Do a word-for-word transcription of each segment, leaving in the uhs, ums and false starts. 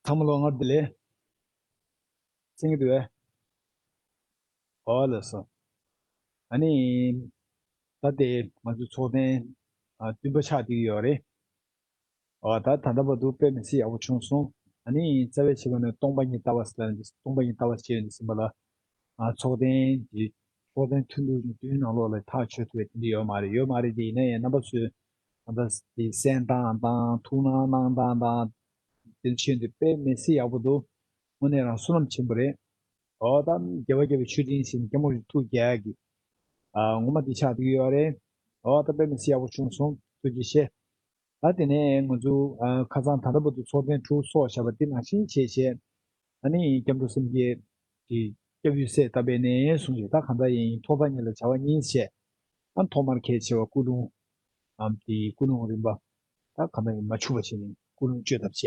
ཚང་མ་ལོ་སྔར་བདེ་ལེགས། གསན་གྱི་འདུག་གས། ཨོ་ལགས་སོ། ཨ་ནི། ད་ལྟའི་ང་ཚོའི་ཚོགས་ཐེངས་ཨ་བདུན་པ་ཆགས་བསྡད་ཀྱི་ཡོད་རེད། ཨོ་ད་ད་ལྟ་བར་དུ་དཔེ་མི་སྲིད་ཡག་པོ་བྱུང་སོང་། ཨ་ནི་རྩ་བའི་ཆེད་དུ་ནས་སྟོང་པ་ཉིད་ལྟ་བ་ཟེར་ལ་ནི་སྟོང་པ་ཉིད་ལྟ་བ་ཞེས་ནི་ཟིན་པ་ལ། ཨ་ཚོགས་ཐེངས་འདི་ཚོགས་ཐེངས་ཐུང་ཐུང་བདུན་ནང་ལོགས་ལ་ཐག་ཆོད་ཐུབ་པའི་དེ་འདྲ་ཡོད་མ་རེད། ཡོད་མ་རེད་དེ། ཡིན་ན་ཡང་རྣམ་པ་ཚོས་ད་ལྟ་དེ་གསན་སྟངས་དང་ཐུགས་སྣང་གནང་སྟངས་དང་། དེ་ཆེད་དུ་དཔེ་མི་སྲིད་ཡག་པོ་འདུག། དངོས་གནས་རང་བསོད་ནམས་ཆེན་པོ་རེད། ཨོ་ད་རྒྱལ་བ་རྒྱལ་བའི་མཆོད་སྤྲིན་ཟེར་ནས་སྐྱབས་མགོན་རིན་པོ་ཆེ་ཐུགས་དགྱེས་ཀྱི། ཨ་ངོ་མ་འདི་ཆགས་བསྡད་ཀྱི་ཡོད་རེད། ཨོ་ད་དཔེ་མི་སྲིད་ཡག་པོ་བྱུང་སོང་། ཐུགས་རྗེ་ཆེ། ད་དེ་ནས་ང་ཚོ་ཨ་ཁ་སང་ད་ལྟ་བར་དུ་ཚོགས་ཐེངས་དྲུག་ཚོགས་བཞག་པ་དེ་ནང་བཞིན་བྱས་བྱས། ཨ་ནི་སྐྱབས་འགྲོ་སེམས་བསྐྱེད་ཀྱི་སྐྱབས་ཡུལ་སྲས་བཏབ་པའི་ནས་བཟུང་བྱས། ད་གང་ལྟར་ཡིན་ཐོག་མཐའ་གཉིས་ལ་བྱ་བ་གཉིས་བྱས། ཨ་ཐོག་མར་གལ་ཆེ་བ་ཀུན་སློང་། ཨམ་དེ་ཀུན་སློང་རིམ་པ། ད་གང་ལྟར་ཡིན་མ་འཆུག་པ་བྱས་ནས་ཀུན་སློང་བཅོས་ཐབས་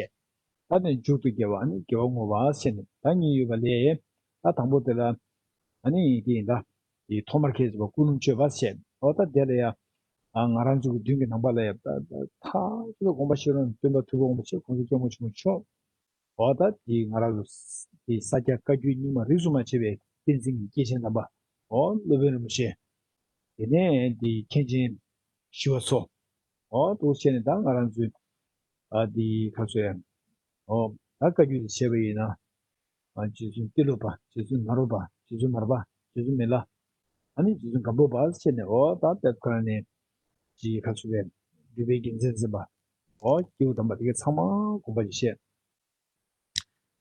བྱས། ད་ནས་མཇུག་ཏུ་དགེ་བ། ཨ་ནི་དགེ་བ་བསྔོ་བ་བྱས་ནས་ད་གཉིས་ཡོད་པ་ལས། ད་དང་པོ་དེ་ལ་ཨ་ནི་དེ་ཡིན་ད། དེ་ཐོག་མར་གལ་ཆེ་བ་ཀུན་སློང་བཅོས་པ་བྱས། ཨོ་ད་དེ་ལ་ཡ། ཨ་ང་རང་ཚོ་གི་མདུན་གྱི་ནང་པ་ལ་ཡ་ད་ད་ཐག་ཆོད་དགོངས་པ་བཞེས་རོགས། སྟོན་པ་ཐུབ་པ་དགོངས་པ་བཞེས། གོང་ས་སྐྱབས་མགོན་ཆེན་པོ་མཆོག། ཨོ་ད་དེ་ང་རང་ཚོ་དེ་ས་སྐྱ་བཀའ་བརྒྱུད་རྙིང་མ་རིས་སུ་མ་ཆད་པའི་བསྟན་འཛིན་གྱི་སྐྱེས་ཆེན་དམ་པ། ཨོ་སློབ་དཔོན་རིན་པོ་ཆེ། དེ་ནས་དེ་མཁན་ཆེན་ཞི་བ་འཚོ། ཨོ་འདུག་བྱས་ནས་ད་ང་རང་ཚོའི་ཨ་དེ་ཁ་སོ་ཡ། ཨོ་ད་བཀའ་བརྒྱུད་དེ་བྱས་པ་ཡིན་ན། ཨ་རྗེ་བཙུན་ཏི་ལོ་པ། རྗེ་བཙུན་ནཱ་རོ་པ། རྗེ་བཙུན་མར་པ། རྗེ་བཙུན་མི་ལ། ཨ་ནི་རྗེ་བཙུན་སྒམ་པོ་པ་བྱས་ནས། ཨོ་ད་དཔེ་ཁོ་རང་ནས་ཅིག་ཁ་ཚུགས་པའི་འདུས་པའི་རྒྱལ་མཚན་འཛིན་པ། ཨོ་སྐྱེས་བུ་དམ་པ་དེ་གའི་ཚང་མ་དགོངས་པ་ཅིག་བཞེས།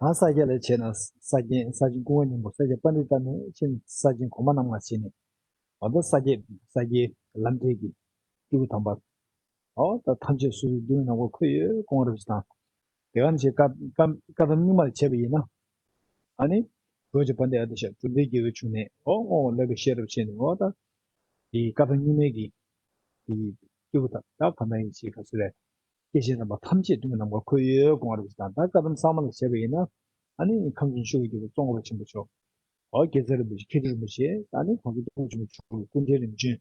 ད་ས་སྐྱ་ལ་བྱས་ན་ས་སྐྱ་ས་ཆེན་ཀུན་དགའ་སྙིང་པོ། ས་སྐྱ་པཎྜི་ཏ་ནས་ཕྱིན་ས་ཆེན་གོང་མ་རྣམ་ལྔ་བྱས་ནས། ཨོ་ད་ས་སྐྱ་ས་སྐྱའི་ལམ་འབྲས་ཀྱི་སྐྱེས་བུ་དམ་པ། ཨོ་ད་ཐམས་ཅད་སོ་སོའི་སྡུག་བསྔལ་ནང་པར་འཁོད་ཡོད་དགོངས་པ་རབ་ཅིག་དང་། དེ་ག་ནང་བཞིན་བཀའ་བཀའ་བཀའ་གདམས་རྙིང་མ་ལ་བྱས་པ་ཡིན་ན། ཨ་ནི་རྡོ་རྗེ་དཔལ་ལྡན་ཨ་ཏི་ཤ་གྲུབ་མཐའི་རྒྱལ་པོའི་འབྱུང་གནས། ཨོ་དངོས་པོ་ལྷ་སྐུ་ཤེས་རབ་བྱས་ནས། ཨོ་ད་དེ་བཀའ་གདམས་རྙིང་མའི་གི་དེ་སྐྱེས་བུ་དམ་པ་ད་ག་ནང་ཡིན་ཞེས་ག་ཚོད་རེད། སྐྱེས་ཆེན་རྣམ་པ་ཐམས་ཅད་སྡུག་བསྔལ་ནང་པར་འཁོད་ཡོད་དགོངས་པ་རབ་ཅིག་དང་། ད་བཀའ་གདམས་གསར་མ་ལ་བྱས་པ་ཡིན་ན། ཨ་ནི་ཁམས་གསུམ་ཆོས་ཀྱི་རྒྱལ་པོ་ཙོང་ཁ་པ་ཆེན་པོ་མཆོག། ཨོ་རྒྱལ་ཚབ་རིན་པོ་ཆེ། མཁས་གྲུབ་རིན་པོ་ཆེ། ཨ་ནི་གོང་ས་སྐྱབས་མགོན་ཆེན་པོ་མཆོག་གི་སྐུ་ཕྲེང་རིམ་བྱོན།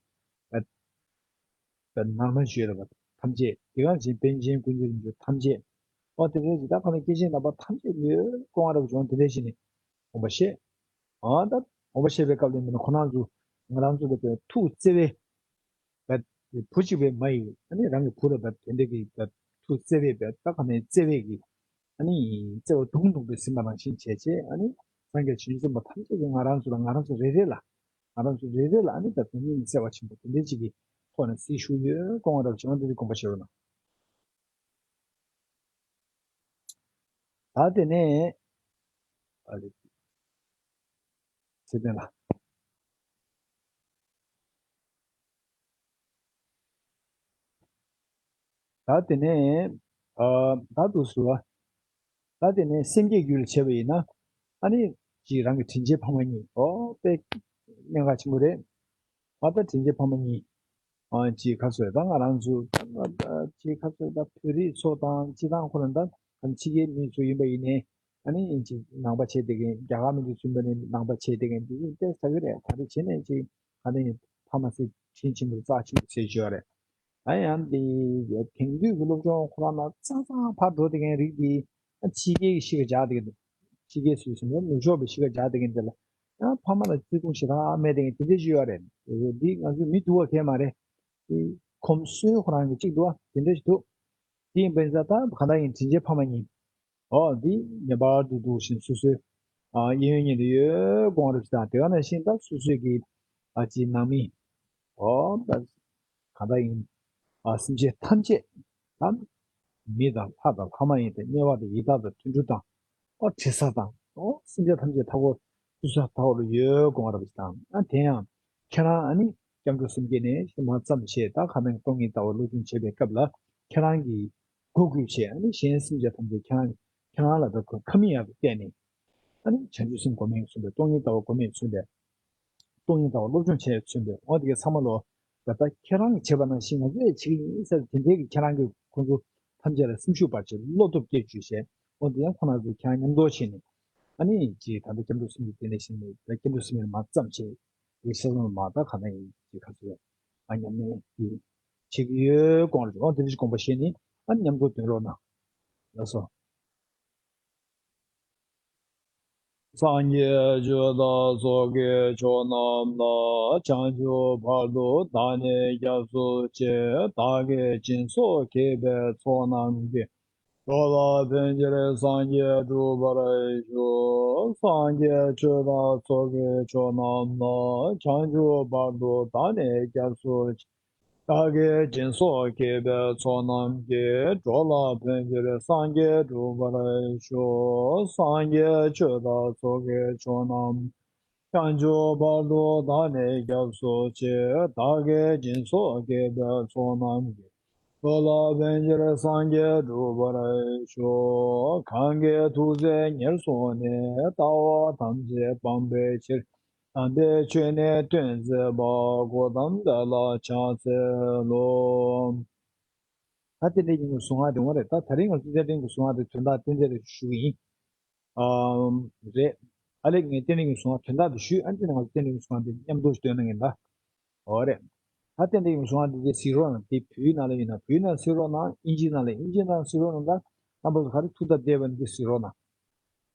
ཨ་ནང་ན་ཡོད་པ་ཐམས་ཅད། དེ་ག་ནང་བཞིན་པཎ་ཆེན་ཀུན་མཁྱེན་རིན་པོ་ཆེ་ཐམས་ཅད། ཨོ་དེ་འདྲ་ཞིག་ད་ཁོ་ན་སྐྱེས་ཆེན་རྣམ་པ་ཐམས་ཅད་ཡོད་དགོངས་པ་རབ་བྱུང་། དེ་འདྲ་ཞིག་ནས་དགོངས་པ་བཞེས། ཨ་ད་དགོངས་པ་བཞེས་པའི་སྐབས་ལ་མིན་ན་ཁོ་རང་ཚོ་ང་རང་ཚོ་ལ་ཐུགས་བརྩེ་བའི་བུ་གཅིག་པའི་མ་ཡིས། ཨ་ནི་རང་གི་བུ་ལ་དེ་འདྲ་གི་ཐུགས་བརྩེ་བའི་བུ་ད་ག་ནས་བརྩེ་བའི་གི། ཨ་ནི་བརྩེ་བ་དུང་དུང་པའི་ཟིན་པ་ནང་བཞིན་བྱས་བྱས། ཨ་ནི་སངས་རྒྱས་བྱང་ཆུབ་སེམས་དཔའ་ཐམས་ཅད་ཀྱིས་ང་རང་ཚོ་ལ་ང་རང་ཚོ་རེ་རེ་ལ། ང་རང་ཚོ་རེ་རེ་ལ་ཨ་ནི་ད་དོན་སྙིང་བརྩེ་བ་ཆེན་པོ་དེ་འདྲ་ཅིག་གི་ཐོག་ནས་གཟིགས་བཞུགས་ཡོད་དགོངས་པ་རབ་བྱུང་། དེ་འདྲ་དགོངས་པ་བཞེས་རོགས་གནང་། ད་དེ་ནས་ཨ་ལེ་ཚེ་བརྟན་ལགས། ད་དེ་ནས་ཨ་ད་དུ་ཟུར་བ། ད་དེ་ནས་སེམས་བསྐྱེད་རྒྱུད་ལ་བྱས་པ་ཡིན་ན། ཨ་ནི་ཅིག་རང་གི་དྲིན་ཅན་ཕ་མ་གཉིས། ཨོ་དཔེ་གནད་འགག་ཆེན་པོ་རེད། ཨ་ད་དྲིན་ཅན་ཕ་མ་གཉིས། ཨ་ཅིག་ག་ཚོད་ད་ང་རང་ཚོ་ད་ཅིག་ག་ཚོད་ད་བོད་རིགས་ཚོ་དང་སྤྱི་བཏང་ཁོ་རང་ད་ཕྱི་རྒྱལ་མི་ཚོ་ཡིན་པ་ཡིན་ནའི། ཨ་ནི་ཅིག་ནང་པ་བྱས་བསྡད་མཁན། རྒྱ་གར་མི་འདི་ཚུན་པ་ནས་ནང་པ་བྱས་བསྡད་མཁན་འདི་ཚོ་དཔེ་ཟ་གི་རེད། ག་རེ་བྱས་ནས་ཅིག་ག་ནས་ཕ་མ་ཚོས་དྲིན་ཆེན་པོ་རྩ་ཆེན་པོ་ཟེར་བརྗོད་རེད། ཨ་ཡང་འདི་དེང་དུས་ཀྱི་སློབ་སྦྱོང་ཁོ་རང་ལ་ཙང་ཙང་ཕར་འགྲོ་བསྡད་མཁན་རིགས་འདི། ཨ་ཕྱི་རྒྱལ་གྱི་གཤིས་ཀ་འཇགས་བསྡད་མཁན་འདུག། ཕྱི་རྒྱལ་སུད་སི་ནས་ནུབ་ཕྱོགས་པའི་གཤིས་ཀ་འཇགས་བསྡད་མཁན་འདི་ལ་ཡང་ཕ་མ་ལ་བརྩི་མཐོང་ཞེ་དྲག་མེད་བསྡད་མཁན་དེ་འདྲ་ཞིག་ཡོད་རེད། འདི་ང་ཚོས་མི་སྡུག་པ་གང་ཡང་མ་རེད། འདི་གོམས་སྲོལ་ཁོ་རང་གི་གཅིག་འདུག་པ། དེ་འདྲ་ཞིག་འདུག། དེ་ཡིན་པ་ཡིན་ཙང་ད་གང་ལྟར་ཡིན་དྲིན་ཆེན་ཕ་མ་གཉིས། ཨོ་འདི་ངེས་པར་དུ་འདུག་བཞིན་སོ་སོའི་ཨ་གཡས་གཡོན་གཉིས་ལ་ཡོད་དགོངས་པ་རབ་ཅིག་དང་། དེ་ག་ནང་བཞིན་ད་སོ་སོའི་གི་ཨ་ཅིག་ནང་མི། ཨོ་ད་གང་ལྟར་ཡིན་ཨ་སེམས་ཅན་ཐམས་ཅད་ད་མི་དང་ལྷ་དང་ལྷ་མ་ཡིན་ཏེ་དམྱལ་བ་དང་ཡི་དྭགས་དང་དུད་འགྲོ་དང་། ཨོ་དྲི་ཟ་དང་། ཨོ་སེམས་ཅན་ཐམས་ཅད་མཐའ་འཁོར་དུས་གསུམ་མཐའ་འཁོར་ལ་ཡོད་དགོངས་པ་རབ་ཅིག་དང་། ཨ་དེ་ཡང་ཁྱེད་རང་ཨ་ནི་སྐྱབས་འགྲོ་སེམས་བསྐྱེད་ནས་མར་བརྩམས་བྱས། ད་ག་ནང་གི་སྟོང་ཉིད་ལྟ་བ་སློབ་སྦྱོང་བྱེད་པའི་སྐབས་ལ་ཁྱེད་རང་གིས་སྒོ་བརྒྱབ་བྱས། ཨ་ནི་གཞན་སེམས་ཅན་ཐམས་ཅད་ཁྱེད་རང་ཁྱེད་རང་ལ་ད་ཁོ་ཁ་མིག་ཡག་ཏུ་བལྟས་ནས། ཨ་ནི་བྱང་ཆུབ་སེམས་སྒོམ་མེད་མཚོན་པའི་སྟོང་ཉིད་ལྟ་བ་སྒོམ་མེད་མཚོན་པའི་སྟོང་ཉིད་ལྟ་བ་སློབ་སྦྱོང་བྱས་མཚོན་པའི་འོ་དེ་གའི་ཚང་མ་ལོ། ད་ལྟ་ཁྱེད་རང་གིས་བྱས་པ་ནང་བཞིན་ང་ཚོས་ཡང་བྱེད་ཀྱི་ཡིན་ཟེར། དེ་འདྲའི་གི་ཁྱེད་རང་གིས་ཁོང་ཚོ་ཐམས་ཅད་ལ་སེམས་ཤུགས་སྤར་བྱས་བློ་སྟོབས་སྐྱེད་བཅུག་བྱས། འོ་དེ་ཡང་ཁོང་རྣམ་ཚོ་ཁྱེད་རང་མཉམ་དུ་བྱས་ནས། ཨ་ནི་ཅིག་ད་ལྟ་སྐྱབས་འགྲོ་སེམས་བསྐྱེད་དེ་ནས་བཞིན་ནས་ད་སྐྱབས་འགྲོ་སེམས་བསྐྱེད་མར་བརྩམས་བྱས། དེ་ཤ་ཚང་མ་ད་ག་ནང་ཡིན་ཅིག་ག་ཚོད་ཨ་ཉམས་ལེན་དེ་བྱེད་ཀྱི་ཡོད་དགོངས་རེད། འོ་དེ་འདྲ་ཞིག་དགོངས་པ་བཞེས་ནས་ཨ་ནི་མཉམ་དུ་འདོན་རོགས་གནང་། ལགས་སོ། སངས་རྒྱས་ཆོས་དང་ཚོགས་ཀྱི་མཆོག་རྣམས་ལ། བྱང་ཆུབ་བར་དུ་བདག་ནི་སྐྱབས་སུ་མཆི། བདག་གིས་སྦྱིན་སོགས་བགྱིས་པའི་ཚོགས་རྣམས་ཀྱིས། འགྲོ་ལ་ཕན་ཕྱིར་སངས་རྒྱས་འགྲུབ་པར་ཤོག། སངས་རྒྱས་ཆོས་དང་ཚོགས་ཀྱི་མཆོག་རྣམས་ལ། བྱང་ཆུབ་བར་དུ་བདག་ནི་སྐྱབས་སུ་མཆི། བདག་གིས་སྦྱིན་སོགས་བགྱིས་པའི་ཚོགས་རྣམས་ཀྱིས། འགྲོ་ལ་ཕན་ཕྱིར་སངས་རྒྱས་འགྲུབ་པར་ཤོག། སངས་རྒྱས་ཆོས་དང་ཚོགས་ཀྱི་མཆོག་རྣམས། བྱང་ཆུབ་བར་དུ་བདག་ནི་སྐྱབས་སུ་མཆི། བདག་གིས་སྦྱིན་སོགས་བགྱིས་པའི་ཚོགས་རྣམས་ཀྱིས། འགྲོ་ལ་ཕན་ཕྱིར་སངས་རྒྱས་འགྲུབ་པར་ཤོག། གང་གིས་ཐུགས་བརྩེ་ཉེར་བཟུང་ནས། ལྟ་བ་ཐམས་ཅད་སྤང་བའི་ཕྱིར། དམ་པའི་ཆོས་ནི་སྟོན་མཛད་པ། གཽ་ཏམ་དེ་ལ་ཕྱག་འཚལ་ལོ། ད་རྟེན་འབྲེལ་གྱི་གཟུངས་སྔགས་དེ་འོ་རེད། ད་དེ་རིང་ང་ཚོ་རྟེན་འབྲེལ་གྱི་གཟུངས་སྔགས་དེ་དོན་དག་ཏན་ཏན་རེ་ཞུ་གི་ཡིན། ཨམ། རེད། ཨ་ལས་ངས་རྟེན་འབྲེལ་གྱི་གཟུངས་སྔགས་དོན་དག་དེ་ཞུས། ཨ་ནི་ང་ཚོ་རྟེན་འབྲེལ་གྱི་གཟུངས་སྔགས་དེ་མཉམ་དུ་འདོན་གནང་གི་ཡིན་ད། འོ་རེད། ད་རྟེན་འབྲེལ་གྱི་གཟུངས་སྔགས་དེ་གཟིགས་རོགས་གནང་། དེ་བོད་ཡིག་ནང་ལ་ཡིན་ན་བོད་ཡིག་ནང་གཟིགས་རོགས་གནང་། ཨིན་ཇི་ནང་ལ་ཨིན་ཇི་ནང་གཟིགས་རོགས་གནང་། ད་རྣམ་པ་ཚོ་ག་རེ་ཐུགས་སྟབས་བདེ་བ་ནས་འདི་གཟིགས་རོགས་གནང་།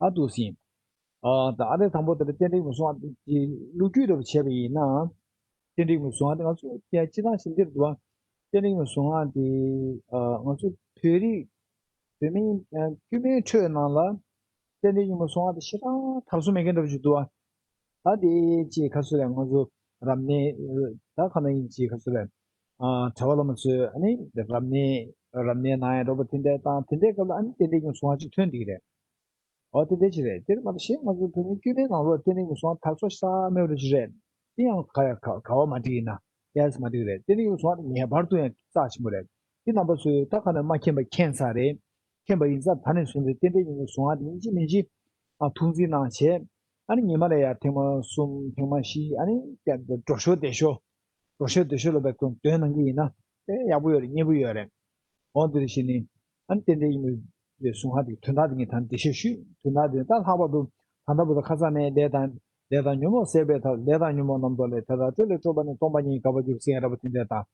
ཨ་འདུག་སེ་ཡིན། ཨ། ད་ཨ་རེ་དང་པོ་དེ་ལ་རྟེན་འབྲེལ་གྱི་གཟུངས་སྔགས་དེ་ལོ་རྒྱུས་འདྲ་པོ་བྱས་པ་ཡིན་ན། རྟེན་འབྲེལ་གྱི་གཟུངས་སྔགས་དེ་ང་ཚོ་སྤྱིར་བཏང་ཞིག་འདིར་འདུག་བ། རྟེན་འབྲེལ་གྱི་གཟུངས་སྔགས་དེ། ཨ། ང་ཚོ་བོད་རིགས་བོད་མིའི་ཨ་དཀྱུས་མའི་ཁྲོད་ནང་ལ་རྟེན་འབྲེལ་གྱི་གཟུངས་སྔགས་དེ་ཞེ་དྲག་དར་སོ་མེད་མཁན་འདྲ་པོ་ཞིག་འདུག་བ། ད་དེ་ཅིག་ག་ཚོད་རེད། ང་ཚོ་རབ་གནས་ད་ག་ནང་ཡིན་ཅིག་ག་ཚོད་རེད། ཨ། གྲྭ་པ་བླ་མ་ཚོས་ཨ་ནི་རབ་གནས་རབ་གནས་གནང་ཡ་འདྲ་པོ་དེ་འདྲ་དང་། དེ་འདྲའི་སྐབས་ལ་ཨ་ནི་རྟེན་འབྲེལ་གྱི་གཟུངས་སྔགས་ཅིག་ཐོན་བསྡད་ཀྱི་རེད། འོ་དེ་འདྲ་ཅིག་རེད། དེར་མ་གཏོགས་གཞན་ང་ཚོ་བོད་མིའི་དཀྱུས་མའི་ནང་ལོགས་རྟེན་འབྲེལ་གྱི་གཟུངས་སྔགས་དར་སོ་ཞེ་དྲག་མེད་པ་འདྲ་ཅིག་རེད། དེ་ཡང་ག་ཡ་ག་ག་བ་མ་འགྲིག་ཡིན་ན་ཡ་མ་འགྲིག་རེད། རྟེན་འབྲེལ་གྱི་གཟུངས་སྔགས་དེ་ངེས་པར་དུ་ཡང་རྩ་ཆེན་པོ་རེད། དེ་རྣམ་པ་ཚོས་ད་ག་ནས་མ་མཁྱེན་པ་མཁྱེན་ཚར་རེད། མཁྱེན་པ་ཡིན་ཙང་ད་ནས་བཟུང་སྟེ་རྟེན་འབྲེལ་གྱི་གཟུངས་སྔགས་དེ་ཡིན་གཅིག་མིན་གཅིག་ཨ་ཐུགས་འཛིན་གནང་བྱས། ཨ་ནི་ཉི་མ་ལ་ཡ་ཐེངས་མ་གསུམ་ཐེངས་མ་བཞི། ཨ་ནི་འགྲོ་ཞོར་བསྡད་ཞོར། འགྲོ་ཞོར་བསྡད་ཞོར་ལ་བས་ཀུན་འདོན་གནང་གི་ཡིན་ན་དཔེ་ཡག་པོ་ཡོད་རེད། མཉེས་པོ་ཡོད་རེད། འོ་འདིར་བཞིན་ནི་ཨ་ནི་རྟེན་འབྲེལ་གྱི་གཟུངས་སྔགས་དེ་དོན་དག་དེ་ངས་ད་འགྲེལ་བཤད་ཞུས། དོན་དག་དེ་ད་ལྷག་པར་དུ་ད་ལྟ་བར་དུ་ཁ་སང་ནས་ལས་དང་ལས་དང་ཉོན་མོངས་ཟད་པའི་ཐབས། ལས་དང་ཉོན་མོངས་རྣམ་རྟོག་ལས། དེ་དག་སྤྲོས་ལས་སྤྲོས་པ་ནི། སྟོང་པ་ཉིད་དགག་པར་འགྱུར་ཟེར་ཡ་འདྲ་པོ་དེ་འདྲ་དང་།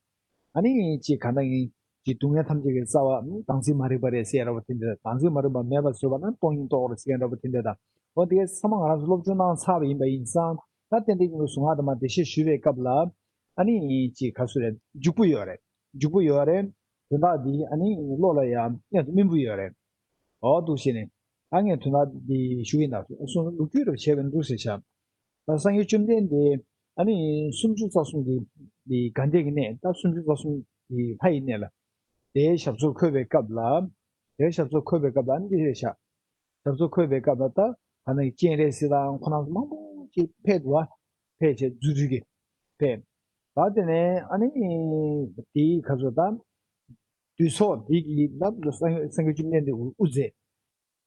ཨ་ནི་ཅིག་གང་ལྟར་ཡིན་ཅིག་སྡུག་བསྔལ་ཐམས་ཅད་ཀྱི་རྩ་བ་བདག་འཛིན་མ་རིག་པ་རེད་ཟེར་ཡ་འདྲ་པོ་དེ་འདྲ་དང་། བདག་འཛིན་མ་རིག་པ་མེད་པར་བཟོས་པ་ན་སྟོང་ཉིད་རྟོགས་རེད་ཟེར་ཡ་འདྲ་པོ་དེ་འདྲ་དང་། འོ་དེ་ཚང་མ་ང་རང་ཚོ་སློབ་སྦྱོང་གནང་ཚར་བ་ཡིན་པ་ཡིན་ཙང་། ད་རྟེན་འབྲེལ་གྱི་གཟུངས་སྔགས་དེ་མར་འགྲེལ་བཤད་ཞུས་པའི་སྐབས་ལ་ཨ་ནི་ཅིག་ག་ཚོད་རེད། འཇུག་པོ་ཡོད་རེད། འཇུག་པོ་ཡོད་རེད། དོན་དག་འདི་ཨ་ནི་བློ་ལ་ཡང་སྙན་དུ་སྨིན་པོ་ཡོད་རེད། འོ་འདུག་བྱས་ནས་ད་ངས་དོན་དག་འདི་ཞུ་གི་ཡིན། ད་སོ་སོ་ལོ་རྒྱུས་རབ་བྱས་པའི་འདུག་ཟེར་བྱ། ད་སངས་རྒྱས་བཅོམ་ལྡན་འདས་ཨ་ནི་སུམ་ཅུ་རྩ་གསུམ་གྱི་འདི་ག་འདྲས་ཀྱི་གནས། ད་སུམ་ཅུ་རྩ་གསུམ་གྱི་ལྷ་ཡི་གནས་ལ་དེའི་ཞབས་སོར་འཁོད་པའི་སྐབས་ལ། དེའི་ཞབས་སོར་འཁོད་པའི་སྐབས་ལ་ཨ་ནི་འདི་རེད་བྱ། ཞབས་སོར་འཁོད་པའི་སྐབས་ལ་ད་ད་ནི་སྤྱན་རས་གཟིགས་དང་ཁོང་རྣམ་ཚོ་མང་པོ་ཅིག་ཕེབས་འདུག་བ། ཕེབས་བྱས་རྫུ་འཕྲུལ་གྱིས་ཕེབས། ད་དེ་ནས་ཨ་ནི་དེའི་ཁ་སོ་ད་བདུད་ཚོགས་འདི་གི་ལ་སངས་སངས་རྒྱས་བཅོམ་ལྡན་འདས་དབུ་མཛད།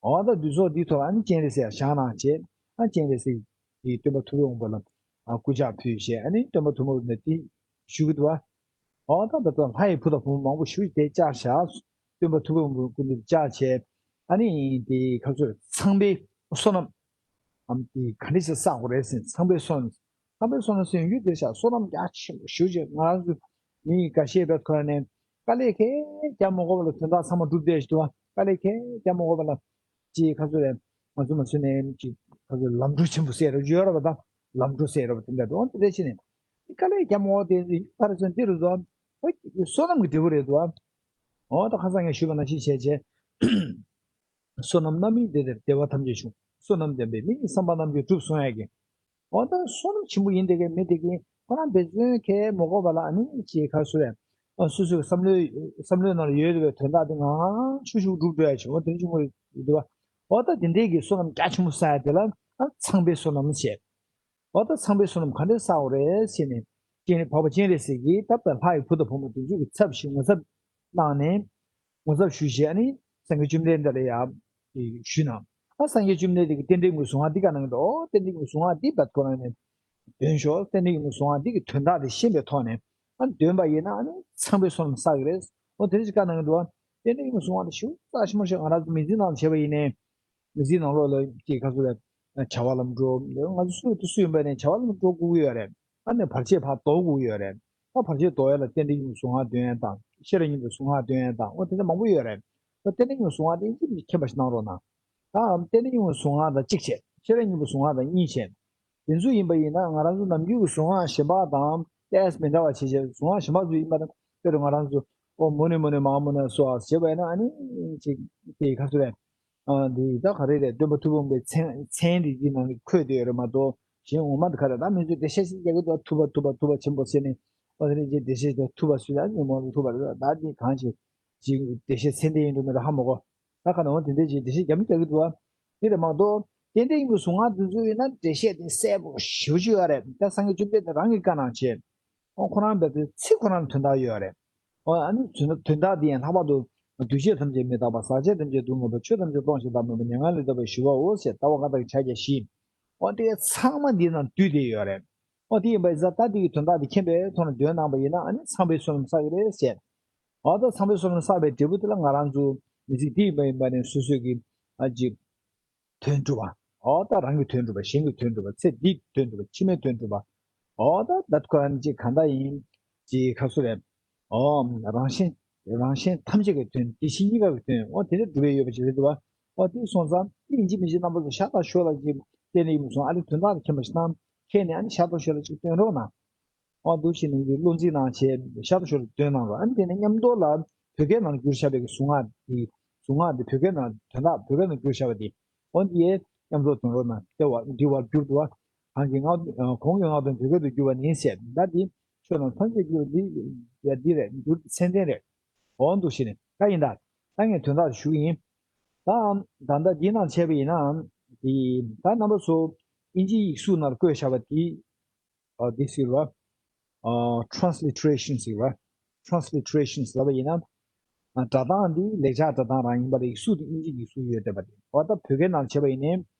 འོ་ད་བདུད་ཚོགས་འདིའི་ཐོག་ལ་ཨ་ནི་སྤྱན་རས་གཟིགས་བཞེངས་གནང་བྱས། ཨ་སྤྱན་རས་གཟིགས་ཀྱིས་སྟོན་པ་ཐུབ་པའི་དབང་པོ་ལ་ཨ་སྐུ་ཕྱག་ཕུལ་བྱས། ཨ་ནི་སྟོན་པ་ཐུབ་པ་ནས་དེ་ཞུ་གི་འདུག་བ། འོ་ད་ད་ལྟ་ལྷ་ཡི་བུ་དང་བུ་མོ་མང་པོ་ཞིག་དེ་བཅར་བཞག། སྟོན་པ་ཐུབ་པའི་དབང་པོའི་སྐུ་མདུན་དུ་བཅར་བྱས། ཨ་ནི་དེ་ཁ་སོ་ཚངས་པའི་བསོད་ནམས་ཨམ་དེ་ག་འདྲ་ཞིག་བསགས་དགོས་རེད་ཟེར། ཚངས་པའི་བསོད་ནམས། ཚངས་པའི་བསོད་ནམས་ཟེར་ཡོང་དུས་དེ་ཤ་བསོད་ནམས་རྒྱ་ཆེན་པོ་ཞེ་པོ་ཅིག། ང་རང་ཚོ་མི་ཡི་འགའ་ཤས་བས་ཁོ་ནས་དཀའ་ལས་ཁེ་རྒྱ་མ་གོ་བ་ལ་དོན་དག་ཚང་མ་འགྲུབ་བསྡད་ཞིག་འདུག་བ། དཀའ་ལས་ཁེ་རྒྱ་མ་གོ་བ་ལ་ཅིག་ཁ་ཚོ་རེད། ང་ཚོ་མ་ཚོ་ནས་ཅིག་ཁ་ཚོ་ལམ་འགྲོ་ཆེན་པོ་ཟེར་རོ་ཡོད་ར་བ་དང་། ལམ་འགྲོ་ཟེར་ར་བ་དེ་འདྲ་འདུག། འོ་དེ་འདྲ་བྱས་ནས་དཀའ་ལས་རྒྱ་མ་གོ་བ་དེ་ཕར་ཚོ་འདི་རུ་འདུག། འོ་བསོད་ནམས་ཀྱི་འབྲས་བུ་རེད་འདུག། འོ་ད་ཁ་སང་ངས་ཞུས་པ་ནང་བཞིན་བྱས་བྱས། བསོད་ནམས་རྣམ་སྨིན་འདི་ལྟར་བདེ་བ་ཐམས་ཅད་འབྱུང་། བསོད་ནམས་ལྡན་པས་མི་ཡི་བསམ་པ་རྣམས་ཀྱང་འགྲུབ་གསུང་ཡ་གི། འོ་ད་བསོད་ནམས་ཆེན་པོ་ཡིན་དེ་གའི་མི་དེ་གིས་ཁོ་རང་འབད་བརྩོན་གལ་མ་དགོས་པ་ལ་ཨ་ནི་ཅིག་ཁ་སུ་རེད། ཨ་སོ་སོའི་བསམ་བློའི་བསམ་བློའི་ནང་ལ་ཡོད་པའི་དོན་དག་དེ་ངང་ངང་ཆུ་ཤུགས་འགྲུབ་འགྲོ་ཡ་ཆེ་བ་དེ་ཆུང་ངུ་རེད་འདུག་བ། འོ་ད་དེ་འདྲའི་གི་བསོད་ནམས་རྒྱ་ཆེན་པོ་བསགས་ཡ་དེ་ལ་ཨ་ཚངས་པའི་བསོད་ནམས་བྱས། འོ་ད་ཚངས་པའི་བསོད་ནམས་ག་འདྲས་བསགས་དགོས་རེད་ཟེར་ནས། སྤྱན་རས་འཕགས་པ་སྤྱན་རས་གཟིགས་ཀྱིས་ད་ལྟ་ལྷ་ཡི་བུ་དང་བུ་མོ་དེ་ཚོ་གི་ཚབ་ཞུས། ངོ་ཚབ་གནང་ནས། ངོ་ཚབ་ཞུས་བྱས་ཨ་ནི་སངས་རྒྱས་བཅོམ་ལྡན་འདས་ལ་ཡང་ཞུས་གནང་། ཨ་སངས་རྒྱས་བཅོམ་ལྡན་འདས་ཀྱིས་རྟེན་འབྲེལ་གྱི་གཟུངས་སྔགས་འདི་བཀའ་གནང་གི་འདུག། ཨོ་རྟེན་འབྲེལ་གྱི་གཟུངས་སྔགས་འདི་བད་ཁོ་ན་ནས་འདོན་ཤོག། རྟེན་འབྲེལ་གྱི་གཟུངས་སྔགས་འདི་གི་དོན་དག་དེ་ཤེས་པའི་ཐོག་ནས་ཨ་འདོན་པ་ཡིན་ན་ཨ་ནི་ཚངས་པའི་བསོད་ནམས་བསགས་ཀྱི་རེད། ཨོ་དེ་འདྲ་ཞིག་བཀའ་གནང་གི་འདུག། ཨ་རྟེན་འབྲེལ་གྱི་གཟུངས་སྔགས་འདི་ཞེ་པོ་རྩ་ཆེན་པོ་ཞིག། ང་རང་ཚོ་མི་ཚེའི་ནང་བྱས་པ་ཡིན་ནའི། མི་ཚེའི་ནང་ལོགས་ལ་ཅིག་ཁ་སུ་ལ་བྱ་བ་ལམ་འགྲོ། ང་ཚོ་སུ་དང་སུ་ཡིན་པ་ནས་བྱ་བ་ལམ་འགྲོ་དགོས་ཀྱི་ཡོད་རེད། ཨ་ནི་བར་ཆད་ཕར་ཟློག་དགོས་ཀྱི་ཡོད་རེད། ད་བར་ཆད་ཟློག་ཡ་ལ་རྟེན་འབྲེལ་གྱི་གཟུངས་སྔགས་འདོན་ཡ་དང་། ཤེས་རབ་སྙིང་པོའི་གཟུངས་སྔགས་འདོན་ཡ་དང་། འོ་དེ་འདྲ་མང་པོ་ཡོད་རེད། ད་རྟེན་འབྲེལ་གྱི་གཟུངས་སྔགས་དེ་ཡིན་གཅིག་མིན་གཅིག་མཁྱེན་པ་ཞིག་གནང་རོགས་གནང་། ད་རྟེན་འབྲེལ་གྱི་གཟུངས་སྔགས་དང་གཅིག་བྱས། ཤེས་རབ་སྙིང་པོའི་གཟུངས་སྔགས་དང་གཉིས་བྱས། དེ་ཚོ་ཡིན་པ་ཡིན་ན་ང་རང་ཚོ་ནམ་རྒྱུན་གྱི་གཟུངས་སྔགས་གཞན་པ་དང་ཏོག་ཙམ་མི་འདྲ་བ་བྱེད་བྱེད་གཟུངས་སྔགས་གཞན་པ་ཚོ་ཡིན་པ་ན་དཔེར་ན་ང་རང་ཚོ་ཨོཾ་མུ་ནེ་མུ་ནེ་མ་ཧཱ་མུ་ནེ་སྭཱ་ཧཱ་ཞེས་པ་ཡིན་ན་ཨ་ནི་ཅིག་དེ་ག་ཚོད་རེད། ཨ་འདི་ད་ག་རེ་རེད། སྟོན་པ་ཐུབ་པ་སྨན་པའི་མཚན་མཚན་དེ་འདི་ནང་ནས་འཁོད་བསྡད་ཡོད་རེད་མ་གཏོགས་གཞན་ངོ་མ་དེ་ག་རེ་ད་མི་ཚོས་བདེ་གཤེགས་ཤིག་རྒྱག་གི་འདུག་ཐུབ་པ་ཐུབ་པ་ཐུབ་པ་ཆེན་པོ་ཟེར་ནས་ཨོ་དེ་ནས་ཅིག་བདེ་གཤེགས་ཐུབ་པ་སུ་ཡང་ཉོན་མོངས་ཐུབ་པ་རེད། ད་འདི་གང་ཞིག་ཅིག་བདེ་གཤེགས་མཚན་ལྡན་ཡིན་འགྲོ་མེད་ལ་ཧ་མ་གོ། ད་ག་ནང་དེ་འདྲས་ཅིག་བདེ་གཤེགས་རྒྱ་མི་རྒྱག་གི་འདུག་བ། དེ་རེད་མ་གཏོགས་ཏན་ཏན་ཡིན་པའི་གཟུངས་སྔགས་དེ་ཚོ་ཡིན་ན་འགྲེལ་བཤད་དེ་གསལ་པོ་ཞེ་པོ་ཅིག་ཡོད་རེད། ད་སངས་རྒྱས་བཅོམ་ལྡན་འདས་རང་གིས་བཀའ་གནང་བྱས། ཨོ་ཁོ་རང་འབད་དེ་ཚིག་ཁོ་རང་དོན་དག་ཡོད་རེད། ཨོ་ཨ་ནི་དོན་དོན་དག་འདི་ཡང་ལྷག་པར་དུ་འདུས་བྱས་ཐམས་ཅད་མི་རྟག་པ། ཟག་བཅས་ཐམས་ཅད་སྡུག་བསྔལ་བ། ཆོས་ཐམས་ཅད་སྟོང་ཞིང་བདག་མེད་པ། མྱ་ངན་ལས་འདས་པར་ཞི་བའོ་ཞེས་ལྟ་བ་ལྔ་དང་ཕྱག་རྒྱ་བཞི། ཨོ་དེ་ཚང་མ་འདི་ནང་འདུས་ཏེ་ཡོད་རེད། ཨོ་དེ་ཡིན་པ་ཡིན་ཙང་ད་འདི་གི་དོན་དག་འདི་མཁྱེན་པའི་ཐོག་ནས་འདོན་གནང་པ་ཡིན་ན་ཨ་ནི་ཚངས་པའི་བསོད་ནམས་བསགས་ཀྱི་རེད་ཟེར། ཨོ་ད་ཚངས་པའི་བསོད་ནམས་བསགས་པའི་འབྲས་བུ་དེ་ལ་ང་རང་ཚོ་མི་ཚེ་འདི་ཡིན་པ་ཡིན་པ་ནས་སོ་སོས་ཀྱི་ཨ་ཅིག་དོན་གྲུབ་པ། འོ་ད་རང་གི་དོན་གྲུབ་པ། གཞན་གྱི་དོན་གྲུབ་པ། ཚེ་འདིའི་དོན་གྲུབ་པ། ཕྱི་མའི་དོན་གྲུབ་པ། འོ་ད་ད་ཁོ་རང་ཅིག་གང་ལྟར་ཡིན་ཅིག་ཁ་སུ་རེད། འོ་རང་གཞན་རང་གཞན་ཐམས་ཅད་ཀྱི་དོན། དེ་བཞིན་གཉིས་ཀ་གི་དོན། འོ་དེ་འདྲ་སྒྲུབ་པའི་ཡོད་པ་ཅིག་རེད་འདུག་བ། འོ་དེ་སོང་ཙང་དེ་ཡིན་གཅིག་མིན་གཅིག་རྣམ་པ་ཚོ་ཤ་སྟག་ཤོད་ལ་ཅིག་བལྟས་ནས་ཡིན་མ་སོང་། ཨ་ནི་དོན་དག་དེ་མཁྱེན་པ་ཞིག་དང་མཁྱེན་ནས་ཨ་ནི་ཤ་སྟག་ཤོད་ལ་ཅིག་སྟོན་རོགས་གནང་། འོ་འདུག་བྱས་ནས་བློ་འཛིན་གནང་བྱས་ཤ་སྟག་ཤོད་ལ་སྟོན་གནང་རོགས། ཨ་ནི་དེ་ནས་མཉམ་དུ་ལ་བོད་སྐད་ནང་བསྒྱུར་བཞག་པའི་གི་གཟུངས་སྔགས་དེ། གཟུངས་སྔགས་དེ་བོད་སྐད་ནང་དོན་དག་བོད་སྐད་ནང་བསྒྱུར་བཞག་པ་དེ། འོ་འདི་ཡས་མཉམ་དུ་དོན་རོགས་གནང་། དེ་བ་འདི་བར་བསྒྱུར་འདུག་བ། གང་གི་ངག་གོང་གི་ངག་དོན་བོད་སྐད་དུ་བསྒྱུར་བ་ནི་ཟེར། ད་འདི་ཆོས་རྣམས་ཐམས་ཅད་བསྒྱུར་བ་འདི་ཡ་འདི་རེད། འགྱུར་མཚན་ལྡན་རེད། འོ་འདུག་བྱས་ནས་ད་ཡིན་ད། ད་ངས་དོན་དག་ཞུ་གི་ཡིན། ད་ད་ལྟ་འདི་ནང་བྱས་པ་ཡིན་ན་འདི་ད་རྣམ་པ་ཚོ་ཨིན་ཇིའི་ཡིག་གཟུགས་ནང་བཀོད་བཞག་པ་འདི། ཨ་འདི་ཟེར་བ། ཨ་transliteration ཟེར་བ། transliteration ཟེར་བ་ཡིན་ན། ཨ་སྒྲ་གདངས་འདི་ལེགས་སྦྱར་སྒྲ་གདངས་རང་ཡིན་པ་ལ་ཡིག་གཟུགས་འདི་ཨིན་ཇིའི་ཡིག་གཟུགས་ཡོད་བསྡད་པ་དེ། འོ་ད་བོད་སྐད་ནང་བྱས་པ་ཡིན་ནའི།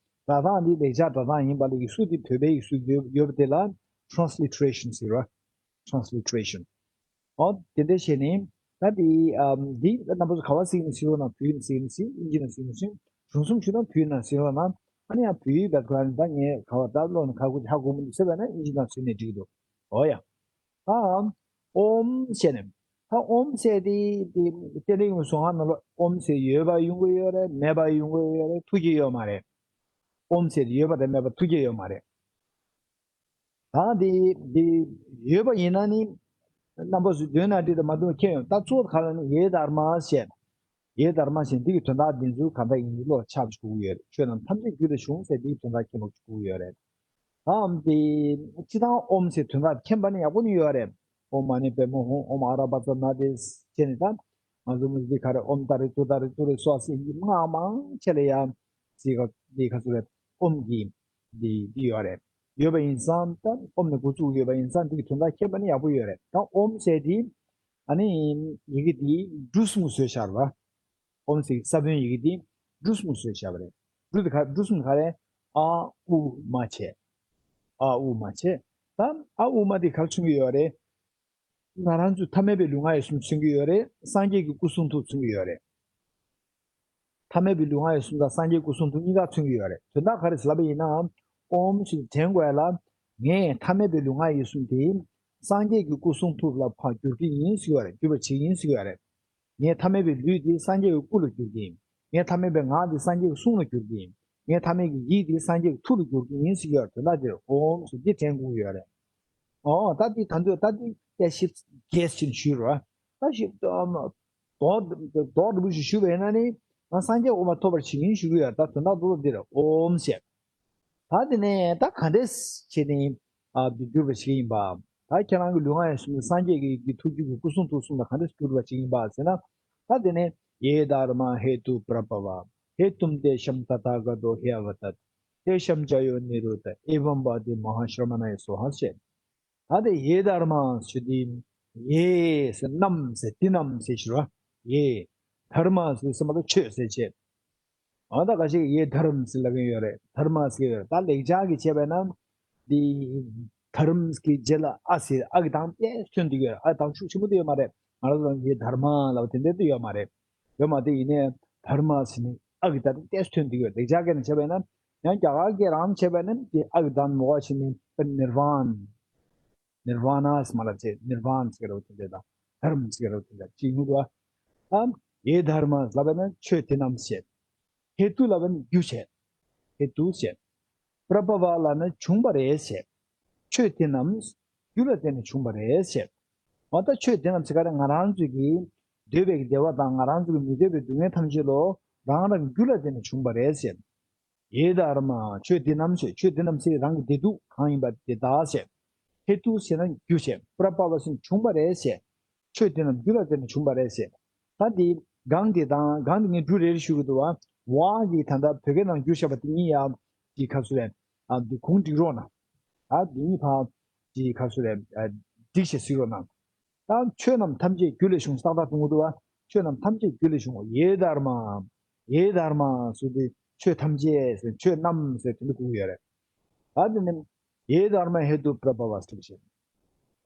སྒྲ་གདངས་འདི་ལེགས་སྦྱར་སྒྲ་གདངས་ཡིན་པ་ལ་ཡིག་གཟུགས་འདི་བོད་པའི་ཡིག་གཟུགས་ཡོད་ཡོད་པ་དེ་ལ་transliteration ཟེར་བ། transliteration། འོ་དེ་འདྲ་བྱས་ནས་ད་འདི་ཨམ་འདི་རྣམ་པ་ཚོ་ག་བ་ཟེར་ནས་ཟེར་རོགས་གནང་། བོད་ཡིག་ནང་ཟེར་ནས་ཟེར། ཨིན་ཇི་ནང་ཟེར་ནས་ཟེར། གཞུང་གསུམ་ཞུ་ན་བོད་ཡིག་ནང་ཟེར་རོགས་གནང་། ཨ་ནི་ཡང་བོད་ཡིག་བེད་ཁ་ནི་ད་ངས་ག་བ་ད་ཀློག་ནས་ཁ་ཁུ་ཧ་གོ་མི་འདུག་ཟེར་བས་ན་ཨིན་ཇི་ནང་ཟེར་ནས་འགྲིག་འདུག་འོ་ཡ། ད་ཨོམ་ཟེར་ནས་ད་ཨོམ་ཟེར་དེ་དེ་ཏན་ཏན་ཡོང་གཟུངས་སྔགས་ནང་ལ་ཨོམ་ཟེར་ཡོད་པ་ཡོང་གི་ཡོད་རེད། མེད་པ་ཡོང་གི་ཡོད་རེད། ཐུགས་ཀྱི་ཡོད་མ་རེད། ཨོམ་ཟེར་དེ་ཡོད་པ་དང་མེད་པ་ཐུགས་ཀྱི་ཡོད་མ་རེད། ད་འདི་འདི་ཡོད་པ་ཡིན་ན་ནི་རྣམ་པ་ཚོས་འདོན་ན་འགྲིག་དང་མ་འདོན་ཁྱད་ཡོད། ད་གཙོ་བོ་ག་ལ་ནི་ཡེ་དྷརྨཱ་ཟེར། ཡེ་དྷརྨཱ་ཟེར་འདི་གི་དོན་དག་འདི་ཚོ་ག་འདྲ་ཡིན་བློ་ཆགས་པ་ཞིག་དགོས་ཀྱི་ཡོད་རེད། ཆོས་རྣམས་ཐམས་ཅད་རྒྱུ་ལས་བྱུང་ཟེར་འདི་གི་དོན་དག་མཁྱེན་པ་ཞིག་དགོས་ཀྱི་ཡོད་རེད། ད་འདི་སྤྱི་བཏང་ཨོམ་ཟེར་དོན་དག་མཁྱེན་པ་ནི་ཡག་པོ་ནི་ཡོད་རེད། ཨོཾ་མ་ཎི་པདྨེ་ཧཱུྃ། ཨོཾ་ཨ་ར་པ་ཙ་ན་དྷཱིཿ་ཟེར་ནས་ད་ང་ཚོ་མི་ཚེ་ག་རེ་ཨོཾ་ཏཱ་རེ་ཏུཏྟཱ་རེ་ཏུ་རེ་སྭཱ་ཧཱ་ཟེར་གྱི་སྔགས་མང་ཆེ་ལ་ཡང་ཟེར་ག་འདི་ག་ཚོད་རེད། ཨོཾ་གྱི་འདི་འདི་ཡོད་རེད། ཡོད་པ་ཡིན་ཙང་ད་ཨོཾ་ནས་འགོ་བཙུགས་ཡོད་པ་ཡིན་ཙང་འདི་གི་དོན་དག་མཁྱེན་པ་ནི་ཡག་པོ་ཡོད་རེད། ད་ཨོཾ་ཟེར་དེ་ཨ་ནི་ཡི་གེ་འདི་འབྲུ་གསུམ་བཟོས་བཞག་རེད་བ། ཨོཾ་ཟེར་ས་བོན་ཡི་གེ་འདི་འབྲུ་གསུམ་བཟོས་བཞག་པ་རེད། འབྲུ་དེ་ག་འབྲུ་གསུམ་ག་རེ། ཨ་ཨུ་མ་བྱས། ཨ་ཨུ་མ་བྱས། ད་ཨ་ཨུ་མ་དེ་ག་རེ་མཚོན་གྱི་ཡོད་རེད། ང་རང་ཚོའི་ཐ་མལ་པའི་ལུས་ངག་ཡིད་གསུམ་མཚོན་གྱི་ཡོད་རེད། སངས་རྒྱས་ཀྱི་སྐུ་གསུང་ཐུགས་མཚོན་གྱི་ཡོད་རེད། ཐ་མལ་པའི་ལུས་ངག་ཡིད་གསུམ་དང་སངས་རྒྱས་སྐུ་གསུང་ཐུགས་གཉིས་ཀ་མཚོན་གྱི་ཡོད་རེད། དོན་དག་ག་རེ་ཟེར་ལབ་པ་ཡིན་ན། ཨོཾ་ཞེས་དྲན་དགོས་ལ། ངས་ཐ་མལ་པའི་ལུས་ངག་ཡིད་གསུམ་དེ་སངས་རྒྱས་ཀྱི་སྐུ་གསུང་ཐུགས་ལ་ཕར་བསྒྱུར་གྱི་ཡིན་ཟེར་གྱི་ཡོད་རེད། བསྒྱུར་བར་བྱེད་ཀྱི་ཡིན་ཟེར་གྱི་ཡོད་རེད། ངས་ཐ་མལ་པའི་ལུས་འདི་སངས་རྒྱས་ཀྱི་སྐུ་ལ་བསྒྱུར་གྱི་ཡིན། ངས་ཐ་མལ་པའི་ངག་འདི་སངས་རྒྱས་ཀྱི་གསུང་ལ་བསྒྱུར་གྱི་ཡིན། ངས་ཐ་མལ་གྱི་ཡིད་འདི་སངས་རྒྱས་ཀྱི་ཐུགས་ལ་བསྒྱུར་གྱི་ཡིན་ཟེར་གྱི་ཡོད་རེད། དོན་དག་འདིར་ཨོཾ་ཟེར་འདི་དྲན་དགོས་ཀྱི་ཡོད་རེད། ཨོ་ད་འདི་ད་འདོད་ད་འདི་སྐད་ཞིབ་རྒྱས་ཕྱིན་ཞུས་རོགས། ད་ཞིབ་ཏུ་ཨམ་རྡོག་རྡོག་འདྲ་པོ་ཞིག་ཞུས་པ་ཡིན་ན་ནི་ང་སངས་རྒྱས་དབུ་མ་ཐོབ་པར་བྱེད་ཀྱི་ཡིན་ཞུ་གི་ཡོད། ད་དོན་དག་རྡོག་རྡོག་འདི་རེད། ཨོཾ་ཟེར། ད་དེ་ནས་ད་ག་འདྲས་བྱས་ནས་ཨ་འདི་བསྒྱུར་བ་ཞིག་ཡིན་པ། ད་ཁྱེད་རང་གི་ལུས་ངག་ཡིད་གསུམ་ནི་སངས་རྒྱས་ཀྱི་ཡི་གེ་ཐུགས་རྒྱུད་ཀྱི་སྐུ་གསུང་ཐུགས་གསུམ་ལ་ག་འདྲས་བསྒྱུར་བ་ཞིག་ཡིན་པ་ཟེར་ན། ད་དེ་ནས་ཡེ་དྷརྨཱ་ཧེ་ཏུ་པྲ་བྷ་ཝ། ཧེ་ཏུཾ་དེ་ཤཾ་ཏ་ཐཱ་ག་ཏོ་ཧེ་ཨ་བ་དད། དེ་ཤཾ་ཙྱ་ཡོ་ནི་རུ་དྷ། ཨེ་བཾ་བ་དི་མ་ཧཱ་ཤྲ་མ་ཎཱ་ཡེ་སྭཱ་ཧཱ་ཞེས། ད་དེ་ཡེ་དྷརྨཱ་ཞུ་དེ། ཡེ་ཟེར་རྣམས་ཟེར་དེ་རྣམས་ཟེར་ཞུ་ར། ཡེ་དྷརྨཱ་ཟེར་སེམས་པ་ལ་ཆོས་ཟེར་བྱས། ཨ་ད་ག་ཞིག་ཡེ་དྷརྨ་ཟེར་ལབ་ཀྱི་ཡོད་རེད། དྷརྨ་ཟེར་ཡོད་རེད། ད་ལེགས་སྦྱར་གྱི་བྱས་པས་ན། འདི་དྷརྨ་གི་རྗེས་ལ་ཨ་ཟེར། ཨ་གི་གདངས་ཏོག་ཙམ་ཐོན་བསྡད་ཡོད་རེད། ཨ་གདངས་ཤུགས་ཆེན་པོ་དེ་ཡོད་མ་རེད། ང་རང་ཚོ་ཡེ་དྷརྨ་ལབ་དེ་འདྲ་དེ་ཡོད་མ་རེད། ཡོད་མ་རེད། ཡིན་ནའི་དྷརྨ་ཟེར་ནས་ཨ་གི་གདངས་ཏོག་ཙམ་ཐོན་བསྡད་ཡོད་རེད། ལེགས་སྦྱར་གྱི་ནང་བྱས་པས་ན། ཡང་རྒྱ་གར་གྱི་རང་བྱས་པས་ན་དེ་ཨ་གི་གདངས་མོ་བ་ཞིག་ནི་ནིར་ཝཱན། ནིར་ཝཱ་ན་ཟེར་མ་ལབ་ཅེས། ནིར་ཝཱན་ཟེར་རོ་དེ་འདྲ་དང་། དྷརྨ་ཟེར་རོ་དེ་འདྲ་ཅིག་ཡོང་འདུག་ཨ། ཡེ་དྷརྨ་ལབ་པ་ན་ཆོས་དེ་རྣམས་བཤད། ཧེ་ཏུ་ལབ་པ་ན་རྒྱུ་བཤད། ཧེ་ཏུ་བཤད། པྲ་བྷ་ཝ་ལབ་ན་བྱུང་བ་རེད་ཟེར། ཆོས་དེ་རྣམས་རྒྱུ་ལ་བརྟེན་ནས་བྱུང་བ་རེད་ཟེར། འོ་ད་ཆོས་དེ་རྣམས་ཟེར་ག་རེ། ང་རང་ཚོ་གི་འདོད་པའི་བདེ་བ་དང་ང་རང་ཚོ་གི་མི་འདོད་པའི་སྡུག་བསྔལ་ཐམས་ཅད་ལོ་རང་རང་གི་རྒྱུ་ལ་བརྟེན་ནས་བྱུང་བ་རེད་ཟེར། ཡེ་དྷརྨ། ཆོས་འདི་རྣམས་ཟེར། ཆོས་འདི་རྣམས་ཟེར་རང་གི་བདེ་སྡུག་གང་ཡིན་པ་དེ་དག་ཟེར། ཧེ་ཏུ་ཟེར་ན་རྒྱུ་བྱས། པྲ་བྷ་ཝ་ཟེར་ན་བྱུང་བ་རེད་ཟེར། ཆོས་འདི་རྣམས་རྒྱུ་ལ་བརྟེན་ནས་བྱུང་བ་རེད་ཟེར། ད་འདི་གང་དེ་དང་གང་དེ་ངས་འབྲུ་རེ་རེ་ཞུ་གི་འདུག་བ། ཝ་གི་ད་ལྟ་བོད་སྐད་ནང་བསྒྱུར་བཞག་པ་དེ་གཉིས་ཡང་གི་ཁ་སུ་རེད། ཨ་འདི་གུང་འགྲིག་རོགས་གནང་། ད་འདི་གཉིས་ཕར་གི་ཁ་སུ་རེད། ཨ་འགྲིག་བྱས་གཟིགས་རོགས་གནང་། ད་ཆོས་རྣམས་ཐམས་ཅད་རྒྱུ་ལས་བྱུང་། ཏག་ཏག་གཏོང་གི་འདུག་བ། ཆོས་རྣམས་ཐམས་ཅད་རྒྱུ་ལས་བྱུང་བ། ཡེ་དྷརྨ། ཡེ་དྷརྨ་ཟེར་དུས་ཆོས་ཐམས་ཅད་ཟེར། ཆོས་རྣམས་ཟེར་དེ་འདྲ་གོ་གི་ཡོད་རེད། ད་དེ་ནི་ཡེ་དྷརྨ་ཧེ་ཏུ་པྲ་བྷ་ཝ་ཟེར་བ་ཞིག་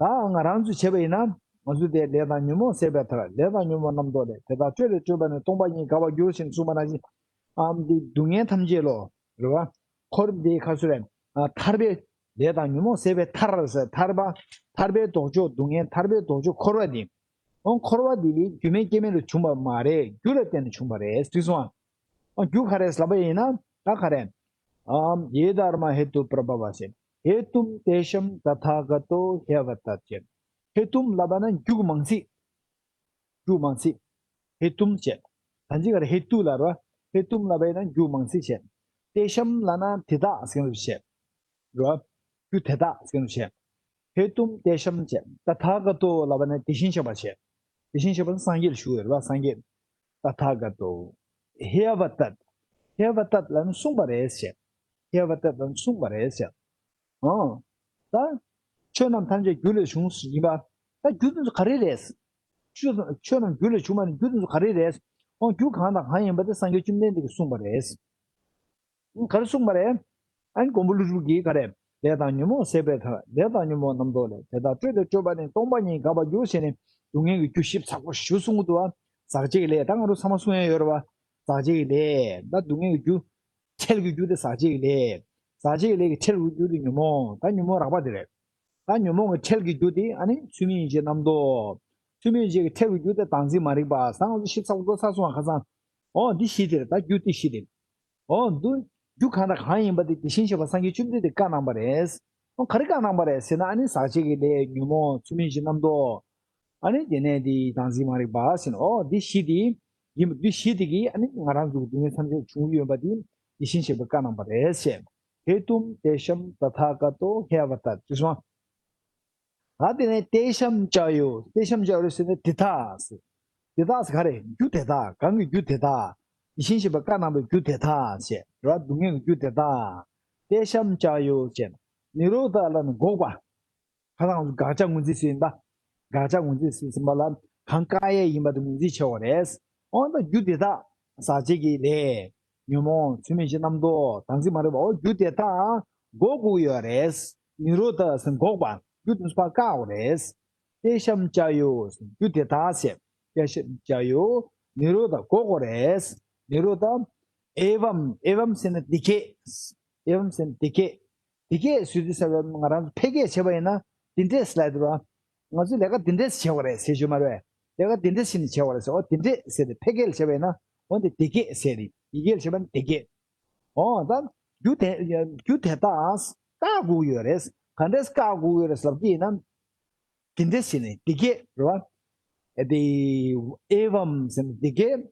ད་ང་རང་ཚོས་བྱས་པ་ཡིན་ན། ང་ཚོས་དེ་ལས་དང་ཉོན་མོངས་ཟད་པའི་མཐར། ལས་དང་ཉོན་མོངས་རྣམ་རྟོག་ལས། དེ་དག་སྤྲོས་ལས་སྤྲོས་པ་ནི། སྟོང་པ་ཉིད་དགག་པར་འགྱུར་ཞེས་གསུངས་པ་ནང་བཞིན། ཨམ་འདི་སྡུག་བསྔལ་ཐམས་ཅད་ལོ། རེད་བ། འཁོར་འདི་ཁ་སུ་རེད། ཨ་ཐར་པའི་ལས་དང་ཉོན་མོངས་ཟད་པའི་མཐར་ཟེར། ཐར་པ། ཐར་པའི་ལྡོག་ཕྱོགས་སྡུག་བསྔལ། ཐར་པའི་ལྡོག་ཕྱོགས་འཁོར་བ་འདི། འོ་འཁོར་བ་འདི་རྒྱུ་མེད་རྐྱེན་མེད་ལ་བྱུང་བ་མ་རེད། རྒྱུ་ལ་བརྟེན་ནས་བྱུང་བ་རེད། འགྲིག་སོང་ཨ། འོ་རྒྱུ་ག་རེ་ལབ་པ་ཡིན་ན་ད་ག་རེ། ཨམ་ཡེ་དྷརྨ་ཧེ་ཏུ་པྲ་བྷ་ཝ་ཟེར། ཧེ་ཏུམ་ཏེ་ཤམ་ཏ་ཐཱ་ག་ཏོ་ཧེ་ཝ་ཏད་ཟེར། ཧེ་ཏུམ་ལབ་པ་ན་རྒྱུ་མང་ཚིག་རྒྱུ་མང་ཚིག་ཧེ་ཏུམ་བྱས། ད་ཅི་ག་རེ་ཧེ་ཏུ་ལ་རོ། ཧེ་ཏུམ་ལ་བས་ན་རྒྱུ་མང་ཚིག་བྱས། ཏེ་ཤམ་ལ་ན་དེ་དག་ཟེར་བ་བྱས། རོ། རྒྱུ་དེ་དག་ཟེར་བ་བྱས། ཧེ་ཏུམ་ཏེ་ཤམ་བྱས། ཏ་ཐཱ་ག་ཏོ་ལ་བ་ན་དེ་བཞིན་གཤེགས་པ་བྱས། དེ་བཞིན་གཤེགས་པ་སངས་རྒྱས་ལ་ཞུ་བའི་རོ། སངས་རྒྱས། ཏ་ཐཱ་ག་ཏོ། ཧེ་ཝ་ཏད། ཧེ་ཝ་ཏད་ལ་ན་གསུངས་པ་རེད་བྱས། ཧེ་ཝ་ཏད་ལ་ན་གསུངས་པ་རེད་བྱས། ཨང་། ད། ཆོས་རྣམས་ཐམས་ཅད་རྒྱུ་ལས་བྱུང་ཟེར་གྱིན་པ། ད་རྒྱུ་དེ་ཚོ་ག་རེ་རེད། ཆོས་ཆོས་རྣམས་རྒྱུ་ལས་བྱུང་བ་ནི་རྒྱུ་དེ་ཚོ་ག་རེ་རེད། ཨང་། རྒྱུ་གང་དང་གང་ཡིན་པ་དེ་སངས་རྒྱས་བཅོམ་ལྡན་འདས་ཀྱིས་གསུངས་པ་རེད། ཨང་། ག་རེ་གསུངས་པ་རེད། ཨ་ནི་མགོན་པོ་ཀླུ་སྒྲུབ་ཀྱིས་ག་རེ། ལས་དང་ཉོན་མོངས་ཟད་པའི་མཐར། ལས་དང་ཉོན་མོངས་རྣམ་རྟོག་ལས། དེ་དག་སྤྲོས་ཏེ་སྤྲོས་པ་ནི། སྟོང་པ་ཉིད་དགག་པར་འགྱུར་ཞེས་ནས། སྡུག་བསྔལ་གྱི་རྒྱུ་ཞིབ་ཚགས་པོ་ཞིབ་གསུང་གི་འདུག་བ། ཟག་བཅས་ཀྱི་ལས། ད་ང་ཚོ་ཚང་མ་གསུང་ཡ་ཡོད་རེད་བ། ཟག་བཅས་ཀྱི་ལས། ད་སྡུག་བསྔལ་གྱི་རྒྱུ། ཁྲེལ་གྱི་རྒྱུ་དེ་ཟག་བཅས་ཀྱི་ལས། ཟག་བཅས་ཀྱི་ལས་ཀྱི་ཁྲེལ་གྱི་རྒྱུ་དེ་ཉོན་མོངས། ད་ཉོན་མོངས་རགས་པ་དེ་རེད། ད་ཉོན་མོངས་ཀྱི་ཁྲེལ་གྱི་རྒྱུ་དེ་ཨ་ནི་ཚུལ་མིན་ཡིད་བྱེད་རྣམ་རྟོག་ཚུལ་མིན་ཡིད་བྱེད་ཀྱི་ཁྲེལ་གྱི་རྒྱུ་དེ་བདག་འཛིན་མ་རིག་པ། ད་ང་ཚོ་ཞིབ་ཚགས་པོ་ཚར་སོང་བ། ཁ་སང་། འོ་འདི་བཞི་དེ་རེད། ད་རྒྱུ་དེ་བཞི་དེ། འོ་འདུ། རྒྱུ་གང་དང་གང་ཡིན་པ་དེ་དེ་བཞིན་གཤེགས་པ་སངས་རྒྱས་བཅོམ་ལྡན་འདས་བཀའ་གནང་བ་རེད། འོ་ག་རེ་བཀའ་གནང་བ་རེད་ཟེར་ན། ཨ་ནི་ཟག་བཅས་ཀྱི་ལས། ཉོན་མོངས། ཚུལ་མིན་གྱི་རྣམ་རྟོག་ཨ་ནི་དེ་ནས་དེ་བདག་འཛིན་མ་རིག་པ་ཟེར་ན། འོ་འདི་བཞི་དེ། ཡིན་པ་འདི་བཞི་དེ་གིས་ཨ་ནི་ང་རང་ཚོ་གི་སྡུག་བསྔལ་ཐམས་ཅད་བྱུང་ཡོད་པ་དེ་དེ་བཞིན་གཤེགས་པས་བཀའ་གནང་བ་རེད་ཟེར། ཧེ་ཏུམ་ཏེ་ཤམ་ཏ་ཐཱ་ག་ཏོ་ཧེ་ཝ་ཏད་ཅེས་སོང་། ད་དེ་ནས་ཏེ་ཤམ་ཅཱ་ཡོ། ཏེ་ཤམ་ཅཱ་ཡོ་ཟེར་ན་དེ་དག་ཟེར། དེ་དག་ཟེར་ག་རེ། རྒྱུ་དེ་དག་གང་གི་རྒྱུ་དེ་དག་དེ་བཞིན་གཤེགས་པས་བཀའ་གནང་བའི་རྒྱུ་དེ་དག་ཟེར་ར། སྡུག་བསྔལ་གྱི་རྒྱུ་དེ་དག་ཏེ་ཤམ་ཅཱ་ཡོ་ཟེར། ནི་རོ་དྷ་ལ་ན་འགོག་པ། ཁ་སང་དགག་བྱ་ངོས་འཛིན་ཟེར་ཡིན་པ། དགག་བྱ་ངོས་འཛིན་ཟེར་ཟིན་པ་ལ་གང་བཀག་ཡས་ཡིན་པ་དེ་ངོས་འཛིན་བྱེད་དགོས་རེད། འོ་ན་རྒྱུ་དེ་དག་ཟག་བཅས་ཀྱི་ལས། ཉོན་མོངས། ཚུལ་མིན་གྱི་རྣམ་རྟོག་བདག་འཛིན་མ་རིག་པ། འོ་རྒྱུ་དེ་དག་འགོག་དགོས་ཡོད་རེད། ནི་རོ་དྷ་ཟེར་འགོག་པ། རྒྱུ་དེ་ཚོ་ཕར་བཀག་དགོས་རེད། ཏེ་ཤམ་ཅཱ་ཡོ། རྒྱུ་དེ་དག་ཟེར། ཏེ་ཤམ་ཅཱ་ཡོ། ནི་རོ་དྷ་འགོག་དགོས་རེད། ནི་རོ་དྷ། ཨེ་ཝམ། ཨེ་ཝམ་ཟེར་ན་དེ་སྐད། ཨེ་ཝམ་ཟེར་ན་དེ་སྐད། དེ་སྐད་ཟེར་དུས་ཙམ་པ་ང་རང་ཚོ་ཕལ་སྐད་བྱས་པ་ཡིན་ན་དེ་འདྲས་ལབ་འདུག་བ། ང་ཚོས་ལས་ཀ་དེ་འདྲས་བྱེད་དགོས་རེད་ཟེར་རྒྱུ་མ་རེད། ལས་ཀ་དེ་འདྲས་བྱས་ནས་བྱེད་དགོས་རེད་ཟེར། འོ་དེ་འདྲས་ཟེར་ཏེ་ཕལ་སྐད་ལ་བྱས་པ་ཡིན་ན་འོ་དེ་དེ་སྐད་ཟེར་རེད། ཡི་གེ་ལ་བྱས་པ་ཡིན་ན་དེ་སྐད། འོ་ད་རྒྱུ་དེ་རྒྱུ་དེ་དག་བཀག་དགོས་ཡོད་རེད། ག་འདྲས་བཀག་དགོས་ཡོད་རེད་ལབ་ཀྱི་ཡིན་ན། དེ་འདྲས་ཟེར་ནས་དེ་སྐད་རེད་བ། ཨེ་དེ། ཨེ་ཝམ་ཟེར་ནས་དེ་སྐད།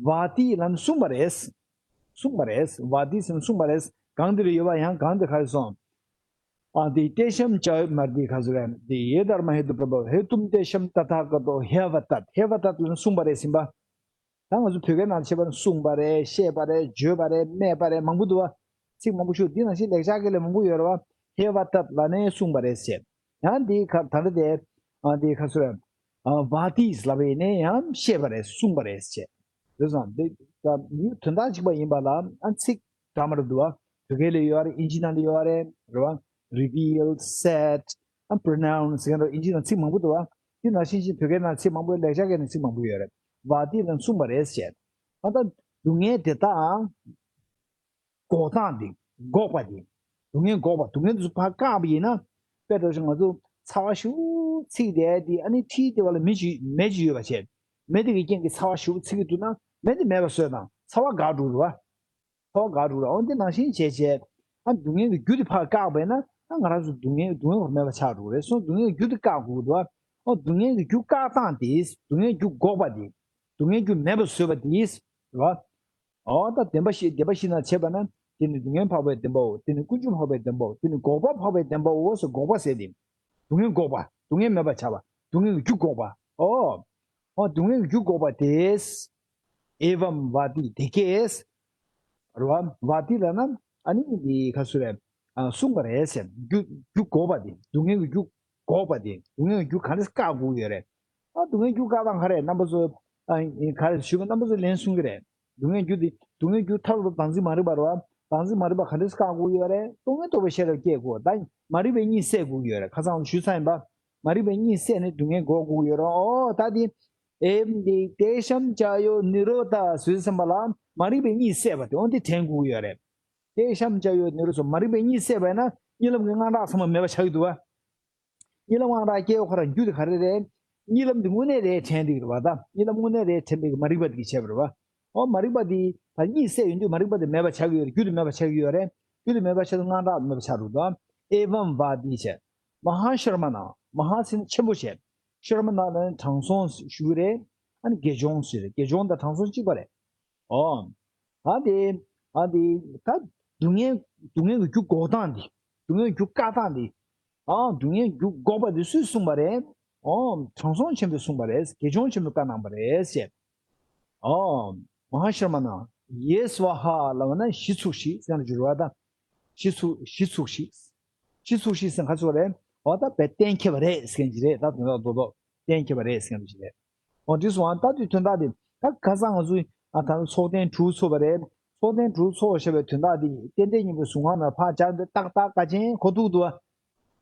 ཝ་ཏི་ལབ་ནས་གསུངས་པ་རེད། གསུངས་པ་རེད། ཝ་ཏི་ཟེར་ནས་གསུངས་པ་རེད། གང་དེ་ལ་ཡོད་པ་ཡང་གང་དེ་ག་རེ་སོང་། ཨ་དེ་ཏེ་ཤམ་ཅཱ་ཡོ། མ་དེ་ག་ཟེར་རེད། དེ་ཡེ་དྷརྨ་ཧེ་ཏུ་པྲ་བྷ་ཝ། ཧེ་ཏུམ་ཏེ་ཤམ་ཏ་ཐཱ་ག་ཏོ་ཧེ་ཝ་ཏད། ཧེ་ཝ་ཏད་ལབ་ནས་གསུངས་པ་རེད་ཟིན་པ། ད་ང་ཚོ་བོད་སྐད་ནང་བཤད་པ་ན་གསུངས་པ་རེད། བཤད་པ་རེད། བརྗོད་པ་རེད། སྨྲས་པ་རེད། མང་པོ་འདུག་བ། ཚིག་མང་པོ་ཞུ། འདི་ནང་བཞིན་ལེགས་སྦྱར་སྐད་ལ་མང་པོ་ཡོད་རེད་བ། ཧེ་ཝ་ཏད་ལབ་ནས་གསུངས་པ་རེད་ཟེར། ཡང་འདི་ཁ་ད་ལྟ་དེ། ཨ་འདི་ཁ་སུ་རེད། ཨ་ཝ་ཏིས་ལབ་པ་ཡིན་ནའི་ཡང་བཤད་པ་རེད། གསུངས་པ་རེད་ཟེར། རེད་སོང་། འདི་ད་མིང་དོན་དག་གཅིག་པ་ཡིན་པ་ལ་ཨ་ཚིག་འདྲ་མི་འདྲ་འདུག་བ། བོད་སྐད་ལ་ཡོད་རེད། ཨིན་ཇི་ནང་ལ་ཡོད་རེད། རེད་བ། རི་བྷིལ། སེད། ཨ་པྲོ་ནའུན་ཟེར་མཁན་འདྲ་ཨིན་ཇི་ནང་ཚིག་མང་པོ་འདུག་བ། དེ་ནང་བཞིན་བཞིན་བོད་སྐད་ནང་ཚིག་མང་པོ། ལེགས་སྦྱར་སྐད་ནང་ཚིག་མང་པོ་ཡོད་རེད། ཝ་ཏི་ལབ་ནས་གསུངས་པ་རེད་ཟེར། ཨ་ད་སྡུག་བསྔལ་དེ་དག་འགོག་སྟངས་དེ། འགོག་པ་དེ། སྡུག་བསྔལ་འགོག་པ། སྡུག་བསྔལ་དེ་ཚོ་ཕར་བཀག་པ་ཡིན་ན། དཔེ་འདྲ་བྱས་ང་ཚོ་ཚ་བ་ཞེ་པོ་ཚིག་བསྡད་དེ། ཨ་ནི་འཁྲིས་དེ་བ་ལ་མེ་ཅིག་མེ་ཅིག་ཡོད་པ་བྱས། མེ་དེ་གི་རྐྱེན་གྱིས་ཚ་བ་ཞེ་པོ་ཚིག་གི་འདུག་ན་མེ་དེ་མེད་པ་བཟོས་དང་ཚ་བ་འགག་འགྲོ་རེད་བ། ཚ་བ་འགག་འགྲོ་རེད། འོ་འདི་ནང་བཞིན་བྱས་བྱས། ཨ་སྡུག་བསྔལ་གྱི་རྒྱུ་དེ་ཕར་བཀག་པས་ན་ཨ་ང་རང་ཚོ་སྡུག་བསྔལ་སྡུག་བསྔལ་ཁོ་མེད་པ་ཆགས་འགྲོ་གི་རེད། སོང་སྡུག་བསྔལ་གྱི་རྒྱུ་དེ་བཀག་དགོས་ཀྱི་འདུག་ཨ་སྡུག་བསྔལ་གྱི་རྒྱུ་བཀག་སྟངས་དེ། སྡུག་བསྔལ་རྒྱུ་འགོག་པ་དེ། སྡུག་བསྔལ་རྒྱུ་མེད་པར་བཟོས་པ་དེ། རེད་བ། འོ་ད་བདེན་པ་བཞི་བདེན་པ་བཞི་ན་བྱས་པ་ན། དེ་ནི་སྡུག་བསྔལ་འཕགས་པའི་བདེན་པའོ། དེ་ནི་ཀུན་འབྱུང་འཕགས་པའི་བདེན་པའོ། དེ་ནི་འགོག་པ་འཕགས་པའི་བདེན་པའོ་ཟེར། འགོག་པ་ཟེར་དེ། སྡུག་བསྔལ་འགོག་པ། སྡུག་བསྔལ་མེད་པར་བྱ་བ། སྡུག་བསྔལ་གྱི་རྒྱུ་འགོག་པ། འོ། འོ་སྡུག་བསྔལ་གྱི་རྒྱུ་འགོག་པ་དེས། ཨེ་བམ་བ་ཏི་དེ་སྐད། རེད་བ། བ་ཏི་ལབ་ན་ཨ་ནི་འདི་ག་ཚོད་རེད། ཨ་གསུངས་པ་རེད་ཟེར། རྒྱུ་རྒྱུ་འགོག་པ་དེ། སྡུག་བསྔལ་གྱི་རྒྱུ་འགོག་པ་དེ། སྡུག་བསྔལ་གྱི་རྒྱུ་ག་འདྲས་བཀག་དགོས་ཡོད་རེད། ཨ་སྡུག་བསྔལ་རྒྱུ་བཀག་སྟངས་ག་རེ་རྣམ་པ་ཚོ། ཨ་ག་རེ་ཞུས་པ་རྣམ་པ་ཚོ་ལན་གསུང་གི་རེད། སྡུག་བསྔལ་རྒྱུ་དེ་སྡུག་བསྔལ་རྒྱུ་མཐར་ཐུག་བདག་འཛིན་མ་རིག་པ་རེད་བ། བདག་འཛིན་མ་རིག་པ་ག་འདྲས་བཀག་དགོས་ཡོད་རེད། རྟོག་ངན་རྟོག་པའི་ཤེས་རབ་སྐྱེ་དགོས། ད་མ་རིག་པའི་གཉིད་སད་དགོས་ཡོད་རེད། ཁ་སང་ཞུས་ཚར་ཡིན་པ། མ་རིག་པའི་གཉིད་སད་ནས་སྡུག་བསྔལ་འགོག་དགོས་ཡོད་རེད། ཨོ་ད་དེ། ཨེ་འདི་ཏེ་ཤམ་ཅ་ཡོ་ནི་རོ་དྷ་ཟེར་བསམ་པ་ལ་མ་རིག་པའི་གཉིད་སད་པ་དེ་འོ་འདི་དྲན་དགོས་ཡོད་རེད། ཏེ་ཤམ་ཅ་ཡོ་ནི་རོ་སོ། མ་རིག་པའི་གཉིད་སད་པ་ཡིན་ན་གཉིད་ལམ་གྱི་དངངས་སྐྲག་ཚང་མ་མེད་པ་ཆགས་ཀྱི་འདུག་བ། གཉིད་ལམ་དངངས་སྐྲག་སྐྱེ་བ་ཁོ་རང་རྒྱུ་དེ་ག་རེ་རེད། གཉིད་ལམ་དེ་དངོས་གནས་རེད་དྲན་འདུག་རེད་བ། ད་གཉིད་ལམ་དངོས་གནས་རེད་དྲན་པའི་མ་རིག་པ་དེ་གིས་བྱས་པ་རེད་བ། འོ་མ་རིག་པ་དེ་ད་གཉིད་སད་ཡོང་དུས་མ་རིག་པ་དེ་མེད་པ་ཆགས་ཀྱི་ཡོད་རེད། རྒྱུ་དེ་མེད་པ་ཆགས་ཀྱི་ཡོད་རེད། རྒྱུ་དེ་མེད་པ་ཆགས་དུས་དངངས་སྐྲག་མེད་པ་ཆགས་འགྲོ་འདུག་ཨེ་བམ་བ་ཏི་བྱས། མ་ཧཱ་ཤྲ་མ་ན། མ་ཧཱ་ཟེར་ན་ཆེན་པོ་བྱས། ཤྲ་མ་ན་ལ་ནི་དྲང་སྲོང་ཞུ་གི་རེད། ཨ་ནི་དགེ་སྦྱོང་ཟེར་རེད། དགེ་སྦྱོང་དང་དྲང་སྲོང་གཅིག་པ་རེད། ཨོ། ད་དེ། ད་དེ། ད་སྡུག་བསྔལ་སྡུག་བསྔལ་གྱི་རྒྱུ་འགོག་སྟངས་དེ། སྡུག་བསྔལ་རྒྱུ་བཀག་སྟངས་དེ། ཨ་སྡུག་བསྔལ་རྒྱུ་འགོག་པ་དེ་སུས་གསུངས་པ་རེད། ཨོ། དྲང་སྲོང་ཆེན་པོས་གསུངས་པ་རེད། དགེ་སྦྱོང་ཆེན་པོས་བཀའ་གནང་བ་རེད་ཟེར། ཨོ། མ་ཧཱ་ཤྲ་མ་ན། ཡེ་སྭཱ་ཧཱ་ལབ་ན་བཞི་ཚུགས་ཤིག་ཟེར་ན་འགྱུར་བ་དང་། བཞི་ཚུགས་བཞི་ཚུགས་ཤིག་བཞི་ཚུགས་ཤིག་ཟེར་ན་ག་ཚོད་རེད། འོ་ད་བས་གཏན་འཁེལ་བ་རེད་ཟེར་མཁན་ཅིག་རེད། ད་དོན་དག་རྡོག་རྡོག་གཏན་འཁེལ་བ་རེད་ཟེར་མཁན་ཅིག་རེད། འོ་འདི་སོང་ཨ་ད་དེ་དོན་དག་དེ་ད་ཁ་སང་ང་ཚོས་ཨ་ད་ཚོགས་ཐེངས་དྲུག་ཚོགས་པ་རེད། ཚོགས་ཐེངས་དྲུག་ཚོགས་བཞག་པའི་དོན་དག་དེ་རྟེན་འབྲེལ་སྙིང་པོའི་གཟུངས་སྔགས་ནང་ཕར་སྦྱར་འདི་ཏག་ཏག་ག་ཅན་གོ་ཐུག་འདུག་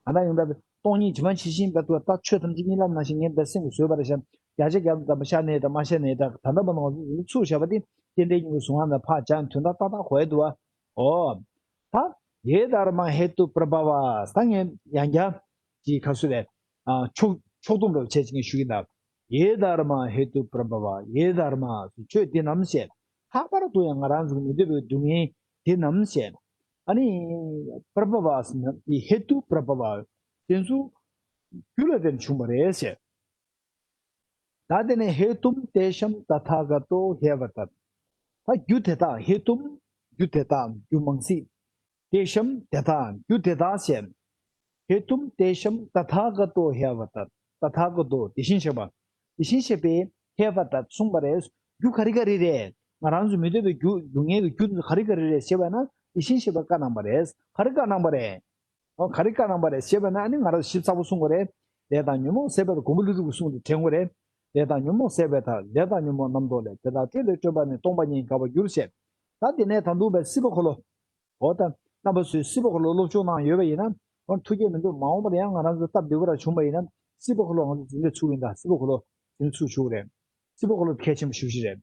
ཨ། ད་ལྟ་ཡིན་པ་སྟོང་ཉིད་ཇི་མ་ཇི་བཞིན་པ་དུ་ད་ཆོས་ཐམས་ཅད་གཉིད་ལམ་ནང་བཞིན་ངས་འདི་སེམས་ཀྱིས་བཟོས་པ་རེད་ཤག་བརྒྱ་ཆ་བརྒྱ་དང་ཤར་ནས་དང་མ་ཤར་ནས་དང་ད་ལྟ་བ་ནང་ཚུགས་བཞག་པ་དེ་རྟེན་འབྲེལ་སྙིང་པོའི་གཟུངས་སྔགས་ནང་ཕར་སྦྱར་དོན་དག་ཏག་ཏག་གོ་ཡ་འདུག་ཨ། ཨོ། ད་ཡེ་དྷརྨ་ཧེ་ཏུ་པྲ་བྷ་བ་ད་ངས་ཡང་བསྐྱར་གྱི་ཁ་སུ་ལས་ཕྱོགས་ཕྱོགས་བསྡོམས་འདྲ་བྱས་ཅིག་ངས་ཞུ་གི་ཡིན་ད། ཡེ་དྷརྨ་ཧེ་ཏུ་པྲ་བྷ་བ། ཡེ་དྷརྨ་ཆོས་དེ་རྣམས་ཞེས། ལྷག་པར་དུ་ཡང་ང་རང་ཚོ་མི་འདོད་པའི་སྡུག་བསྔལ་དེ་རྣམས་ཞེས། ཨ་ནི་པྲ་བྷ་བ་ཟེར་ན་ཧེ་ཏུ་པྲ་བྷ་བ་དེ་ཚོ་རྒྱུ་ལ་བརྟེན་བྱུང་བ་རེད་ཞེས། ད་དེ་ནས་ཧེ་ཏུམ་ཏེ་ཤམ་ཏ་ཐཱ་ག་ཏོ་ཧེ་བ་ཏ། ད་རྒྱུ་དེ་དག་ཧེ་ཏུམ་རྒྱུ་དེ་དག་རྒྱུ་མང་སྲིད། ཏེ་ཤམ་དེ་དག་རྒྱུ་དེ་དག་ཞེས། ཧེ་ཏུམ་ཏེ་ཤམ་ཏ་ཐཱ་ག་ཏོ་ཧེ་བ་ཏ། ཏ་ཐཱ་ག་ཏོ་དེ་བཞིན་གཤེགས་པ། དེ་བཞིན་གཤེགས་པས་ཧེ་བ་ཏ་གསུངས་པ་རེད། རྒྱུ་ག་རེ་ག་རེ་རེད། ང་རང་ཚོ་མི་འདོད་པའི་རྒྱུ་སྡུག་བསྔལ་གྱི་རྒྱུ་ག་རེ་ག་རེ་རེད་ཞེས་པ་ན་དེ་བཞིན་གཤེགས་པས་བཀའ་གནང་བ་རེད། ག་རེ་བཀའ་གནང་བ་རེད། ཨོ་ག་རེ་བཀའ་གནང་བ་རེད་ཞེས་པ་ན་ཨ་ནི་ང་རང་ཞིབ་ཚགས་པོ་གསུང་དགོས་རེད། ལས་དང་ཉོན་མོངས་ཟད་པའི་མཐར་མགོན་པོ་ཀླུ་སྒྲུབ་ཀྱི་གསུང་དེ་དྲན་དགོས་རེད། ལས་དང་ཉོན་མོངས་ཟད་པའི་མཐར། ལས་དང་ཉོན་མོངས་རྣམ་ལྡོག་ལས། དེ་དག་སྤྲོས་ལས་སྤྲོས་པ་ནི། སྟོང་པ་ཉིད་དགག་པར་འགྱུར་ཞེས། ད་དེ་ནས་ད་དུང་བའི་སྲིད་པ་འཁོར་ལོ། འོ་ད་རྣམ་པ་ཚོས་སྲིད་པ་འཁོར་ལོ་སློབ་སྦྱོང་གནང་ཡོད་པ་ཡིན་ན་འོ་ཐུགས་བསྐྱེད་མི་འདུག་མ་འོངས་པར་ཡང་ང་རང་ཚོ་སྟབས་བདེ་པོ་ར་བྱུང་བ་ཡིན་ན་སྲིད་པ་འཁོར་ལོ་ང་ཚོ་འཛིན་གྲྭ་ཚུགས་ཡིན། ད་སྲིད་པ་འཁོར་ལོ་འཛིན་གྲྭ་ཚུགས་ཆོག་གི་རེད། སྲིད་པ་འཁོར་ལོ་དེ་གལ་ཆེན་པོ་ཞེ་པོ་ཅིག་རེད།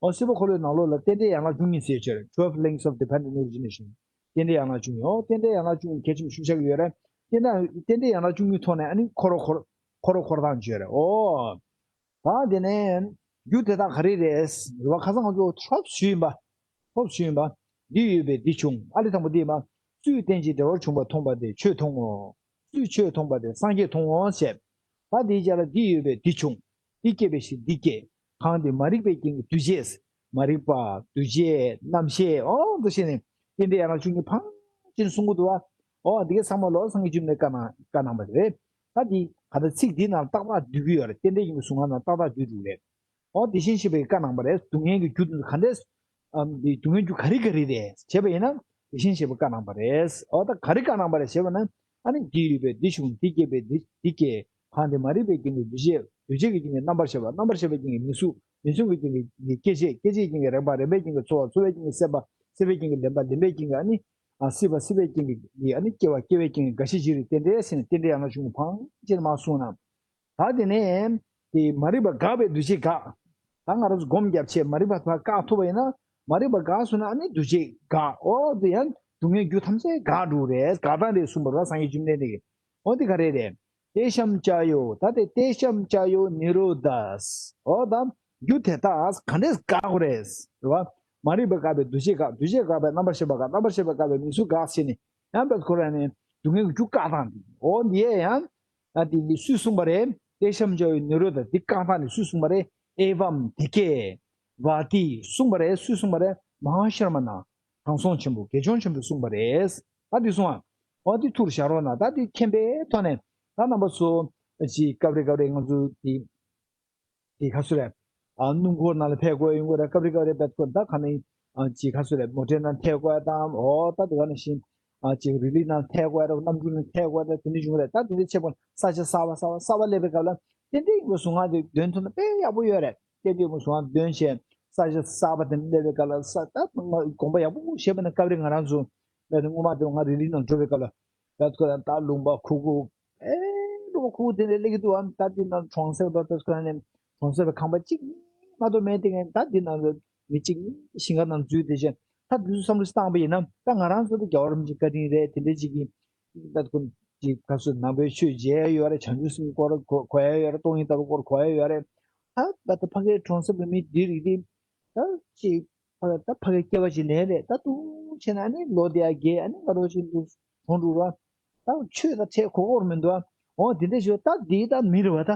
ཨོ་སྲིད་པ་འཁོར་ལོའི་ནང་ལོགས་ལ་རྟེན་འབྲེལ་ཡན་ལག་བཅུ་གཉིས་ཟེར་ཡོད་ཅེས། Twelve links of dependent origination། རྟེན་འབྲེལ་ཡན་ལག་བཅུ་གཉིས། ཨོ་རྟེན་འབྲེལ་ཡན་ལག་བཅུ་གཉིས་གལ་ཆེན་པོ་ཞེ་པོ་ཆགས་ཀྱི་ཡོད་རེད། རྟེན་འབྲེལ་རྟེན་འབྲེལ་ཡན་ལག་བཅུ་གཉིས་ཐོག་ནས་ཨ་ནི་འཁོར་བ་འཁོར་འཁོར་བ་འཁོར་སྟངས་བརྗོད་རེད། ཨོ། ད་དེ་ནས་རྒྱུ་དེ་དག་ག་རེ་རེད། རེད་བ། ཁ་སང་ང་ཚོ་ཐོབ་ཞུས་ཡིན་པ། ཐོབ་ཞུས་ཡིན་པ། འདི་ཡོད་པས་འདི་བྱུང་། ཨ་ལི་དང་པོ་འདི་ཡིན་པ། སུས་རྟེན་ཅིང་འབྲེལ་བར་འབྱུང་བ་མཐོང་བ་དེས་ཆོས་མཐོང་ངོ་། སུས་ཆོས་མཐོང་བ་དེས་སངས་རྒྱས་མཐོང་ངོ་ཞེས། ད་འདིའི་རྗེས་ལ་འདི་ཡོད་པས་འདི་བྱུང་། འདི་སྐྱེས་པའི་ཕྱིར་འདི་སྐྱེ། གང་དེ་མ་རིག་པའི་རྐྱེན་གྱིས་འདུ་བྱེད། མ་རིག་པ། འདུ་བྱེད། རྣམ་ཤེས། ཨོ་འདུ་ཤེས་ནི། རྟེན་འབྲེལ་ཡན་ལག་བཅུ་གཉིས་ཕར་ཕྱིན་གསུང་གི་འདུག་བ། ཨོ་འདི་གའི་ཚང་མ་ལོ་སངས་རྒྱས་བཅོམ་ལྡན་འདས་བཀའ་གནང་བཀའ་གནང་བ་རེད། ད་འདི་ག་ད་ཚིག་འདི་ནང་ཏག་ཏག་འདུས་ཀྱི་ཡོད་རེད། རྟེན་འབྲེལ་གྱི་གཟུངས་སྔགས་ནང་ཏག་ཏག་འདུས་འདུག་རེད། ཨོ་དེ་བཞིན་གཤེགས་པས་བཀའ་གནང་བ་རེད། སྡུག་བསྔལ་གྱི་རྒྱུ་ག་འདྲས། ཨམ་འདི་སྡུག་བསྔལ་རྒྱུ་ག་རེ་ག་རེ་རེད་ཞེས་པ་ཡིན་ན། དེ་བཞིན་གཤེགས་པས་བཀའ་གནང་བ་རེད། ཨོ་ད་ག་རེ་བཀའ་གནང་བ་རེད་ཞེས་པ་ན། ཨ་ནི་འདི་ཡོད་པས་འདི་བྱུང་། འདི་སྐྱེས་པས་འདི་འདི་སྐྱེ། གང་དེ་མ་རིག་པའི་རྐྱེན་གྱིས་འདུ་བྱེད། འདུ་བྱེད་ཀྱི་རྐྱེན་གྱིས་རྣམ་པར་ཤེས་པ། རྣམ་པར་ཤེས་པའི་རྐྱེན་གྱིས་མིང་གཟུགས། མིང་གཟུགས་ཀྱི་རྐྱེན་གྱིས་སྐྱེ་མཆེད། སྐྱེ་མཆེད་ཀྱི་རྐྱེན་གྱིས་རེག་པ། རེག་པའི་རྐྱེན་གྱིས་ཚོར་བ། ཚོར་བའི་རྐྱེན་གྱིས་སྲེད་པ། སྲེད་པའི་རྐྱེན་གྱིས་ལེན་པ། ལེན་པའི་རྐྱེན་གྱིས་ཨ་ནི། ཨ་སྲིད་པ། སྲིད་པའི་རྐྱེན་གྱིས་ཨ་ནི་སྐྱེ་བ། སྐྱེ་བའི་རྐྱེན་གྱིས་རྒ་ཤི་འཇིགས་རིགས་རྟེན་འབྲེལ་ཟེར་ནས་རྟེན་འབྲེལ་ཡན་ལག་བཅུ་གཉིས་ཕར་ཕྱིན་མར་གསུངས་ན། ད་དེ་ནས་དེ་མ་རིག་པ་འགགས་པས་འདུ་བྱེད་འགག་ད་ང་རང་ཚོ་སྒོམ་བརྒྱབ་བྱས་མ་རིག་པ་དག་བཀག་ཐུབ་པ་ཡིན་ན། མ་རིག་པ་འགག་སོང་ན་ཨ་ནི་འདུ་བྱེད་འགག་ཨོ་དེ་ཡང་སྡུག་བསྔལ་རྒྱུ་ཐམས་ཅད་འགག་འགྲོ་རེད། འགག་སྟངས་རེད་གསུངས་པ་རེད་སངས་རྒྱས་བཅོམ་ལྡན་འདས་ཀྱིས། ཨོ་དེ་ག་རེ་རེད། ཏེ་ཤམ་ཅ་ཡོ། ད་དེ་ཏེ་ཤམ་ཅ་ཡོ་ནི་རོ་དྷ། ཨོ་ད་རྒྱུ་དེ་དག་ག་འདྲས་འགག་དགོས་རེད། རེད་བ། མ་རིག་པས་བཀག་པའི་འདུ་བྱེད་བཀག་འདུ་བྱེད་བཀག་པས་རྣམ་པར་ཤེས་པ་བཀག་རྣམ་པར་ཤེས་པས་བཀག་པའི་མིང་གཟུགས་བཀག་ཟེར་ནས་ཡང་བད་ཁོ་ར་ནས་སྡུག་བསྔལ་གྱི་རྒྱུ་བཀག་སྟངས་འདི་འོ་འདི་ཡས་ཡང་ཨ་དེ་ཡིས་སུས་གསུངས་པ་རེད། ཏེ་ཤམ་བྱ་ཡི་ནི་རོ་དང་འདི་བཀག་སྟངས་ནི་སུས་གསུངས་པ་རེད། ཨེ་བམ་དེ་སྐད་བ་ཏི་གསུངས་པ་རེད། སུས་གསུངས་པ་རེད། མ་ཧཱ་ཤྲ་མ་ན། དྲང་སྲོང་ཆེན་པོ་དགེ་སྦྱོང་ཆེན་པོས་གསུངས་པ་རེད། ད་འདི་གསུངས་ཨ། འོ་འདི་ཐུགས་ལ་བཞག་རོགས་གནང་། ད་འདི་མཁྱེན་པའི་ཐོག་ནས་ད་རྣམ་པ་ཚོ་ཅིག་སྐབས་རེ་སྐབས་རེ་ང་ཚོ་འདི་དེ་ག་ཚོད་རེད། ཨ་སྣུམ་འཁོར་ནང་ལ་ཕེབས་དགོས་ཡོང་གི་རེད། སྐབས་རེ་སྐབས་རེ་བད་ཁོ་ད་ག་ནས་ཨ་ཅིག་ག་ཚོད་རེད། མོ་ཊའི་ནང་ཐེབས་དགོས་དང་འོ་ད་དེ་ག་ནང་བཞིན་ཨ་ཅིག་རི་ལི་ནང་ཐེབས་དགོས་རེད། གནམ་གྲུ་ནང་ཐེབས་དགོས་རེད། དེ་འདྲ་བྱུང་རེད། ད་དེ་འདྲ་བྱེད་དགོས་ས་ཆ་གསར་པ་གསར་པ་གསར་པ་སླེབས་པའི་སྐབས་ལ་ཏན་ཏན་ཡིན་པའི་གཟུངས་སྔགས་དེ་འདོན་ཐུབ་ན་དཔེ་ཡག་པོ་ཡོད་རེད། ཏན་ཏན་ཡིན་པའི་གཟུངས་སྔགས་འདོན་བྱས་ས་ཆ་གསར་པ་དེ་སླེབས་པའི་སྐབས་ལ་ས་ད་དགོངས་པ་ཡག་པོ་བཞེས་པ་ན་སྐབས་རེ་ང་རང་ཚོ་ད་དེ་སྔོན་མ་དེ་ང་རི་ལི་ནང་འགྲོ་བའི་སྐབས་ལ། ད་ཁོ་ད་ལུང་པ་ཁུག་ཁུག་ཨེ་ལུང་པ་ཁུག་ཁུག་དེ་འདྲ་སླེབས་ཀྱི་འདུག་ཨ་ད་འདི་ནང་གྲོང་གསེབ་དང་ད་ཁོ་ནས་གྲོང་གསེབ་པའི་ཁང་པ་གཅིག་མ་གཏོགས་མེད། དེ་ངས་ད་འདི་ནང་ལ་མི་གཅིག་ཞིང་ཁ་ནང་འཛུལ་དེ་བྱས་ད་འདི་ཚོ་བསམ་བློ་བཏང་པ་ཡིན་ན་ད་ང་རང་ཚོ་ད་རྒྱལ་བ་རིན་པོ་ཆེ་བཀའ་དྲིན་རེད། དེ་འདྲ་ཅིག་གིས་ད་ཁོ་ཅིག་ག་ཚོད་ནང་པའི་ཆོས་མཇལ་ཡོད་རེད། བྱང་ཆུབ་སེམས་སྐོར་གོ་གོ་ཡ་ཡོད་རེད། སྟོང་ཉིད་ལྟ་བའི་སྐོར་གོ་ཡ་ཡོད་རེད། ད་ད་ད་ཕ་གིའི་གྲོང་གསེབ་ལ་མི་འདི་རིགས་འདི་ད་ཅིག་ཕ་གི་ད་ཕ་གི་སྐྱེ་བ་ཅིག་ལེན་རེད། ད་ཏུ་བྱས་ན་ཨ་ནི་ལོ་དེ་ཡ་རྒས་ཨ་ནི་ང་རོ་ཅིག་འདུག་གྲོངས་འགྲོ་ར། ད་ཆོས་ད་ཁྲེལ་གོ་གོར་མི་འདུག་ཨ་འོ་དེ་འདྲ་ཞིག་ད་འདི་ད་མི་རེད་བ། ད་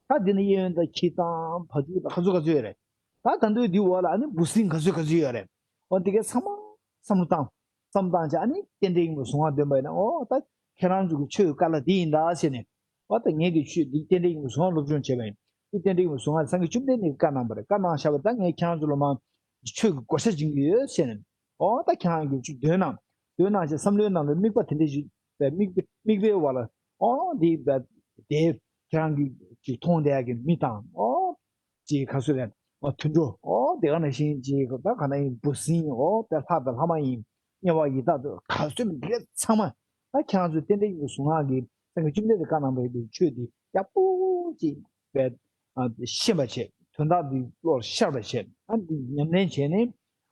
ད་འདི་ནི་གཡས་གཡོན་ད་ཁྱི་དང་བ་ཕྱུགས་ད་ག་ཚོད་ག་ཚོད་ཡོད་རེད། ད་ད་འདོད་འདི་འོག་ལ་ཨ་ནི་འབུ་སྲིན་ག་ཚོད་ག་ཚོད་ཡོད་རེད། འོ་འདི་གའི་ཚང་མ་བསམ་བློ་བཏང་། བསམ་བཏང་བྱས་ཨ་ནི་རྟེན་འབྲེལ་ཡིན་པའི་གཟུངས་སྔགས་འདོན་པ་ཡིན་ན་འོ་ད་ཁྱེད་རང་ཚོ་གི་ཆོས་དཀའ་ལ་འདི་ཡིན་ད་ཟེར་ནས། འོ་ད་ངས་ཀྱི་ཆོས་འདི་རྟེན་འབྲེལ་ཡིན་པའི་གཟུངས་སྔགས་སློབ་སྦྱོང་བྱས་པ་ཡིན། འདི་རྟེན་འབྲེལ་ཡིན་པའི་གཟུངས་སྔགས་སངས་རྒྱས་བཅོམ་ལྡན་འདས་ཀྱིས་བཀའ་གནང་བ་རེད། བཀའ་གནང་བཞག་པ་ད་ངས་ཁྱེད་རང་ཚོ་ལ་མ་ཆོས་ཀྱི་བགོ་བཤའ་སྦྱིན་གྱི་ཡོད་ཟེར་ནས། འོ་ད་ཁྱེད་རང་གིས་ཅིག་འདོན་གནང་། འདོན་གནང་བྱས་བསམ་བློའི་ནང་ལ་དམིགས་པ་དེ་འདྲ་ཞིག་པའི་དམིགས་པའི་དམིགས་པའི་བར་ལ་འོ་འདི་བས་དེ་ཁྱེད་རང་གིས་ཅིག་མཐོང་བསྡད་ཡག་གི་མི་དང་འོ་ཅིག་ག་ཚོད་རེད། འོ་དུད་འགྲོ་འོ་དེ་ག་ནང་བཞིན་ཅིག་ད་ག་ན་ཡིན་འབུ་སྲིན་འོ་དེ་ལྷ་དང་ལྷ་མ་ཡིན་དམྱལ་བ་ཡི་དྭགས་དང་ག་ཚོད་མི་འདི་ག་ཚང་མ་ད་ཁྱེད་རང་ཚོའི་རྟེན་འབྲེལ་ཡིན་པའི་གཟུངས་སྔགས་ཀྱིས་སངས་རྒྱས་བཅོམ་ལྡན་འདས་བཀའ་གནང་བའི་ཆོས་འདི་ཡག་པོ་ཅིག་པའི་ཨ་ཤེས་པ་བྱས། དོན་དག་འདི་བློར་ཤར་བ་བྱས། ཨ་འདི་ཉམས་ལེན་བྱས་ནས་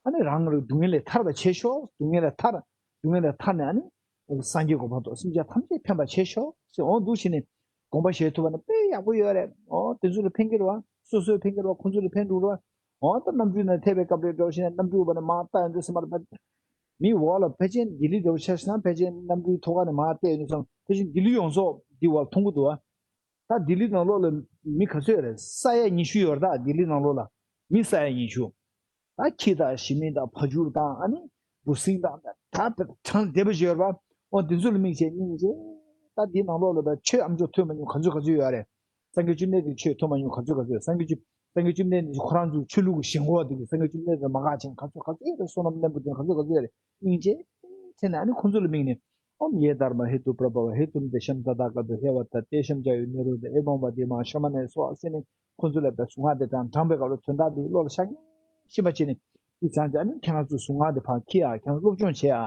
ཨ་ནི་རང་གི་སྡུག་བསྔལ་ལས་ཐར་བ་བྱེད་ཤོག་སྡུག་བསྔལ་ལས་ཐར། སྡུག་བསྔལ་ལས་ཐར་ནས་ཨ་ནི་སངས་རྒྱས་གོ་འཕང་ཐོབ། སེམས་ཅན་ཐམས་ཅད་ཕན་པ་བྱེད་ཤོག་ཟེར་འོ་འདུག་བྱས་ནས་དགོངས་པ་བཞེས་ཐུབ་པ་ན་དཔེ་ཡག་པོ་ཡོད་རེད། འོ་དེ་ཚོ་ལ་ཕན་གྱི་རེད་བ། སོ་སོའི་ཕན་གྱི་རེད་བ། ཁོང་ཚོ་ལ་ཕན་འགྲོ་རེད་བ། འོ་ད་གནམ་གྲུའི་ནང་ཐེབས་པའི་སྐབས་རེ་འདྲ་བ་ཞིག་ན་གནམ་གྲུ་བ་ནས་མར་ལྟ་ཡོང་དུས་ཙམ་པ་ལ་ཕ་མི་འོག་ལ་ཕལ་ཆེར་ལྡི་ལི་འདྲ་བོ་ཆ་བཞག་ན་ཕལ་ཆེར་གནམ་གྲུའི་ཐོག་ཁ་ནས་མར་བལྟས་ཡོང་དུས་ཙམ་ཕལ་ཆེར་ལྡི་ལི་ཡོངས་རྫོགས་འདི་འོག་ལ་མཐོང་གི་འདུག་བ། ད་ལྡི་ལི་ནང་ལོགས་ལ་མི་ག་ཚོད་རེད། ས་ཡ་ཉི་ཤུ་ཡོད་རེད། ད་ལྡི་ལི་ནང་ལོགས་ལ་མི་ས་ཡ་ཉི་ཤུ། ད་ཁྱི་དང་ཞི་མི་དང་བ་ཕྱུགས་དང་ཨ་ནི་འབུ་སྲིན་དང་ད་ད་གྲངས་བསྡད་པ་ཞིག་ཡོད་རེད་པ། འོ་དེ་ཚོ་ལ་དམིགས་བྱས་སྙིང་རྗེ། ད་འདི་ནང་ལོགས་ལ་ད་ཆོས་ཨ་མཆོག་ཐོས་མ་མྱོང་ག་ཚོད་ག་ཚོད་ཡོད་རེད། སངས་རྒྱས་བཅོམ་ལྡན་འདས་ཆོས་ཐོས་མ་མྱོང་ག་ཚོད་ག་ཚོད། སངས་རྒྱས་བཅོམ་སངས་རྒྱས་བཅོམ་ལྡན་འདས་ཁོ་རང་ཚོའི་ཆོས་ལུགས་ཀྱི་ཞེན་ཁོག་དེ་གིས་སངས་རྒྱས་བཅོམ་ལྡན་འདས་མ་དགའ་ཅན་ག་ཚོད་ག་ཚོད་ཡོད་རེད། བསོད་ནམས་རྣོན་པོ་ཅན་ག་ཚོད་ག་ཚོད་ཡོད་རེད། སྙིང་རྗེ་ཆེ་ནས་ཨ་ནི་ཁོ་ཚོ་ལ་དམིགས་ནས། ཨོཾ་ཡེ་དྷརྨཱ་ཧེ་ཏུ་པྲ་བྷ་ཝ་ཧེ་ཏུ་ཏེ་ཤམ་ཏ་ཐཱ་ག་ཏོ་ཧེ་ཝ་ཏ་ཏེ་ཤམ་ཛཱ་ཡོ་ནི་རོ་དྷ་ཨེ་བམ་བ་དེ་མ་ཧཱ་ཤྲ་མ་ནའི་སྭཱ་ཧཱ་ཟེར་ནས་ཁོ་ཚོ་ལ་པའི་གཟུངས་སྔགས་དེ་དང་བགྲངས་པའི་སྐབས་ལ་དོན་དག་འདི་བློ་ལ་ཤར་ཤེས་པ་བྱས་ནས་འདི་བགྲངས་ཀྱི་ཨ་ནི་ཁྱེད་རང་ཚོ་གཟུངས་སྔགས་དེ་ཕར་འཁྱེར་ཨ། ཁྱེད་རང་སློབ་སྦྱོང་བྱེད་ཨ།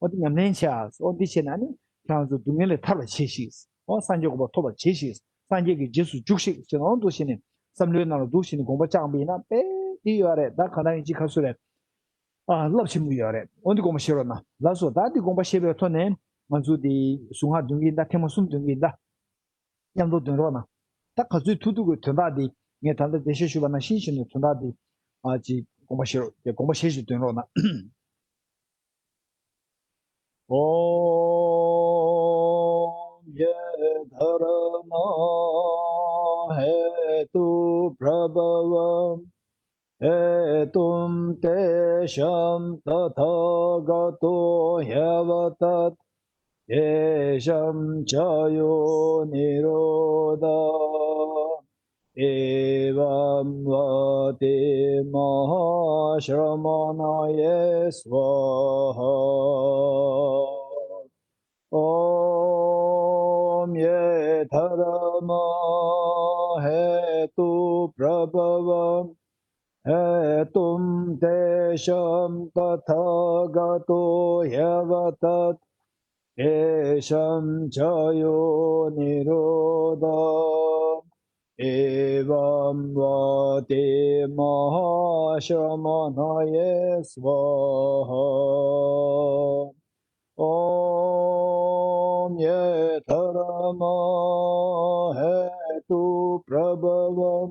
ཨོ་འདི་ཉམས་ལེན་བྱེད་ཨ། ཨོ་འདི་བྱས་ནས་ཨ་ནི་ཁྱེད་རང་ཚོ་སྡུག་བསྔལ་ལས་ཐར་བར་བྱེད་ཤིག་ཨོ་སངས་རྒྱས་གོ་འཕང་ཐོབ་པར་བྱེད་ཤིག་སངས་རྒྱས་ཀྱི་རྗེས་སུ་འཇུག་ཤིག་ཟེར་ནས་ཨོ་འདུག་བྱས་ནས་བསམ་བློའི་ནང་ལ་འདུག་བྱས་ནས་དགོངས་པ་བཅངས་པ་ཡིན་ན་དཔེ་འདི་ཡོད་རེད། ད་ག་ན་ཡིན་གཅིག་ག་ཚོད་རེད། ཨ་རླབས་ཆེན་པོ་ཡོད་རེད། འོ་འདི་དགོངས་པ་བཞེས་རོགས་གནང་། ལགས་སོ། ད་འདི་དགོངས་པ་བཞེས་པའི་ཐོག་ནས་ང་ཚོ་འདི་གཟུངས་སྔགས་འདོན་གྱི་ཡིན་ད། ཐེངས་མ་གསུམ་འདོན་གྱི་ཡིན་ད། མཉམ་དུ་འདོན་རོགས་གནང་། ད་ག་ཚོད་ཐུབ་ཐུབ་ཀྱི་དོན་དག་འདི་ངས་ད་ལྟ་འགྲེལ་བཤད་ཞུས་པ་ནང་བཞིན་བྱས་ནས་དོན་དག་འདི་ཨ་ཅིག་དགོངས་པ་བཞེས་རོགས། དེ་དགོངས་པ་བཞེས་བཞིན་འདོན་རོགས་གནང་། ॐ ये धर्मा हेतुप्रभवं हेतुं तेषां तथागतो ह्यवदत्। तेषां च यो निरोध एवं वा ते महाश्रमणये स्वाहा। ॐ ये धर्मा हेतुप्रभवं हेतुं तेषां तथागतो ह्यवदत्। तेषां च यो निरोध एवं वा ते महाश्रमणये स्वाहा। ॐ ये धर्मा हेतुप्रभवं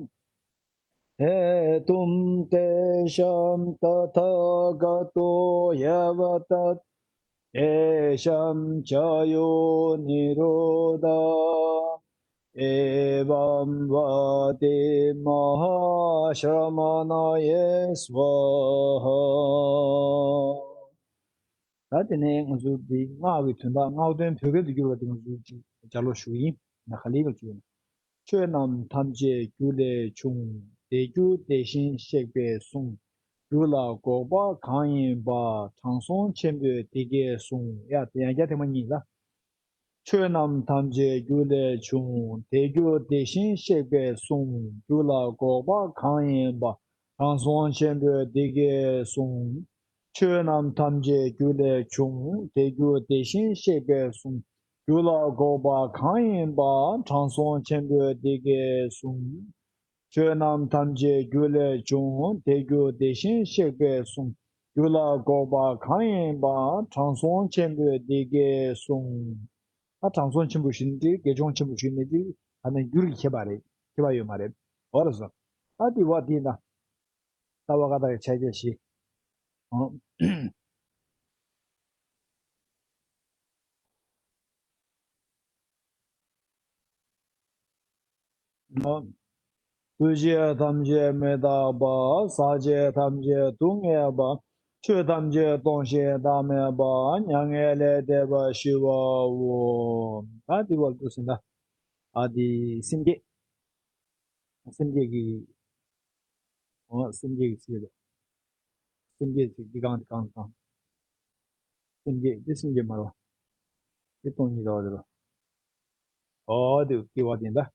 हेतुं तेषां तथागतो यवदत्। तेषां च यो निरोधः। एवं वदे महाश्रमणये स्वाहा। ད་དེ་ནས་ང་ཚོ་འདི་སྔགས་ཀྱི་དོན་དག་སྔགས་དོན་བོད་སྐད་དུ་བསྒྱུར་བ་དེ་ང་ཚོ་ཅིག་ལྗགས་ཀློག་ཞུ་གི་ཡིན། ན་ག་ལེ་ག་བཅུག་ན། ཆོས་རྣམས་ཐམས་ཅད་རྒྱུ་ལས་བྱུང་། དེ་རྒྱུ་དེ་བཞིན་གཤེགས་པས་གསུངས། རྒྱུ་ལ་འགོག་པ་གང་ཡིན་པ། དྲང་སྲོང་ཆེན་པོས་འདི་སྐད་གསུངས། ཡ་དེ་ཡང་བསྐྱར་ཐེངས་མ་གཉིས་ལ། ཆོས་རྣམས་ཐམས་ཅད་རྒྱུ་ལས་བྱུང་། དེ་རྒྱུ་དེ་བཞིན་གཤེགས་པས་གསུངས། རྒྱུ་ལ་འགོག་པ་གང་ཡིན་པ། དྲང་སྲོང་ཆེན་པོས་འདི་སྐད་གསུངས། ཆོས་རྣམས་ཐམས་ཅད་རྒྱུ་ལས་བྱུང་། དེ་རྒྱུ་དེ་བཞིན་གཤེགས་པས་གསུངས། རྒྱུ་ལ་འགོག་པ་གང་ཡིན་པ། དྲང་སྲོང་ཆེན་པོས་འདི་སྐད་གསུངས། ཆོས་རྣམས་ཐམས་ཅད་རྒྱུ་ལས་བྱུང་། དེ་རྒྱུ་དེ་བཞིན་གཤེགས་པས་གསུངས། རྒྱུ་ལ་འགོག་པ་གང་ཡིན་པ། དྲང་སྲོང་ཆེན་པོས་འདི་སྐད་གསུངས། ད་དྲང་སྲོང་ཆེན་པོ་ཞུ་ནི་དེ་དགེ་སྦྱོང་ཆེན་པོ་ཞུ་ནི་དེ་ད་ནི་འགྱུར་གྱི་ཁྱད་པར་རེད། ཁྱད་པར་ཡོད་མ་རེད། འོ་རེད་སོ། ད་དེ་བ་དེ་ཡིན་ད། ལྟ་བ་ཀ་དག་གི་ཕྱག་རྒྱ་བཞི། ཨོ། སྐུ་བྱད་ཐམས་ཅད་མི་རྟག་པ། ཟག་བཅས་ཐམས་ཅད་སྡུག་བསྔལ་བ། ཆོས་ཐམས་ཅད་སྟོང་ཞིང་བདག་མེད་པ། མྱ་ངན་ལས་འདས་པ་ཞི་བའོ། ད་འདི་བར་དུ་ཟིན་ད། ཨ་དེ་སེམས་བསྐྱེད། སེམས་བསྐྱེད་ཀྱི། འོ་སེམས་བསྐྱེད་ཀྱི་ཚིག་རེད། སེམས་བསྐྱེད་ཚིག་འདི་གང་འདི་གང་གང་། སེམས་བསྐྱེད་འདི་སེམས་བསྐྱེད་མ་རེད། འདི་སྟོང་ཉིད་ལྟ་བ་རེད། འོ་དེ་སྐྱེ་བ་དེ་འདྲ།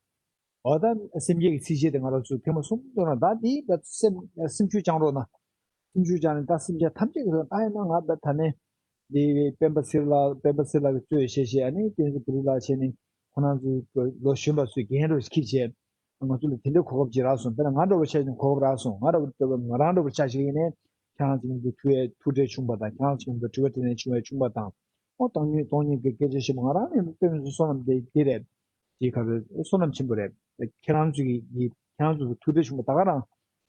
འོ་ད་སེམས་བསྐྱེད་ཀྱི་ཚིག་བཅད་དེ་ང་རང་ཚོས་ཐེངས་མ་གསུམ་འདོན་ན་ད་འདི་ད་སེམས་སེམས་ཤུགས་བཅང་རོགས་གནང་། སེམས་ཤུགས་བཅང་ནས་ད་སེམས་བསྐྱེད་ཐམས་ཅད་ཀྱི་ད་ཡིན་ན་ང་ད་ད་ནས། འདི་སྤེན་པ་ཚེ་རིང་ལགས། སྤེན་པ་ཚེ་རིང་ལགས་ཀྱིས་གཙོས་བྱས་བྱས་ཨ་ནི་བསྟན་འཛིན་བུ་རིག་ལགས་བྱས་ནས་ཁོང་རྣམ་ཚོའི་ལོ་གཞོན་པ་ཚོའི་འགན་རུ་འཁྱེར་བྱས། ང་ཚོ་ལ་དེ་འདྲའི་གོ་སྐབས་ཅིག་རག་སོང་། དཔེར་ན་ང་འདྲ་བོ་ཆ་བཞག་ན་གོ་སྐབས་རག་སོང་། ང་འདྲ་བོ་ང་རང་འདྲ་བོ་ཆ་བཞག་ཡིན་ནའི་ཁྱེད་རང་ཚོ་མཉམ་དུ་ཐུགས་ཐུགས་འཕྲད་བྱུང་བ་དང་། ཁྱེད་རང་ཚོ་མཉམ་དུ་དྲི་བ་དྲིས་ལན་བྱུང་བའི་བྱུང་བ་དང་། ཨོ་སྟོང་ཉིད་སྟོང་ཉིད་ཀྱི་སྐད་ཆ་བཤད་པ་ང་རང་ནས་དཔེ་མི་སྲིད་བསོད་ནམས་དེ་དེ་རེད། དེ་ག་རེ་བསོད་ནམས་ཆེན་པོ་རེད། ཁྱེད་རང་ཚོ་གི་ཡི་ཁྱེད་རང་ཚོ་གི་ཐུགས་འཕྲད་བྱུང་བ་ད་ག་རང་།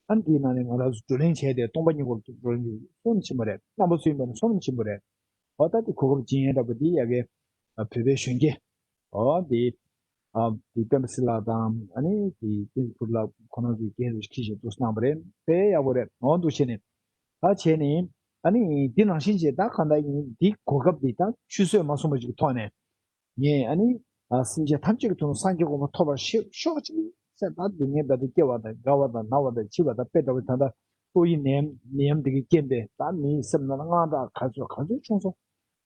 ཨ་ནི་དེའི་ནང་ནས་ང་རང་ཚོ་བགྲོ་གླེང་བྱས་ཏེ་སྟོང་པ་ཉིད་སྐོར་དུ་བགྲོ་གླེང་བྱས་བསོད་ནམས་ཆེན་པོ་རེད། རྣམ་པ་ཚོ་ཡིན་པ་ནི་བསོད་ནམས་ཆེན་པོ་རེད། འོ་ད་དེ་གོ་སྐབས་སྦྱིན་ཡས་འདྲ་པོ་དེ་ཡ་གི་བོད་པའི་གཞོན་སྐྱེས། འོ་དེ། ཨ་དེ་སྤེན་པ་ཚེ་རིང་ལགས་དང་ཨ་ནི་དེ་བསྟན་འཛིན་བུ་རིག་ལགས་ཁོང་རྣམ་ཚོས་འགན་རུ་འཁྱེར་བྱས་འདུག་གནང་བ་རེད། དཔེ་ཡག་པོ་རེད། འོ་འདུག་བྱས་ནས། ད་བྱས་ནས་ཨ་ནི་འདི་ནང་བཞིན་བྱས་ད་གང་ལྟར་ཡིན་འདི་གོ་སྐབས་འདི་ད་ཆུད་ཟོས་མ་སོང་བ་ཞིག་གི་ཐོག་ནས། ངས་ཨ་ནི། ཨ་སེམས་ཅན་ཐམས་ཅད་ཀྱི་དོན་དུ་སངས་རྒྱས་གོ་འཕང་ཐོབ་པར་ཤོག་ཤོག་ཅིག་ཟེར། ད་སྡུག་བསྔལ་བར་དུ་སྐྱེ་བ་དང་རྒ་བ་དང་ན་བ་དང་འཆི་བ་དང་དཔེ་འདྲ་བོ་ད་ལྟ་ཏོག་དབྱིབས་ནད་ནད་ཡམས་འདི་གི་རྐྱེན་པས་ད་མིའི་སེམས་ནང་ལ་དངངས་སྐྲག་ག་ཚོད་ག་ཚོད་བྱུང་སོང་།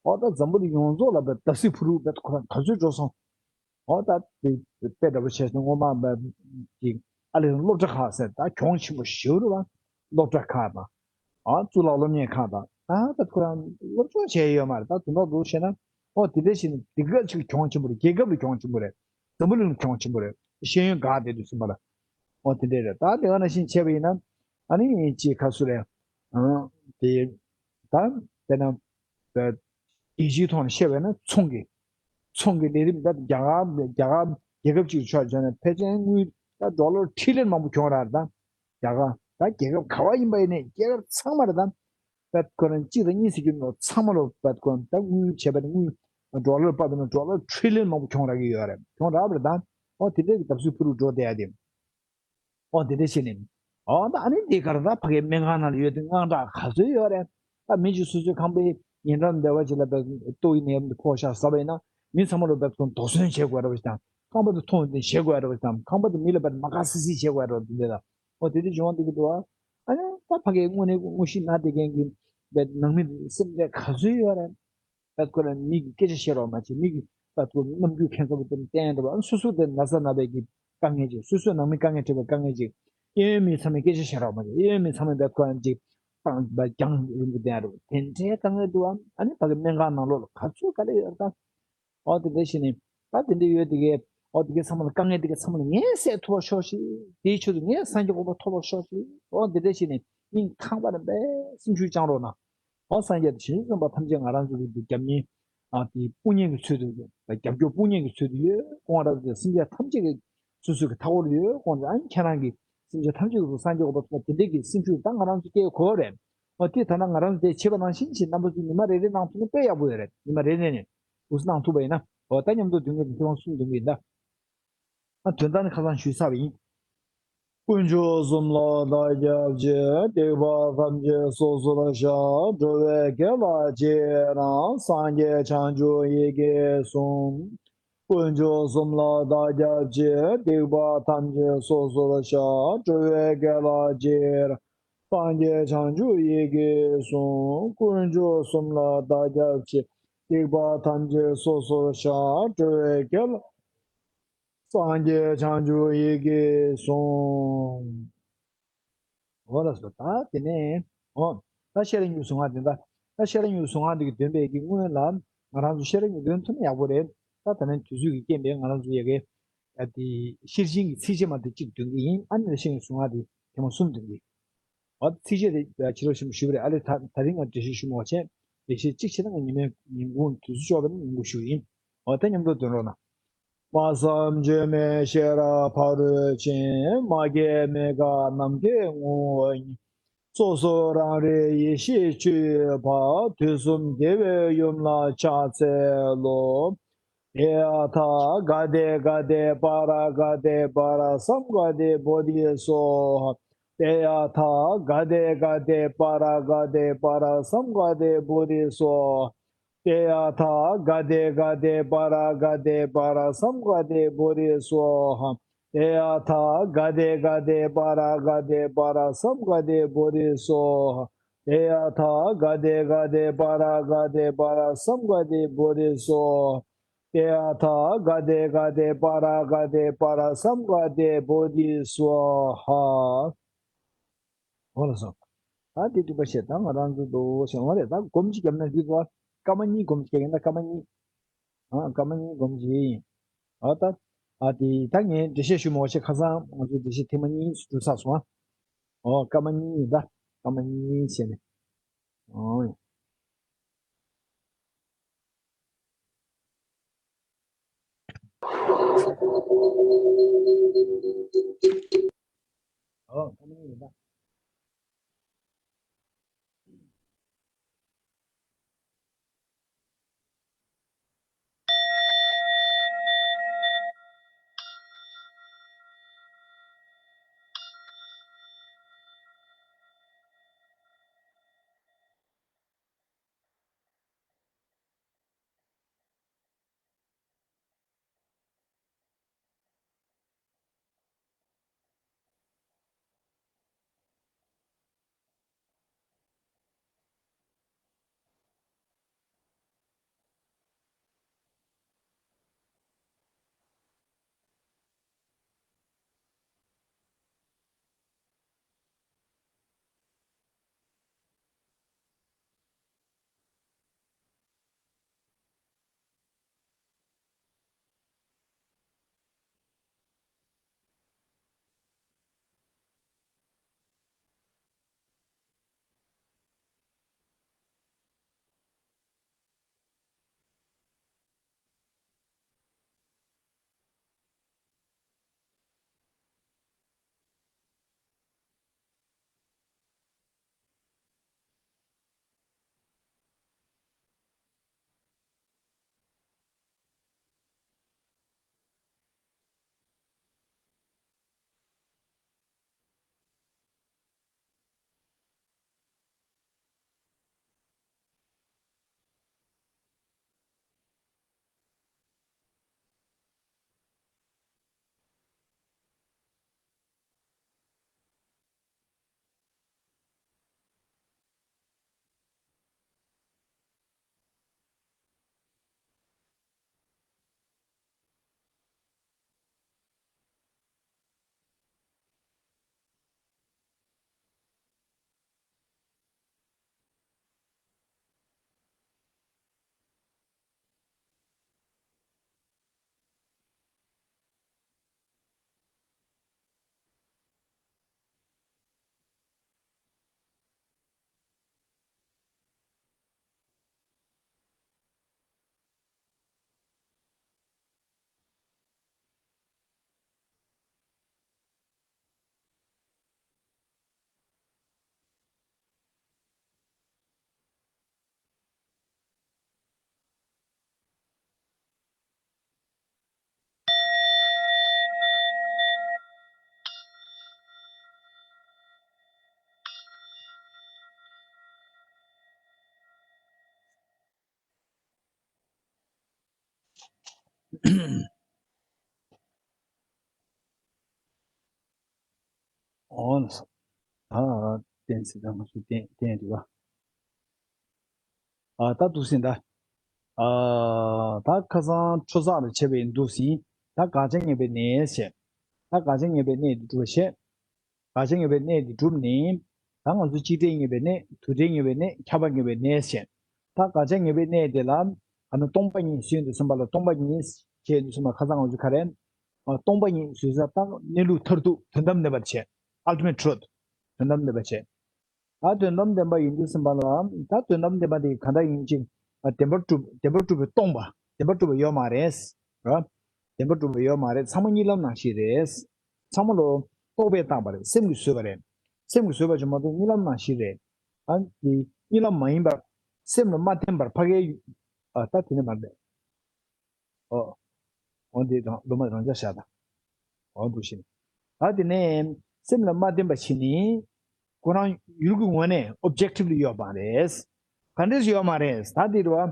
འོ་ད་འཛམ་བུ་གླིང་ཡོངས་རྫོགས་ལ་བས་བརྡབ་གསིག་ཕུ་རུ་བས་ཁོ་རང་ག་ཚོད་འགྲོ་སོང་། འོ་ད་དེ་དཔེ་འདྲ་བོ་བྱས་ཏེ་སྔོན་མ་བས་ཀྱི་ཨ་ལེ་སློབ་གྲྭ་ཁག་ཟེར་ད་གྱོང་ཆེན་པོ་ཞེ་པོ་རེད་བ། སློབ་གྲྭ་ཁག་དང་། ཨ་གཙུག་ལག་སློབ་གཉེར་ཁང་དང་། ད་ད་ཁོ་རང་སློབ་སྦྱོང་བྱས་ཡོད་མ་རེད། ད་དུང་ད་ལོ་བྱས་ན་ཨོ་དེ་འདྲ་བྱས་ན་དེ་ག་ཅིག་གྱོང་ཆེན་པོ་རེད། རྒྱལ་ཁབ་ལ་གྱོང་ཆེན་པོ་རེད། འཛམ་བུ་གླིང་ལ་གྱོང་ཆེན་པོ་རེད། ཤེས་ཡོན་འགག་བསྡད་དུས་ཙམ་པ་ལ་ཨོ་དེ་འདྲ་རེད། ད་དེ་ག་ནང་བཞིན་བྱས་པ་ཡིན་ན་ཨ་ནི་ཅིག་ཁ་སུ་རེད། ཨ་དེ་ད་དཔེར་ན་ད་རྒྱལ་སྤྱིའི་ཐོག་ནས་བཤད་པ་ཡིན་ན་ཚོང་གི་ཚོང་གི་ལས་རིམ་ད་རྒྱ་གར་རྒྱ་གར་རྒྱལ་ཁབ་ཅིག་ཆ་བཞག་ན་ཕལ་ཆེར་དངུལ་ད་ཌོ་ལར་ཊི་རི་ལི་ཡན་མང་པོ་གྱོང་རག་རེད་ད། རྒྱ་གར་ད་རྒྱལ་ཁབ་ག་བ་ཡིན་པ་ཡིན་ནའི་རྒྱལ་ཁབ་ཚང་མ་རེད་ད། བད་ཁོ་རང་གཅིག་དང་གཉིས་ཟེར་རྒྱུ་མེད། ཚང་མ་ལོ་བད་ཁོ་རང་ད་དངུལ་བྱས་པ་ནི་དངུལ་ཌོ་ལར་པ་དང་ཌོ་ལར་ཊི་རི་ལི་ཡན་མང་པོ་གྱོང་རག་གི་ཡོད་རེད། གྱོང་རག་པ་རེད་ད། ཨོ་དེ་འདྲའི་གི་བརྡབ་གསིག་ཕུ་རུ་འགྲོ་བསྡད་ཡ་དེ། ཨོ་དེ་འདྲ་བྱས་ནས་ཨོ་ད་ཨ་ནི་དེ་ག་རེ་ད་ཕ་གའི་སྨན་ཁང་ནང་ལ་ཡོད་དུས་དངངས་སྐྲག་ག་ཚོད་ཡོད་རེད། ད་མི་གཅིག་སོ་སོའི་ཁང་པའི་ཉེ་འགྲམ་སྡེ་བ་གཅིག་ལ་བད་ཏོག་དབྱིབས་ནད་ཡམས་དེ་ཕོག་ཤག་ཟེར་བ་ཡིན་ན་མི་ཚང་མ་ལོ་བད་ཁོ་རང་དོགས་ཟོན་བྱེད་དགོས་རེད་བ་ཞིག་དང་། ཁང་པ་དེ་ཐོག་ནས་བཞེས་དགོས་རེད་བ་ཞིག་དང་། ཁང་པ་དེ་མི་ལ་བད་མ་དགའ་སི་སི་བྱེད་དགོས་རེད་བ་དེ་འདྲ་དང་། ཨོ་དེ་འདྲ་བྱུང་བ་འདུག་གི་འདུག་ཨ། ཨ་ནི་ད་ཕ་གིའི་དངོས་གནས་དངོས་གཞི་ན་བསྡད་མཁན་གྱི་བད་ནང་མི་སེམས་ཁྲལ་ག་ཚོད་ཡོད་རེད། བད་ཁོ་རང་མི་གི་སྐད་ཆ་བཤད་རོགས་མ་བྱེད། མི་གི་བད་ཁོ་རྣམ་འགྱུར་ཁྱད་མཚར་པོ་དེ་བསྟན་འགྲོ་བ། ཨ་ནི་སོ་སོ་དེ་ན་ཚ་ན་བའི་གི་དཀའ་ངལ་ཅིག་སོ་སོའི་ནང་མི་དཀའ་ངལ་འཕྲད་པའི་དཀའ་ངལ་ཅིག་གཡས་གཡོན་མི་ཚང་མས་སྐད་ཆ་བཤད་རོགས་མ་བྱེད། གཡས་གཡོན་མི་ཚང་མས་བད་ཁོ་རང་ཅིག་སྤང་བད་རྒྱང་རིང་པོ་བསྟན་འགྲོ་བ། དེ་འདྲའི་དཀའ་ངལ་འདུག་ཨ། ཨ་ནི་ཕ་གི་སྨན་ཁང་ནང་ལོགས་ལ་ག་ཚོད་དཀའ་ལས་ཡོད་རེད་ད། ཨོ་དེ་འདྲ་བྱས་ནས་ད་དེ་འདྲ་ཡོད་དེ་གས། ཨོ་དེ་གས་ཚང་མ་ལ་དཀའ་ངལ་དེ་གས་ཚང་མ་ལ་ངས་སེལ་ཐུབ་པ་ཤོག་ཤིག་དེའི་ཆེད་དུ་ངས་སངས་རྒྱས་གོ་འཕང་ཐོབ་པ་ཤོག་ཤིག་ཨོ་དེ་འདྲ་བྱས་ནས་སྙིང་ཐག་པ་ནས་པས་སེམས་ཤུགས་བཅང་རོགས་གནང་། ཨོ་སངས་རྒྱས་དང་བྱང་ཆུབ་སེམས་དཔའ་ཐམས་ཅད་ང་རང་ཚོ་གི་འདི་རྒྱབ་གཉེར་ཨ་དེ་དཔུང་གཉེན་གྱི་ཚུལ་དུ་རྒྱབ་སྐྱོར་དཔུང་གཉེན་གྱི་ཚུལ་དུ་ཡོད་དགོངས་རབ་དེ་སེམས་ཅན་ཐམས་ཅད་ཀྱི་སོ་སོ་གི་མཐའ་འཁོར་ཡོད་དགོངས་རབ། ཨ་ནི་ཁྱེད་རང་གི་ སེམས་ཅན་ཐམས་ཅད་ཀྱི་སངས་རྒྱས་གོ་འཕང་ཐོབ་པ་དེ་འདྲའི་གི་སེམས་ཤུགས་ད་ང་རང་ཚོ་སྐྱེ་དགོས་རེད། འོ་དེ་ད་ལྟ་ང་རང་ཚོ་དེ་བྱེད་པ་ནང་བཞིན་བྱེད་རྣམ་པ་ཚོ་ཉི་མ་རེ་རེ་གནང་ཐུབ་ན་དཔེ་ཡག་པོ་ཡོད་རེད། ཉི་མ་རེ་རེ་ནས་འུ་ཚོ་གནང་ཐུབ་པ་ཡིན་ན། འོ་ད་མཉམ་དུ་འདོན་གྱི་ཐེངས་མ་གསུམ་འདོན་གྱི་ཡིན་ད། ཨ་དོན་དག་ནི་ཁ་སང་ཞུས་ཚར་བ་ཡིན། དཀོན་མཆོག་གསུམ་ལ་བདག་སྐྱབས་མཆི། སྡིག་པ་ཐམས་ཅད་སོ་སོར་བཤགས། འགྲོ་བའི་དགེ་ལ་རྗེས་རང་། སངས་རྒྱས་བྱང་ཆུབ་ཡི་གེ་གསུམ། དཀོན་མཆོག་གསུམ་ལ་བདག་སྐྱབས་མཆི། སྡིག་པ་ཐམས་ཅད་སོ་སོར་བཤགས། འགྲོ་བའི་དགེ་ལ་རྗེས་རང་། སངས་རྒྱས་བྱང་ཆུབ་ཡི་གེ་གསུམ། དཀོན་མཆོག་གསུམ་ལ་བདག་སྐྱབས་མཆི། སྡིག་པ་ཐམས་ཅད་སོ་སོར་བཤགས། འགྲོ་བའི་དགེ་ལ། སངས་རྒྱས་བྱང་ཆུབ་ཡི་གེ་གསུམ། འོ་ལགས་སོ། ད་དེ་ནས་འོ། ད་ཤེས་རབ་སྙིང་པོའི་གཟུངས་སྔགས་འདི་ད། ད་ཤེས་རབ་སྙིང་པོའི་གཟུངས་སྔགས་འདི་གི་འདོན་པའི་གི་སྔོན་ལ་ང་རང་ཚོ་ཤེས་རབ་སྙིང་པོ་འདོན་ཐུབ་ན་ཡག་པོ་རེད། ད་ད་ནས་དུས་ཚོད་ཀྱི་རྐྱེན་པས་ང་རང་ཚོ་ཡ་གི་ད་དེ་ཤེར་ཕྱིན་གྱི་ཚིགས་བཅད་མ་དེ་གཅིག་འདོན་གི་ཡིན། ཨ་ནི་ལ་ཤེས་རབ་སྙིང་པོའི་གཟུངས་སྔགས་དེ་ཐེངས་མ་གསུམ་འདོན་གི་ཡིན། འོ་ད་ཚིགས་བཅད་དེ་ཕྱི་ལོགས་ཆེན་པོ་ཞུས་པ་རེད། ཨ་ལས་ད་ད་རིང་ང་འགྲེལ་བཤད་ཞུ་མི་འོ་ཆེན་འགྲེལ་བཤད་གཅིག་བྱས་ན་ང་ཉི་མའི་ཉིན་གུང་དུས་ཚོད་ལྕོགས་པ་ནི་ཉིན་གུང་ཞུ་གི་ཡིན། འོ་ད་མཉམ་དུ་འདོན་རོགས་གནང་། སྨྲ་བསམ་བརྗོད་མེད་ཤེས་རབ་ཕ་རོལ་ཕྱིན། མ་སྐྱེས་མི་འགག་ནམ་མཁའི་ངོ་བོ་ཉིད། སོ་སོ་རང་རིག་ཡེ་ཤེས་སྤྱོད་པ། དུས་གསུམ་རྒྱལ་བའི་ཡུམ་ལ་ཕྱག་འཚལ་ལོ། ཏདྱ་ཐཱ། ག་ཏེ་ག་ཏེ་པཱ་ར་ག་ཏེ་པཱ་ར་སཾ་ག་ཏེ་བོ་དྷི་སྭཱ་ཧཱ། ཏདྱ་ཐཱ། ག་ཏེ་ག་ཏེ་པཱ་ར་ག་ཏེ་པཱ་ར་སཾ་ག་ཏེ་བོ་དྷི་སྭཱ་ཧཱ། ཏདྱ་ཐཱ། ག་ཏེ་ག་ཏེ་པཱ་ར་ག་ཏེ་པཱ་ར་སཾ་ག་ཏེ་བོ་དྷི་སྭཱ་ཧཱ། ཏདྱ་ཐཱ། ག་ཏེ་ག་ཏེ་པཱ་ར་ག་ཏེ་པཱ་ར་སཾ་ག་ཏེ་བོ་དྷི་སྭཱ་ཧཱ། ཏདྱ་ཐཱ། ག་ཏེ་ག་ཏེ་པཱ་ར་ག་ཏེ་པཱ་ར་སཾ་ག་ཏེ་བོ་དྷི་སྭཱ་ཧཱ། ཏདྱ་ཐཱ། ག་ཏེ་ག་ཏེ་པཱ་ར་ག་ཏེ་པཱ་ར་སཾ་ག་ཏེ་བོ་དྷི་སྭཱ་ཧཱ། འོ་ལགས་སོ། ད་འདི་འདུག་པ་ཞེས་ད་ང་རང་ཚོ་འདུག་ཞེས་འོ་རེད། ད་སྒོམ་གཅིག་བརྒྱབ་ན་འདི་ཚོ་སྐར་མ་གཉིས་སྒོམ་གཅིག་ཡིན་ན་སྐར་མ་གཉིས། ཨ་སྐར་མ་གཉིས་སྒོམ་གཅིག་ཡིན། ཨ་ད་ཨ་དེ་ད་ངས་འགྲེལ་བཤད་ཞུ་མ་འོ་ཞེས་ཁ་སང་ང་ཚོ་འགྲེལ་བཤད་ཐེངས་མ་གཉིས་སུ་གྲུབ་ཚར་སོང་ཨ། འོ་སྐར་མ་གཉིས་ཡིན་ད། སྐར་མ་གཉིས་བྱས་ནས། འོ་ཡ། ཨོ། འོ་ལགས་སོ། ད་གཏན་ཚིགས་དང་ང་ཚོ་གཏན་གཏན་འདུག་ག་ཨ་ད་འདུག་ཟིན་ད། ཨ་ད་ཁ་སང་འཕྲོ་བརླག་ལ་བྱས་པའི་འདུག་ཟིན། ད་དགག་བྱ་ངེས་པའི་གནས་བྱས། ད་དགག་བྱ་ངེས་པའི་གནས་དེ་སྒྲུབ་པ་བྱས། དགག་བྱ་ངེས་པའི་གནས་དེ་གྲུབ་ནས། ད་ང་ཚོ་གཅིག་སྒྲིལ་ངེས་པའི་གནས། དུ་སྒྲིལ་ངེས་པའི་གནས། ཁྱབ་པ་ངེས་པའི་གནས་བྱས། ད་དགག་བྱ་ངེས་པའི་གནས་དེ་ལ། ཨ་ནི་སྟོང་པ་ཉིད་ཟེར་དུས་ཙམ་པ་ལ་སྟོང་པ་ཉིད་ཟེར་དུས་ཙམ་པ་ཁ་སང་ང་ཚོ་ག་རེ། ཨ་སྟོང་པ་ཉིད་ཟེར་ས་ད་གནས་ལུགས་མཐར་ཐུག་དོན་དམ་བདེན་པར་བྱས། Ultimate Truth། དོན་དམ་བདེན་པར་བྱས། ད་དོན་དམ་བདེན་པ་ཡིན་དུས་ཙམ་པ་ལ། ད་དོན་དམ་བདེན་པ་དེ་ག་འདྲ་ཡིན་ཅིག་ཨ་བདེན་པར་གྲུབ། བདེན་པར་གྲུབ་པའི་སྟོང་པ། བདེན་པར་གྲུབ་པ་ཡོད་མ་རེད། ར། བདེན་པར་གྲུབ་པ་ཡོད་མ་རེད། ཚང་མ་གཉིད་ལམ་ནང་བཞིན་རེད། ཚང་མ་ལོ་རྟོག་པས་བཏགས་པ་རེད། སེམས་ཀྱིས་བཟོས་པ་རེད། སེམས་ཀྱིས་བཟོས་པ་ཅིག་མ་གཏོགས་གཉིད་ལམ་ནང་བཞིན་རེད། ཨ་དེ་གཉིད་ལམ་མ་ཡིན་པར། སེམས་ལ་མ་བརྟེན་པར་ཕ་གའི། ཨ་ད་དེ་ནས་མ་རེད། ཨོ། འོ་འདི་རང་སློབ་མ་རང་འཇགས་བཞག་དང་། འོ་འདུག་ཤིང་། ད་དེ་ནས་སེམས་ལ་མ་བརྟེན་པ་བྱས་ནས། ཁོ་རང་ཡུལ་གྱི་ངོས་ནས་ཨོབ་ཇེག་ཊིབ་ལི་ཡོད་པ་རེད། ག་འདྲས་ཡོད་མ་རེད། ད་དེ་རུ་བ།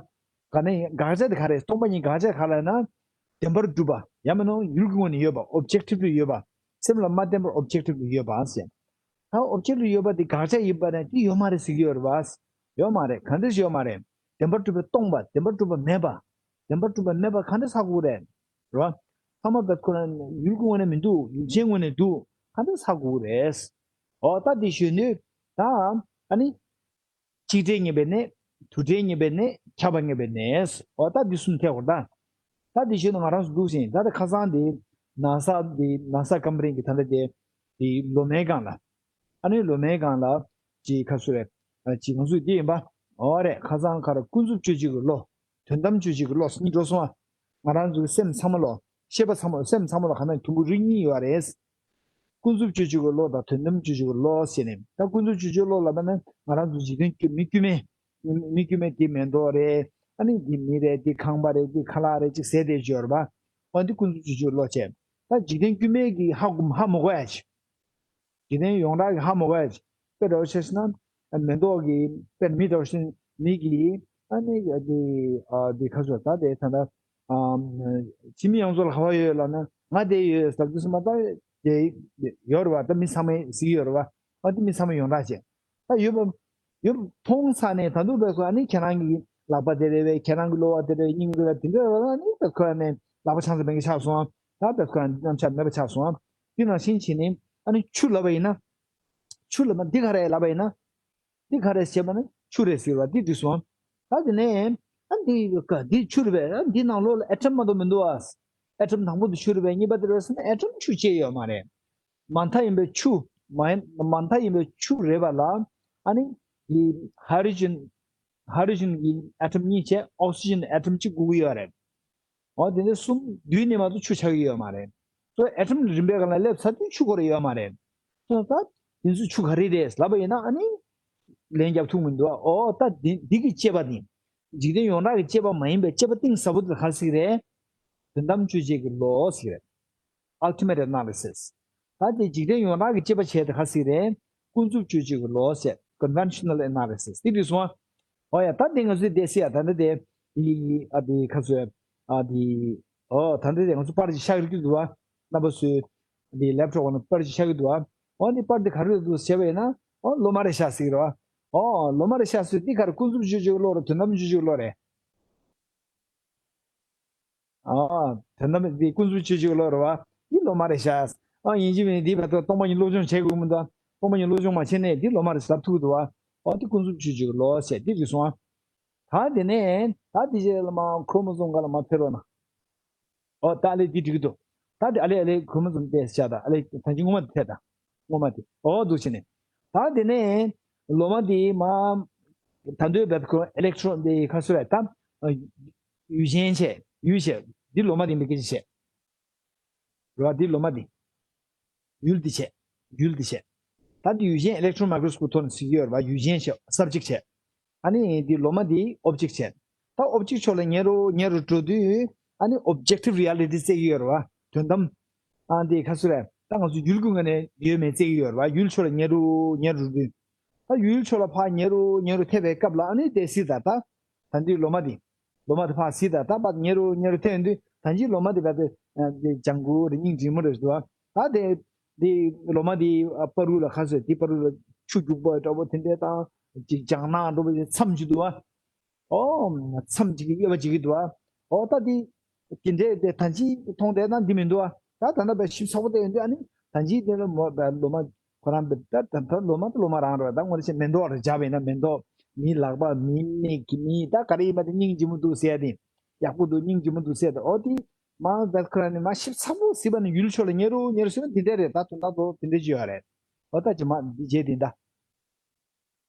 ག་ནས་དགག་བྱ་དེ་ག་རེད། སྟོང་པ་ཉིད་དགག་བྱ་ག་ལ་ན། བདེན་པར་གྲུབ་པ་ཡང་མིན་ནོ་ཡུལ་གྱི་ངོས་ནས་ཡོད་པ། ཨོབ་ཇེག་ཊིབ་ལི་ཡོད་པ། སེམས་ལ་མ་བརྟེན་པར་ཨོབ་ཇེག་ཊིབ་ལི་ཡོད་པ་ཟེར། ད་ཨོབ་ཇེག་ཊི་ལི་ཡོད་པ་དེ་དགག་བྱ་ཡིན་པ་ནས་དེ་ཡོད་མ་རེད་ཟེར་གྱི་ཡོད་རེད་བ། ཡོད་མ་རེད། ག་འདྲས་ཡོད་མ་རེད། བདེན་པར་གྲུབ་པའི་སྟོང་པ། བདེན་པར་གྲུབ་པ་མེད་པ། བདེན་པར་གྲུབ་པ་མེད་པ་ག་འདྲས་ཧ་གོ་གི་རེད། རེད་བ། ཚང་མ་བད་ཁོ་རང་ཡུལ་གྱི་ངོས་ནས་མི་འདུག་ཡུལ་ཅན་ངོས་ནས་འདུག་ག་འདྲས་ཧ་གོ་གི་རེད། འོ་ད་དེ་ཞུས་ནས་ད། ཨ་ནི། གཅིག་སྒྲིལ་ངེས་པའི་གནས། དུ་སྒྲིལ་ངེས་པའི་གནས། ཁྱབ་པ་ངེས་པའི་གནས། འོ་ད་འདི་གསུམ་ཐེག་གོ་ད། ད་འདི་ཞུས་ན་ང་རང་ཚོ་འདུག་ཟིན། ད་ད་ཁ་སང་འདི། ན་ས་འདི་ན་ས་ཀམ་པ་ནི་གི་ད་ལྟ་དེ། དེ་ལོ་མའི་སྒང་ལ། ཨ་ནི་ལོ་མའི་སྒང་ལ། ཅིག་ཁ་སུ་རེད། ཅིག་ང་ཚོས་འདི་ཡིན་པ། འོ་རེད། ཁ་སང་ཁ་ར་ཀུན་རྫོབ་དཔྱོད་བྱེད་ཀྱི་བློ། དོན་དམ་དཔྱོད་བྱེད་ཀྱི་བློ་གཉིས་འགྲོ་སོང་ཨ། ང་རང་ཚོའི་སེམས་ཚང་མ་ལོ། ཤེས་པ་ཚང་མ་ལོ། སེམས་ཚང་མ་ལོ་ག་ན་དུམ་བུ་རིགས་གཉིས་ཡོད་རེད། ཀུན་རྫོབ་དཔྱོད་བྱེད་ཀྱི་བློ་དང་དོན་དམ་དཔྱོད་བྱེད་ཀྱི་བློ་ཟེར་ནས། ད་ཀུན་རྫོབ་དཔྱོད་བྱེད་བློ་ལབ་པ་ནི་ང་རང་ཚོ་འཇིག་རྟེན་སྐྱོ་མི་དཀྱུས་མའི། མི་དཀྱུས་མའི་འདི་མེ་ཏོག་རེད། ཨ་ནི་འདི་མི་རེད། འདི་ཁང་པ་རེད། འདི་ཁ་ལག་རེད་ཅིག་ཟེར་བསྡད་ཀྱི་ཡོད་རེད་པ། འོ་འདི་ཀུན་རྫོབ་དཔྱོད་བྱེད་ཀྱི་བློ་བྱས། ད་འཇིག་རྟེན་སྐྱོ་མའི་གི་ཧ་གོ་ཧ་མ་གོ་ཡ་ཅིག་འཇིག་རྟེན་ཡོངས་གྲགས་ཀྱི་ཧ་མ་གོ་ཡ་ཅིག་དཔེ་འདྲ་བོ་བྱས་ཟེར་ན། མེ་ཏོག་གི་དཔེར་མི་འདྲ་བོ་ཞིག་མི་གི། ཨ་ནི་འདི་ཨ་འདི་ཁ་སོ་ད་དེ་ད་ལྟ། ཕྱི་མི་ཡོངས་རྫོགས་ལ་ག་བ་ཡོད་ལབ་ན་ང་དེ་ཡོད་ཟེར་དུས་སུ་མ་ད་དེ་ཡོད་རེད་བ། ད་མི་ཚང་མས་གཟིགས་ཡོད་རེད་བ། ཨ་དེ་མི་ཚང་མས་ཡོངས་གྲགས་བྱས། ད་ཡོད་པ་ཡོད་པ་མཐོང་ཚར་ནས་ད་དུང་བས་སོ། ཨ་ནི་ཁྱེད་རང་གི་ལག་པ་དེ་རེད་བས། ཁྱེད་རང་གི་གློ་བ་དེ་རེད། སྙིང་རེད་བས། དེ་འདྲ་རེད་བ། ཨ་ནི་ད་ཁོ་ནས་ལག་པ་ཆང་ས་མེད་གི་ཆགས་སོང་། ད་ད་ཁོ་རྣམ་ཆགས་མེད་པ་ཆགས་སོང་། དེ་ནང་བཞིན་བྱས་ནས་ཨ་ནི་ཆུ་ལབ་པ་ཡིན་ན། ཆུ་ལ་མ་འདི་ག་རེ་ལབ་པ་ཡིན་ན། འདི་ག་རེ་ཞེས་པ་ནི་ཆུ་རེད་ཟེར་བ་འདི་འདི་སོང་། ད་དེ་ནས་ཨ་འདི་ག་འདི་ཆུ་རེད་པས། ཨ་འདི་ནང་ལོགས་ལ་ཨེ་ཊམ་མ་གཏོགས་མི་འདུག་ཨ། ཨེ་ཊམ་དང་པོ་དེ་ཆུ་རེད་པས། གཉིས་པ་དེ་རེད་ཟེར་ན་ཨེ་ཊམ་ཆུ་བཅས་ཡོད་མ་རེད། མ་མཐའ་ཡིན་པའི་ཆུ། མ་ཡིན་མ་མཐའ་ཡིན་པའི་ཆུ་རེད་པ་ལ། ཨ་ནི་འདི་ཧའི་ཌྲོ་ཇན། ཧའི་ཌྲོ་ཇན་གྱི་ཨེ་ཊམ་གཉིས་བྱས། ཨོག་སི་ཇན་ཨེ་ཊམ་གཅིག་དགོས་ཀྱི་ཡོད་རེད། འོ་དེ་འདྲ་གསུམ་བསྡུས་ནས་མ་གཏོགས་ཆུ་ཆགས་ཀྱི་ཡོད་མ་རེད། སོ་ཨེ་ཊམ་རིམ་པའི་སྒང་ལ་སླེབས་ཚར་དུས་ཆུ་ཁོ་རང་ཡོད་མ་རེད། སོ་ད་དེ་ཚོ་ཆུ་ག་རེ་རེད་ལབ་པ་ཡིན་ན་ཨ་ནི་ལན་རྒྱབ་ཐུབ་མི་འདུག་ཨོ་ད་འདི་འདི་གི་དཔྱད་པ་ནི། འཇིག་རྟེན་ཡོངས་གྲགས་ཀྱི་དཔྱད་པ་མ་ཡིན་པའི་དཔྱད་པ་གཏིང་ཟབ་པོ་དེ་ག་རེ་ཟེར་གྱི་རེད། དོན་དམ་དཔྱོད་བྱེད་ཀྱི་བློ་ཟེར་གྱི་རེད། Ultimate Analysis། ད་དེ་འཇིག་རྟེན་ཡོངས་གྲགས་ཀྱི་དཔྱད་པ་བྱས་ཏེ་ག་ཟེར་རེད། ཀུན་རྫོབ་དཔྱོད་བྱེད་ཀྱི་བློ་ཟེར། Conventional Analysis། དེ་འདྲ་སོང་ཨ། ཨོ་ཡ་ད་དེ་ང་ཚོས་དེ་ཟེར་ཡ་ད་ནི་དེ། ཡི་ཡི་ཨ་དེ་ཁ་སོ། ཨ་དེ། ཨོ་ད་ནི་དེ་ང་ཚོ་པར་ཅིག་ཤར་གྱི་འདུག་ཨ། རྣམ་པ་ཚོས། དེ་ལེབ་ཊོབ་ནང་པར་ཅིག་ཤར་གྱི་འདུག་ཨ། ཨོ་དེ་པར་དེ་ག་རེ་འདུག་ཟེར་བས་ན། ཨོ་ལོ་མ་རེད་ཤག་ཟེར་གྱི་རེད་བ། ཨོ་ལོ་མ་རེད་ཤག་ཟེར་དེ་ག་རེ་ཀུན་རྫོབ་དཔྱོད་བྱེད་ཀྱི་བློ་རེད། དོན་དམ་དཔྱོད་བྱེད་ཀྱི་བློ་རེད། ཨ། དོན་དམ་འདི་ཀུན་རྫོབ་དཔྱོད་བྱེད་ཀྱི་བློ་རེད་བ། འདི་ལོ་མ་རེད་ཤག་ཨ་ཡིན་གཅིག་མིན་གཅིག་འདི་བར་དུ་སྟོང་པ་ཉིད་སློབ་སྦྱོང་བྱེད་དགོས་མི་འདུག་སྟོང་པ་ཉིད་སློབ་སྦྱོང་མ་བྱས་ནས་འདི་ལོ་མ་རེད་ཟེར་ཐུབ་ཀྱི་འདུག་བ། འོ་འདི་ཀུན་རྫོབ་དཔྱོད་བྱེད་ཀྱི་བློ་ཟེར་འདི་རེད་སོང་ཨ། ད་དེ་ནས་ད་དེ་རྗེས་ལ་མ་ཁོ་མོ་ཚོ་འགའ་ལ་མ་ཕེབས་རོགས་གནང་། འོ་ད་ཨ་ལེ་འདི་འགྲིག་གི་འདུག་ད་དེ་ཨ་ལེ་ཨ་ལེ་ཁོ་མོ་ཚོ་བལྟས་ཤག་ད་ཨ་ལེ་ད་ཅི་སྔོན་མ་དེ་ཐད་ད། སྔོན་མ་དེ། ཨོ་འདུག་བྱས་ནས། ད་དེ་ནས་ལོ་མ་དེ་མ། ད་འདོད་བབ་ཁོ་ཨི་ལེག་ཊོན་དེ་ཁ་སོ་ར་ད། ཡུལ་ཅན་བྱས་ཡུལ་བྱས། འདི་ལོ་མ་དེ་མི་སྐད་ཆ་བྱས། རེད་བ་འདི་ལོ་མ་དེ། ཡུལ་དེ་བྱས། ཡུལ་དེ་བྱས། ད་འདི་ཡུལ་ཅན་ཨི་ལེག་ཊོན་མའི་ཀྲོ་སི་ཀོབ་ཐོག་ནས་གཟིགས་ཀྱི་ཡོད་རེད་བ། ཡུལ་ཅན་བྱས་སབ་ཇེག་བྱས། ཨ་ནི་འདི་ལོ་མ་འདི་ཨོབ་ཇེག་བྱས། ད་ཨོབ་ཇེག་ཕྱོགས་ལ་ཉེ་རུ་ཉེ་རུ་འགྲོ་དུས་ཨ་ནི་ཨོབ་ཇེག་ཊིབ་རི་ཡ་ལི་ཊི་བརྩི་གི་ཡོད་རེད་བ། དོན་དམ། ཨ་འདི་ཁ་སུ་རེད། ད་ང་ཚོ་ཡུལ་གྱི་ངོས་ནས་ཡོད་མེད་བརྩི་གི་ཡོད་རེད་བ། ཡུལ་ཕྱོགས་ལ་ཉེ་རུ་ཉེ་རུ་འགྲོ་དུས། ད་ཡུལ་ཕྱོགས་ལ་ཕར་ཉེ་རུ་ཉེ་རུ་ཐེབས་པའི་སྐབས་ལ་ཨ་ནི་དེ་སྲིད་ད་ད། ད་འདི་ལོ་མ་འདི། ལོ་མ་འདི་ཕར་སྲིད་ད་ད་ཕར་ཉེ་རུ་ཉེ་རུ་ཐེབས་དུས། ད་ཅི་ལོ་མ་དེ་བ་དེ་ཨ་དེ་ལྗང་གུ་རེད། སྙིང་རྗེ་མོ་རེད་འདུག་བ། ད་དེ་དེ་ལོ་མ་དེ་ཨ་བར་དུ་ལ་ཁ་སོས་དེ་བར་དུ་ལ་ཆུ་རྒྱུག་པ་འདྲ་པོ་དེ་འདྲས་དང་ཅིག་ལྗང་ནག་འདྲ་པོ་ཅིག་མཚམས་ཅིག་འདུག་བ། ཨོ། མཚམས་ཅིག་གི་དབྱེ་བ་ཅིག་གི་འདུག་བ། ཨོ་ད་དེ་དེ་འདྲས་དེ་ད་ཅི་མཐོང་དེ་ན་འདི་མི་འདུག་བ། ད་ད་ལྟ་བ་ཞིབ་ཚགས་པོ་དེ་ཡོང་དུས་ཨ་ནི་ད་ཅི་དེ་ལ་མོ་བ་ལོ་མ་ཁོ་རང་བས་ད་ད་ལྟ་ལོ་མ་ད་ལོ་མ་རང་རེད་བ། ད་ངོ་ཤེས་མེ་ཏོག་རེད་བྱ་བས་ན་མེ་ཏོག་མིའི་ལག་པ་མིའི་མིག་གི་མིའི་ད་ག་རེ་ཡིན་པ་དེ་སྙིང་རྗེ་མོ་འདུག་ཟེར་ཏེ། ཡག་པོ་འདུག་སྙིང་རྗེ་མོ་འདུག་ཟེར་ཏེ། ཨོ་དེ་མ་ད་ཁོ་རང་ནི་མ་ཞིབ་ཚགས་པོ་གཟིགས་པ་ནི་ཡུལ་ཕྱོགས་ལ་ཉེ་རུ་ཉེ་རུ་སོང་ན་དེ་འདྲས་རེད། ད་དོན་དག་ཏོ་དེ་འདྲས་ཅིག་ཡོད་རེད། ཨོ་ད་ཅི་མ་འདི་བྱས་དེ་འདྲ།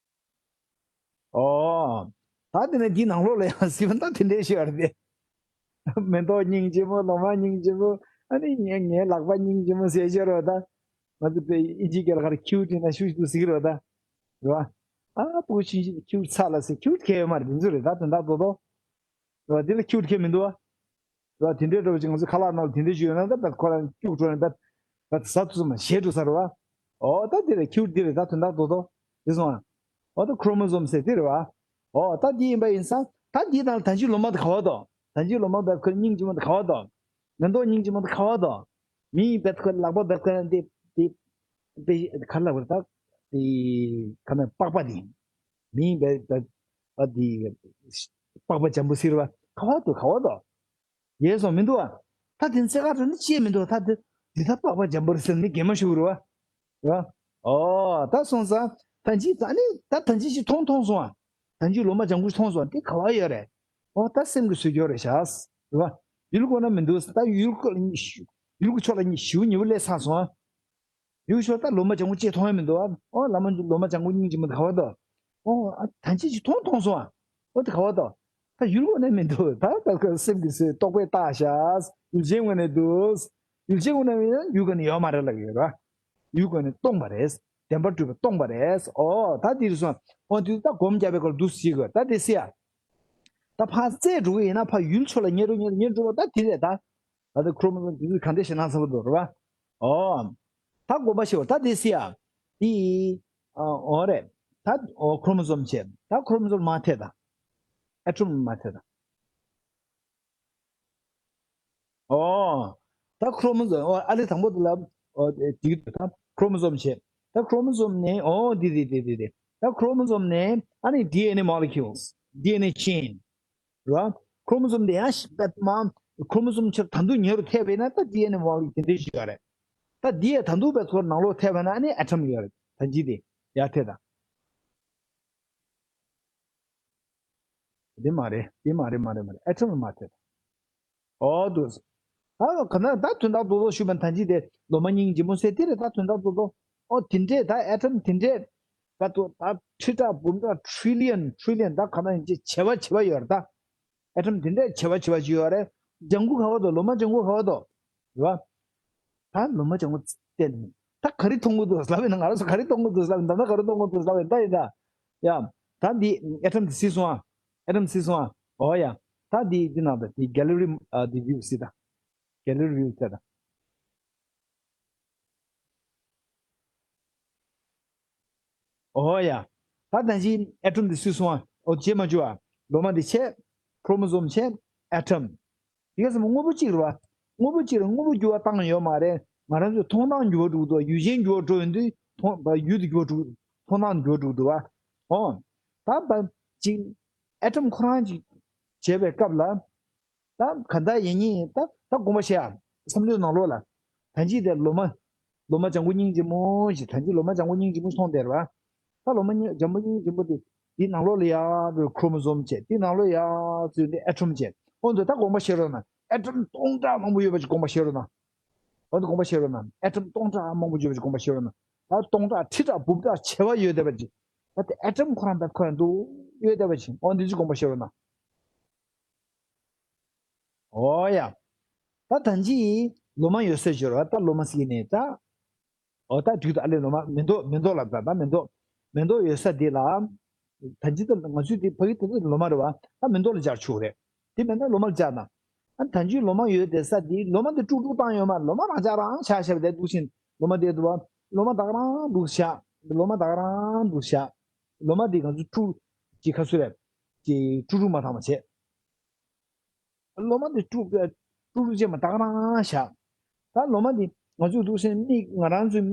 ཨོ། ད་དེ་ནས་འདི་ནང་ལོགས་ལ་ཡང་གཟིགས་པ་ད་དེ་འདྲས་ཤིག་ཡོད་རེད་དེ། མེ་ཏོག་སྙིང་རྗེ་མོ་ལོ་མ་སྙིང་རྗེ་མོ་ཨ་ནི་ངའི་ངའི་ལག་པ་སྙིང་རྗེ་མོ་ཟེར་ཤེས་རོགས་ད། ང་ཚོ་པའི་ཨིན་ཇི་སྐད་ལ་ག་རེ་ཁིའུ་ཊི་ཡིན་ན་ཤུགས་ཤུགས་ཟེར་གི་རོགས་ད། རེད་བ། ཨ་ཕྲུ་གུ་ཆུང་ཆུང་ཁིའུ་ཊི་ཚ་ལ་ཟེར། ཁིའུ་ཊི་ཁྱད་ཡོད་མ་རེད། དེ་ཚོ་རེད་ད་དོན་དག་རྡོག་རྡོག་རེད་བ། དེ་ལ་ཁིའུ་ཊི་ཁྱད་མི་འདུག་བ། རེད་བ། དེ་འདྲའི་འདྲ་པོ་ཅིག་ང་ཚོ་ཁ་ལག་ནང་ལ་དེ་འདྲའི་ཞིག་ཡོད་ན་ད་ད་ཁོ་རང་སྐྱུག་བྲོ་ནས་ད་ད་ཟ་ཐུབ་ས་མ་ཞེད་འགྲོ་ས་རེད་བ། ཨོ་ད་དེ་རེད། ཁྱེའུ་འདི་རེད། ད་དོན་དག་རྡོག་རྡོག་དེ་སོང་ཨ། ཨོ་ད་ཁྲོ་མོ་སོམ་ཟེར་དེ་རེད་བ། ཨོ་ད་འདི་ཡིན་པ་ཡིན་ཙང་ད་འདི་དང་ད་ཅི་ལོ་མ་དེ་ག་བ་དོ། ད་ཅི་ལོ་མ་བད་ཁོ་སྙིང་རྗེ་མོ་དེ་ག་བ་དོ། མེ་ཏོག་སྙིང་རྗེ་མོ་དེ་ག་བ་དོ། མི་ཡི་བད་ཁོ་ལག་པ་བད་ཁོ་འདི་འདི་འདི་ག་ལ་བར་ད་འདི་ག་ན་པགས་པ་འདི་མི་ཡི་བད་བད་བད་འདི་པགས་པ་འཇམ་པོ་ཟེར་བ་ག་བ་དོ། ག་བ་དོ། ཡས་སོང་མི་འདུག་ཨ། ད་དེ་ཚེ་ཁ་རུ་ནི་ཅི་ཡང་མི་འདུག་ད་དེ་འདི་ད་པགས་པ་འཇམ་པོ་རེད་ཟེར་ནི་གད་མོ་ཤོར་གི་རེད་བ། རེད་བ། ཨོ་ད་སོང་ཙང་ད་ཅི་ད་ནི་ད་ད་ཅི་ཅི་མཐོང་མཐོང་སོང་ཨ། ད་ཅི་ལོ་མ་ལྗང་གུ་མཐོང་སོང་ཨ། དེ་ག་བ་ཡོད་རེད། ཨོ་ད་སེམས་ཀྱི་བཟོས་ཀྱི་ཡོད་རེད་ཤག་རེད་བ། ཡུལ་ཁོ་ན་མི་འདུག་ད་ཡུལ་ཁོ་ལ་ཡུལ་གྱི་ཕྱོགས་ལ་ཞེ་པོ་ཉེ་པོ་སླེབས་ཚར་སོང་ཨ། ཡུལ་ཤོར་ད་ལོ་མ་ལྗང་གུ་ཅིག་མཐོང་ཡ་མི་འདུག་ཨ། ཨོ་ལ་མ་ལོ་མ་ལྗང་གུ་སྙིང་རྗེ་མོ་དེ་ག་བ་དོ། ཨོ་ཨ་ད་ཅི་ཅི་མཐོང་མཐོང་སོང་ཨ། ཨོ་དེ་ག་བ་དོ། ད་ཡུལ་ཁོ་ན་མི་འདུག་ད་ད་ཁོ་སེམས་ཀྱི་སེ་རྟོག་པས་བཏགས་ཤག་ཡུལ་ཅན་ངོས་ནས་འདུག་ཡུལ་ཅན་ངོས་ནས་ཡུལ་ཁོ་ན་ཡོད་མ་རེད་ལབ་ཡོད་ར། ཡུལ་ཁོ་ན་སྟོང་པ་རེད། བདེན་པར་གྲུབ་པ་སྟོང་པ་རེད། ཨོ་ད་དེ་རེད་སོང་། ཨོ་དེ་ད་སྒོམ་རྒྱབ་པའི་སྐོར་འདུག་ཟེར་གི་ད་དེ་སེ་ཡ། ད་ཕར་རྩེ་འགྲོ་གི་ཡིན་ན་ཕར་ཡུལ་ཕྱོགས་ལ་ཉེ་རུ་ཉེ་རུ་ཉེ་རུ་འགྲོ་བ་ད་དེ་རེད་ད། ད་ལྟ་ཁྲོ་མོ་སོམ་དེ་ཚོས་གང་འདྲ་ཞེ་ན་ཚ་པོ་འདུག་རེད་བ། ཨོ། ད་དགོངས་པ་ཞེ་བོ་ད་དེ་སི་ཡ། དེ། ཨོ་རེད། ད་ཨོ་ཁྲོ་མོ་སོམ་བྱས། ད་ཁྲོ་མོ་སོམ་མ་ཐེ་ད། ཨེ་ཊོམ་མ་ཐེ་ད། ཨོ། ད་ཁྲོ་མོ་སོམ་ཨོ་ཨ་ལེ་དང་པོ་དེ་ལ་ཨོ་དེ་ད་ཁྲོ་མོ་སོམ་བྱས། ད་ཁྲོ་མོ་སོམ་ནས་ཨོ་དེ་དེ་དེ་དེ་དེ། ད་ཁྲོ་མོ་སོམ་ནས་ཨ་ནི་ཌི་ཨེན་ཨེ་མོ་ལེ་ཀིའུལ་སི། ཌི་ཨེན་ཨེ་ཅེན། རེད་བ། ཁྲོ་མོ་སོམ་དེ་ཡང་ཤི་བད་མ། ཁྲོ་མོ་སོམ་ཕྱིར་ད་དུང་ཉེ་རུ་ཐེབས་པས་ན་ད་ཌི་ཨེན་ཨེ་མོ་ལེ་ཀིའུལ་དེ་འདྲའི་ཞིག་ཡོད་རེད། ད་འདི་ཡང་ད་དུང་བད་ཚོར་ནང་ལོགས་ཐེབས་པས་ན་ཨ་ནི་ཨེ་ཊོམ་ཡོད་རེད། ད་འཇི་དེ་ཡར་ཐེབས་དང་། དེ་མ་རེད། དེ་མ་རེད། མ་རེད། མ་རེད། ཨེ་ཊོམ་མ་ཐེབས་དང་། ཨོ་འདུག་ཨ་ག་ན་ད་དོན་དག་རྡོག་རྡོག་ཞུས་པ་ད་ཅི་དེ་ལོ་མ་སྙིང་རྗེ་མོ་ཟེར་དེ་རེད། ད་དོན་དག་རྡོག་རྡོག་ཨོ་དེ་འདྲས་ད་ཨེ་ཊོམ་དེ་འདྲས་ད་དོ་ད་ཁྲི་ཕྲག་འབུམ་ཕྲག་ཊི་རི་ལི་ཡོན་ཊི་རི་ལི་ཡོན་ད་ག་ན་ཡིན་ཅི་བྱེ་བ་བྱེ་བ་ཡོད་རེད་ད། ཨེ་ཊོམ་དེ་འདྲས་བྱེ་བ་བྱེ་བ་ཅིག་ཡོད་རེད། ལྗང་གུ་ག་བ་དོ། ལོ་མ་ལྗང་གུ་ག་བ་དོ། རེད་བ། ད་ལོ་མ་ལྗང་གུ་བལྟས་ནས་ད་ག་རེ་མཐོང་གི་འདུག་ལབ་ཡིན་ན། ང་རང་ཚོ་ག་རེ་མཐོང་གི་འདུག་ལབ་ཡིན་ད། ད་ག་རེ་མཐོང་གི་འདུག་ལབ་ཡིན་ད་ཡིན་ད། ཡ། ད་འདི་ཨེ་ཊོམ་དེ་སི་སོང་ཨ། ཨེ་ཊོམ་སི་སོང་ཨ། ཨོ་ཡ། ད་འདི་འདི་ནང་ད་འདི་གེ་ལེ་རི་ཨ་འདི་བིའུ་སི་ད། གེ་ལེ་རི་བིའུ་སི་ད། ཨོ་ཡ། ད་ད་ཅི་ཨེ་ཊོམ་དེ་སུས་སོང་ཨ། ཨོ་བྱེད་མ་བཅུག་ཨ། ལོ་མ་འདི་བྱས། ཁྲོ་མོ་སོམ་བྱས། ཨེ་ཊོམ། དེ་ག་ཚོད་མ་དངོས་པོ་གཅིག་རེད་བ། དངོས་པོ་གཅིག་རེད། དངོས་པོ་འགྱུར་བ་བཏང་ཡོད་མ་རེད། ང་རང་ཚོའི་མཐོང་སྟངས་འགྱུར་བ་འགྲོ་གི་འདུག་ཡུལ་ཅན་འགྱུར་བ་འགྲོ་ཡོང་དུས་མཐོང་བ་ཡུལ་དུ་འགྱུར་བ་འགྲོ། མཐོང་སྟངས་འགྱུར་བ་འགྲོ་གི་འདུག་བ། ཨོ། ད་བ་ཅིག་ཨེ་ཊོམ་ཁོ་རང་ཅིག་བྱས་པའི་སྐབས་ལ། ད་ག་འདྲ་ཡིན་ཉིན་ད་ད་དགོངས་པ་བཞེས་ཨ། བསམ་བློའི་ནང་ལོགས་ལ། ད་ཅི་དེ་ལོ་མ། ལོ་མ་ལྗང་གུ་སྙིང་རྗེ་མོ་ཞིག་ད་ཅི་ལོ་མ་ལྗང་གུ་སྙིང་རྗེ་མོ་སོང་དེ་རེད་བ། ད་ལོ་མ་སྙིང་ལྗང་གུ་སྙིང་རྗེ་མོ་དེ་དེའི་ནང་ལོགས་ལ་ཡ་ཁྲོ་མོ་སོམ་བྱས། དེའི་ནང་ལོགས་ཡ་ཚུད་དེ་ཨེ་ཊོམ་བྱས། འོ་འདི་ད་དགོངས་པ་བཞེས་རོགས་གནང་། ཨེ་ཊོམ་སྟོང་ཕྲག་མང་པོ་ཡོད་པ་ཅིག་དགོངས་པ་བཞེས་རོགས་གནང་། འོ་འདི་དགོངས་པ་བཞེས་རོགས་གནང་། ཨེ་ཊོམ་སྟོང་ཕྲག་མང་པོ་ཡོད་པ་ཅིག་དགོངས་པ་བཞེས་རོགས་གནང་། ད་སྟོང་ཕྲག་ཁྲི་ཕྲག་འབུམ་ཕྲག་བྱེ་བ་ཡོད་བསྡད་པ་ཅིག་ད་དེ་ཨེ་ཊོམ་ཁོ་རང་ད་ཁོ་རང་འདུག་ཡོད་བསྡད་པ་ཅིག་འོ་འདི་ཅིག་དགོངས་པ་བཞེས་རོགས་གནང་། ཨོ་ཡ། ད་ད་ཅི་ལོ་མ་ཡོད་ས་ཅིག་ཡོད་རེད་བ། ད་ལོ་མ་ཟེར་ནས་ད། ཨོ་ད་འགྲིག་འདུག་ཨ་ལས་ལོ་མ་མེ་ཏོག་མེ་ཏོག་ལ་ད་ད་མེ་ཏོག་མེ་ཏོག་ཡོད་ས་འདི་ལ། ད་ཅི་ད་ང་ཚོའི་འདི་ཕ་གི་དེ་ཚོ་ལོ་མ་རེད་བ། ད་མེ་ཏོག་ལ་སྦྱར་ཆོག་རེད། དེ་མེད་ན་ལོ་མ་ལ་སྦྱར་ན། ཨ་ད་ཅི་ལོ་མ་ཡོད་བསྡད་ས་འདི་ལོ་མ་འདི་དཀྲུག་དཀྲུག་བཏང་ཡོད་མ་རེད། ལོ་མ་རང་ཅག་རང་ཤག་ཤག་བསྡད་འདུག་ཕྱིན་ལོ་མ་བསྡད་འདུག་བ། ལོ་མ་ད་ག་རང་འདུག་ཤག་ལོ་མ་ད་ག་རང་འདུག་ཤག་ལོ་མ་འདི་ང་ཚོ་དཀྲུག་ཅིག་ཁ་སུ་རེད། ཅིག་དཀྲུག་དཀྲུག་མ་བཏང་བ་བྱས། ལོ་མ་འདི་དཀྲུག་པའི་ ཀྲུག་ཀྲུག་བྱས་མ་ཏག་རང་བཞག་ད་ལོ་མ་འདི་ང་ཚོས་འདུག་སེ་མིག་ང་རང་ཚོའི་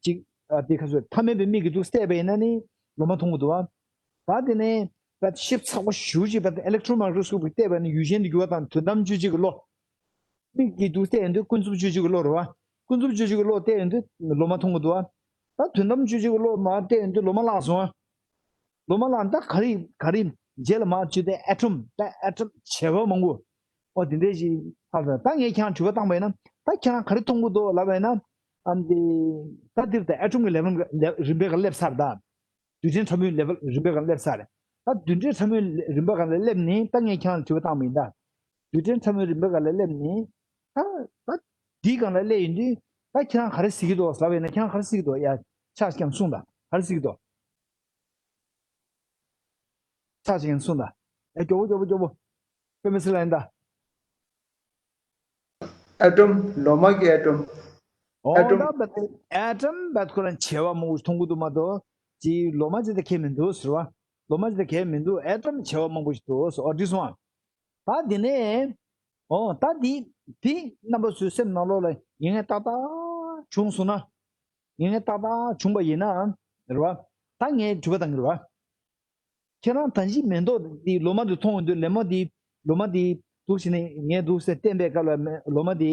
ཅིག་ཨ་དེ་ཁ་ཚོད་མཐའ་མེད་པའི་མིག་གིས་འདུག་བལྟས་པ་ཡིན་ན་ནི་ལོ་མ་མཐོང་གི་འདུག་ཨ། ད་དེ་ནས་བད་ཞིབ་ཚགས་པོ་ཞེ་པོ་ཅིག་བད་ཨེ་ལེག་ཊོན་མའི་ཀྲོ་སི་ཀོབ་གིས་བལྟས་པ་ཡིན་ན་ཡུལ་ཅན་དུ་གྱུར་པ་དང་དོན་དམ་དཔྱོད་བྱེད་ཀྱི་བློ། མིག་གིས་འདུག་བལྟས་ཡོང་དུས་ཀུན་རྫོབ་དཔྱོད་བྱེད་ཀྱི་བློ་རེད་བ། ཀུན་རྫོབ་དཔྱོད་བྱེད་ཀྱི་བློ་བལྟས་ཡོང་དུས་ལོ་མ་མཐོང་གི་འདུག་ཨ། ད་དོན་དམ་དཔྱོད་བྱེད་ཀྱི་བློ་མར་བལྟས་ཡོང་དུས་ལོ་མ་བརླག་སོང་ཨ། ལོ་མ་ལ་ད་ག་རེ་ག་རེ་རྗེས་ལ་མར་བརྗོད་དེ་ཨེ་ཊོམ་ད་ཨེ་ཊོམ་བྱེ་བ་མང་པོ། ཨོ་དེ་འདྲས་ཞིག་ཧ་ལས་ད་ངས་ཁྱེད་རང་དྲི་བ་བཏང་བ་ཡིན་ན་ད་ཁྱེད་རང་ག་རེ་མཐོང་གི་འདུག་ལབ་པ་ཡིན་ན། ཨམ་དེ་ད་འདིར་ད་ཨེ་ཊོམ་གྱི་ལེ་ཝལ་རིམ་པས་ཀ་སླེབས་ཚར་ད། རྡུལ་ཕྲན་ཕྲ་མོའི་ལེ་ཝལ་རིམ་པས་ཀ་སླེབས་ཚར་རེད། ད་རྡུལ་ཕྲན་ཕྲ་མོའི་རིམ་པ་སྒང་ལ་སླེབས་ནས་ད་ངས་ཁྱེད་རང་ལ་དྲི་བ་བཏང་བ་ཡིན་ད། རྡུལ་ཕྲན་ཕྲ་མོའི་རིམ་པ་སྒང་ལ་སླེབས་ནས་ད་ད་འདིའི་སྒང་ལ་སླེབས་ཡོང་དུས་ད་ཁྱེད་རང་ག་རེ་གཟིགས་ཀྱི་འདུག་ལབ་པ་ཡིན་ན་ཁྱེད་རང་ག་རེ་གཟིགས་ཀྱི་འདུག་ཡ་ཆ་ཞིག་ཀྱང་གསུངས་དང་ག་རེ་གཟིགས་ཀྱི་འདུག་ཆ་ཞིག་ཀྱང་གསུངས་དང་། ཡ་མགྱོགས་པོ་མགྱོགས་པོ་མགྱོགས་པོ། དཔེ་མི་སྲིད་ལ་ཡིན་ད། ཨེ་ཊོམ། ལོ་མ་གི་ཨེ་ཊོམ། ཨོ་ཨེ་ཊོམ། ད་བད་ཨེ་ཊོམ་བད་ཁོ་རང་བྱེ་བ་མང་པོ་ཞིག་མཐོང་གི་འདུག་མ་གཏོགས་ཅིག་ལོ་མ་ཅིག་ད་གས་མི་འདུག་ཟེར་བ། ལོ་མ་ཅིག་ད་གས་མི་འདུག་ཨེ་ཊོམ་བྱེ་བ་མང་པོ་ཞིག་འདུག་ཟེར། ཨོ་འགྲིག་སོང་ཨ། ད་དེ་ནས་ཨོ་ད་དེ་དེ་རྣམ་པ་ཚོའི་སེམས་ནང་ལོགས་ལ་ཡིན་ངེས་ཏག་ཏག་བྱུང་སོང་ན། ཡིན་ངེས་ཏག་ཏག་བྱུང་བ་ཡིན་ན་རེད་བ། ད་ངས་དྲི་བ་བཏང་གི་རེད་བ། ཁྱེད་རང་ད་གིན་མེ་ཏོག་འདི་ལོ་མ་འདི་མཐོང་ཡོང་དུས་ལོ་མ་འདི་ལོ་མ་འདི་འདུག་བྱས་ནས་ངས་འདུག་སེ་བསྟན་པའི་སྐབས་ལ་མེ་ལོ་མ་འདི་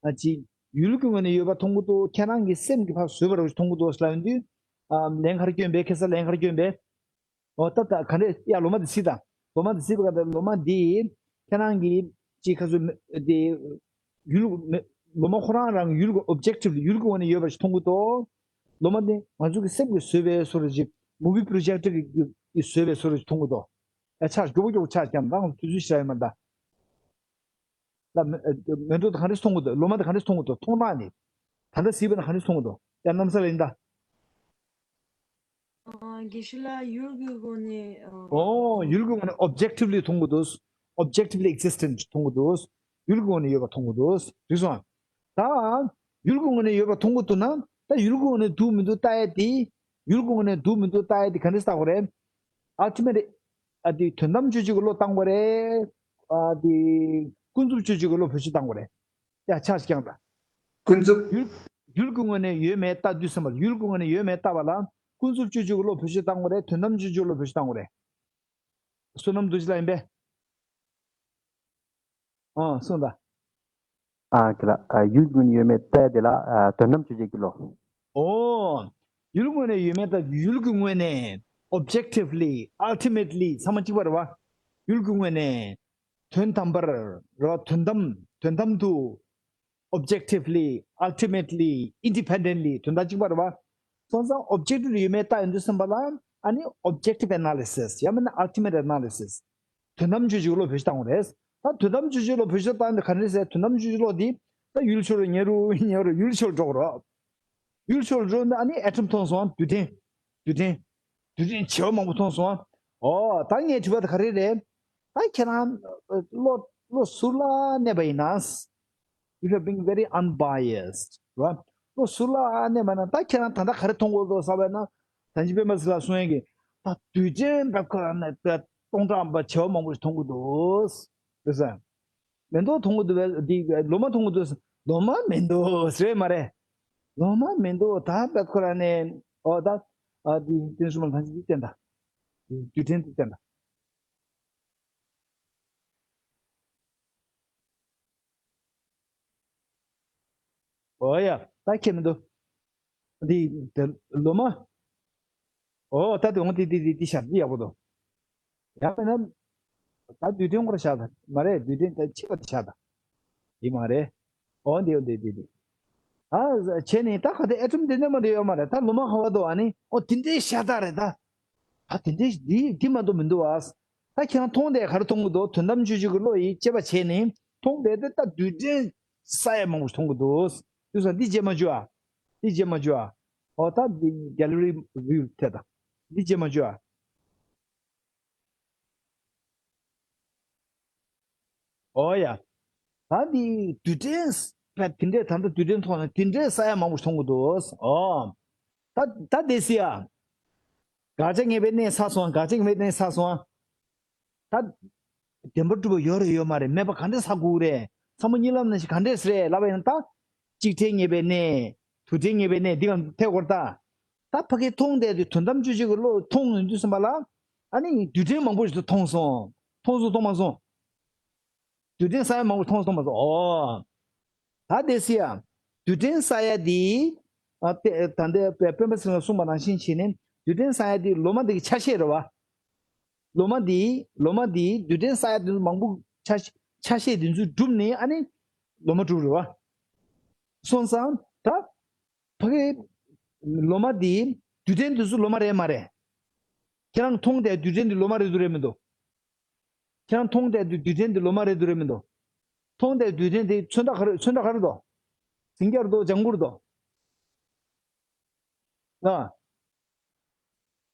ཨ་ཅིག་ཡུལ་གྱི་ངོས་ནས་ཡོད་པ་མཐོང་གི་འདུག་ཁྱེད་རང་གི་སེམས་ཀྱིས་ཕར་བཟོས་པ་རེད་མཐོང་གི་འདུག་ལབ་ཡོང་དུས་ཨ་ལན་ག་རེ་སྐྱོན་པས། ཁ་སང་ལན་ག་རེ་སྐྱོན་པས། ཨོ་ད་ད་ག་འདྲས་ཡ་ལོ་མ་འདི་གཟིགས་དང་། ལོ་མ་འདི་གཟིགས་པ་ག་ད་ལོ་མ་འདི་ཁྱེད་རང་གི་ཅིག་ཁ་སང་འདི། ཡུལ་མེ་ལོ་མ་ཁོ་རང་རང་ཡུལ་གྱི་ཨོབ་ཇེག་ཊིབ་ལི་ཡུལ་གྱི་ངོས་ནས་ཡོད་པ་ཞིག་མཐོང་གི་འདུག་ལོ་མ་དེ་ང་ཚོ་གི་སེམས་ཀྱིས་བཟོས་པའི་བཟོ་འདྲ་ཅིག་མུ་བི་པོ་རོ་ཇེག་ཊར་གྱིས་བཟོས་པའི་བཟོ་འདྲ་ཅིག་མཐོང་གི་འདུག་ཨ་ཆགས་མགྱོགས་པོ་མགྱོགས་པོ་ཆགས་ཀྱང་རང་དུས་ཚོད་ཞིག་ཡོད་མ་རེད་ད། ལ་མེ་མེ་ཏོག་དེ་ག་འདྲས་མཐོང་གི་འདུག་ལོ་མ་དེ་ག་འདྲས་མཐོང་གི་འདུག་མཐོང་སྟངས་ནི། ད་ལྟ་གཟིགས་པ་ན་ག་འདྲས་མཐོང་གི་འདུག་ཡ་གནམ་ས་ལ་ཡིན་ད། ཨ་དགེ་བཤེས་ལགས་ཡུལ་གྱི་སྒོ་ནས་ཨ། ཨོ་ཡུལ་གྱི་ངོས་ནས་ཨོབ་ཇེག་ཊིབ་ལི་མཐོང་གི་འདུག་ཨོབ་ཇེག་ཊིབ་ལི་ཨེག་ཛིས་ཊེན་ཊི་མཐོང་གི་འདུག་ཡུལ་གྱི་ངོས་ནས་ཡོད་པ་མཐོང་གི་འདུག་རེད་སོང་། ད་ཡུལ་གྱི་ངོས་ནས་ཡོད་པ་མཐོང་གི་འདུག་ན་ད་ཡུལ་གྱི་ངོས་ནས་འདུག་མི་འདུག་ལྟ་ཡ་དེ། ཡུལ་གྱི་ངོས་ནས་འདུག་མི་འདུག་ལྟ་ཡ་དེ་ག་འདྲས་བལྟ་དགོས་རེད། ཨལ་ཊི་མེ་ཊི། ཨ་དེ་དོན་དམ་དཔྱོད་བྱེད་ཀྱི་བློ་བཏང་དགོས་རེད། ཨ་དེ་ཀུན་རྫོབ་དཔྱོད་བྱེད་ཀྱི་བློ་བེད་སྤྱོད་བཏང་དགོས་རེད། ཡ་ཆགས་ཤིག་ཀྱང་ད། ཀུན་རྫོབ། ཡུལ་ཡུལ་གྱི་ངོས་ནས་ཡོད་མེད་ལྟ་དུས་ཙམ་པར་ཡུལ་གྱི་ངོས་ནས་ཡོད་མེད་ལྟ་བ་ལ་ཀུན་རྫོབ་དཔྱོད་བྱེད་ཀྱི་བློ་བེད་སྤྱོད་བཏང་དགོས་རེད། དོན་དམ་དཔྱོད་བྱེད་ཀྱི་བློ་བེད་སྤྱོད་བཏང་དགོས་རེད། བསོད་ནམས་རྡོ་རྗེ་ལགས་ཡིན་པས། ཨ་གསུངས་དང་། ཨ་ཁྱེད་ལ་ཨ་ཡུལ་གྱི་ངོས་ནས་ཡོད་མེད་ལྟ་ཡ་དེ་ལ་ཨ་དོན་དམ་དཔྱོད་བྱེད་ཀྱི་བློ། ཨོ། ཡུལ་ངོས་ནས་ཡོད་མེད་ལྟ་ཡུལ་གྱི་ངོས་ནས་ཨོབ་ཇེག་ཊིབ་ལི་ཨལ་ཊི་མེ་ཊི་ལི་ཚང་མ་གཅིག་པ་རེད་བ། ཡུལ་གྱི་ངོས་ནས། དོན་དམ་པར་རོ། དོན་དམ། དོན་དམ་དུ། ཨོབ་ཇེག་ཊིབ་ལི། ཨལ་ཊི་མེ་ཊི་ལི། ཨིན་ཌི་པེན་ཌེན་ཊི་ལི། དོན་དག་གཅིག་པ་རེད་བ། སོང་ཙང་ཨོབ་ཇེག་ཊིབ་ལི་ཡོད་མེད་ལྟ་ཡོང་དུས་ཙམ་པ་ལ་ཨ་ནི་ཨོབ་ཇེག་ཊིབ་ཨེ་ན་ལི་སིས་ཡང་མིན་ན་ཨལ་ཊི་མེ་ཊི་ཨེ་ན་ལི་སིས། དོན་དམ་དཔྱོད་བྱེད་ཀྱི་བློ་བེད་སྤྱོད་བཏང་དགོས་རེད། ད་དོན་དམ་དཔྱོད་བྱེད་ཀྱི་བློ་བེད་སྤྱོད་བཏང་དུས་ག་རེ་ཟེར། དོན་དམ་དཔྱོད་བྱེད་ཀྱི་བློ་འདི་ད་ཡུལ་ཕྱོགས་རུ་ཉེ་རུ་ཉེ་རུ་ཡུལ་ཕྱོགས་འགྲོ་དགོས་རེད། ཡུལ་ཕྱོགས་འགྲོ་ན་ཨ་ནི་ཨེ་ཊོམ་མཐོང་སོང་། རྡུལ་ཕྲན། རྡུལ་ཕྲན། རྡུལ་ཕྲན་བྱེ་བ་མང་པོ་མཐོང་སོང་། ཨོ་ད་ངའི་དྲི་བ་དེ་ག་རེ་རེད། ད་ཁྱེད་རང་བློ་བློ་གཟུ་ལ་གནས་པ་ཡིན་ན། If you're being very unbiased, right? བློ་གཟུ་ལ་གནས་པ་ན་ད་ཁྱེད་རང་ད་ལྟ་ག་རེ་མཐོང་གི་འདུག་ཟེར་བ་ན། ད་ཅི་པད་མ་ཟེར་ལ་གསུང་ཡས་ཀྱི་ད་རྡུལ་ཕྲན་བབ་ཁོ་རང་ནས་སྟོང་ཕྲག་བྱེ་བ་མང་པོ་ཞིག་མཐོང་གི་འདུག་རེད་ཟེར། མེ་ཏོག་མཐོང་གི་འདུག་པས་འདི་ལོ་མ་མཐོང་གི་འདུག་ལོ་མ་མི་འདུག་ཟེར་མ་རེད། ལོ་མ་མི་འདུག་ད་བབ་ཁོ་རང་ནས་ཨོ་ད་ཨ་འདི་བསྟན་སྲུང་མ་ལྷན་ཅིག་བསྟན་ད། རྡུལ་ཕྲན་དེ་བསྟན་ད། ཨོ་ཡ། ད་ཁྱེད་མི་འདུག་འདི་དེ་ལོ་མ། ཨོ་ད་དེ་འོང་དེ་དེ་དེ་དེ་ཤར་འདི་ཡག་པོ་འདུག་ཡང་མིན་ན། ད་རྡུལ་ཕྲན་སྐོར་བཞག་ད་མ་རེད། རྡུལ་ཕྲན་ད་ཕྱི་པ་དེ་བཞག་ད། ཡིན་མ་རེད། ཨོ་འདི་འོ་འདི་འདི་འདི། ཨ་བྱས་ནས་ད་ག་དེ་ཨེ་ཊོམ་འདི་ནས་མ་འདི་ཡོད་མ་རེད། ད་ལོ་མ་ག་བ་འདུག་ཨ་ནི་ཨོ་དེ་འདྲའི་ཤ་སྟག་རེད་ད། ད་དེ་འདྲའི་འདི་འདི་མ་གཏོགས་མི་འདུག་ཨ། ད་ཁྱེད་རང་མཐོང་དེ་ག་རེ་མཐོང་གི་འདུག་དོན་དམ་དཔྱོད་བྱེད་ཀྱི་བློ་ཡིས་དཔྱད་པ་བྱས་ནས་མཐོང་དེ་དེ་ད་རྡུལ་ཕྲན་ས་ཡ་མང་པོ་ཞིག་མཐོང་གི་འདུག་དུས་སང་འདི་བརྗེད་མ་བཅུག་ཨ། འདི་བརྗེད་མ་བཅུག་ཨ། ཨོ་ད་འདི་གེ་ལ་རི་བིའུ་ཐད་ད། འདི་བརྗེད་མ་བཅུག་ཨ། ཨོ་ཡ། ད་འདི་རྡུལ་ཕྲན་ས་དེ་འདྲས་ད་ལྟ་རྡུལ་ཕྲན་ཐོག་ནས་དེ་འདྲས་ས་ཡ་མང་པོ་ཞིག་མཐོང་གི་འདུག་ཨོ། ད་ད་དེ་སི་ཡ། དགག་བྱ་ངེས་པའི་གནས་ཚར་སོང་། དགག་བྱ་ངེས་པའི་གནས་ཚར་སོང་། ད་བདེན་པར་གྲུབ་པ་ཡོད་རེད་ཡོད་མ་རེད། མེད་པ་ག་འདྲ་ས་དགོས་རེད། ཚང་མ་གཉིད་ལམ་ནང་བཞིན་ག་འདྲས་རེད་ལབ་པ་ཡིན་ན། ད་གཅིག་ཕྲད་ངེས་པའི་གནས། དུས་ཕྲད་ངེས་པའི་གནས་འདི་ག་ཐད་སྐོར་ད། ད་ཕ་གི་མཐོང་བསྡད་དུས་དོན་དམ་དཔྱོད་བྱེད་ཀྱི་བློ་མཐོང་ཡོང་དུས་ཙམ་པ་ལ། ཨ་ནི་རྡུལ་ཕྲན་མང་པོ་ཞིག་ཏུ་མཐོང་སོང་། མཐོང་སོང་མཐོང་མ་སོང་། རྡུལ་ཕྲན་ས་ཡ་མང་པོ་མཐོང་སོང་མ་སོང་། ཨོ། ད་དེ་སི་ཡ། རྡུལ་ཕྲན་ས་ཡ་འདི། ཨ་དེ་ད་ལྟའི་དཔེ་སྤེན་པ་ཚེ་རིང་ལ་གསུངས་པ་ནང་བཞིན་བྱས་ནས་རྡུལ་ཕྲན་ས་ཡ་འདི་ལོ་མ་འདི་གི་ཆ་ཤས་རེད་བ། ལོ་མ་འདི་ལོ་མ་འདི་རྡུལ་ཕྲན་ས་ཡ་འདི་ཚོ་མང་པོ་ཆ་ཆ་ཤས་འདི་ཚོ་གྲུབ་ནས་ཨ་ནི་ལོ་མ་གྲུབ་རེད་བ། སོང་ཙང་ད་ཕ་གི་ལོ་མ་འདི་རྡུལ་ཕྲན་འདི་ཚོ་ལོ་མ་རེད་མ་རེད། ཁྱེད་རང་མཐོང་བསྡད་རྡུལ་ཕྲན་འདི་ལོ་མ་རེད་འདུག་རེད་མི་འདུག་ཁྱེད་རང་མཐོང་བསྡད་དུས་རྡུལ་ཕྲན་འདི་ལོ་མ་རེད་འདུག་རེད་མི་འདུག་མཐོང་བསྡད་རྡུལ་ཕྲན་དེ་ཚོན་མདོག་ག་རེ་ཚོན་མདོག་ག་རེ་འདུག་ཟིང་སྐྱར་འདུག་ལྗང་གུར་འདུག་ཨ།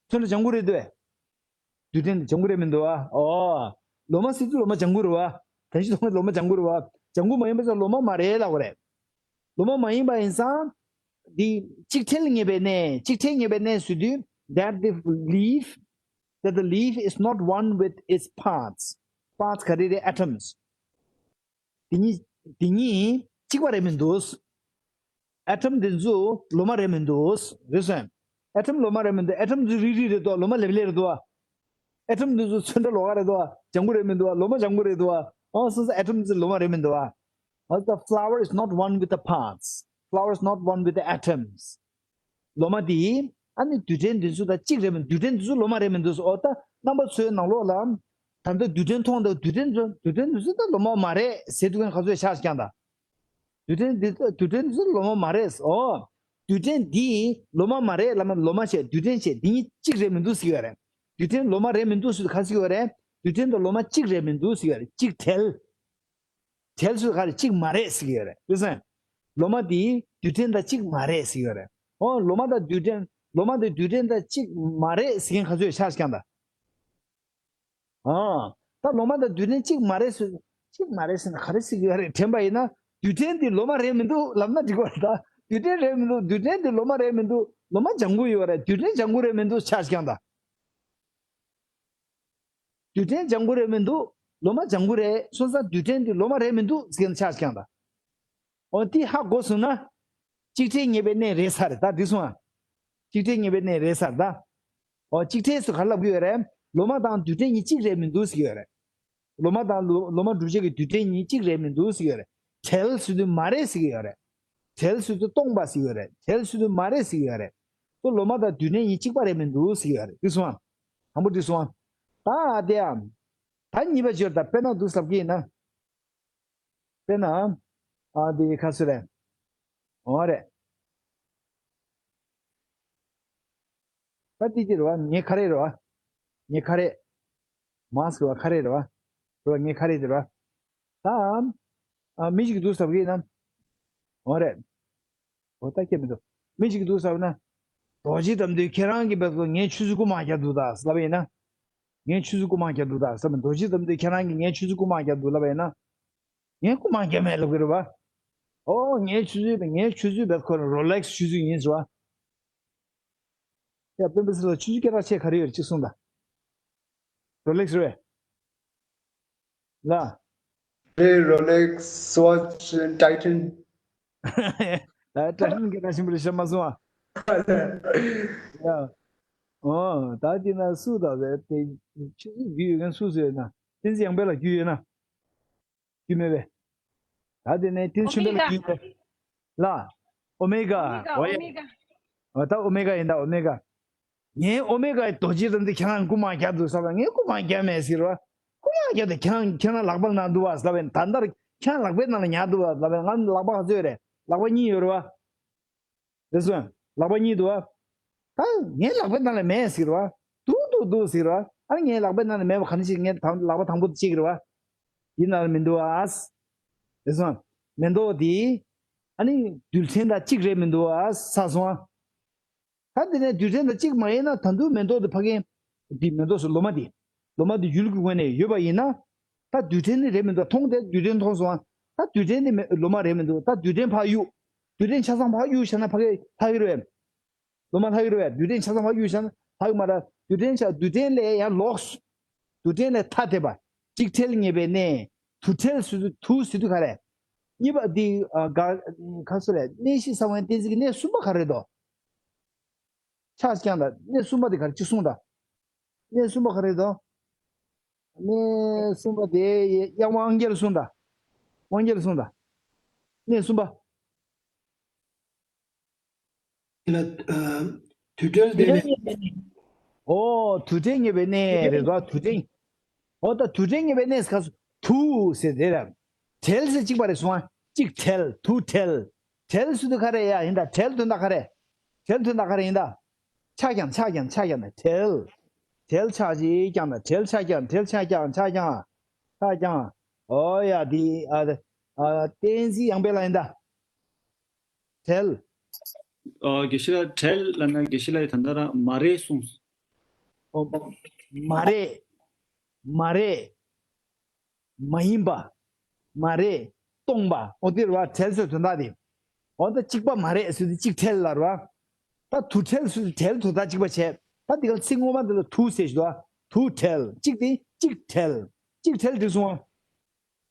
ཚོན་མདོག་ལྗང་གུ་རེད་འདུག་རྡུལ་ཕྲན་འདི་ལྗང་གུ་རེད་མི་འདུག་ཨ། ཨོ། ལོ་མ་སྲིད་དུས་ལོ་མ་ལྗང་གུ་རེད་བ། ད་ཅི་མཐོང་ལོ་མ་ལྗང་གུ་རེད་བ། ལྗང་གུ་མ་ཡིན་པ་ཙང་ལོ་མ་མ་རེད་ལབ་དགོས་རེད། ལོ་མ་མ་ཡིན་པ་ཡིན་ཙང་། འདི་གཅིག་ཕྲད་ངེས་པའི་གནས། གཅིག་ཕྲད་ངེས་པའི་གནས་ཟེར་དུས། That the leaf, that the leaf is not one with its parts. Parts ག་རེ་རེད། Atoms. དེ་གཉིས་དེ་གཉིས་གཅིག་པ་རེད་མི་འདུག་ཨ་ཊམ་དེ་ཚོ་ལོ་མ་རེད་མི་འདུག་རེད་སོང་། ཨ་ཊམ་ལོ་མ་རེད་མི་འདུག་ཨ་ཊམ་དེ་ཚོ་རིལ་རིལ་རེད་འདུག་ལོ་མ་ལེབ་ལེབ་རེད་འདུག་ཨ་ཊམ་དེ་ཚོ་ཚོན་ཁྲ་ལོགས་ཀ་རེད་འདུག་ལྗང་གུ་རེད་མི་འདུག་ལོ་མ་ལྗང་གུ་རེད་འདུག་ཨ་སོང་ཙང་ཨ་ཊམ་དེ་ཚོ་ལོ་མ་རེད་མི་འདུག་ཨ། But the flower is not one with the parts. Flower is not one with the atoms. ལོ་མ་དེ། ཨ་ནི་རྡུལ་ཕྲན་འདི་ཚོ་དང་གཅིག་རེད་མི་འདུག་རྡུལ་ཕྲན་འདི་ཚོ་ལོ་མ་རེད་མི་འདུག་ཨོ་ད་རྣམ་པ་ཚོའི་ནང་ལོགས་ལ། ད་ལྟ་རྡུལ་ཕྲན་མཐོང་དང་རྡུལ་ཕྲན་ཚོ་རྡུལ་ཕྲན་འདི་ཚོ་ད་ལོ་མ་མ་རེད་ཟེར་དུས་མཁན་ག་ཚོད་ཆགས་ཀྱང་ད། རྡུལ་ཕྲན་འདི་རྡུལ་ཕྲན་འདི་ཚོ་ལོ་མ་མ་རེད་ཨོ། རྡུལ་ཕྲན་འདི་ལོ་མ་མ་རེད་ལབ་ན་ལོ་མ་བྱས་རྡུལ་ཕྲན་བྱས་འདི་གཉིས་གཅིག་རེད་མི་འདུག་ཟེར་གྱི་ཡོད་རེད། རྡུལ་ཕྲན་ལོ་མ་རེད་མི་འདུག་ཟེར་དུས་ག་ཟེར་གྱི་ཡོད་རེད། རྡུལ་ཕྲན་དང་ལོ་མ་གཅིག་རེད་མི་འདུག་ཟེར་གྱི་ཡོད་རེད་གཅིག་བྲལ། བྲལ་ཚུལ་ག་རེ་གཅིག་མ་རེད་ཟེར་གྱི་ཡོད་རེད་དེ་སེམས། ལོ་མ་དེ་རྡུལ་ཕྲན་དང་གཅིག་མ་རེད་ཟེར་གྱི་ཡོད་རེད། ཨོ་ལོ་མ་དང་རྡུལ་ཕྲན་ལོ་མ་དེ་རྡུལ་ཕྲན་དང་གཅིག་མ་རེད་ཟེར་མཁན་ག་ཚོད་ཆགས་ཀྱང་ད། ཨ། ད་ལོ་མ་དང་རྡུལ་ཕྲན་གཅིག་མ་རེད་ཟེར། གཅིག་མ་རེད་ཟེར་ན་ག་རེ་ཟེར་གྱི་ཡོད་རེད་དྲན་པ་ཡིན་ན། རྡུལ་ཕྲན་དེ་ལོ་མ་རེད་མི་འདུག་ལབ་ན་འགྲིག་པ་རེད་ད། རྡུལ་ཕྲན་རེད་མི་འདུག་རྡུལ་ཕྲན་དེ་ལོ་མ་རེད་མི་འདུག་ལོ་མ་ལྗང་གུ་ཡོད་རེད་རྡུལ་ཕྲན་ལྗང་གུ་རེད་མི་འདུག་ཆགས་ཀྱང་ད། རྡུལ་ཕྲན་ལྗང་གུ་རེད་མི་འདུག་ལོ་མ་ལྗང་གུ་རེད་སོང་ཙང་རྡུལ་ཕྲན་འདི་ལོ་མ་རེད་མི་འདུག་ཟེར་ན་ཆགས་ཀྱང་ད། འོ་འདི་ཧ་གོ་སོང་ན། གཅིག་ཕྲད་ངེས་པའི་གནས་རེད་ས་རེད་ད་འགྲིག་སོང་ཨ། གཅིག་ཕྲད་ངེས་པའི་གནས་རེད་ས་རེད་ད། འོ་གཅིག་ཕྲད་སུ་ག་རེ་ལབ་ཀྱི་ཡོད་རེད། ལོ་མ་དང་རྡུལ་ཕྲན་གཉིས་གཅིག་རེད་མི་འདུག་ཟེར་གྱི་ཡོད་རེད། ལོ་མ་དང་ལོ་ལོ་མ་སྒྲུབ་བྱེད་ཀྱི་རྡུལ་ཕྲན་གཉིས་གཅིག་རེད་མི་འདུག་ཟེར་གྱི་ཡོད་རེད། བྲལ་ཟེར་དུས་མ་རེད་ཟེར་གྱི་ཡོད་རེད། བྲལ་ཟེར་དུས་སྟོང་པ་ཟེར་གྱི་ཡོད་རེད་བྲལ་ཟེར་དུས་མ་རེད་ཟེར་གྱི་ཡོད་རེད། ལོ་མ་དང་རྡུལ་ཕྲན་གཉིས་གཅིག་པ་རེད་མི་འདུག་ཟེར་གྱི་ཡོད་རེད་འགྲིག་སོང་ཨ། དང་པོ་འགྲིག་སོང་ཨ། ད་དེ་ཡང་། ད་གཉིས་པ་བརྗོད་ད་དཔེར་ན་འདུག་ཟེར་གྱི་ཡིན་ན། དཔེར་ན། ཨ་འདི་ཁ་སུ་རེད། འོ་རེད། ད་འདི་ཅི་རེད་བ་ངའི་ཁ་རས་རེད་བ། ངའི་ཁ་རས། མཱ་སི་ཀི་རེད་བ་ཁ་རས་རེད་བ། རེད་བ་ངའི་ཁ་རས་དེ་རེད་བ། ད། ཨ་མི་ཞིག་འདུག་ཟེར་གྱི་ཡིན་ན། འོ་རེད། འོ་ད་སྐྱེ་མི་འདུག་མི་ཞིག་འདུག་ཟེར་ན། རྡོ་རྗེ་དམ་མདོས་ཁྱེད་རང་གིས་བས་སོ་ངའི་ཆུ་ཚོད་རྐུ་མ་རྒྱག་འདུག་ད་ལབ་ཡིན་ན། ངའི་ཆུ་ཚོད་རྐུ་མ་རྒྱག་འདུག་ད་ཟེར་མ་རྡོ་རྗེ་དམ་མདོས་ཁྱེད་རང་གིས་ངའི་ཆུ་ཚོད་རྐུ་མ་རྒྱག་འདུག་ལབ་ཡིན་ན། ངས་རྐུ་མ་རྒྱག་མེད་ལབ་གི་རེད་བ། ཨོ་ངའི་ཆུ་ཚོད་ངའི་ཆུ་ཚོད་བས་ཁོ་རོ་ལེག་སི་ཆུ་ཚོད་ཡིན་ཟེར་བ། ཡ་སྤེན་པ་ཚེ་ལ་ཆུ་ཚོད་སྐད་གྲགས་ཆེ་ག་རེ་ཡོད་རེད་གཅིག་གསུངས་ད། རོ་ལེག་སི་རེད། ལ། རེད་རོ་ལེག་སི་ཝ་ཆི་ཊའི་ཊན། ད་ཊའི་ཊན་སྐད་གྲགས་ཆེན་པོ་རེད་ཤ་མ་སོང་ཨ། ཡ། ཨོ་ད་དེ་ན་སུ་ད་རེད་དེ་ཆུ་ཚོད་རྒྱུས་ཡོད་མཁན་སུ་སུ་ཡོད་ན་བསྟན་འཛིན་ཡང་དཔལ་ལ་རྒྱུས་ཡོད་ན། རྒྱུས་མེད་པས། ད་དེ་ནས་དེ་ཆུ་འདྲ་ལ་རྒྱུས་མེད། ལ། ཨོ་མེ་ག་ཨོ་ཡ། ཨོ་ད་ཨོ་མེ་ག་ཡིན་ད་ཨོ་མེ་ག་ངའི་ཨོ་མེ་ག་རྡོ་རྗེ་རིན་འདི་ཁྱེད་རང་རྐུ་མ་རྒྱག་འདུག་ཟེར་བ་ངས་རྐུ་མ་རྒྱག་མེད་ཟེར་བ། རྐུ་མ་རྒྱག་དེ་ཁྱེད་རང་ཁྱེད་རང་ལག་པ་ན་འདུག་བ་ཟེར་བས་ད་ལྟར་ཁྱེད་རང་ལག་པའི་ནང་ལ་ཉར་འདུག་བ་ཟེར་བས་ང་ལག་པ་ག་ཚོད་རེད་ལག་པ་གཉིས་ཡོད་རེད་བ། རེད་སོང་། ལག་པ་གཉིས་འདུག་བ། ད་ངའི་ལག་པའི་ནང་ལ་མེད་ཟེར་བ། འདུག་འདུག་འདུག་ཟེར་བ། ཨ་ངའི་ལག་པའི་ནང་ལ་མེད་པ་ག་ནས་ཤེས་ངས་ད་ལག་པ་དང་པོ་དེ་གཅིག་རེད་བ། ཡིན་ནའང་མི་འདུག་ཨ། རེད་སོང་། མེ་ཏོག་དེ། ཨ་ནི་རྡུལ་ཕྲན་དང་གཅིག་རེད་མི་འདུག་ཨ་ས་སོང་ཨ། ད་འདི་ནས་རྡུལ་ཕྲན་དང་གཅིག་མ་ཡིན་ན་ད་དུང་མེ་ཏོག་དེ་ཕ་གིན། འདི་མེ་ཏོག་སུ་ལོ་མ་དེ། ལོ་མ་དེ་ཡུལ་གྱི་ངོས་ནས་ཡོད་པ་ཡིན་ན། ད་རྡུལ་ཕྲན་ནི་རེད་མི་འདུག་མཐོང་དེ་རྡུལ་ཕྲན་མཐོང་སོང་ཨ། ད་རྡུལ་ཕྲན་དེ་མེ་ལོ་མ་རེད་མི་འདུག་ད་རྡུལ་ཕྲན་ཕར་གཡུག་རྡུལ་ཕྲན་ཆ་ཚང་ཕར་གཡུག་བྱས་ན་ཕ་གི་ལྷག་གི་རེད། ལོ་མ་ལྷག་གི་རེད། རྡུལ་ཕྲན་ཆ་ཚང་ཕར་གཡུག་བྱས་ན་ལྷག་གི་མ་རེད། རྡུལ་ཕྲན་ཆ་རྡུལ་ཕྲན་ལས་ཡང་ལོགས། རྡུལ་ཕྲན་ལས་ཐ་དད་པ། གཅིག་ཕྲད་ངེས་པའི་གནས། དུ་ཕྲད་ཟེར་དུས་དུ་ཟེར་དུས་ག་རེ། གཉིས་པ་འདི་ཨ་ག་ག་སུ་རེད། གནས་བཞི་ས་བོན་ཏིང་འཛིན་གྱི་གནས་གསུམ་པ་ག་རེ་འདུག་ཕྱག་རྐྱང་དང་གནས་གསུམ་པ་དེ་ག་རེ་གཅིག་གསུངས་དང་། གནས་གསུམ་པ་ག་རེ་འདུག་གནས་གསུམ་པ་དེ་དབྱངས་དབང་རྒྱལ་གསུངས་དང་། དབང་རྒྱལ་གསུངས་དང་། གནས་གསུམ་པ། ལ། ཨ། དུས་བྲལ་དུས་བྲལ་དེ་ངེས་པའི་གནས། ཨོ་དུས་བྲལ་ངེས་པའི་གནས་རེད་དོ། དུས་བྲལ། ཨོ་ད་དུས་བྲལ་ངེས་པའི་གནས་སུ་ག་སུ་དུ་ཟེར་དེ་རེད། བྲལ་ཟེར་གཅིག་པ་རེད་སོང་ཨ། གཅིག་བྲལ་དུ་བྲལ། བྲལ་ཟེར་དུས་ག་རེ་ཡ་ཡིན་ད། བྲལ་དོན་དག་ག་རེ། བྲལ་དོན་དག་ག་རེ་ཡིན་ད། ཆག་ཀྱང་ཆག་ཀྱང་ཆག་ཀྱང་ད་བྲལ། བྲལ་ཆག་ཅིག་ཀྱང་ད་བྲལ་ཆག་ཀྱང་བྲལ་ཆག་ཀྱང་ཆག་ཀྱང་ཆག་ཀྱང་། ཨོ་ཡ་དེ་ཨ་ཨ་བསྟན་འཛིན་ཡངས་པའི་ལ་ཡིན་ད། བྲལ། ཨ། དགེ་བཤེས་ལགས་བྲལ་ལབ་ན་དགེ་བཤེས་ལགས་ད་ལྟ་རང་མ་རེད་གསུངས། ཨོ། མ་རེད། མ་རེད། མ་ཡིན་པ། མ་རེད། སྟོང་པ། ཨོ་དེ་རེད་བ། བྲལ་ཟེར་དོན་དག་དེ། ཨོ་ད་གཅིག་པ་མ་རེད་ཟེར་དུས་གཅིག་བྲལ་ལབ་རེད་བ། ད་དུ་བྲལ་ཟེར་དུས་བྲལ་དོན་དག་གཅིག་པ་བྱས། ད་འདི་ག་ཚིག་སྔོན་མ་འདི་ལ་དུ་ཟེར་ཞིག་འདུག་བ། དུ་བྲལ། གཅིག་དེ་གཅིག་བྲལ། གཅིག་བྲལ་འགྲིག་སོང་བ།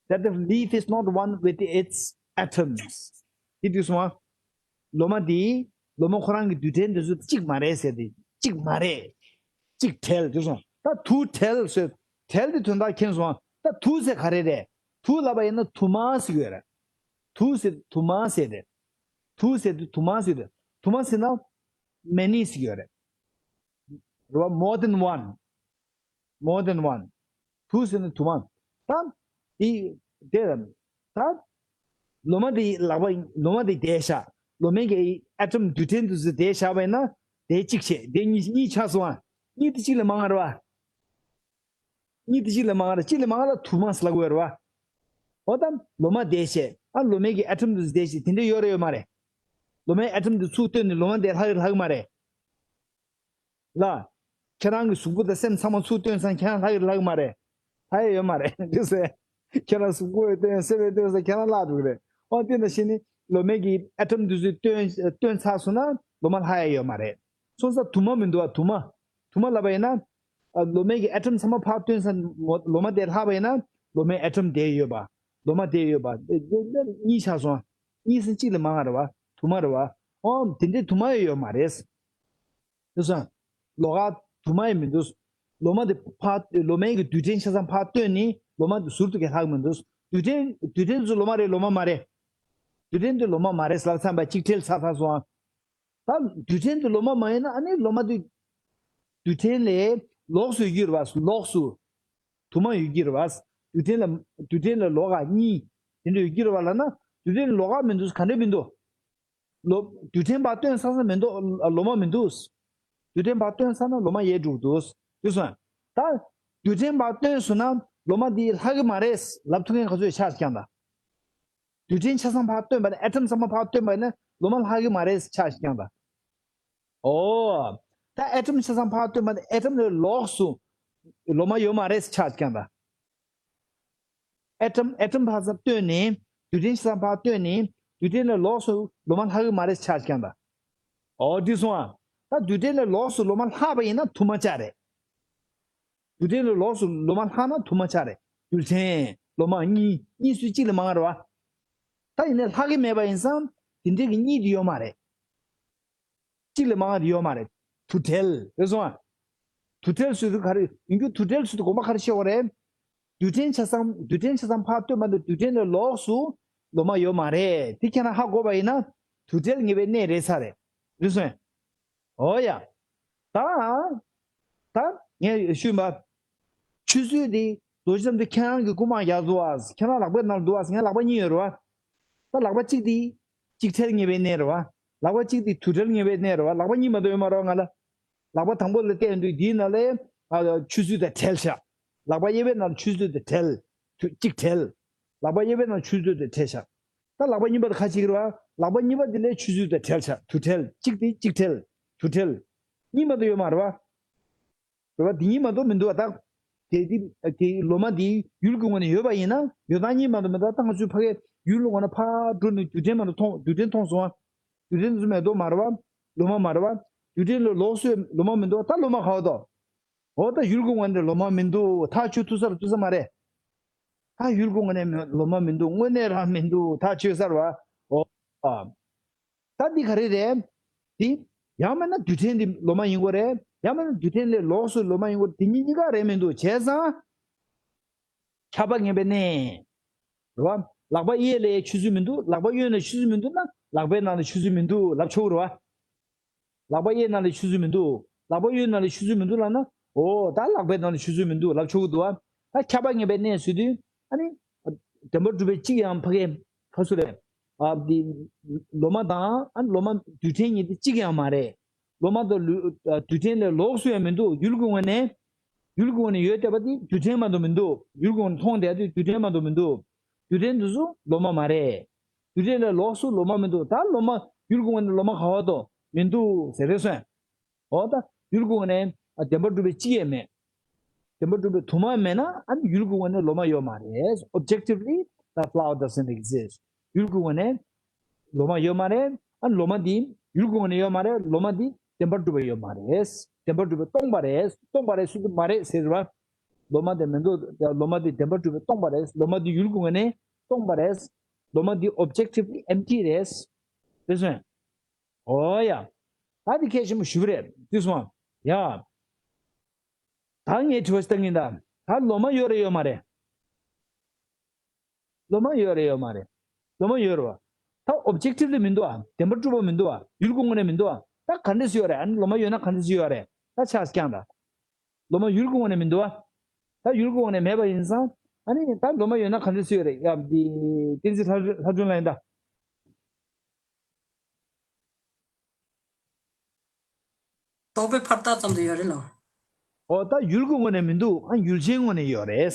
That the leaf is not one with its atoms. དེ་དུས་སོང་ཨ། ལོ་མ་འདི་ལོ་མ་ཁོ་རང་གི་རྡུལ་ཕྲན་འདི་ཚོ་གཅིག་མ་རེད་ཟེར་ཏེ་གཅིག་མ་རེད། གཅིག་བྲལ་དུས་སོང་། ད་དུ་བྲལ་ཟེར། བྲལ་དེ་དོན་དག་མཁྱེན་སོང་ཨ། ད་དུ་ཟེར་ག་རེ་རེད། དུ་ལབ་པ་ཡིན་ན་དུ་མ་ཟེར་གྱི་ཡོད་རེད། དུ་ཟེར་དུ་མ་ཟེར་རེད། དུ་ཟེར་དུ་དུ་མ་ཟེར་རེད། དུ་མ་ཟེར་ན་many ཟེར་གྱི་ཡོད་རེད། རེད་བ། More than one. More than one. དུ་ཟེར་ན་དུ་མ། ད་འདི་དེ་ད་ལོ་མ་འདི་ལག་པ་ལོ་མ་འདི་དེ་བཞག་ལོ་མའི་གི་ཨ་ཊམ་རྡུལ་ཕྲན་དུ་ཟེར་དེ་བཞག་པ་ཡིན་ན་དེ་གཅིག་བྱས། དེ་གཉིས་གཉིས་ཆགས་སོང་ཨ། གཉིས་དེ་གཅིག་ལས་མང་བ་རེད་བ། གཉིས་དེ་གཅིག་ལས་མང་བ་རེད། གཅིག་ལས་མང་བ་ལ་དུ་མ་ཟེར་ལབ་དགོས་རེད་བ། འོ་ད་ལོ་མ་དེ་བྱས། ཨ་ལོ་མའི་གི་ཨ་ཊམ་དུ་ཟེར་དེ་བྱས། དེ་འདྲ་ཡོད་རེད་ཡོད་མ་རེད། ལོ་མའི་ཨ་ཊམ་དུ་ཚུར་བཏོན་ནས་ལོ་མ་དེ་ལྷག་ལྷག་མ་རེད། ལ། ཁྱེད་རང་གི་གཟུགས་པོ་དང་སེམས་ཚང་མ་ཚུར་བཏོན་ཙང་ཁྱེད་རང་ལྷག་ཡོད་ལྷག་མ་རེད། ལྷག་ཡ་ཡོད་མ་རེད་དེ་ཟེར། ཁྱེད་རང་གཟུགས་པོ་བཏོན་སེམས་བཏོན་ཙང་ཁྱེད་རང་ལྷག་འགྲོ་གི་རེད། ཨོ་དེ་འདྲ་བྱས་ནས་ལོ་མའི་གི་ཨ་ཊམ་དེ་ཚོས་བཏོན་བཏོན་ཚར་སོང་ན་ལོ་མ་ལྷག་ཡ་ཡོད་མ་རེད། སོང་ཙང་དུ་མ་མི་འདུག་བ། དུ་མ། དུ་མ་ལབ་པ་ཡིན་ན། ཨ་ལོ་མའི་གི་ཨ་ཊམ་ཚང་མ་ཕར་བཏོན་ཙང་ལོ་མ་དེ་ལྷག་པ་ཡིན་ན་ལོ་མའི་ཨ་ཊམ་དེ་ཡོད་པ། ལོ་མ་དེ་ཡོད་པ་དེ་དེ་དེ་གཉིས་ཆགས་སོང་། གཉིས་སུ་གཅིག་ལས་མང་བ་རེད་བ། དུ་མ་རེད་བ། ཨོ་དེ་འདྲའི་དུ་མ་ཡང་ཡོད་མ་རེད། དེ་སོང་། ལོ་ཁ་དུ་མ་ཡང་མི་འདུག་ལོ་མ་དེ་ཕར་ལོ་མའི་གི་རྡུལ་ཕྲན་ཆ་ཚང་ཕར་བཏོན་ནས་ལོ་མ་དེ་ཟུར་དུ་གི་ལྷག་མི་འདུག་རྡུལ་ཕྲན་རྡུལ་ཕྲན་དེ་ཚོ་ལོ་མ་རེད་ལོ་མ་མ་རེད། རྡུལ་ཕྲན་དེ་ལོ་མ་མ་རེད་ཟེར་ལབ་ཚར་བ་གཅིག་བྲལ་ཚར་ཚར་སོང་ཨ། ད་རྡུལ་ཕྲན་དེ་ལོ་མ་མ་ཡིན་ན་ཨ་ནི་ལོ་མ་དེ་རྡུལ་ཕྲན་ལས་ལོགས་སུ་ཡོད་རེད་བ། ལོགས་སུ། དུ་མ་ཡོད་ཀྱི་རེད་བ། རྡུལ་ཕྲན་ལ་རྡུལ་ཕྲན་ལ་ལོགས་ཀ་གཉིས་དེ་འདྲ་ཡོད་ཀྱི་རེད་བ་ལབ་ན་རྡུལ་ཕྲན་ལ་ལོགས་ཀ་མི་འདུག་ག་འདྲ་མི་འདུག་ལོ། རྡུལ་ཕྲན་ཕར་བཏོན་ཚར་ཙང་མི་འདུག་ལོ་མ་མི་འདུག་རྡུལ་ཕྲན་ཕར་བཏོན་ཚར་ན་ལོ་མ་ཡལ་འགྲོ་གི་འདུག་དེ་སོང་། ད་རྡུལ་ཕྲན་ཕར་བཏོན་སོང་ན་ལོ་མ་འདི་ལྷག་གི་མ་རེད་ལབ་ཐུབ་མཁན་ག་ཚོད་ཆགས་ཀྱང་ད། རྡུལ་ཕྲན་ཆ་ཚང་ཕར་བཏོན་པ་ནི་ཨ་ཊམ་ཚང་མ་ཕར་བཏོན་པ་ནི་ལོ་མ་ལྷག་གི་མ་རེད་ཆགས་ཀྱང་ད། ཨོ། ད་ཨ་ཊམ་ཆ་ཚང་ཕར་བཏོན་པ་ནི་ཨ་ཊམ་ལས་ལོགས་སུ་ལོ་མ་ཡོད་མ་རེད་ཆགས་ཀྱང་ད། ཨ་ཊམ་ཨ་ཊམ་ཕར་ཙམ་བཏོན་ནས་རྡུལ་ཕྲན་ཆ་ཚང་ཕར་བཏོན་ནས་རྡུལ་ཕྲན་ལས་ལོགས་སུ་ལོ་མ་ལྷག་གི་མ་རེད་ཆགས་ཀྱང་ད། ཨོ་འདི་སོང་ཨ། ད་རྡུལ་ཕྲན་ལས་ལོགས་སུ་ལོ་མ་ལྷག་པ་ཡིན་ན་དུ་མ་ཆགས་རེད། རྡུལ་ཕྲན་ལས་ལོགས་སུ་ལོ་མ་ལྷག་ན་དུ་མ་ཆགས་རེད། རྡུལ་ཕྲན་ལོ་མ་གཉིས་གཉིས་སུ་གཅིག་ལས་མང་བ་རེད་བ། ད་ཡིན་ནའི་ལྷག་གི་མེད་པ་ཡིན་ཙང་དེ་འདྲའི་གི་གཉིས་དེ་ཡོད་མ་རེད། གཅིག་ལས་མང་བ་དེ་ཡོད་མ་རེད། དུ་བྲལ་རེད་སོང་ཨ། དུ་བྲལ་ཟེར་དུས་ག་རེ་ཡིན་རྒྱུ། དུ་བྲལ་ཟེར་དུས་དགོངས་པ་ག་རེ་བཞེས་དགོས་རེད། རྡུལ་ཕྲན་ཆ་ཚང་རྡུལ་ཕྲན་ཆ་ཚང་ཕར་བཏོན་པ་འདི་རྡུལ་ཕྲན་ལས་ལོགས་སུ་ལོ་མ་ཡོད་མ་རེད། དེ་ཁྱེད་རང་ཧ་གོ་བ་ཡིན་ན་དུ་བྲལ་ངེས་པའི་གནས་རེད་ས་རེད། རེད་སོང་ཨ། ཨོ་ཡ། ད། ད་ངས་ཞུས་པ། ཆུ་ཚོད་འདི་རྡོ་རྗེ་ཙམ་དུ་ཁྱེད་རང་གི་རྐུ་མ་ཡག་འདུག་ཨ། ཁྱེད་རང་ལག་པའི་ནང་འདུག་ཨ། ངའི་ལག་པ་གཉིས་ཡོད་རེད་བ། ད་ལག་པ་གཅིག་དེ་གཅིག་བྲལ་ངེས་པའི་གནས་རེད་བ། ལག་པ་གཅིག་དེ་དུ་བྲལ་ངེས་པའི་གནས་རེད་བ། ལག་པ་གཉིས་མ་གཏོགས་ཡོད་མ་རེད་བ་ང་ལ། ལག་པ་དང་པོ་ལ་བལྟས་དུས་འདིའི་ནང་ལ་ཨ་ཆུ་ཚོད་དང་བྲལ་ཤག་ལག་པ་གཡས་པའི་ནང་ལ་ཆུ་ཚོད་དང་བྲལ། དུ་གཅིག་བྲལ། ལག་པ་གཡས་པའི་ནང་ཆུ་ཚོད་དང་བྲལ་ཤག་ད་ལག་པ་གཉིས་པ་དེ་ཁ་ཅིག་རེད་བ། ལག་པ་གཉིས་པ་དེ་ལ་ཆུ་ཚོད་དང་བྲལ་ཤག་དུ་བྲལ། གཅིག་དེ་གཅིག་བྲལ། དུ་བྲལ། གཉིས་མ་གཏོགས་ཡོད་མ་རེད་བ། རེད་བ། དེ་གཉིས་མ་གཏོགས་མི་འདུག་བ་ད། དེ་དེ་དེ་ལོ་མ་དེ་ཡུལ་གྱི་ངོས་ནས་ཡོད་པ་ཡིན་ན་ཡོད་སྟངས་གཉིས་མ་གཏོགས་མི་འདུག་ད་ང་ཚོའི་ཕ་གིའི་ཡུལ་ལ་འོང་ན་ཕར་འགྲོ་ནས་རྡུལ་ཕྲན་མ་གཏོགས་མཐོང་། རྡུལ་ཕྲན་མཐོང་སོང་བ། རྡུལ་ཕྲན་དེ་ཚོ་མེ་ཏོག་མ་རེད་བ། ལོ་མ་མ་རེད་བ། རྡུལ་ཕྲན་ལ་ལོགས་སུ་ལོ་མ་མི་འདུག་ད་ལོ་མ་ག་བ་འདུག་འོ་ད་ཡུལ་གྱི་ངོས་ནས་ལོ་མ་མི་འདུག་ཐག་ཆོད་ཐུབ་ས་རེད་ཐུབ་ས་མ་རེད། ད་ཡུལ་གྱི་ངོས་ནས་མི་ལོ་མ་མི་འདུག་དངོས་གནས་རང་མི་འདུག་ཐག་ཆོད་ས་རེད་བ། ཨོ། ཨ། ད་འདི་ག་རེ་རེད། འདི། ཡང་མིན་ན་རྡུལ་ཕྲན་འདི་ལོ་མ་ཡིན་དགོས་རེད། ཡང་མིན་ན་རྡུལ་ཕྲན་ལས་ལོགས་སུ་ལོ་མ་ཡིན་དགོས་རེད། འདི་གཉིས་གཉིས་ཀ་རེད་མི་འདུག་བྱས་ཙང་། ཁྱབ་པ་ངེས་པའི་གནས། རེད་བ། ལག་པ་གཡས་ལ་ཆུ་ཚོད་མི་འདུག་ལག་པ་གཡོན་ལ་ཆུ་ཚོད་མི་འདུག་ན་ལག་པའི་ནང་ལ་ཆུ་ཚོད་མི་འདུག་ལབ་ཆོག་གི་རེད་བ། ལག་པ་གཡས་ནང་ལ་ཆུ་ཚོད་མི་འདུག་ལག་པ་གཡོན་ནང་ལ་ཆུ་ཚོད་མི་འདུག་ལབ་ན། འོ་ད་ལག་པའི་ནང་ལ་ཆུ་ཚོད་མི་འདུག་ལབ་ཆོག་གི་འདུག་བ། ད་ཁྱབ་པ་ངེས་པའི་གནས་ཟེར་དུས་ཨ་ནི། བདེན་པར་གྲུབ་པའི་གཅིག་ཡང་ཕ་གི་ཕ་སུ་རེད། ཨ་འདི། ལོ་མ་དང་ཨ་ནི་ལོ་མ་རྡུལ་ཕྲན་གཉིས་དེ་གཅིག་ཡང་མ་རེད། ལོ་མ་དང་ལུ་ཨ་རྡུལ་ཕྲན་ལས་ལོགས་སུ་ཡང་མི་འདུག་ཡུལ་གྱི་ངོས་ནས། ཡུལ་གྱི་ངོས་ནས་ཡོད་བསྡད་པ་དེ་རྡུལ་ཕྲན་མ་གཏོགས་མི་འདུག་ཡུལ་གྱི་ངོས་ནས་མཐོང་བསྡད་དུས་རྡུལ་ཕྲན་མ་གཏོགས་མི་འདུག་རྡུལ་ཕྲན་དེ་ཚོ་ལོ་མ་མ་རེད། རྡུལ་ཕྲན་ལས་ལོགས་སུ་ལོ་མ་མི་འདུག་ད་ལོ་མ་ཡུལ་གྱི་ངོས་ནས་ལོ་མ་ག་བ་དང་མི་འདུག་ཟེར་རེད་སོང་། འོ་ད་ཡུལ་གྱི་ངོས་ནས་ཨ་བདེན་པར་གྲུབ་པའི་གཅིག་ཡང་མེད། བདེན་པར་གྲུབ་པའི་དུ་མ་མེད་ན་ཨ་ནི་ཡུལ་གྱི་ངོས་ནས་ལོ་མ་ཡོད་མ་རེད། Objectively, the flower doesn't exist. ཡུལ་གྱི་ངོས་ནས་ལོ་མ་ཡོད་མ་རེད། ཨ་ནི་ལོ་མ་འདི་ཡུལ་གྱི་ངོས་ནས་ཡོད་མ་རེད། ལོ་མ་འདི་བདེན་པར་གྲུབ་པ་ཡོད་མ་རེད། བདེན་པར་གྲུབ་པས་སྟོང་པ་རེད། སྟོང་པ་རེད་ཟེར་དུས་མ་རེད་ཟེར་བ། ལོ་མ་དེ་མི་འདུག་ལོ་མ་དེ་བདེན་པར་གྲུབ་པས་སྟོང་པ་རེད། ལོ་མ་དེ་ཡུལ་གྱི་ངོས་ནས་སྟོང་པ་རེད། ལོ་མ་དེ་objectively empty རེད། རེད་སོང་། འོ་ཡ། ད་དེ་གལ་ཆེན་པོ་ཞེ་པོ་རེད། དེ་སོང་ཡ། ད་ངས་དྲི་བ་ཞིག་བཏང་གིན་ད། ད་ལོ་མ་ཡོད་རེད་ཡོད་མ་རེད། ལོ་མ་ཡོད་རེད་ཡོད་མ་རེད། ལོ་མ་ཡོད་རེད་བ། ད་objectively མི་འདུག་ཨ། བདེན་པར་གྲུབ་པ་མི་འདུག་ཨ། ཡུལ་གྱི་ངོས་ནས་མི་འདུག་ཨ། ད་ག་འདྲས་སེ་ཡོད་རེད། ཨ་ནི་ལོ་མ་ཡོད་ན་ག་འདྲས་སེ་ཡོད་རེད། ད་ཆ་རྐྱང་ད། ལོ་མ་ཡུལ་གྱི་ངོས་ནས་མི་འདུག་ཨ། ད་ཡུལ་གྱི་ངོས་ནས་མེད་པ་ཡིན་ཙང་། ཨ་ནི་ད་ལོ་མ་ཡོད་ན་ག་འདྲས་སེ་ཡོད་རེད། ཡ་འདི་བསྟན་འཛིན་ལྷ་ལྷ་སྒྲོན་ལགས་ཡིན་ད། རྟོག་པའི་ཕར་རྟགས་ཙམ་དུ་ཡོད་རེད་ལོ། འོ་ད་ཡུལ་གྱི་ངོས་ནས་མི་འདུག་ཨ་ཡུལ་ཅན་ངོས་ནས་ཡོད་རེད།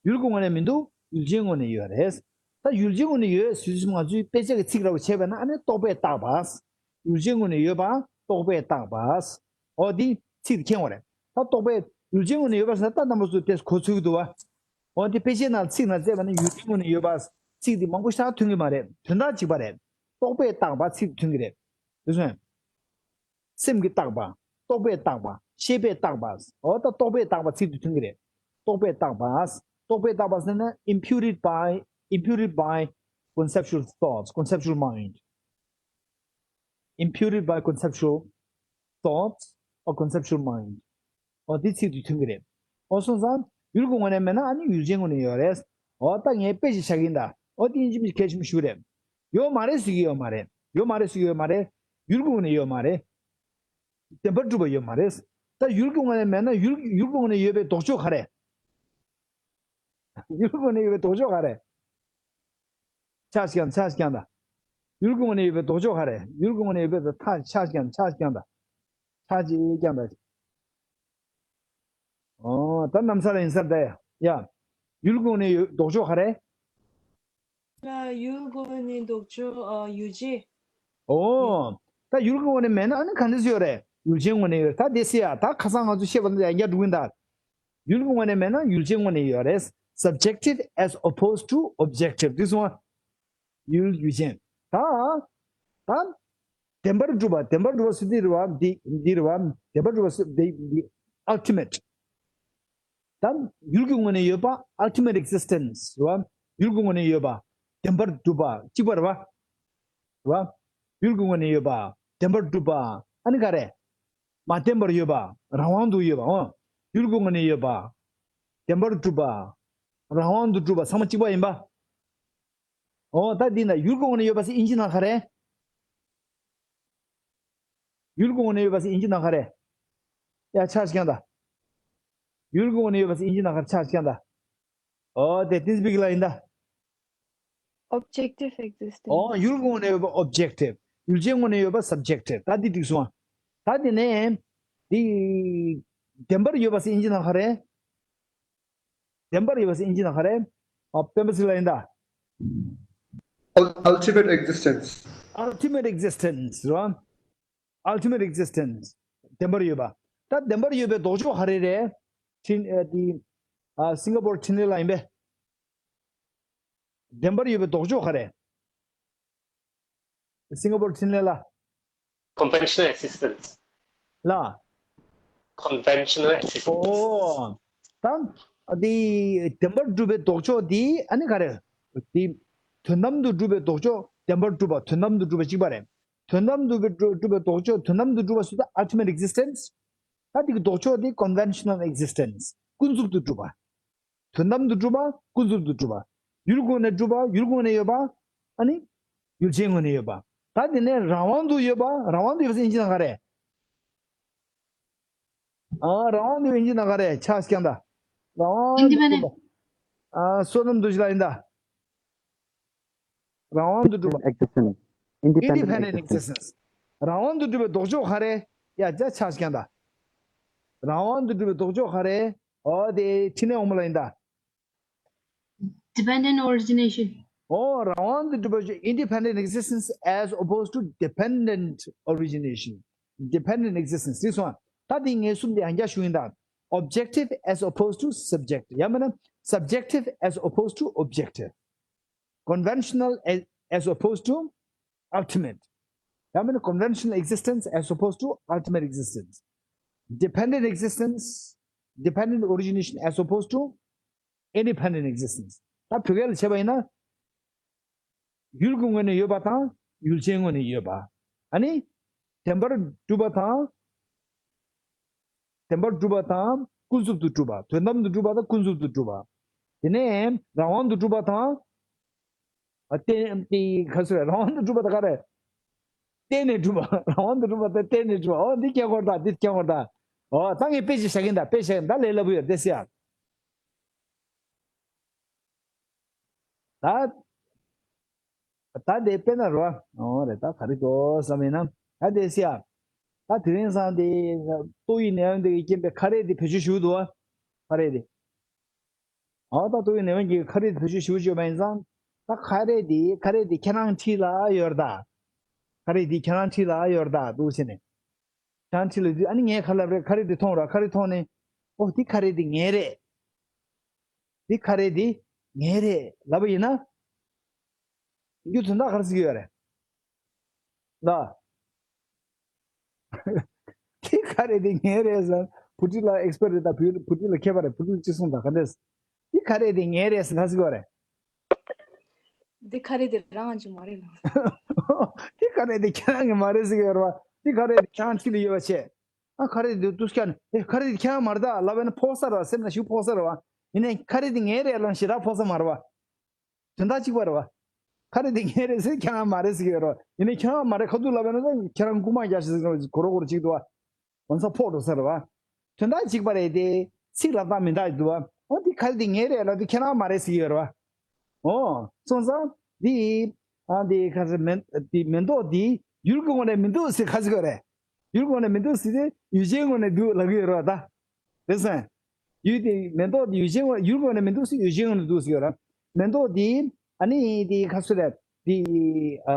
ཡུལ་གྱི་ངོས་ནས་མི་འདུག་ཡུལ་ཅན་ངོས་ནས་ཡོད་རེད། ད་ཡུལ་ཅན་ངོས་ནས་ཡོད་ཟེར་དུས་ང་ཚོའི་དཔེ་ཆ་གི་ཚིག་འདྲ་བོ་བྱས་པ་ན་ཨ་ནི་རྟོག་པས་བཏགས་པ། ཡུལ་ཅན་ངོས་ནས་ཡོད་པ་རྟོག་པས་བཏགས་པ། འོ་འདི་ཚིག་འདི་མཁྱེན་དགོས་རེད། ད་རྟོག་པས་ཡུལ་ཅན་ངོས་ནས་ཡོད་པ་ཟེར་ན་ད་རྣམ་པ་ཚོས་དེ་གོ་ཚོད་ཀྱི་འདུག་བ། འོ་འདི་དཔེ་ཆའི་ནང་ཚིག་ནང་བཙལ་བ་ན་ཡུལ་ཅན་ངོས་ནས་ཡོད་པ་ཚིག་འདི་མང་པོ་ཞེ་དྲག་ཐོན་གྱི་མ་རེད། དོན་དག་གཅིག་པ་རེད། རྟོག་པས་བཏགས་པ་ཚིག་འདི་ཐོན་གྱི་རེད། དེ་སོང་། སེམས་ཀྱིས་བཏགས་པ། རྟོག་པས་བཏགས་པ། ཤེས་པས་བཏགས་པ། འོ་ད་རྟོག་པས་བཏགས་པ་ཚིག་འདི་ཐོན་གྱི་རེད། རྟོག་པས་བཏགས་པ། རྟོག་པས་བཏགས་པ་ཟེར་ན་imputed by, imputed by conceptual thoughts, conceptual mind. Imputed by conceptual thoughts or conceptual mind. འོ་དེ་ཚིག་འདི་ཐོན་གྱི་རེད། འོ་སོང་ཙང་ཡུལ་གྱི་ངོས་ནས་མེད་ན་ཨ་ནི་ཡུལ་ཅན་ངོས་ནས་ཡོད་རེད། འོ་ད་ངས་དཔེ་ཞིག་བཞག་གིན་ད། འོ་དེ་ཡིན་གཅིག་མིན་གཅིག་གལ་ཆེན་པོ་ཞིག་རེད། ཡོད་མ་རེད་ཟེར་གྱི་ཡོད་མ་རེད། ཡོད་མ་རེད་ཟེར་གྱི་ཡོད་མ་རེད། ཡུལ་གྱི་ངོས་ནས་ཡོད་མ་རེད། བདེན་པར་གྲུབ་པ་ཡོད་མ་རེད། ད་ཡུལ་གྱི་ངོས་ནས་མེད་ན་ཡུལ་ཡུལ་གྱི་ངོས་ནས་ཡོད་པའི་ལྡོག་ཕྱོགས་ག་རེ། ཡུལ་གྱི་ངོས་ནས་ཡོད་པའི་ལྡོག་ཕྱོགས་ག་རེ། ཆ་ཞིག་ཀྱང་ཆ་ཞིག་ཀྱང་ད། ཡུལ་གྱི་ངོས་ནས་ཡོད་པའི་ལྡོག་ཕྱོགས་ག་རེ། ཡུལ་གྱི་ངོས་ནས་ཡོད་པའི་ད་ཆ་ཞིག་ཀྱང་ཆ་ཞིག་ཀྱང་ད། ཆ་ཅིག་ཀྱང་ད། ཨོ། ད་གནམ་ས་ལ་ཡིན་ས་ད་ཡ། ཡ། ཡུལ་གྱི་ངོས་ནས་ཡོད་ལྡོག་ཕྱོགས་ག་རེ། ཡུལ་གྱི་ངོས་ནས་ལྡོག་ཕྱོགས་ཨ་ཡུལ་ཅན། ཨོ། ད་ཡུལ་གྱི་ངོས་ནས་མེད་ན་ཨ་ནི་ག་འདྲ་སེ་ཡོད་རེད། ཡུལ་ཅན་ངོས་ནས་ཡོད་རེད། ད་དེ་སེ་ཡ་ད་ཁ་སང་ང་ཚོ་བཤད་པ་འདི་ཡང་བསྐྱར་འགྲོ་གི་ཡིན་ད། ཡུལ་གྱི་ངོས་ནས་མེད་ན་ཡུལ་ཅན་ངོས་ནས་ཡོད་རེད། Subjective as opposed to objective. This one. ཡུལ་ཡུལ་ཅན། ད། ད། བདེན་པར་གྲུབ་པ། བདེན་པར་གྲུབ་པ་ཟེར་འདི་རེད་བ། འདི་འདི་རེད་བ། བདེན་པར་གྲུབ་པ་ཟེར་འདི་འདི་ultimate། ད་ཡུལ་གྱི་ངོས་ནས་ཡོད་པ་ultimate existence རེད་བ། ཡུལ་གྱི་ངོས་ནས་ཡོད་པ་བདེན་པར་གྲུབ་པ་གཅིག་པ་རེད་བ། རེད་བ། ཡུལ་གྱི་ངོས་ནས་ཡོད་པ་བདེན་པར་གྲུབ་པ་ཨ་ནི་ག་རེ། མ་བརྟེན་པར་ཡོད་པ་རང་དབང་དུ་ཡོད་པ་འོ། ཡུལ་གྱི་ངོས་ནས་ཡོད་པ་བདེན་པར་གྲུབ་པ་རང་དབང་དུ་གྲུབ་པ་ཚང་མ་གཅིག་པ་ཡིན་པ། འོ་ད་འདི་ན་ཡུལ་གྱི་ངོས་ནས་ཡོད་པ་ཟེར་ཨིན་ཇི་ནང་ག་རེ། ཡུལ་གྱི་ངོས་ནས་ཡོད་པ་ཟེར་ཨིན་ཇི་ནང་ག་རེ། ཡ་ཆ་ཞིག་ཀྱང་ད། ཡུལ་གྱི་ངོས་ནས་ཡོད་པ་ཟེར་ཨིན་ཇི་ནང་ག་རེ་ཆ་ཞིག་ཀྱང་ད། འོ་དེ་ཏིན་སྤིག་ལ་ཡིན་ད། Objective existence. འོ་ཡུལ་གྱི་ངོས་ནས་ཡོད་པ་objective། ཡུལ་ཅན་ངོས་ནས་ཡོད་པ་subjective། ད་འདི་འགྲིག་སོང་ཨ། ད་འདི་ནས་འདི་བདེན་པར་ཡོད་པ་ཟེར་ཨིན་ཇི་ནང་ག་རེ། བདེན་པར་ཡོད་པ་ཟེར་ཨིན་ཇི་ནང་ག་རེ། ཨ་སྤེན་པ་ཚེ་ལགས་ཡིན་ད། Ul- ultimate existence. Ultimate existence རེད་བ། Ultimate existence བདེན་པར་ཡོད་པ། ད་བདེན་པར་ཡོད་པའི་ལྡོག་ཕྱོགས་ག་རེ་རེད། ཕྲིན་ཨ་དེ་ཨ་སིང་ག་པོར་འཕྲིན་ལས་ལགས་ཡིན་པས། བདེན་པར་ཡོད་པའི་ལྡོག་ཕྱོགས་ག་རེ། སིང་ག་པོར་འཕྲིན་ལས་ལགས། Conventional existence. ལགས། Conventional existence. ཨོ། ད་ ཨ་དེ་བདེན་པར་གྲུབ་པའི་ལྡོག་ཕྱོགས་དེ་ཨ་ནི་ག་རེ། དེ་དོན་དམ་དུ་གྲུབ་པའི་ལྡོག་ཕྱོགས་བདེན་པར་གྲུབ་པ་དོན་དམ་དུ་གྲུབ་པ་གཅིག་པ་རེད། དོན་དམ་དུ་གྲུབ་པའི་ལྡོག་ཕྱོགས་དོན་དམ་དུ་གྲུབ་པ་སུ་དང་ultimate existence། ད་དེ་གི་ལྡོག་ཕྱོགས་དེ་conventional existence ཀུན་རྫོབ་ཏུ་གྲུབ་པ། དོན་དམ་དུ་གྲུབ་པ། ཀུན་རྫོབ་ཏུ་གྲུབ་པ། ཡུལ་ཀུན་ནས་གྲུབ་པ། ཡུལ་ཀུན་ནས་ཡོད་པ། ཨ་ནི་ཡུལ་ཅན་ཀུན་ནས་ཡོད་པ། ད་དེ་ནས་རང་དབང་དུ་ཡོད་པ། རང་དབང་དུ་ཡོད་པ་ཟེར་ཡིན་གཅིག་ན་ག་རེ། ཨ་རང་དབང་དུ་ཡིན་གཅིག་ན་ག་རེ་ཆགས་ཀྱང་ད། རང་དབང་དུ་Independent། གྲུབ་པ། ཨ་བསོད་ནམས་འདུ་ཤེས་ལ་ཡིན་ད། རང་དབང་དུ་གྲུབ་པ། Existence། Independent Independent existence། Existence། རང་དབང་དུ་གྲུབ་པའི་ལྡོག་ཕྱོགས་ག་རེ། ཡ་ཅག་ཆགས་ཀྱང་ད། རང་དབང་དུ་གྲུབ་པའི་ལྡོག་ཕྱོགས་ག་རེ། ཨོ་དེ་ཕྲིན་ལས་འོག་མ་ལ་ཡིན་ད། Dependent origination། ཨོ་རང་དབང་དུ་གྲུབ་པའི་independent existence as opposed to dependent origination། Dependent existence ཟེར་སོང་། ད་དེ་ངས་གསུམ་དེ་ཡང་བསྐྱར་ཞུ་ཡིན་ད། Objective as opposed to subjective། ཡང་མིན་ན་subjective as opposed to objective། Conventional as, as opposed to ultimate། ཡང་མིན་ན་conventional existence as opposed to ultimate existence། Dependent existence, dependent origination as opposed to independent existence། ད་བོད་སྐད་ལ་བྱས་པ་ཡིན་ན། ཡུལ་གྱི་ངོས་ནས་ཡོད་པ་དང་ཡུལ་ཅན་ངོས་ནས་ཡོད་པ། ཨ་ནི་བདེན་པར་གྲུབ་པ་དང་། བདེན་པར་གྲུབ་པ་དང་ཀུན་རྫོབ་ཏུ་གྲུབ་པ། དོན་དམ་དུ་གྲུབ་པ་དང་ཀུན་རྫོབ་ཏུ་གྲུབ་པ། དེ་ནས་རང་དབང་དུ་གྲུབ་པ་དང་། ཨ་བརྟེན་དེ་ག་ཚོད་རང་དབང་དུ་གྲུབ་པ་དང་ག་རེ། བརྟེན་ནས་གྲུབ་པ། རང་དབང་དུ་གྲུབ་པ་དང་བརྟེན་ནས་གྲུབ་པ། ཨོ་འདི་སྐྱེ་འཁོར་དང་འདི་སྐྱེ་འཁོར་དང་། ཨོ་ད་ངས་དཔེ་ཅིག་བཞག་གིན་ད། དཔེ་བཞག་གིན་ད། ལས་སླ་པོ་ཡོད་དེ་སི་ཡ། ད། ད་དེ་དཔེར་ན་རོ། འོ་རེད། ད་ག་རེ་འདུག་བསམ་ཡིན་ན། ད་དེ་སི་ཡ། ད་དེ་རིང་སང་དེ་ཏོག་དབྱིབས་ནད་ཡམས་དེ་གི་རྐྱེན་པས་ཁ་རས་དེ་བེད་སྤྱོད་ཞུ་འདུག་བ། ཁ་རས་དེ། ཨ་ད་ཏོག་དབྱིབས་ནད་ཡམས་ཀྱི་ཁ་རས་དེ་བེད་སྤྱོད་ཞུ་བཅོས་པ་ཡིན་ཙང་། ད་ཁ་རས་དེ་ཁ་རས་དེ་ཁྱེད་རང་འཁྲིས་ལ་ཡོད་རེད་ད། ཁ་རས་དེ་ཁྱེད་རང་འཁྲིས་ལ་ཡོད་རེད་ད་འདུག་ཟེར་ནས། ཁྱེད་རང་འཁྲིས་ལ་དུས་ཨ་ནི་ངས་ཁ་ལབ་རེད། ཁ་རས་དེ་མཐོང་ར། ཁ་རས་མཐོང་ནས། ཨོ་དེ་ཁ་རས་དེ་ངའི་རེད། དེ་ཁ་རས་དེ་ངའི་རེད་ལབ་པ་ཡིན་ན། རྒྱུ་དོན་དག་ག་རེ་ཟེར་གྱི་ཡོད་རེད། ལ། དེ་ཁ་རས་དེ་ངའི་རེད་ཟེར། བུ་ཁྲིད་ལ་ཨེག་སི་པར་རེད་ད། བུ་བུ་ཁྲིད་ལ་མཁས་པ་རེད། བུ་ཁྲིད་ཅི་གསུངས་ད་ག་འདྲས། དེ་ཁ་རས་དེ་ངའི་རེད་ཟེར་ག་ཟེར་གྱི་ཡོད་རེད། དེ་ཁ་རས་དེ་རང་གི་མ་རེད་ལ། དེ་ཁ་རས་དེ་ཁྱེད་རང་གི་མ་རེད་ཟེར་གྱི་ཡོད་རེད་བ། དེ་ཁ་རས་དེ་ཁྱེད་རང་འཁྲིས་ལ་ཡོད་པ་བྱས། ཨ་ཁ་རས་དེ་དུས་ཀྱང་ཨེ་ཁ་རས་དེ་ཁྱེད་རང་མ་རེད་ད་ལབ་པ་ཡིན་ན་ཕོག་ས་རེད་བ། སེམས་ལ་ཞིག་ཕོག་ས་རེད་བ། ཡིན་ནའི་ཁ་རས་དེ་ངའི་རེད་ལབ་ན་ཞེ་དྲག་ཕོག་ས་མ་རེད་བ། དོན་དག་གཅིག་པ་རེད་བ། ཁ་རས་དེ་ངའི་རེད་ཟེར་ཁྱེད་རང་མ་རེད་ཟེར་གྱི་ཡོད་རེད་བ། ཡིན་ནའི་ཁྱེད་རང་མ་རེད་ཁ་ཐུག་ལབ་པ་ཡིན་ན་ཁྱེད་རང་རྐུན་མ་རྒྱག་ཞིག་ཟེར་གོ་རོ་གོ་རོ་གཅིག་འདུག་བ། གོང་ས་ཕོག་འགྲོ་ས་རེད་བ། དོན་དག་གཅིག་པ་རེད་དེ། ཚིག་ལབ་སྟངས་མི་འདྲ་ཞིག་འདུག་བ། འོ་འདི་ཁ་རས་འདི་ངའི་རེད་ལབ་དུས་ཁྱེད་རང་མ་རེད་ཟེར་གྱི་ཡོད་རེད་བ། འོ་སོང་ཙང་འདི། ཨ་འདི་ཁ་རས་མེ་འདི་མེ་ཏོག་འདི་ཡུལ་གྱི་ངོས་ནས་མི་འདུག་ཟེར་ག་ཟེར་གྱི་ཡོད་རེད། ཡུལ་གྱི་ངོས་ནས་མི་འདུག་ཟེར་ཏེ་ཡུལ་ཅན་ངོས་ནས་འདུག་ལབ་ཀྱི་ཡོད་རེད་བ་ད། རེད་སོང་། ཡུལ་དེ་མེ་ཏོག་དེ་ཡུལ་ཅན་ངོས་ཡུལ་ངོས་ནས་མི་འདུག་ཟེར། ཡུལ་ཅན་ངོས་ནས་འདུག་ཟེར་གྱི་ཡོད་རེད། མེ་ཏོག་དེ་ཨ་ནི་དེ་ཁ་སོ་རེད་དེ། ཨ་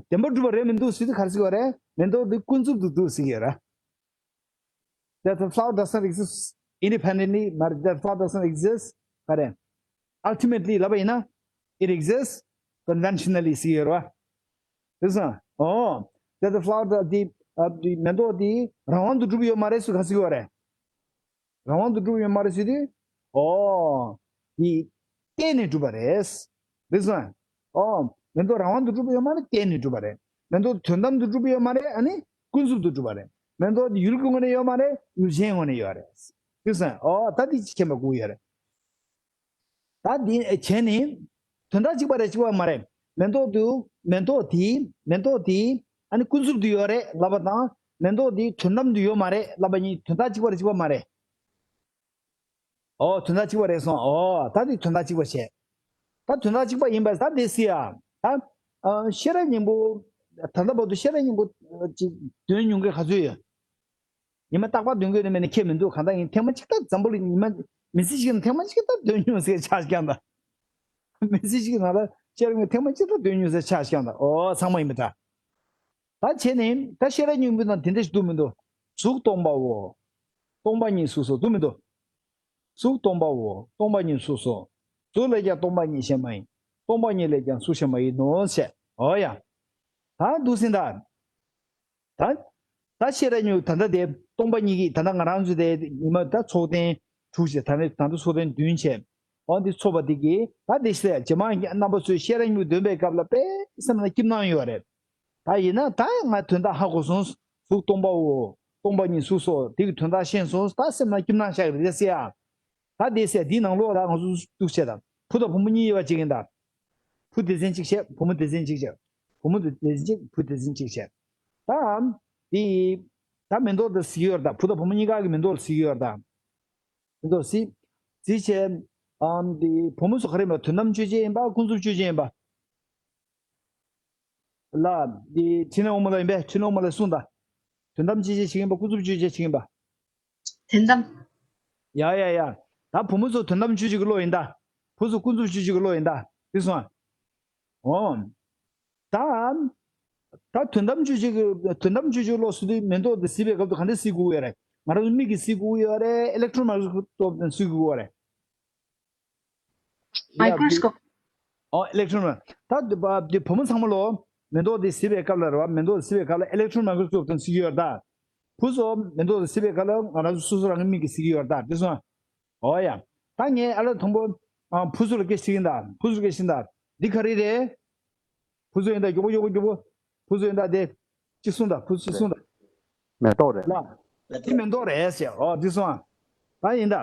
བདེན་པར་གྲུབ་པ་རེད་མི་འདུག་ཟེར་དུས་ག་རེ་ཟེར་གྱི་ཡོད་རེད། མེ་ཏོག་དེ་ཀུན་རྫོབ་ཏུ་འདུག་ཟེར་གྱི་ཡོད་རེད། That the flower does not exist independently མ་རེད། That flower does not exist ག་རེ། Ultimately ལབ་པ་ཡིན་ན། It exists conventionally ཟེར་གྱི་ཡོད་རེད་བ། རེད་སོང་། ཨོ། That the flower དེ་ཨ་དེ་མེ་ཏོག་དེ་རང་དབང་དུ་གྲུབ་ཡོད་མ་རེད་ཟེར་ག་ཟེར་གྱི་ཡོད་རེད། རང་དབང་དུ་གྲུབ་ཡོད་མ་རེད་ཟེར་དུས། ཨོ། དེ་བརྟེན་ནས་གྲུབ་པ་རེད། རེད་སོང་། ཨོ། མེ་ཏོག་རང་དབང་དུ་གྲུབ་ཡོད་མ་རེད། བརྟེན་ནས་གྲུབ་པ་རེད། མེ་ཏོག་དོན་དམ་དུ་གྲུབ་ཡོད་མ་རེད། ཨ་ནི་ཀུན་རྫོབ་ཏུ་གྲུབ་པ་རེད། མེ་ཏོག་དེ་ཡུལ་གྱི་ངོས་ནས་ཡོད་མ་རེད། ཡུལ་ཅན་ངོས་ནས་ཡོད་རེད། རེད་སོང་། ཨོ་ད་དེ་མཁྱེན་པ་དགོས་ཡོད་རེད། ད་འདི་བྱས་ནས། དོན་དག་གཅིག་པ་རེད་གཅིག་པ་མ་རེད། མེ་ཏོག་དུ་མེ་ཏོག་དེ་མེ་ཏོག་དེ་ཨ་ནི་ཀུན་རྫོབ་ཏུ་ཡོད་རེད་ལབ་པ་དང་། མེ་ཏོག་དེ་དོན་དམ་དུ་ཡོད་མ་རེད་ལབ་པ་གཉིས་དོན་དག་གཅིག་པ་རེད་གཅིག་པ་མ་རེད། ཨོ་དོན་དག་གཅིག་པ་རེད་སོང་། ཨོ་ད་དེ་དོན་དག་གཅིག་པ་བྱས། ད་དོན་དག་གཅིག་པ་ཡིན་པ་ད་དེ་སི་ཡ། ད་ཨ་ཤེས་རབ་སྙིང་པོ། ད་ལྟ་བར་དུ་ཤེས་རབ་སྙིང་པོ་ཅིག་འདོན་མྱོང་མཁན་ག་ཚོད་ཡོད། ཉི་མ་རྟག་པར་འདོན་དགོས་ནི་མེད་ནི་ཁྱད་མི་འདུག་གང་ལྟར་ཡིན་ཐེངས་མ་གཅིག་ད་འཛམ་བུ་གླིང་ཉི་མ་མི་ཚེ་གཅིག་ན་ཐེངས་མ་གཅིག་ད་འདོན་མྱོང་ཟེར་ཆགས་ཀྱང་ད། མི་ཚེ་གཅིག་ནང་ལ་ཤེས་རབ་ཐེངས་མ་གཅིག་ད་འདོན་མྱོང་ཟེར་ཆགས་ཀྱང་ད། ཨོ་ཚང་མ་ཡིན་པ་འདྲ། ད་བྱས་ནས་ད་ཤེས་རབ་སྙིང་པོའི་ནང་དེ་འདྲ་ཞིག་འདུག་མི་འདུག་གཟུགས་སྟོང་པའོ། སྟོང་པ་ཉིད་གཟུགས་སོ་འདུག་མི་འདུག་གཟུགས་སྟོང་པའོ། སྟོང་པ་ཉིད་གཟུགས་སོ། གཟུགས་ལས་ཀྱང་སྟོང་པ་ཉིད་གཞན་མ་ཡིན། སྟོང་པ་ཉིད་ལས་ཀྱང་གཟུགས་གཞན་མ་ཡིན་ནོ་ཞེས། ཨོ་ཡ། ད་འདུག་ཟིན་ད། ད། ད་ཤེས་རབ་སྙིང་པོ་ད་ལྟ་དེ་སྟོང་པ་ཉིད་ཀྱིས་ད་ལྟ་ང་རང་ཚོ་དེ་ཉི་མ་ད་ཚོགས་ཐེངས་ དྲུག་བྱས། ད་ནི་ད་དུང་ཚོགས་ཐེངས་བདུན་བྱས། འོ་འདི་ཚོགས་པ་འདི་གིས་ད་འདི་ཟེར་རྗེས་མ་རྣམ་པ་ཚོས་བཤད་ར་སྙིང་པོ་འདོན་པའི་སྐབས་ལ་དཔེ་སེམས་ལ་སྐྱིད་སྣང་ཡོད་རེད། ད་ཡིན་ན་ད་ང་དོན་དག་ཧ་གོ་སོང་། གཟུགས་སྟོང་པའོ། སྟོང་པ་ཉིད་གཟུགས་སོ། དེ་གི་དོན་དག་ཤེས་སོང་། ད་སེམས་ལ་སྐྱིད་སྣང་ཤར་གི་རེད་ཟེར་ཡ། ད་དེ་ཟེར་འདིའི་ནང་ལོགས་ལ་ང་ཚོ་འདུག་བྱས་དང་བུ་དང་བུ་མོ་གཉིས་ཡོད་པ་ཅིག་ཡིན་ད། བུ་སྡེ་ཚན་གཅིག་བྱས། བུ་མོ་སྡེ་ཚན་གཅིག་བྱས། བུ་མོ་སྡེ་ཚན་གཅིག་བུ་སྡེ་ཚན་གཅིག་བྱས། ད་དེ་ད་མེ་ཏོག་དང་གཟིགས་ཡོད་རེད་ད། བུ་དང་བུ་མོ་གཉིས་ཀ་གི་མེ་ཏོག་ལ་གཟིགས་ཡོད་རེད་ད། མེ་ཏོག་གཟིགས། གཟིགས་བྱས། ཨམ་དེ་བུ་མོ་ཚོ་ག་རེ་ཡིན་པ། དོན་དམ་ཆོས་ཅན་ཡིན་པ། ཀུན་རྫོབ་ཆོས་ཅན་ཡིན་པ། ལ། འདི་འཕྲིན་ལས་དབུ་མ་ལ་ཡིན་པས། འཕྲིན་ལས་དབུ་མ་ལ་གསུངས་དང་། དོན་དམ་ཆོས་ཅན་ཞིག་ཡིན་པ། ཀུན་རྫོབ་ཆོས་ཅན་ཞིག་ཡིན་པ། དོན་དམ། ཡ་ཡ་ཡ། ད་བུ་མོ་ཚོ་དོན་དམ་ཆོས་ཅན་གྱི་བློ་ཡིན་ད། བུ་ཚོ་ཀུན་རྫོབ་ཆོས་ཅན་གྱི་བློ་ཡིན་ད། དེ་སོང་ཨ། འོ། ད། ད་དོན་དམ་ཆོས་ཅན་གྱི་དོན་དམ་ཆོས་ཅན་གྱི་བློ་ཟེར་དུས་མེ་ཏོག་དེ་གཟིགས་པའི་སྐབས་དུ་ག་འདྲ་གཟིགས་དགོས་ཀྱི་ཡོད་རེད། ང་རང་ཚོ་མིག་གིས་གཟིགས་དགོས་ཀྱི་ཡོད་རེད། ཨི་ལེག་ཊོན་མའི་ཀྲོ་སི་ཀོབ་དང་གཟིགས་དགོས་ཀྱི་ཡོད་རེད། མའི་ཀྲོ་སི་ཀོབ། ཨོ། ཨི་ལེག་ཊོན་མ། ད་དེ་བ་དེ་བུ་མོ་ཚང་མ་ལོ། མེ་ཏོག་དེ་གཟིགས་པའི་སྐབས་ལ་རེད་བ། མེ་ཏོག་གཟིགས་པའི་སྐབས་ལ་ཨི་ལེག་ཊོན་མའི་ཀྲོ་སི་ཀོབ་དང་གཟིགས་ཀྱི་ཡོད་རེད་ད། བུ་ཚོ་མེ་ཏོག་དེ་གཟིགས་པའི་སྐབས་ལ་ང་རང་ཚོ་སོ་སོ་རང་གི་མིག་གིས་གཟིགས་ཀྱི་ཡོད་རེད་ད། དེ་སོང་། ཨོ་ཡ། ད་ངས་ཨ་ལ་དང་པོ། ཨ། བུ་ཚོ་ལ་སྐད་ཆ་དྲིས་ཡིན་ད། བུ་ཚོ་སྐད་ཆ་དྲིས་ད། འདི་ག་རེ་རེད། བུ་ཚོ་ཡིན་ད། མགྱོགས་པོ་མགྱོགས་པོ་མགྱོགས་པོ། བུ་ཚོ་ཡིན་ད་དེ། ཅི་གསུངས་ད། བུ་ཚོས་གསུངས་ད། མེ་ཏོག་རེད། ལ། དེ་མེ་ཏོག་རེད་ཟེར། ཨོ་དེ་སོང་ཨ། ད་ཡིན་ད།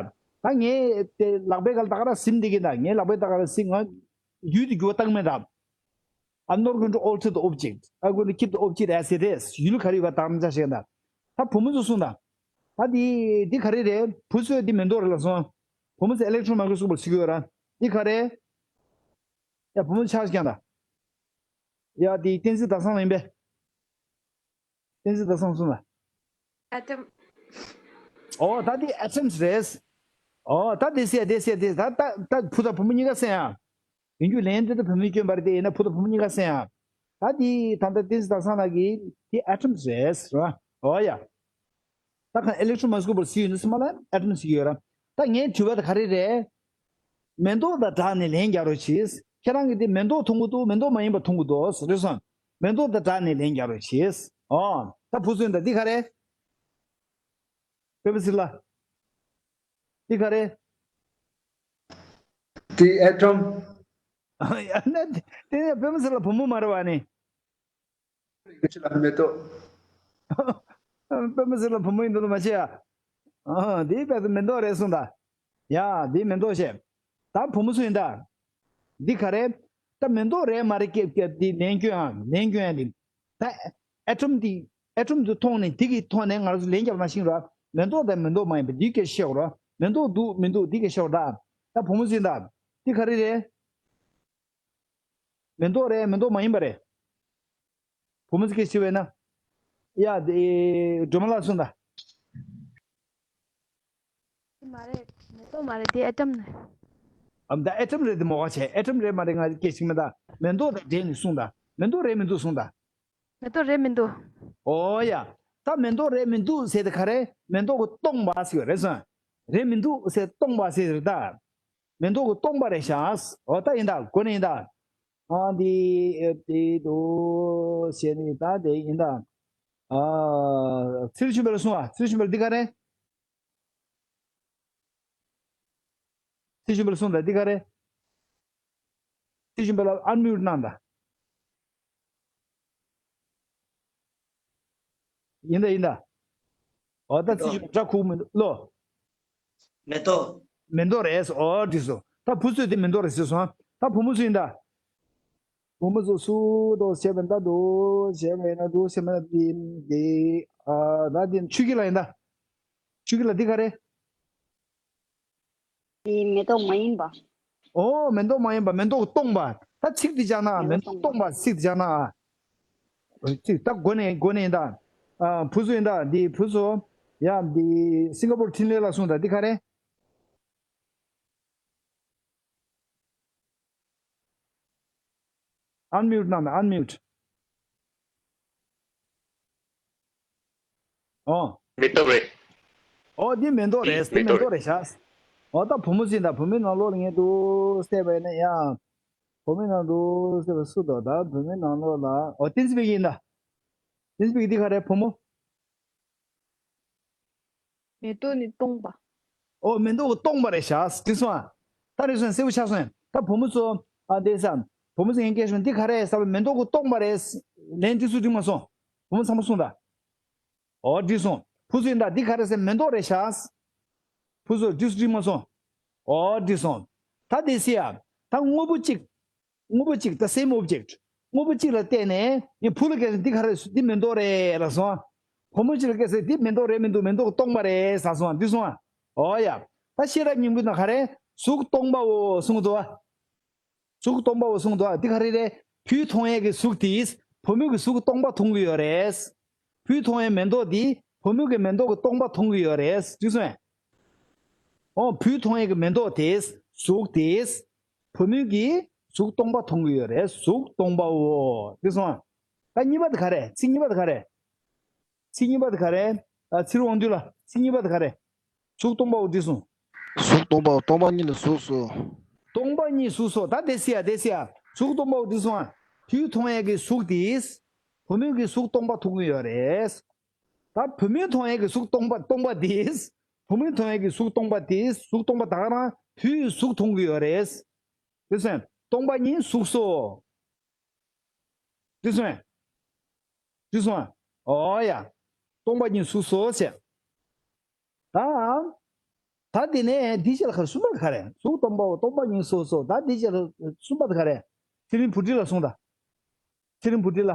ད་ངས་དེ་ལག་པའི་སྒང་ལ་ད་ག་རང་ཟིན་བསྡད་ཀྱི་ད། ངས་ལག་པའི་ད་ག་རང་ཟིན། ང་ཡུལ་དེ་འགྱུར་བ་བཏང་མེད་ད། I'm not going to alter the object. I'm going to keep the object as it is. ཡུལ་ག་རེ་ཡོད་པ་དེ་ག་རང་ཆ་བཞག་ད། ད་བུ་མོ་ཚོས་གསུངས་ད། ད་དེ་དེ་ག་རེ་རེད། བུ་ཚོས་དེ་མེ་ཏོག་རེད་ལབ་སོང་ཨ། བུ་མོ་ཚོས་ཨི་ལེག་ཊོན་མའི་ཀྲོ་སི་ཀོབ་ལ་གཟིགས་ཀྱི་ཡོད་ར། དེ་ག་རེ། ཡ། བུ་མོ་ཕྱག་བརྐྱངས་དང་། ཡ། དེ་བསྟན་འཛིན་ཟླ་བཟང་ལ་ཡིན་པས། བསྟན་འཛིན་ཟླ་བཟང་གསུངས་ལ། ཨེ་ཊམ། ཨོ། ད་དེ་ཨེ་ཊམ་སི་རེད། ཨོ། ད་དེ་ཟེར་དེ་ཟེར་དེ། ད་ད་ད་བུ་དང་བུ་མོ་གཉིས་ཀ་གསན་ཨ། ཡིན་རྒྱུ་ལན་དེ་ད་བུ་མོའི་སྐྱོན་པ་རེད། དེ་ཡིན་ན་བུ་དང་བུ་མོ་གཉིས་ཀ་གསན་ཨ། ད་དེ་ད་ལྟ་བསྟན་འཛིན་ཟླ་བཟང་ལགས་ཀྱིས་དེ་ཨེ་ཊམ་སི་རེད་ཟེར་བ། ཨོ་ཡ། ད་གང་ཨི་ལེག་ཊོན་མའི་ཀྲོ་སི་ཀོབ་ལ་གཟིགས་ཡོད་ན་ཚང་མ་ལ་ཨེ་ཊམ་སི་ཡོད་ར། ད་ངའི་དྲི་བ་ད་ག་རེ་རེད། མེ་ཏོག་དང་སྦྲགས་ནས་ལན་རྒྱག་རོགས་གྱིས། ཁྱེད་རང་གིས་དེ་མེ་ཏོག་མཐོང་གི་འདུག་མེ་ཏོག་མ་ཡིན་པ་མཐོང་གི་འདུག་ཟེར་སོང་། མེ་ཏོག་དང་སྦྲགས་ནས་ལན་རྒྱག་རོགས་གྱིས། ཨོ། ད་བུ་ཚོས་ད་འདི་ག་རེ། དཔེ་མི་སྲིད་ལ། འདི་ག་རེ། དེ་ཨེ་ཊམ། ཡ་ན་དེ་ནས་དཔེ་མི་སྲིད་ལ་བུ་མོ་མ་རེད་བ་ནི། ཁྱེད་ལ་མེ་ཏོག་དཔེ་མི་སྲིད་ལ་བུ་མོ་ཡིན་འདུག་ལ་མ་བྱེད་ཡ། ཨ། འདི་དཔེ་མེ་ཏོག་རེད་གསུངས་ད། ཡ། འདི་མེ་ཏོག་བྱས། ད་བུ་མོ་ཚོ་ཡིན་ད། འདི་ག་རེ། ད་མེ་ཏོག་རེད་མ་རེད་སྐད་སྐད་འདི་ལན་སྐྱོན་ཨ། ལན་སྐྱོན་ཡ་འདི། ད་ཨེ་ཊམ་འདི་ཨེ་ཊམ་འདི་མཐོང་ནས་འདི་གི་ཐོག་ནས་ང་རང་ཚོ་ལན་རྒྱབ་ནང་བཞིན་ར། མེ་ཏོག་དང་མེ་ཏོག་མ་ཡིན་པ་འདི་སྐད་བཤད་དགོས་ར། མེ་ཏོག་འདུག་མི་འདུག་འདི་སྐད་བཤད་དགོས་ར། ད་བུ་མོ་ཚོ་ཡིན་ད། འདི་ག་རེ་རེད། མེ་ཏོག་རེད། མེ་ཏོག་མ་ཡིན་པ་རེད། བུ་མོ་ཚོ་སྐད་ཆ་བས་ན། ཡ། དེ་སྒྲོལ་མ་ལགས་གསུངས་དང་། དེ་མ་རེད། མེ་ཏོག་མ་རེད། དེ་ཨེ་ཊམ་ནི། ཨམ། ད་ཨེ་ཊམ་རེད། དེ་མོ་ག་བྱས། ཨེ་ཊམ་རེད་མ་རེད་ང་སྐད་ཆ་མེད་ད། མེ་ཏོག་དང་འབྲེལ་ནས་གསུངས་དང་། མེ་ཏོག་རེད་མི་འདུག་གསུངས་དང་། མེ་ཏོག་རེད་མི་འདུག་ཨོ་ཡ། ད་མེ་ཏོག་རེད་མི་འདུག་ཟེར་དེ་ག་རེ། མེ་ཏོག་གི་སྟོང་པ་ཟེར་བ་རེད་སོང་། རེད་མི་འདུག་ཟེར་སྟོང་པ་ཟེར་རེད་ད། མེ་ཏོག་གི་སྟོང་པ་རེད་ཤག་ཨོ་ད་ཡིན་ད། གོ་ནས་ཡིན་ད། ཨ་འདི་ཨེ་འདི་འདུག་ཟེར་ནས་ད་དེ་ཡིན་ད། ཨ་ཚེ་རིང་ཆོས་འཕེལ་ལ་གསུངས་ཨ། ཚེ་རིང་ཆོས་འཕེལ་འདི་ག་རེ། ཚེ་རིང་ཆོས་འཕེལ་གསུངས་ད་འདི་ག་རེ། ཚེ་རིང་ཆོས་འཕེལ་ལ་ཨན་མིའུཊ་གནང་ད། ཡིན་ད་ཡིན་ད། འོ་ད་ཚེ་རིང་ཆོས་འཕེལ་སྒྲ་ཁུག་མི་འདུག་ལོ། མེ་ཏོག་མེ་ཏོག་རེད། འོ་འགྲིག་སོང་། ད་བུ་ཚོས་དེ་མེ་ཏོག་རེད་ཟེར་སོང་། ད་བུ་མོ་ཚོ་ཡིན་ད། བུ་མོ་ཚོ་སུ་འདུག་བྱས་པ་ཡིན་ད། འདུག་བྱས་པ་ཡིན་ན། འདུག་བྱས་པ་ཡིན་ན་འདི་འདི། ཨ་ད་འདི་ཆོས་སྐྱིད་ལགས་ཡིན་ད། ཆོས་སྐྱིད་ལགས་འདི་ག་རེ། དེ་མེ་ཏོག་མ་ཡིན་པ། ཨོ། མེ་ཏོག་མ་ཡིན་པ། མེ་ཏོག་སྟོང་པ། ད་ཚིག་འདི་སྦྱར་ན། མེ་ཏོག་སྟོང་པ་ཚིག་འདི་སྦྱར་ན་ཨ། ཚིག་ད་གོ་ནས་གོ་ནས་ཡིན་ད། ཨ་བུ་ཚོ་ཡིན་ད། འདི་བུ་ཚོ། ཡ་འདི་སིང་ག་པོར་འཕྲིན་ལས་ལ་གསུངས་ད། འདི་ག་རེ། ཨན་མིའུཊ་གནང་ན། ཨན་མིའུཊ། ཨོ། མེ་ཏོག་རེད། ཨོ་འདི་མེ་ཏོག་རེད། འདི་མེ་ཏོག་རེད་ཤག་ཨོ་ད་བུ་མོ་ཚོ་ཡིན་ད། བུ་མོའི་ནང་ལོགས་ལ་ངས་འདུག་བལྟས་པ་ཡིན་ན་ཡ། བུ་མོའི་ནང་འདུག་བལྟས་པ་སུ་འདུག་ད་བུ་མོའི་ནང་ལོགས་ལ། ཨོ་བསྟན་འཛིན་དཔལ་སྐྱིད་ཡིན་ད། བསྟན་འཛིན་དཔལ་སྐྱིད་འདི་ག་རེ། བུ་མོ། མེ་ཏོག་ནི་སྟོང་པ། ཨོ་མེ་ཏོག་གི་སྟོང་པ་རེད་ཤག་འགྲིག་སོང་ཨ། ད་རེད་སོང་གསལ་པོ་ཆགས་སོང་ཡ། ད་བུ་མོ་ཚོ་ཨ་དེ་ས། བུ་མོ་ཚོ་ངས་སྐད་ཤོད་འདི་ག་རེད་ཟེར་བ་མེ་ཏོག་གི་སྟོང་པ་རེད། ལན་འདི་ཚོ་འགྲིག་མ་སོང་། བུ་མོ་ཚང་མ་གསུངས་ད། ཨོ་འགྲིག་སོང་། བུ་ཚོ་ཡིན་ད་འདི་ག་རེད་ཟེར་མེ་ཏོག་རེད་ཤག་བུ་ཚོ་འགྲིག་སོང་འགྲིག་མ་སོང་། ཨོ་འགྲིག་སོང་། ད་དེ་སི་ཡ། ད་དངོས་པོ་གཅིག་དངོས་པོ་གཅིག་ད་same object དངོས་པོ་གཅིག་ལ་བལྟས་ནས་ངས་བུ་ལ་སྐད་ཆ་འདི་ག་རེད་འདི་མེ་ཏོག་རེད་ལབ་སོང་། བུ་མོ་གཅིག་ལ་སྐད་ཆ་འདི་མེ་ཏོག་རེད་མི་འདུག་མེ་ཏོག་སྟོང་པ་རེད་ཟེར་སོང་འདི་སོང་ཨ། ཨོ་ཡ། ད་ཤེས་རབ་སྙིང་པོའི་ནང་ག་རེ། གཟུགས་སྟོང་པའོ་གསུངས་འདུག་ཨ། གཟུགས་སྟོང་པའོ་གསུངས་འདུག་ཨ། འདི་ག་རེ་རེད། བུས་མཐོང་ཡས་ཀྱི་གཟུགས་དེས་བུ་མོའི་གི་གཟུགས་སྟོང་པ་མཐོང་གི་ཡོད་རེད། བུས་མཐོང་ཡས་མེ་ཏོག་དེས་བུ་མོའི་གི་མེ་ཏོག་གི་སྟོང་པ་མཐོང་གི་ཡོད་རེད། འགྲིག་སོང་ཨ། ཨོ་བུས་མཐོང་ཡས་ཀྱི་མེ་ཏོག་དེས་གཟུགས་དེས་བུ་མོའི་གི་གཟུགས་སྟོང་པ་མཐོང་གི་ཡོད་རེད། གཟུགས་སྟོང་པའོ། འགྲིག་སོང་ཨ། ད་གཉིས་པ་དེ་ག་རེད། ཚིག་གཉིས་པ་དེ་ག་རེད། ཚིག་གཉིས་པ་དེ་ག་རེད། ཨ་ཚེ་རིང་དབང་འདུས་ལགས་ཚིག་གཉིས་པ་དེ་ག་རེད། གཟུགས་སྟོང་པའོ་འགྲིག་སོང་། གཟུགས་སྟོང་པའོ་སྟོང་པ་ཉིད་ལ་གཟུགས་སོ། སྟོང་པ་ཉིད་གཟུགས་སོ། ད་དེ་སི་ཡ་དེ་སི་ཡ། གཟུགས་སྟོང་པའོ་འགྲིག་སོང་ཨ། བུས་མཐོང་ཡས་ཀྱི་གཟུགས་དེས། བུ་མོའི་གི་གཟུགས་སྟོང་པ་མཐོང་གི་ཡོད་རེད། ད་བུ་མོས་མཐོང་ཡས་ཀྱི་གཟུགས་སྟོང་པ་སྟོང་པ་དེས། བུ་མོས་མཐོང་ཡས་ཀྱི་གཟུགས་སྟོང་པ་དེས་གཟུགས་སྟོང་པ་ད་ག་རང་བུས་གཟུགས་མཐོང་གི་ཡོད་རེད། དེ་སོང་སྟོང་པ་ཉིད་གཟུགས་སོ། འགྲིག་སོང་ངས། འགྲིག་སོང་ཨ། ཨོ་ཡ། སྟོང་པ་ཉིད་གཟུགས་སོ་ཞེས། ད། ད་དེ་ནས་འདི་ཕྱི་ལ་ཁ་གསུམ་པ་ག་རེ། གཟུགས་སྟོང་པའོ་སྟོང་པ་ཉིད་གཟུགས་སོ། ད་འདི་ཕྱི་ལ་གསུམ་པ་ག་རེ། ཚེ་རིང་བུ་ཁྲིད་ལ་གསུངས་ད། ཚེ་རིང་བུ་ཁྲིད་ལ།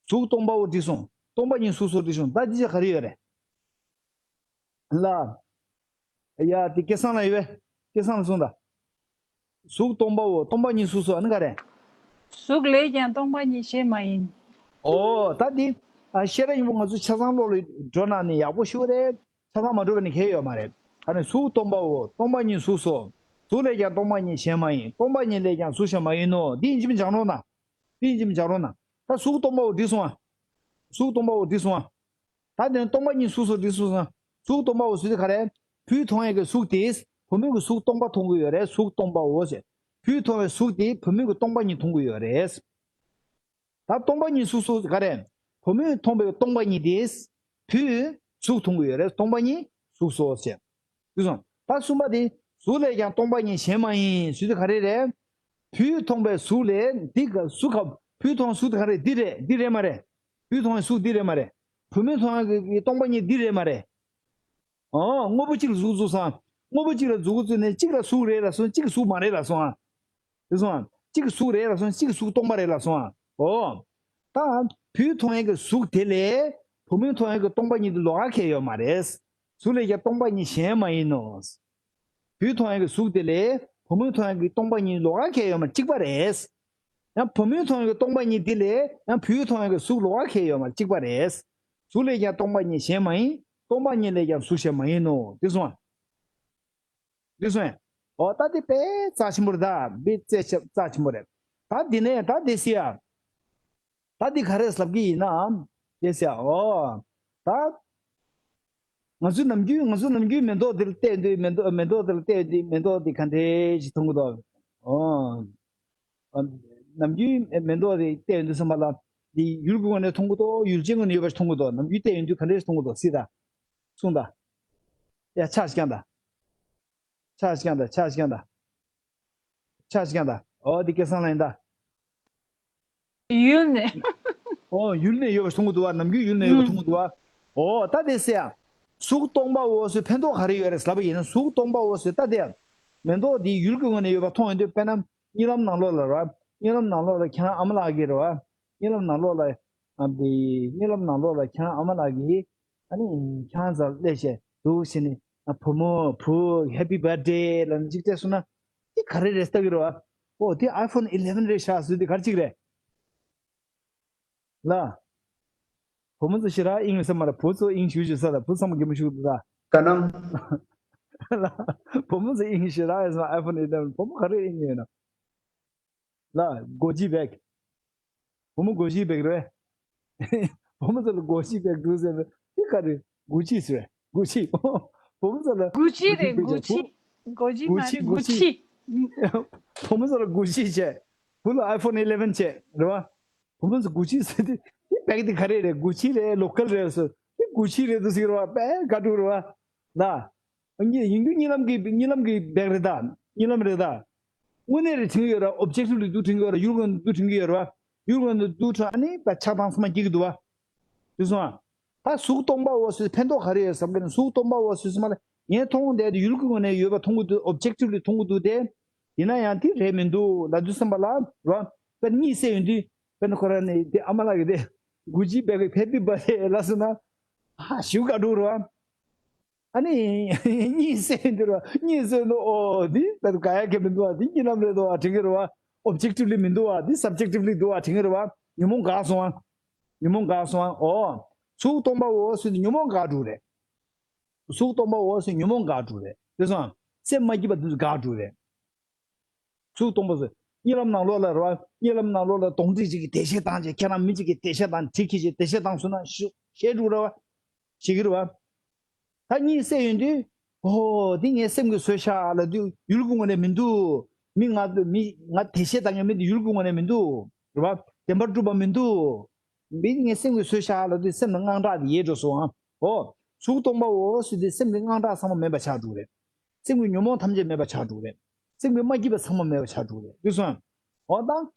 གཟུགས་སྟོང་པའོ་འགྲིག་སོང་། སྟོང་པ་ཉིད་གཟུགས་སོ་འགྲིག་སོང་། ད་འདི་ཕྱི་ག་རེ་ཡོད་རེད། ལ། ཡ་དེ་སྐལ་བཟང་ལ་ཡོད་པས། སྐལ་བཟང་ལ་གསུངས་ད། གཟུགས་སྟོང་པའོ་སྟོང་པ་ཉིད་གཟུགས་སོ་ཨ་ནི་ག་རེ། གཟུགས་ལས་ཀྱང་སྟོང་པ་ཉིད་གཞན་མ་ཡིན། ཨོ་ད་འདི། ཨ་ཤེས་རབ་སྙིང་པོ་ང་ཚོ་ཆ་ཚང་ཀློག་ལ་འགྲོ་ན་ནི་ཡག་པོ་ཞུ་རེད། ཆ་ཚང་མ་འགྲོ་བ་ནི་གལ་ཡོད་མ་རེད། ཨ་ནི་གཟུགས་སྟོང་པའོ་སྟོང་པ་ཉིད་གཟུགས་སོ། གཟུགས་ལས་ཀྱང་སྟོང་པ་ཉིད་གཞན་མ་ཡིན། སྟོང་པ་ཉིད་ལས་ཀྱང་གཟུགས་གཞན་མ་ཡིན་ནོ། འདི་ཡིན་གཅིག་མིན་སྦྱང་རོགས་གནང་། འདི་ཡིན་གཅིག་མིན་སྦྱང་རོགས་གནང་། ད་གཟུགས་སྟོང་པའོ་འགྲིག་སོང་ཨ། གཟུགས་སྟོང་པའོ་འགྲིག་སོང་ཨ། ད་དེ་ནི་སྟོང་པ་ཉིད་གཟུགས་སོ་འདི་གཟུགས་སོ། གཟུགས་སྟོང་པའོ་ཟེར་དུས་ག་རེ། བུས་མཐོང་ཡས་ཀྱི་གཟུགས་དེས་བུ་མོའི་གི་གཟུགས་སྟོང་པ་མཐོང་གི་ཡོད་རེད། གཟུགས་སྟོང་པའོ་ཟེར། བུས་མཐོང་བའི་གཟུགས་དེས་བུ་མོའི་གི་སྟོང་པ་ཉིད་མཐོང་གི་ཡོད་རེད། ད་སྟོང་པ་ཉིད་གཟུགས་སོ་ག་རེ། བུ་མོས་མཐོང་བའི་སྟོང་པ་ཉིད་དེས་བུས་གཟུགས་མཐོང་གི་ཡོད་རེད། སྟོང་པ་ཉིད་གཟུགས་སོ་ཟེར། དུས་སོང་། ད་གསུམ་པ་དེ། གཟུགས་ལས་ཀྱང་སྟོང་པ་ཉིད་གཞན་མ་ཡིན་ཟེར་དུས་ག་རེ་རེད། བུས་མཐོང་བའི་གཟུགས་ལས་འདི་ག་གཟུགས་ག་བུས་མཐོང་གཟུགས་དེ་ག་རེ་འདི་རེད་འདི་རེད་མ་རེད། བུས་མཐོང་བའི་གཟུགས་འདི་རེད་མ་རེད། བུ་མོས་མཐོང་བའི་སྟོང་པ་ཉིད་འདི་རེད་མ་རེད། ཨོ་དངོས་པོ་གཅིག་ལ་གཟུགས་བཙུགས་སོང་། དངོས་པོ་གཅིག་ལ་གཟུགས་བཙུགས་ནས་གཅིག་ལ་གཟུགས་རེད་ལབ་སོང་གཅིག་གཟུགས་མ་རེད་ལབ་སོང་ཨ། དེ་སོང་ཨ། གཅིག་གཟུགས་རེད་ལབ་སོང་གཅིག་གཟུགས་སྟོང་པ་རེད་ལབ་སོང་ཨ། ཨོ། ད། བུས་མཐོང་ཡས་ཀྱི་གཟུགས་དེ་ལས། བུ་མོས་མཐོང་ཡས་ཀྱི་སྟོང་པ་ཉིད་དེ་ལོགས་ཀ་གང་ཡང་ཡོད་མ་རེད། གཟུགས་ལས་ཀྱང་སྟོང་པ་ཉིད་གཞན་མ་ཡིན་ནོ། བུས་མཐོང་ཡས་ཀྱི་གཟུགས་དེ་ལས། བུ་མོས་མཐོང་ཡས་ཀྱི་སྟོང་པ་ཉིད་ལོགས་ཀ་གང་ཡང་ཡོད་མ་རེད་གཅིག་པ་རེད། ཡང་བུ་མོས་མཐོང་ཡས་ཀྱི་སྟོང་པ་ཉིད་དེ་ལས་ཡང་བུས་མཐོང་ཡས་ཀྱི་གཟུགས་ལོགས་ཀ་གང་ཡང་ཡོད་མ་རེད་གཅིག་པ་རེད། གཟུགས་ལས་ཀྱང་སྟོང་པ་ཉིད་གཞན་མ་ཡིན། སྟོང་པ་ཉིད་ལས་ཀྱང་གཟུགས་གཞན་མ་ཡིན་ནོ། དེ་སོང་ཨ། འགྲིག་སོང་ངས། འོ་ད་དེ་དཔེ་རྩ་ཆེན་པོ་རེད་ད། དཔེ་རྩ་ཆེ་རྩ་ཆེན་པོ་རེད། ད་འདི་ནས་ད་དེ་སི་ཡ། ད་འདི་ག་རེ་ལབ་ཀྱི་ཡིན་ནའང་། དེ་སི་ཡ་འོ། ད། ང་ཚོའི་ནམ་རྒྱུན་ང་ཚོའི་ནམ་རྒྱུན་མེ་ཏོག་དེ་ལ་བལྟས་དུས་མེ་ཏོག་མེ་ཏོག་དེ་ལ་བལྟས་དུས་མེ་ཏོག་དེ་ག་འདྲས་ཞིག་མཐོང་གི་འདུག་ཨོ། ནམ་རྒྱུན་མེ་ཏོག་དེ་བལྟས་དུས་ཙམ་པ་ལ། འདི་ཡུལ་གྱི་ངོས་ནས་མཐོང་གི་འདུག་ཡུལ་ཅན་ངོས་ནས་ཡོད་པ་ཞིག་མཐོང་གི་འདུག་ནམ་རྒྱུན་བལྟས་ཡོང་དུས་ག་འདྲས་ཞིག་མཐོང་གི་འདུག་སི་ད། གསུངས་ད། ཡ་ཆ་ཞིག་ཀྱང་ད། ཆ་ཞིག་ཀྱང་ད་ཆ་ཞིག་ཀྱང་ད། ཆ་ཞིག་ཀྱང་ད། ཨོ་འདི་སྐལ་བཟང་ལ་ཡིན་ད། ཡུལ་ནས། ཨོ་ཡུལ་ནས་ཡོད་པ་མཐོང་གི་འདུག་བ། ནམ་རྒྱུན་ཡུལ་ནས་ཡོད་པ་མཐོང་གི་འདུག་བ། ཨོ་ད་དེ་སེ་ཡ། གཟུགས་སྟོང་པའོ་ཟེར་ཕན་ཐོགས་ག་རེ་ཡོད་རེད་ལབ་པ་ཡིན་ན། གཟུགས་སྟོང་པའོ་ཟེར་ད་དེ། མེ་ཏོག་འདི་ཡུལ་གྱི་ངོས་ནས་ཡོད་པ་མཐོང་ཡོང་དུས་དཔེར་ན་གཉིད་ལམ་ནང་ལོགས་ལ་རེད་བ། གཉིད་ལམ་ནང་ལོགས་ལ་ཁྱེད་རང་ཨ་མ་ལགས་ཀྱིས་རེད་བ། གཉིད་ལམ་ནང་ལོགས་ལ། ཨ་འདི་གཉིད་ལམ་ནང་ལོགས་ལ་ཁྱེད་རང་ཨ་མ་ལགས་ཀྱིས། ཨ་ནི་ཁྱེད་རང་རྩར་སླེབས་བྱས་འདུག་ཟེར་ནས། ཨ་བུ་མོ་བུ་Happy Birthday་ལབ་ནས་ཅིག་སྤྲད་སོང་ན། འདི་ག་རེ་རེད་ལྟ་གི་རེད་བ། ཨོ་དེ་iPhone eleven་རེད་ཤག་ཟེར་དུས་ག་རེ་ཅིག་རེད། ལ། བུ་མོ་ཚོ་ཞེ་དྲག་ཨིན་ལ་ས་མ་ར། བུ་ཚོ་ཨིན་ཞུ་ཞུ་ས་ལ། བུ་ཚང་མ་གད་མོ་ཤོར་འདུག་ད། ག་ནང་། ལ། བུ་མོ་ཚོ་ཨིན་ཞེ་དྲག་ཡོད་ས་མ། iPhone eleven། བུ་མོ་ག་རེ་ཨིན་ཡོད་ན། ལ། Gucci bag། བུ་མོ་Gucci bag་རེད། བུ་མོ་ཚོ་ལ་Gucci bag་འདུག་ཟེར་ན་དེ་ག་རེ། Gucci་ཟེར། Gucci། བུ་མོ་ཚོ་ལ་Gucci་རེད། Gucci་མ་རེད། Gucci། བུ་མོ་ཚོ་ལ་Gucci་བྱས། བུ་ལ་iPhone eleven་བྱས་རེད་བ། བུ་མོ་ཚོ་Gucci་ཟེར་དེ་དེ་bag་དེ་ག་རེ་རེད། Gucci་རེད། Local་རེད་ཟེར། དེ་Gucci་རེད་འདུག་ཟེར་བ། དཔེ་དགའ་འདུག་རེད་བ། ལ། ཡིན་རྒྱུ་གཉིད་ལམ་གྱི་གཉིད་ལམ་གྱི་བེག་རེད་ད། གཉིད་ལམ་རེད་ད། དངོས་གནས་རེད་དྲན་གྱི་ཡོད་ར། ཨོབ་ཇེག་ཊིབ་ལི་འདུག་དྲན་གྱི་ཡོད་ར། ཡུལ་སྒང་འདུག་དྲན་གྱི་ཡོད་ར། ཡུལ་སྒང་འདུག་དྲན་ཨ་ནི་ད་ཆགས་སྡང་ཚང་མ་སྐྱེ་གི་འདུག་བ། དེ་སོང་ཨ། ད་གཟུགས་སྟོང་པའོ་ཟེར་ཕན་ཐོགས་ག་རེ་ཡོད་བསམ་གི་ན། གཟུགས་སྟོང་པའོ་ཟེར་སོང་མ་ལ་ངས་མཐོང་བསྡད་དེ་ཡུལ་གྱི་ངོས་ནས་ཡོད་པ་མཐོང་གི་འདུག་ཨོབ་ཇེག་ཊིབ་ལི་མཐོང་གི་འདུག་སྟེ། ཡིན་ན་ཡང་དེ་རེད་མི་འདུག་ལབ་དུས་ཙམ་པ་ལ་ར། དཔེར་ན་གཉིད་སད་ཡོང་དུས་དཔེར་ན་ཁོ་རང་ནི་དེ་ཨ་མ་ལགས་ཀྱི་དེ་གུ་ཅི་བེག་གི་ཕེ་པི་བར་ཐི་ཌེ་ལབ་སོང་ན། ཧ་ཞེ་པོ་དགའ་འགྲོ་ར། ཨ་ནི་གཉིད་སད་འདི་ར། གཉིད་སད་འདུག་ཨོ་འདི་ད་དུང་དགའ་ཡ་གི་མི་འདུག་ཨ། འདི་གཉིད་ལམ་རེད་འདུག་ཨ་དྲན་གི་རེད་བ། ཨོབ་ཇེག་ཊིབ་ལི་མི་འདུག་ཨ། འདི་སབ་ཇེག་ཊིབ་ལི་འདུག་ཨ་དྲན་གི་རེད་བ། ཉོན་མོངས་འགག་སོང་ཨ། ཉོན་མོངས་འགག་སོང་ཨ། ཨོ། གཟུགས་སྟོང་པའོ་ཟེར་དུས་ཉོན་མོངས་འགག་འགྲོ་རེད། གཟུགས་སྟོང་པའོ་ཟེར་ཉོན་མོངས་འགག་འགྲོ་རེད། དེ་སོང་ཨ། སེམས་མ་སྐྱིད་པ་འདི་ཚོ་འགག་འགྲོ་རེད། གཟུགས་སྟོང་པ་ཟེར། གཉིད་ལམ་ནང་ལོགས་ལ་རེད་བ། གཉིད་ལམ་ནང་ལོགས་ལ་གདོན་འདྲེ་ཅིག་གིས་འགྲེལ་བཤད་བཏང་བྱས། ཁྱེད་རང་མི་གཅིག་གིས་འགྲེལ་བཤད་བཏང་། གྲི་འཁྱེར་བྱས་འགྲེལ་བཤད་བཏང་སོང་ན་ཤི་ཤི་འགྲོ་རེད་བ། ཤི་གི་རེད་བ། ད་གཉིད་སད་ཡོང་དུས། ཨོ་འདི་ངའི་སེམས་ཀྱིས་བཟོས་ཤག་ལབ་དུས་ཡུལ་གྱི་ངོས་ནས་མི་འདུག་མི་ང་མི་ང་འགྲེལ་བཤད་བཏང་མཁན་མི་འདི་ཡུལ་གྱི་ངོས་ནས་མི་འདུག་རེད་བ། བདེན་པར་གྲུབ་པ་མི་འདུག་མི་ངའི་སེམས་ཀྱིས་བཟོས་ཤག་ལབ་དུས་སེམས་ལ་དངངས་སྐྲག་དེ་ཡལ་འགྲོ་སོང་ཨ། ཨོ། གཟུགས་སྟོང་པའོ་ཟེར་དུས་སེམས་ཀྱི་དངངས་སྐྲག་ཚང་མ་མེད་པ་ཆགས་འགྲོ་གི་རེད། སེམས་ཀྱི་ཉོན་མོངས་ཐམས་ཅད་མེད་པ་ཆགས་འགྲོ་གི་རེད། སེམས་ཀྱི་མ་སྐྱིད་པ་ཚང་མ་མེད་པ་ཆགས་འགྲོ་གི་རེད། འདུག་སོང་། འོ་ད།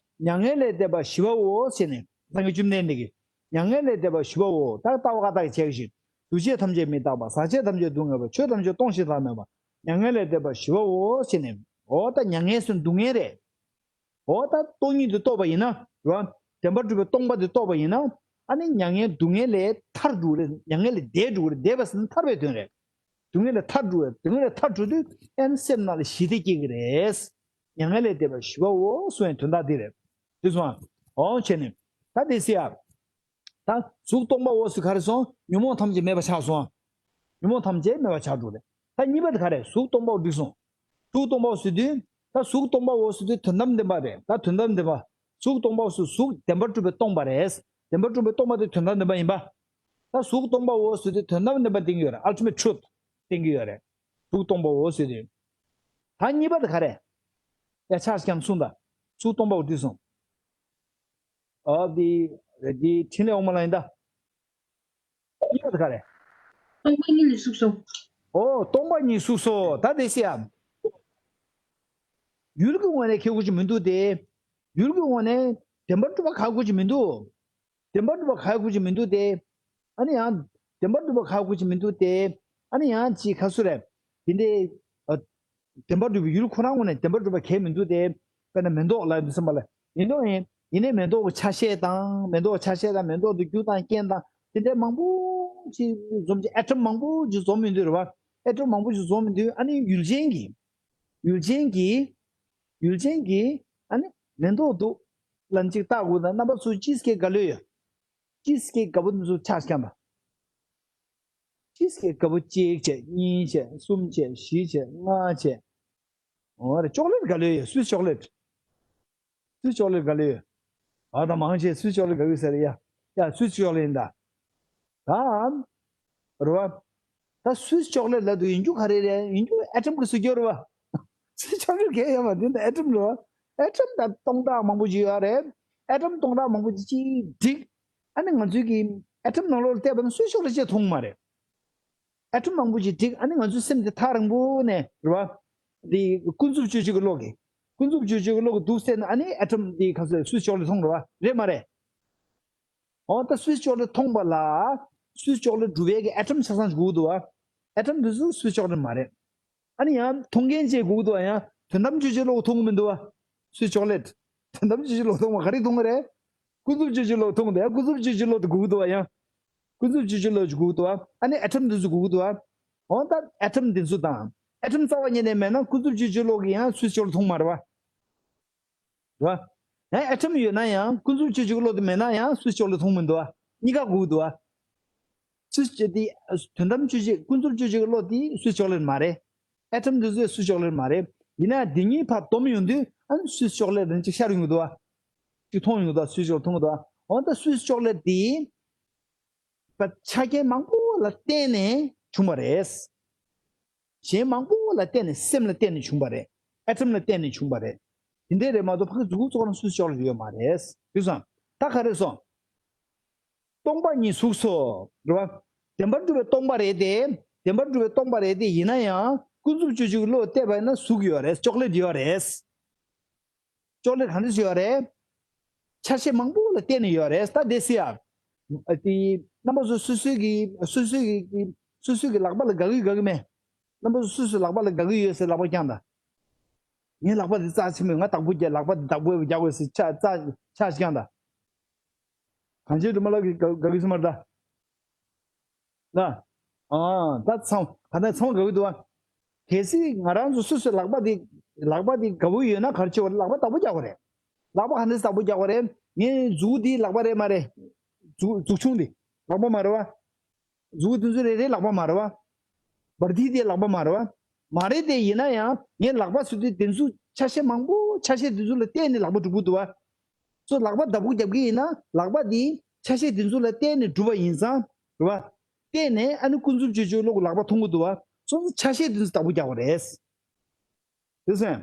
མྱ་ངན་ལས་འདས་པ་ཞི་བའོ་ཟེར་ནས་སངས་རྒྱས་བཅོམ་ལྡན་འདས་ཀྱིས། མྱ་ངན་ལས་འདས་པ་ཞི་བའོ། ད་ལྟ་བ་བཀའ་རྟགས་ཀྱི་ཆ་བཞིན། འདུ་བྱེད་ཐམས་ཅད་མི་རྟག་པ། ཟག་བཅས་ཐམས་ཅད་སྡུག་བསྔལ་བ། ཆོས་ཐམས་ཅད་སྟོང་ཞིང་བདག་མེད་པ། མྱ་ངན་ལས་འདས་པ་ཞི་བའོ་ཟེར་ནས། འོ་ད་མྱ་ངན་ཟེར་སྡུག་བསྔལ་རེད། འོ་ད་སྟོང་ཉིད་དུ་རྟོགས་པ་ཡིན་ན་རེད་བ། བདེན་པར་གྲུབ་པའི་སྟོང་པ་དེ་རྟོགས་པ་ཡིན་ན། ཨ་ནི་མྱ་ངན་སྡུག་བསྔལ་ལས་ཐར་འགྲོ་གི་རེད། མྱ་ངན་ལས་འདས་འགྲོ་གི་རེད། འདས་པ་ཟེར་ན་ཐར་བའི་དོན་རེད། སྡུག་བསྔལ་ལས་ཐར་འགྲོ་བའི། སྡུག་བསྔལ་ལས་ཐར་འགྲོ་དུས་ཨ་ནི་སེམས་ནང་ལ་ཞི་བདེ་སྐྱེ་གི་རེད། མྱ་ངན་ལས་འདས་པ་ཞི་བའོ་གསུངས་པའི་དོན་དག་འདི་རེད། དེ་སོང་ཨ། འོ་བྱས་ནས་ད་དེ་སེ་ཡ། ད་གཟུགས་སྟོང་པའོ་ཟེར་ག་རེ་སོང་། ཉོན་མོངས་ཐམས་ཅད་མེད་པ་ཆགས་སོང་། ཉོན་མོངས་ཐམས་ཅད་མེད་པ་ཆགས་འགྲོ་རེད། ད་གཉིས་པ་དེ་ག་རེ། གཟུགས་སྟོང་པའོ་འགྲིག་སོང་། གཟུགས་སྟོང་པའོ་ཟེར་དུས། ད་གཟུགས་སྟོང་པའོ་ཟེར་དུས་དོན་དམ་བདེན་པ་རེད། ད་དོན་དམ་བདེན་པ། གཟུགས་སྟོང་པའོ་ཟེར་གཟུགས་བདེན་པར་གྲུབ་པའི་སྟོང་པ་རེད། བདེན་པར་གྲུབ་པའི་སྟོང་པ་དེ་དོན་དམ་བདེན་པ་ཡིན་པ། ད་གཟུགས་སྟོང་པའོ་ཟེར་དུས་དོན་དམ་བདེན་པ་བསྟན་གྱི་ཡོད་རེད། Ultimate Truth བསྟན་གྱི་ཡོད་རེད། གཟུགས་སྟོང་པའོ་ཟེར་དུས། ད་གཉིས་པ་དེ་ག་རེ། ཡ་ཆགས་ཀྱང་གསུངས་ད། གཟུགས་སྟོང་པའོ་འགྲིག་སོང་། ཨ་འདི། འདི་འཕྲིན་ལས་འོག་མ་ལ་ཡིན་ད། གཉིས་པ་དེ་ག་རེ། སྟོང་པ་ཉིད་ལས་གཟུགས་སོ། ཨོ་སྟོང་པ་ཉིད་གཟུགས་སོ། ད་དེ་སེ་ཡ། ཡུལ་གྱི་ངོས་ནས་ཁེ་དགོས་ཀྱི་མི་འདུག་སྟེ། ཡུལ་གྱི་ངོས་ནས་བདེན་པར་གྲུབ་པ་ཁག་དགོས་ཀྱི་མི་འདུག་བདེན་པར་གྲུབ་པ་ཁག་དགོས་ཀྱི་མི་འདུག་སྟེ། ཨ་ནི་ཡང་། བདེན་པར་གྲུབ་པ་ཁག་དགོས་ཀྱི་མི་འདུག་སྟེ། ཨ་ནི་ཡང་ཅིག་ཁ་སུ་རེད། དེ་འདྲའི། ཨ། བདེན་པར་གྲུབ་པའི་ཡུལ་ཁོ་རང་ངོས་ནས་བདེན་པར་གྲུབ་པ་གལ་མི་འདུག་སྟེ། དཔེར་ན་མེ་ཏོག་ལ་འདི་ཚང་མ་ལ་ཡིན་ནོ་ཡིན། ཡིན་ནའི་མེ་ཏོག་གི་ཆ་ཤས་དང་མེ་ཏོག་གི་ཆ་ཤས་དང་མེ་ཏོག་དེ་རྒྱུ་དང་རྐྱེན་དང་དེ་འདྲའི་མང་པོ་ཅིག་འཛོམས་ཀྱི་ཨེ་ཊམ་མང་པོ་ཅིག་འཛོམས་ཡོང་དུས་རེད་བ། ཨེ་ཊམ་མང་པོ་ཅིག་འཛོམས་ཡོང་དུས་ཨ་ནི་ཡུལ་ཅན་གྱི། ཡུལ་ཅན་གྱི། ཡུལ་ཅན་གྱི། ཨ་ནི་མེ་ཏོག་འདུག་ལབ་ཅིག་བལྟ་དགོས་ན་རྣམ་པ་ཚོ་ཅི་སྐད་ག་ལོས་ཡོད། ཅི་སྐད་ག་པོ་འདི་ཚོ་ཆགས་ཀྱང་པ། ཅི་སྐད་ག་པོ་གཅིག་བྱས་གཉིས་བྱས་གསུམ་བྱས་བཞི་བྱས་ལྔ་བྱས། འོ་རེད། ཅོག་ལེཊ་ག་ལོས་ཡོད། སུས་ཅོག་ལེཊ། སུས་ཅོག་ལེཊ་ག་ལོས་ཡོད། ཨ་ད་མང་ཆེ་སུས་ཅོག་ལེཊ་ག་ཡོད་ཟེར་ཡ། ཡ་སུས་ཅོག་ལེཊ་ཡིན་ད། ད། རེད་བ། ད་སུས་ཅོག་ལེཊ་ལབ་དུས་ཡིན་རྒྱུ་ག་རེ་རེད། ཡིན་རྒྱུ་ཨེ་ཊམ་གི་སུས་ཅོག་རེད་བ། སུས་ཅོག་ལེཊ་གས་ཡོད་མ་དེ་ད་ཨེ་ཊམ་རེད་བ། ཨེ་ཊམ་ད་སྟོང་ཕྲག་མང་པོ་ཅིག་ཡོད་རེད། ཨེ་ཊམ་སྟོང་ཕྲག་མང་པོ་ཅིག་ཅིག་སྒྲིག་ཨ་ནི་ང་ཚོའི་གི་ཨེ་ཊམ་ནང་ལོགས་ལ་བལྟས་པ་ན་སུས་ཅོག་ལེཊ་ཅིག་མཐོང་མ་རེད། ཨེ་ཊམ་མང་པོ་ཅིག་སྒྲིག་ཨ་ནི་ང་ཚོའི་སེམས་དེ་ཐག་རིང་པོ་ནས་རེད་བ། འདི་ཀུན་རྫོབ་སྤྱོད་བྱེད་ཀྱི་བློ་གི། ཀུན་རྫོབ་སྤྱོད་བྱེད་ཀྱི་བློ་གི་འདུག་ཟེར་ན་ཨ་ནི་ཨེ་ཊམ་འདི་ག་ཚོད་སུས་ཅོག་ལེཊ་མཐོང་རེད་བ། རེད་མ་རེད། འོ་ད་སུས་ཅོག་ལེཊ་མཐོང་པ་ལ། སུས་ཅོག་ལེཊ་སྒྲུབ་པའི་གི་ཨེ་ཊམ་ཆ་ཚང་ཅིག་དགོས་འདུག་བ། ཨེ་ཊམ་འདི་ཚོ་སུས་ཅོག་ལེཊ་མ་རེད། ཨ་ནི་ཡང་མཐོང་མཁན་ཅིག་དགོས་འདུག་བ། ཡང་དོན་དམ་དཔྱོད་བྱེད་བློ་མཐོང་གི་མི་འདུག་བ། སུས་ཅོག་ལེཊ། དོན་དམ་དཔྱོད་བྱེད་བློ་མཐོང་བ་ག་རེ་མཐོང་གི་རེད། ཀུན་རྫོབ་དཔྱོད་བྱེད་བློ་མཐོང་དེ་ཀུན་རྫོབ་དཔྱོད་བྱེད་བློ་དེ་དགོས་ཀྱི་འདུག་བ། ཡང་། ཀུན་རྫོབ་དཔྱོད་བྱེད་བློ་ཅིག་དགོས་ཀྱི་འདུག་བ། ཨ་ནི་ཨེ་ཊམ་འདི་ཚོ་དགོས་ཀྱི་འདུག་བ། འོ་ད་ཨེ་ཊམ་འདི་ཚོ་དང་། ཨེ་ཊམ་རྩ་བ་ཉིད་ནས་མེད་ན་ཀུན་རྫོབ་དཔྱོད་བྱེད་བློ་གིས་ཡང་སུས་ཅོག་ལེཊ་མཐོང་མ་རེད་བ། རེད་བ། ཡང་ཨེ་ཊམ་ཡོད་ན་ཡང་ཀུན་རྫོབ་དཔྱོད་བྱེད་ཀྱི་བློ་དེ་མེད་ན་ཡང་སུས་ཅོག་ལེཊ་མཐོང་མི་འདུག་བ། གཉིས་ཀ་དགོས་ཀྱི་འདུག་བ། སུས་ཅོག་དེ། དོན་དམ་དཔྱོད་བྱེད་ཀུན་རྫོབ་དཔྱོད་བྱེད་ཀྱི་བློ་དེ་སུས་ཅོག་ལེཊ་མ་རེད། ཨེ་ཊམ་འདི་ཚོས་སུས་ཅོག་ལེཊ་མ་རེད། ཡིན་ན་འདི་གཉིས་ཕར་བསྡོམས་ཡོང་དུས་ཨ་ནི་སུས་ཅོག་ལེཊ་རང་ཅིག་ཤར་ཡོང་གི་འདུག་བ། ཅིག་མཐོང་ཡོང་གི་འདུག་བ། སུས་ཅོག་ལེཊ་མཐོང་གི་འདུག་བ། འོ་ད་སུས་ཅོག་ལེཊ་དེ། པ་ཆ་རྐྱེན་མང་པོ་ལ་བརྟེན་ནས་བྱུང་བ་རེད། གཞན་མང་པོ་ལ་བརྟེན་ནས་སེམས་ལ་བརྟེན་ནས་བྱུང་བ་རེད། ཨེ་ཊམ་ལ་བརྟེན་ནས་བྱུང་བ་རེད། དེ་འདྲས་རེད་མ་གཏོགས་ཕ་གི་མཛུབ་གུ་ཙོག་རང་སུས་ཅོག་ལེཊ་ཡོད་མ་རེད། དེ་སོང་། ད་ག་རེ་སོང་། སྟོང་པ་ཉིད་གཟུགས་སོ། རེད་བ། བདེན་པར་གྲུབ་པའི་སྟོང་པ་རེད་དེ། བདེན་པར་གྲུབ་པས་སྟོང་པ་རེད་དེ། ཡིན་ན་ཡང་ཀུན་རྫོབ་སྤྱོད་བྱེད་ཀྱི་བློ་བལྟས་པ་ཡིན་ན་གཟུགས་ཡོད་རེད། ཅོག་ལེ་ཊི་ཡོད་རེད། ཅོག་ལེ་ཊི་གང་འདྲ་ཞིག་ཡོད་རེད། ཆ་ཤས་མང་པོ་ལ་བརྟེན་ནས་ཡོད་རེད། ད་དེ་སི་ཡ། དེ་རྣམ་པ་ཚོ་སོ་སོའི་གི་སོ་སོའི་གི་སོ་སོའི་གི་ལག་པ་ལ་དགའ་གི་དགའ་གི་མེད། རྣམ་པ་ཚོ་སོ་སོའི་ལག་པ་ལ་དགའ་གི་ཡོད་ཟེར་ལག་པ་བརྐྱངས་དང་། ངའི་ལག་པ་འདི་རྩ་ཆེན་པོ། ང་བདག་པོ་རྒྱག་ལག་པ་འདི་བདག་པོ་རྒྱག་དགོས་ཟེར་ཆ་རྩ་ཆ་ཞིག་བརྐྱངས་དང་། གང་བྱེད་དུ་མ་ལག་གི་དགའ་གི་སུ་མར་ད། ན། ཨ་ད་ཚང་ག་ད་ཚང་དགའ་གི་འདུག་ཨ། གལ་སྲིད་ང་རང་ཚོ་སོ་སོའི་ལག་པ་འདི་ལག་པ་འདི་དགའ་པོ་ཡོད་ན་ག་རེ་བྱེད་དགོས་རེད། ལག་པ་བདག་པོ་རྒྱག་དགོས་རེད། ལག་པ་ག་འདྲས་བདག་པོ་རྒྱག་དགོས་རེད། ངའི་མཛུ་གུ་འདི་ལག་པ་རེད་མ་རེད། མཛུ་མཛུ་ཆུང་འདི་ལག་པ་མ་རེད་བ། མཛུ་གུ་དེ་ཚོ་རེ་རེ་ལག་པ་མ་རེད་བ། བར་ཐིག་དེ་ལག་པ་མ་རེད་བ། མ་རེད་དེ། ཡིན་ན་ཡང་ངའི་ལག་པ་ཟེར་དུས་དེ་ཚོ་ཆ་ཤས་མང་པོ་ཆ་ཤས་དེ་ཚོ་ལ་བརྟེན་ནས་ལག་པ་གྲུབ་ཀྱི་འདུག་བ། སོ་ལག་པ་བདག་པོ་རྒྱབ་ཀྱི་ཡིན་ན་ལག་པ་དེ་ཆ་ཤས་དེ་ཚོ་ལ་བརྟེན་ནས་གྲུབ་པ་ཡིན་ཙང་རེད་བ། བརྟེན་ནས་ཨ་ནི་ཀུན་རྫོབ་སྤྱོད་བྱེད་བློ་གི་ལག་པ་མཐོང་གི་འདུག་བ། སོ་སོ་ཆ་ཤས་དེ་ཚོ་བདག་པོ་རྒྱག་པ་རེད། དེ་སོང་།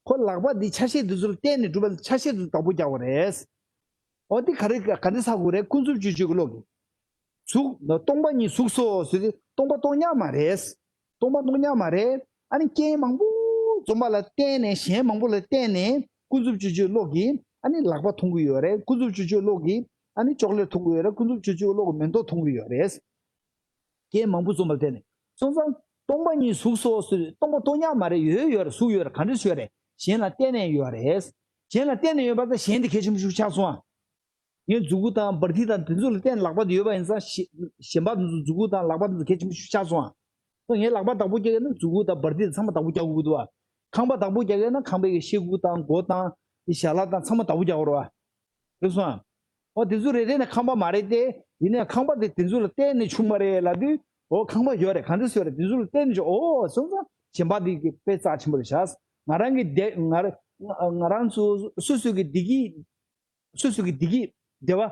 ཁོ་ལག་པ་འདི་ཆ་ཤས་འདི་ཚོ་ལ་བརྟེན་ནས་གྲུབ་པ་ཆ་ཤས་འདི་ཚོ་བདག་པོ་རྒྱག་པ་རེད། འོ་འདི་ག་རེ་ག་འདྲ་ཆགས་དགོས་རེད། ཀུན་རྫོབ་སྤྱོད་བྱེད་ཀྱི་བློ་གིས། གཟུགས་སྟོང་པ་ཉིད་གཟུགས་སོ་ཟེར་དུས་སྟོང་པ་སྟོང་ཉག་མ་རེད། སྟོང་པ་སྟོང་ཉག་མ་རེད། ཨ་ནི་རྐྱེན་མང་པོ་འཛོམས་པ་ལ་བརྟེན་ནས་གཞན་མང་པོ་ལ་བརྟེན་ནས་ཀུན་རྫོབ་སྤྱོད་བྱེད་བློ་གིས་ཨ་ནི་ལག་པ་མཐོང་གི་ཡོད་རེད། ཀུན་རྫོབ་སྤྱོད་བྱེད་བློ་གིས་ཨ་ནི་ཅོག་ལེ་མཐོང་གི་ཡོད་རེད། ཀུན་རྫོབ་སྤྱོད་བྱེད་བློ་གིས་མེ་ཏོག་མཐོང་གི་ཡོད་རེད། རྐྱེན་མང་པོ་འཛོམས་པ་ལ་བརྟེན་ནས། སོང་ཙང་སྟོང་པ་ཉིད་གཟུགས་སོ་ཟེར་དུས་སྟོང་པ་སྟོང་ཉག་མ་རེད། ཡོད་ཡོད་རེད། གཟུགས་ཡོད་རེད། ག་འདྲ་ཞིག་ཡོད་རེད། གཞན་ལ་བརྟེན་ནས་ཡོད་རེད། གཞན་ལ་བརྟེན་ནས་ཡོད་པ་དང་གཞན་དེ་གལ་ཆེན་པོ་ཞིག་ཆགས་སོང་ཨ། ངའི་མཛུ་གུ་དང་བར་ཐིག་དང་དེ་ཚོ་ལ་བརྟེན་ནས་ལག་པ་དེ་ཡོད་པ་ཡིན་ཙང་གཞན་པ་དེ་ཚོ་མཛུ་གུ་དང་ལག་པ་དེ་ཚོ་གལ་ཆེན་པོ་ཞིག་ཆགས་སོང་ཨ། ངས་ལག་པ་བདག་པོ་རྒྱག་ཡོད་ན་མཛུ་གུ་དང་བར་ཐིག་དང་ཚང་མ་བདག་པོ་རྒྱག་དགོས་ཀྱི་འདུག་ཨ། ཁང་པ་བདག་པོ་རྒྱག་ཡོད་ན་ཁང་པའི་ཤེལ་སྒོ་དང་སྒོ་དང་ཞལ་ལག་དང་ཚང་མ་བདག་པོ་རྒྱག་དགོས་རེད་བ། རེད་སོང་ཨ། འོ་དེ་ཚོ་རེ་རེ་ནས་ཁང་པ་མ་རེད་དེ། ཡིན་ནའང་ཁང་པ་དེ་དེ་ཚོ་ལ་བརྟེན་ནས་བྱུང་བ་རེད་ལབ་དུས། འོ་ཁང་པ་ཡོད་རེད། གང་འདྲ་ཡོད་རེད། དེ་ཚོ་ལ་བརྟེན་ནས་བྱུང་། འོ་སོང་ཙང་གཞན་པ་དེ་གི་དཔེ་རྩ་ཆེན་པོ་རེད་ཤག་ང་རང་གི་བདེ་ང་ར་ང་རང་ཚོ་སོ་སོ་གི་བདེ་སྐྱིད། སོ་སོ་གི་བདེ་སྐྱིད་བདེ་བ།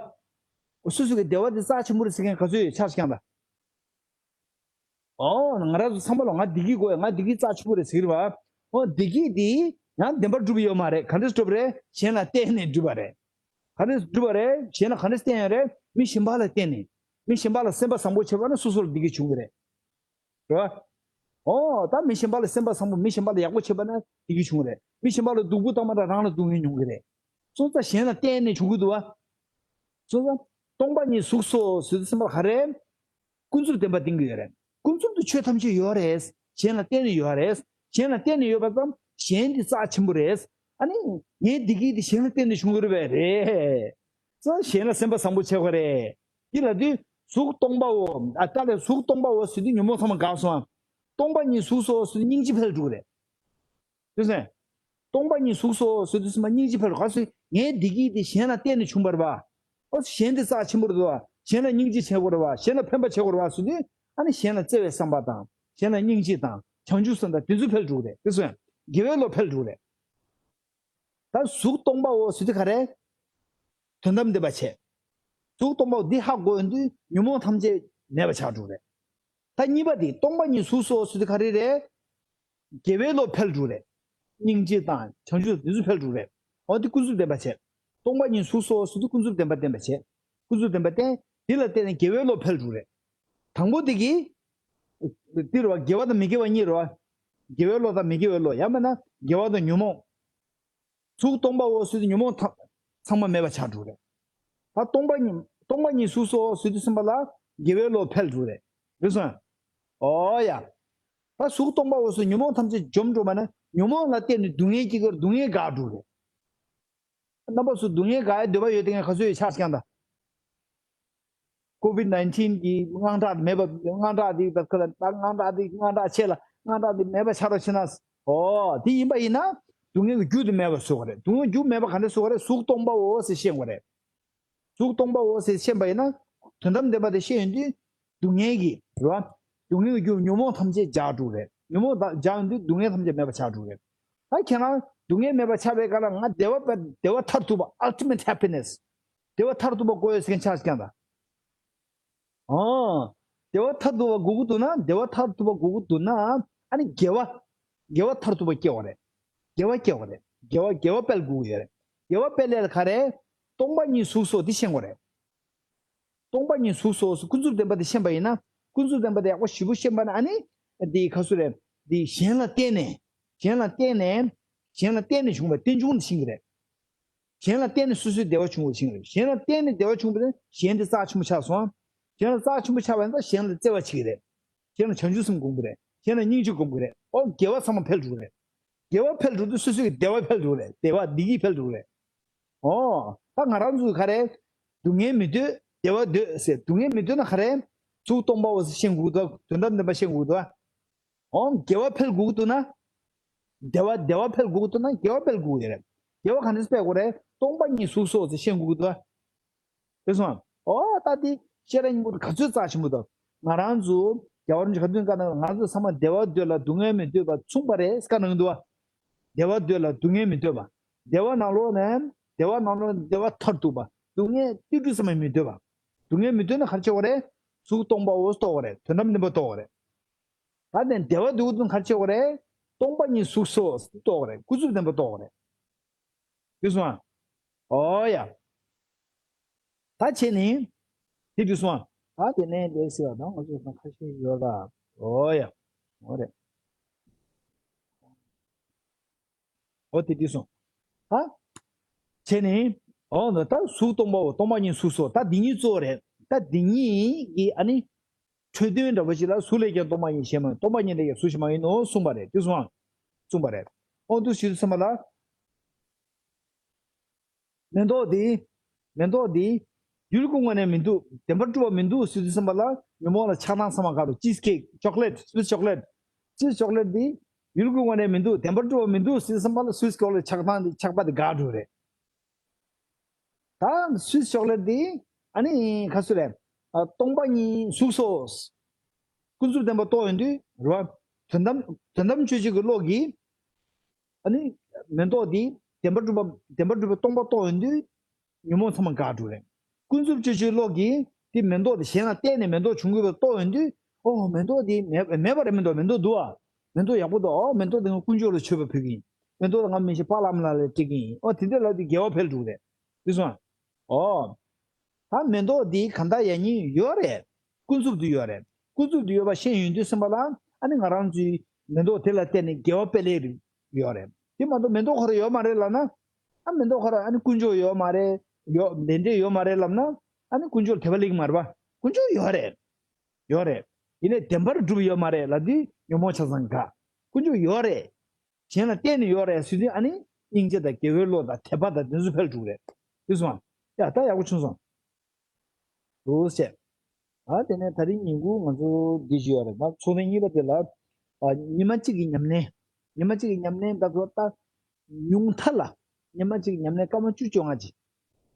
སོ་སོ་གི་བདེ་བ་དེ་རྩ་ཆེན་པོ་རེད་ཟེར་མཁན་ག་ཚོད་ཡོད་ཆགས་ཤིག་ཀྱང་ད། ཨོ། ང་རང་ཚོ་ཚང་མ་ལ་ང་བདེ་སྐྱིད་དགོས་ཡ། ང་བདེ་སྐྱིད་རྩ་ཆེན་པོ་རེད་ཟེར་གི་རེད་བ། ཨོ་བདེ་སྐྱིད་དེ་ཡང་བདེན་པར་གྲུབ་ཡོད་མ་རེད། ག་འདྲས་གྲུབ་རེད། གཞན་ལ་བརྟེན་ནས་གྲུབ་པ་རེད། ག་འདྲས་གྲུབ་པ་རེད། གཞན་ལ་ག་འདྲས་བརྟེན་ཡོད་རེད། མི་གཞན་པ་ལ་བརྟེན་ནས། མི་གཞན་པ་ལ་སེམས་པ་བཟང་པོ་བྱས་པ་ན་སོ་སོ་ལ་བདེ་སྐྱིད་བྱུང་གི་རེད། རེད་བ། ཨོ་ད་མི་གཞན་པ་ལ་སེམས་པ་བཟང་པོ། མི་གཞན་པ་ལ་ཡག་པོ་བྱས་པ་ན་བདེ་སྐྱིད་བྱུང་གི་རེད། མི་གཞན་པ་ལ་སྡུག་པོ་བཏང་པ་ན་རང་ལ་སྡུག་བསྔལ་མྱོང་གི་རེད། སོང་ཙང་གཞན་ལ་བརྟེན་ནས་བྱུང་གི་འདུག་བ། སོང་ཙང་སྟོང་པ་ཉིད་གཟུགས་སོ་ཟེར་དུས་ཙམ་པ་ག་རེ། ཀུན་རྫོབ་བདེན་པ་བསྟན་གྱི་ཡོད་རེད། ཀུན་རྫོབ་ཏུ་ཆོས་ཐམས་ཅད་ཡོད་རེད། གཞན་ལ་བརྟེན་ནས་ཡོད་རེད། གཞན་ལ་བརྟེན་ནས་ཡོད་པ་ཙམ་གཞན་དེ་རྩ་ཆེན་པོ་རེད། ཨ་ནི་ངའི་བདེ་སྐྱིད་དེ་གཞན་ལ་བརྟེན་ནས་བྱུང་གི་རེད་པས། རེད། ཙང་གཞན་ལ་སེམས་པ་བཟང་པོ་བྱེད་དགོས་རེད། འདི་ལབ་དུས་གཟུགས་སྟོང་པའོ། ཨ་ད་ལས་གཟུགས་སྟོང་པའོ་ཟེར་དུས་ཉོན་མོངས་ཚང་མ་འགག་སོང་ཨ། སྟོང་པ་ཉིད་གཟུགས་སོ་ཟེར་དུས་སྙིང་རྗེ་འཕེལ་འགྲོ་གི་རེད། དེ་ཚེ། སྟོང་པ་ཉིད་གཟུགས་སོ་ཟེར་དུས་ཙམ་པ་སྙིང་རྗེ་འཕེལ་འགྲོ། ག་ཚོད་ངའི་བདེ་སྐྱིད་དེ་གཞན་ལ་བརྟེན་ནས་བྱུང་བ་རེད་པ། ཨོ་གཞན་དེ་རྩ་ཆེན་པོ་རེད་པ། གཞན་ལ་སྙིང་རྗེ་བྱེད་དགོས་རེད་པ། གཞན་ལ་ཕན་པ་བྱེད་དགོས་རེད་པ་ཟེར་དུས། ཨ་ནི་གཞན་ལ་བརྩེ་བའི་བསམ་པ་དང་། གཞན་ལ་སྙིང་རྗེ་དང་། བྱང་ཆུབ་སེམས་དང་དེ་ཚོ་འཕེལ་འགྲོ་གི་རེད། དེ་ཚོ་ཡང་དགེ་བའི་བློ་འཕེལ་འགྲོ་གི་རེད། ད་གཟུགས་སྟོང་པའོ་ཟེར་དུས་ག་རེ། དོན་དམ་བདེན་པ་བྱས། གཟུགས་སྟོང་པའོ་འདི་ཧ་གོ་ཡོང་དུས་ཉོན་མོངས་ཐམས་ཅད་མེད་པ་ཆགས་འགྲོ་གི་རེད། ད་གཉིས་པ་དེ་སྟོང་པ་ཉིད་གཟུགས་སོ་ཟེར་དུས་ག་རེ་རེད། དགེ་བའི་བློ་འཕེལ་འགྲོ་རེད། སྙིང་རྗེ་དང་བྱང་ཆུབ་དེ་ཚོ་འཕེལ་འགྲོ་རེད། འོ་དེ་ཀུན་རྫོབ་བདེན་པ་བྱས། སྟོང་པ་ཉིད་གཟུགས་སོ་ཟེར་དུས་ཀུན་རྫོབ་བདེན་པ་བསྟན་པ་བྱས། ཀུན་རྫོབ་བདེན་པ་བསྟན། དེ་ལ་བརྟེན་ནས་དགེ་བའི་བློ་འཕེལ་འགྲོ་རེད། དང་པོ་དེ་གིས། འདི་རེད་བ། དགེ་བ་དང་མི་དགེ་བ་གཉིས་རེད་བ། དགེ་བའི་བློ་དང་མི་དགེ་བའི་བློ། ཡང་མིན་ན་དགེ་བ་དང་ཉོན་མོངས། གཟུགས་སྟོང་པའོ་ཟེར་དུས་ཉོན་མོངས་ཐམས་ཚང་མ་མེད་པ་ཆགས་འགྲོ་རེད། ད་སྟོང་པ་ཉིད་སྟོང་པ་ཉིད་གཟུགས་སོ་ཟེར་དུས་ཙམ་པ་ལ་དགེ་བའི་བློ་འཕེལ་འགྲོ་རེད། རེད་སོང་། ཨོ་ཡ། ད་གཟུགས་སྟོང་པའོ་ཟེར་ཉོན་མོངས་ཐམས་ཅད་འཇོམས་འགྲོ་བ་ན་ཉོན་མོངས་ལ་བརྟེན་ནས་སྡུག་བསྔལ་སྐྱེ་གི་རེད། སྡུག་བསྔལ་འགག་འགྲོ་རེད། རྣམ་པ་ཚོ་སྡུག་བསྔལ་འགག་ཡའི་འདོད་པ་ཡོད་དེ་ངས་ག་ཚོད་ཡོད་ཆགས་ཀྱང་ད། ཀོ་བིད་ནའིན་ཊིན་གྱི་དངངས་སྐྲག་མེད་པ། དངངས་སྐྲག་དེ་ད་ཁ་ལ་ད་དངངས་སྐྲག་དེ་དངངས་སྐྲག་ཆེ་ལ་དངངས་སྐྲག་དེ་མེད་པ་ཆགས་རོགས་བྱེད་ན། ཨོ་དེ་ཡིན་པ་ཡིན་ན་སྡུག་བསྔལ་གྱི་རྒྱུ་དེ་མེད་པ་བཟོ་དགོས་རེད། སྡུག་བསྔལ་རྒྱུ་མེད་པ་ག་འདྲ་བཟོ་དགོས་རེད། གཟུགས་སྟོང་པའོ་ཟེར་ཤེས་དགོས་རེད། གཟུགས་སྟོང་པའོ་ཟེར་ཤེས་པ་ཡིན་ན་དོན་དམ་བདེན་པ་དེ་ཤེས་ཡོང་དུས། སྡུག་བསྔལ་གྱི་རེད་བ། སྡུག་བསྔལ་གྱི་རྒྱུ་ཉོན་མོངས་ཐམས་ཅད་འཇགས་འགྲོ་རེད། ཉོན་མོངས་དག་འཇགས་ཡོང་དུས་སྡུག་བསྔལ་ཐམས་ཅད་མེད་པ་ཆགས་འགྲོ་རེད། ད་ཁྱེད་རང་སྡུག་བསྔལ་མེད་པ་ཆགས་པའི་སྐབས་ལ་ང་བདེ་བ་བདེ་བ་མཐར་ཐུག་པ། Ultimate Happiness། བདེ་བ་མཐར་ཐུག་པ་དགོས་ཡོད་ཟེར་མཁན་ཆགས་ཀྱང་ད། ཨོ། བདེ་བ་མཐར་ཐུག་པ་དགོས་ཀྱི་འདུག་ན། བདེ་བ་མཐར་ཐུག་པ་དགོས་ཀྱི་འདུག་ན། ཨ་ནི་དགེ་བ། དགེ་བ་མཐར་ཐུག་པ་སྐྱེ་བ་རེད། དགེ་བ་སྐྱེ་བ་རེད། དགེ་བ་དགེ་བ་སྤེལ་དགོས་ཀྱི་ཡོད་རེད། དགེ་བ་སྤེལ་ལས་ལ་ག་རེ། སྟོང་པ་ཉིད་གཟུགས་སོ་དེ་ཤེས་དགོས་རེད། སྟོང་པ་ཉིད་གཟུགས་སོ་ཟེར་ཀུན་རྫོབ་བདེན་པ་དེ་ཤེས་པ་ཡིན་ན། ཀུན་རྫོབ་བདེན་པ་དེ་ཡག་པོ་ཞིབ་པོ་ཤེས་པ་ན་ཨ་ནི་འདི་ག་སུ་རེད། འདི་གཞན་ལ་བརྟེན་ནས་གཞན་ལ་བརྟེན་ནས་གཞན་ལ་བརྟེན་ནས་བྱུང་བའི་རྟེན་འབྱུང་དེ་ཤེས་ཀྱི་རེད། གཞན་ལ་བརྟེན་ནས་སོ་སོའི་བདེ་བ་བྱུང་བ་ཤེས་ཀྱི་རེད། གཞན་ལ་བརྟེན་ནས་བདེ་བ་བྱུང་བ་དེ་གཞན་དེ་རྩ་ཆེན་པོ་ཆགས་སོང་། གཞན་ལ་རྩ་ཆེན་པོ་ཆགས་པ་ཡིན་ཙང་གཞན་ལ་བརྩེ་བ་བྱེད་ཀྱི་རེད། གཞན་ལ་བྱང་ཆུབ་སེམས་སྒོམ་གྱི་རེད། གཞན་ལ་སྙིང་རྗེ་སྒོམ་གྱི་རེད། ཨོ་དགེ་བ་ཚང་མ་འཕེལ་འགྲོ་གི་རེད། དགེ་བ་འཕེལ་འགྲོ་དུས་སོ་སོའི་བདེ་བ་འཕེལ་འགྲོ་གི་རེད། བདེ་བ་བདེ་སྐྱིད་འཕེལ་འགྲོ་གི་རེད། ཨོ། ད་ང་རང་ཚོས་ག་རེ། སྡུག་བསྔལ་མི་འདོད་བདེ་བ་འདོད་ཟེར། སྡུག་བསྔལ་མི་འདོད་ན་ག་རེ། གཟུགས་སྟོང་པའོ་ཟེར་ཤེས་དགོས་འདུག་དོན་དམ་བདེན་པ་ཤེས་དགོས་འདུག་ཨོ་དགེ་བ་འཕེལ་དགོས་འདུག་ན། བདེ་བ་བདེ་བ་འཕེལ་དགོས་འདུག་ན་དགེ་བ་འཕེལ་དགོས་ཀྱི་རེད། དགེ་བ་ག་འདྲ་སྤེལ་དགོས་རེད། སྟོང་པ་ཉིད་གཟུགས་སོ་ཟེར་ཤེས་དགོས་འདུག་དེ་སོང་། ཨོ་ད་དེ་ཤེས་ར་སྙིང་པོ་ག་ཚོད་རྩ་ཆེན་པོ་དང་། ང་རང་ཚོ་རྒྱལ་བ་རིན་པོ་ཆེ་ག་དུས་བཀའ་གནང་། ང་ཚོ་ཚང་མ་བདེ་བ་འདོད་ལ་སྡུག་བསྔལ་མི་འདོད་པ་མཚུངས་པ་རེད་བཀའ་གནང་འདུག་བ། བདེ་བ་འདོད་ལ་སྡུག་བསྔལ་མི་འདོད་པ། བདེ་བ་ནང་ལོགས་ནས་བདེ་བ་ནང་ལོགས་ནས་བདེ་བ་མཐར་ཐུག་པ། སྡུག་བསྔལ་ཏིལ་འབྲུ་ཙམ་ཡང་མི་འདོད་པ། སྡུག་བསྔལ་མི་འདོད་ན་ག་རེ་བྱེད་དགོས་རེད། གཟུགས་སྟོང་པའོ་རྟོགས་དགོས་རེད། དོན་དམ་བདེན་པ་རྟོགས་དགོས་རེད། ད་ནས་བདེ་བ་འདོད་དུས་ག་རེ་བྱེད་དགོས་རེད། སྟོང་པ་ཉིད་གཟུགས་སོ་རྟོགས་དགོས་རེད། ཀུན་རྫོབ་བདེན་པ་རྟོགས་དགོས་རེད། དེ་སོང་ཨ། ཨོ་ཡ། ད་བྱས་ནས། དེ་དུས་སོང་ཨ། ད་དེ་ནས་དེ་ཟེར་བ་དང་ང་ཚོ་ཁ་ཤས་ཡོད་ལ། ཨོ་ཡ། ཨོ་རེད། ཨོ་དེ་དུས་སོང་། ད། བྱས་ནས། ཨོ་ན་ད་གཟུགས་སྟོང་པའོ། སྟོང་པ་ཉིད་གཟུགས་སོ། ད་འདི་གཉིས་གཙོ་བོ་རེད། ད་འདི་གཉིས་ཀྱི་ཨ་ནི། འཕྲོས་དོན་འདྲ་པོ་ཞིག་ལ་གཟུགས་ལས་ཀྱང་སྟོང་པ་ཉིད་གཞན་མ་ཡིན། སྟོང་པ་ཉིད་ལས་ཀྱང་གཟུགས་གཞན་མ་ཡིན་ནོ་གསུངས་པ་རེད། དེ་སོང་ཨ། གསུངས་པ་རེད། ཨོ་འདུག་ཞུ་དུས་ཙམ་པ་ལ། མེ་ཏོག་འདི། མེ་ཏོག་འདི། ཡུལ་གྱི་ངོས་ནས་མི་འདུག་བདེན་པར་གྲུབ་པ་མི་འདུག་ཟེར་དུས་ཙམ་པ་ལ་ཉོན་མོངས་ལ་ཆགས་སྡང་ཚང་མ་དགག་འགྲོ། ཅིས་ཀེག་ཅོག་ལེཊ་སུའིས་ཅོག་ལེཊ། སུའིས་ཅོག་ལེཊ་འདི། ཡུལ་གྱི་ངོས་ནས་མི་འདུག་བདེན་པར་གྲུབ་པ་མི་འདུག་ཟེར་དུས་ཙམ་པ་ལ་སུའིས་ཅོག་ལེཊ་ཆགས་སྡང་འདི་ཆགས་པ་འདི་དགག་འགྲོ་རེད། ད་སུའིས་ཅོག་ལེཊ་འདི། ཨ་ནི་ག་སུ་རེད། ཨ་སྟོང་པ་ཉིད་གཟུགས་སོ། ཀུན་རྫོབ་བདེན་པ་རྟོགས་ཡོང་དུས་རེད་བ། དོན་དམ་དོན་དམ་དཔྱོད་བྱེད་ཀྱི་བློ་གིས། ཨ་ནི། མེ་ཏོག་འདི་བདེན་པར་གྲུབ་པ་བདེན་པར་གྲུབ་པའི་སྟོང་པ་རྟོགས་ཡོང་དུས། ཉོན་མོངས་ཚང་མ་འགག་འགྲོ་རེད། ཀུན་རྫོབ་དཔྱོད་བྱེད་བློ་གིས་དེ་མེ་ཏོག་དེ་གཞན་ལ་བརྟེན་ནས་མེ་ཏོག་བྱུང་དགོས་པ་རྟོགས་ཡོང་དུས། ཨོ་མེ་ཏོག་དེ་མེད་མེད་པ་རེད། མེ་ཏོག་མེ་ཏོག་འདུག་ཨ། མེ་ཏོག་ཡག་པོ་འདུག་ཨོ་མེ་ཏོག་དེ་ང་དཀོན་མཆོག་ལ་མཆོད་པ་ཕུལ་གྱི་ཡིན། མེ་ཏོག་དེ་ང་མི་ཤེས་པཱ་ལགས་མ་ལགས་ལ་སྤྲད་ཀྱི་ཡིན། ཨོ་དེ་འདྲ་ལབ་དུས་དགེ་བ་འཕེལ་འགྲོ་གི་རེད། དེ་སོང་ཨ། ཨོ། ད་མེ་ཏོག་འདི་གང་ལྟར་ཡང་སྙིང་ཡོད་རེད། ཀུན་རྫོབ་ཏུ་ཡོད་རེད། ཀུན་རྫོབ་ཏུ་ཡོད་པ་ཤེས་ཡོང་དུས་ཙམ་པ་ལ་ཨ་ནི་ང་རང་ཚོའི་མེ་ཏོག་དེ་ལ་བརྟེན་ནས་དགེ་བ་སྤེལ་ལེ་ཡོད་རེད། དེ་མ་གཏོགས་མེ་ཏོག་ཁོ་རང་ཡོད་མ་རེད་ལབ་ན། ཨ་མེ་ཏོག་ཁོ་རང་ཨ་ནི་དཀོན་མཆོག་ཡོད་མ་རེད། ཡོད་ལས་འབྲས་ཡོད་མ་རེད་ལབ་ན། ཨ་ནི་དཀོན་མཆོག་དད་པ་སླེབས་ཀྱི་མ་རེད་པ། དཀོན་མཆོག་ཡོད་རེད། ཡོད་རེད། ཡིན་ནའི་བདེན་པར་གྲུབ་ཡོད་མ་རེད་ལབ་དུས་ཉོན་མོངས་ཆ་ཚང་འགག་དཀོན་མཆོག་ཡོད་རེད། གཞན་ལ་བརྟེན་ནས་ཡོད་རེད་ཟེར་དུས་ཨ་ནི་སྙིང་རྗེ་དང་དགེ་བའི་བློ་དང་དད་པ་དང་དེ་ཚོ་འཕེལ་འགྲོ་གི་རེད། དེ་སོང་ཨ། ཡ་ད་ཡག་པོ་བྱུང་སོང་། འདུག་བྱས། ཨ་དེ་ནས་ད་རིང་ཉིན་གུང་ང་ཚོ་འདི་ཞུ་ཡོད་རེད། ད་ཚོགས་ཐེངས་གཉིས་པ་དེ་ལ། ཨ་ཉི་མ་གཅིག་གི་ཉམས་ལེན། ཉི་མ་གཅིག་གི་ཉམས་ལེན་ད་ཚོ་ད། ཉུང་མཐའ་ལ། ཉི་མ་གཅིག་གི་ཉམས་ལེན་སྐར་མ་བཅུ་བཅོ་ལྔ་ཅིག་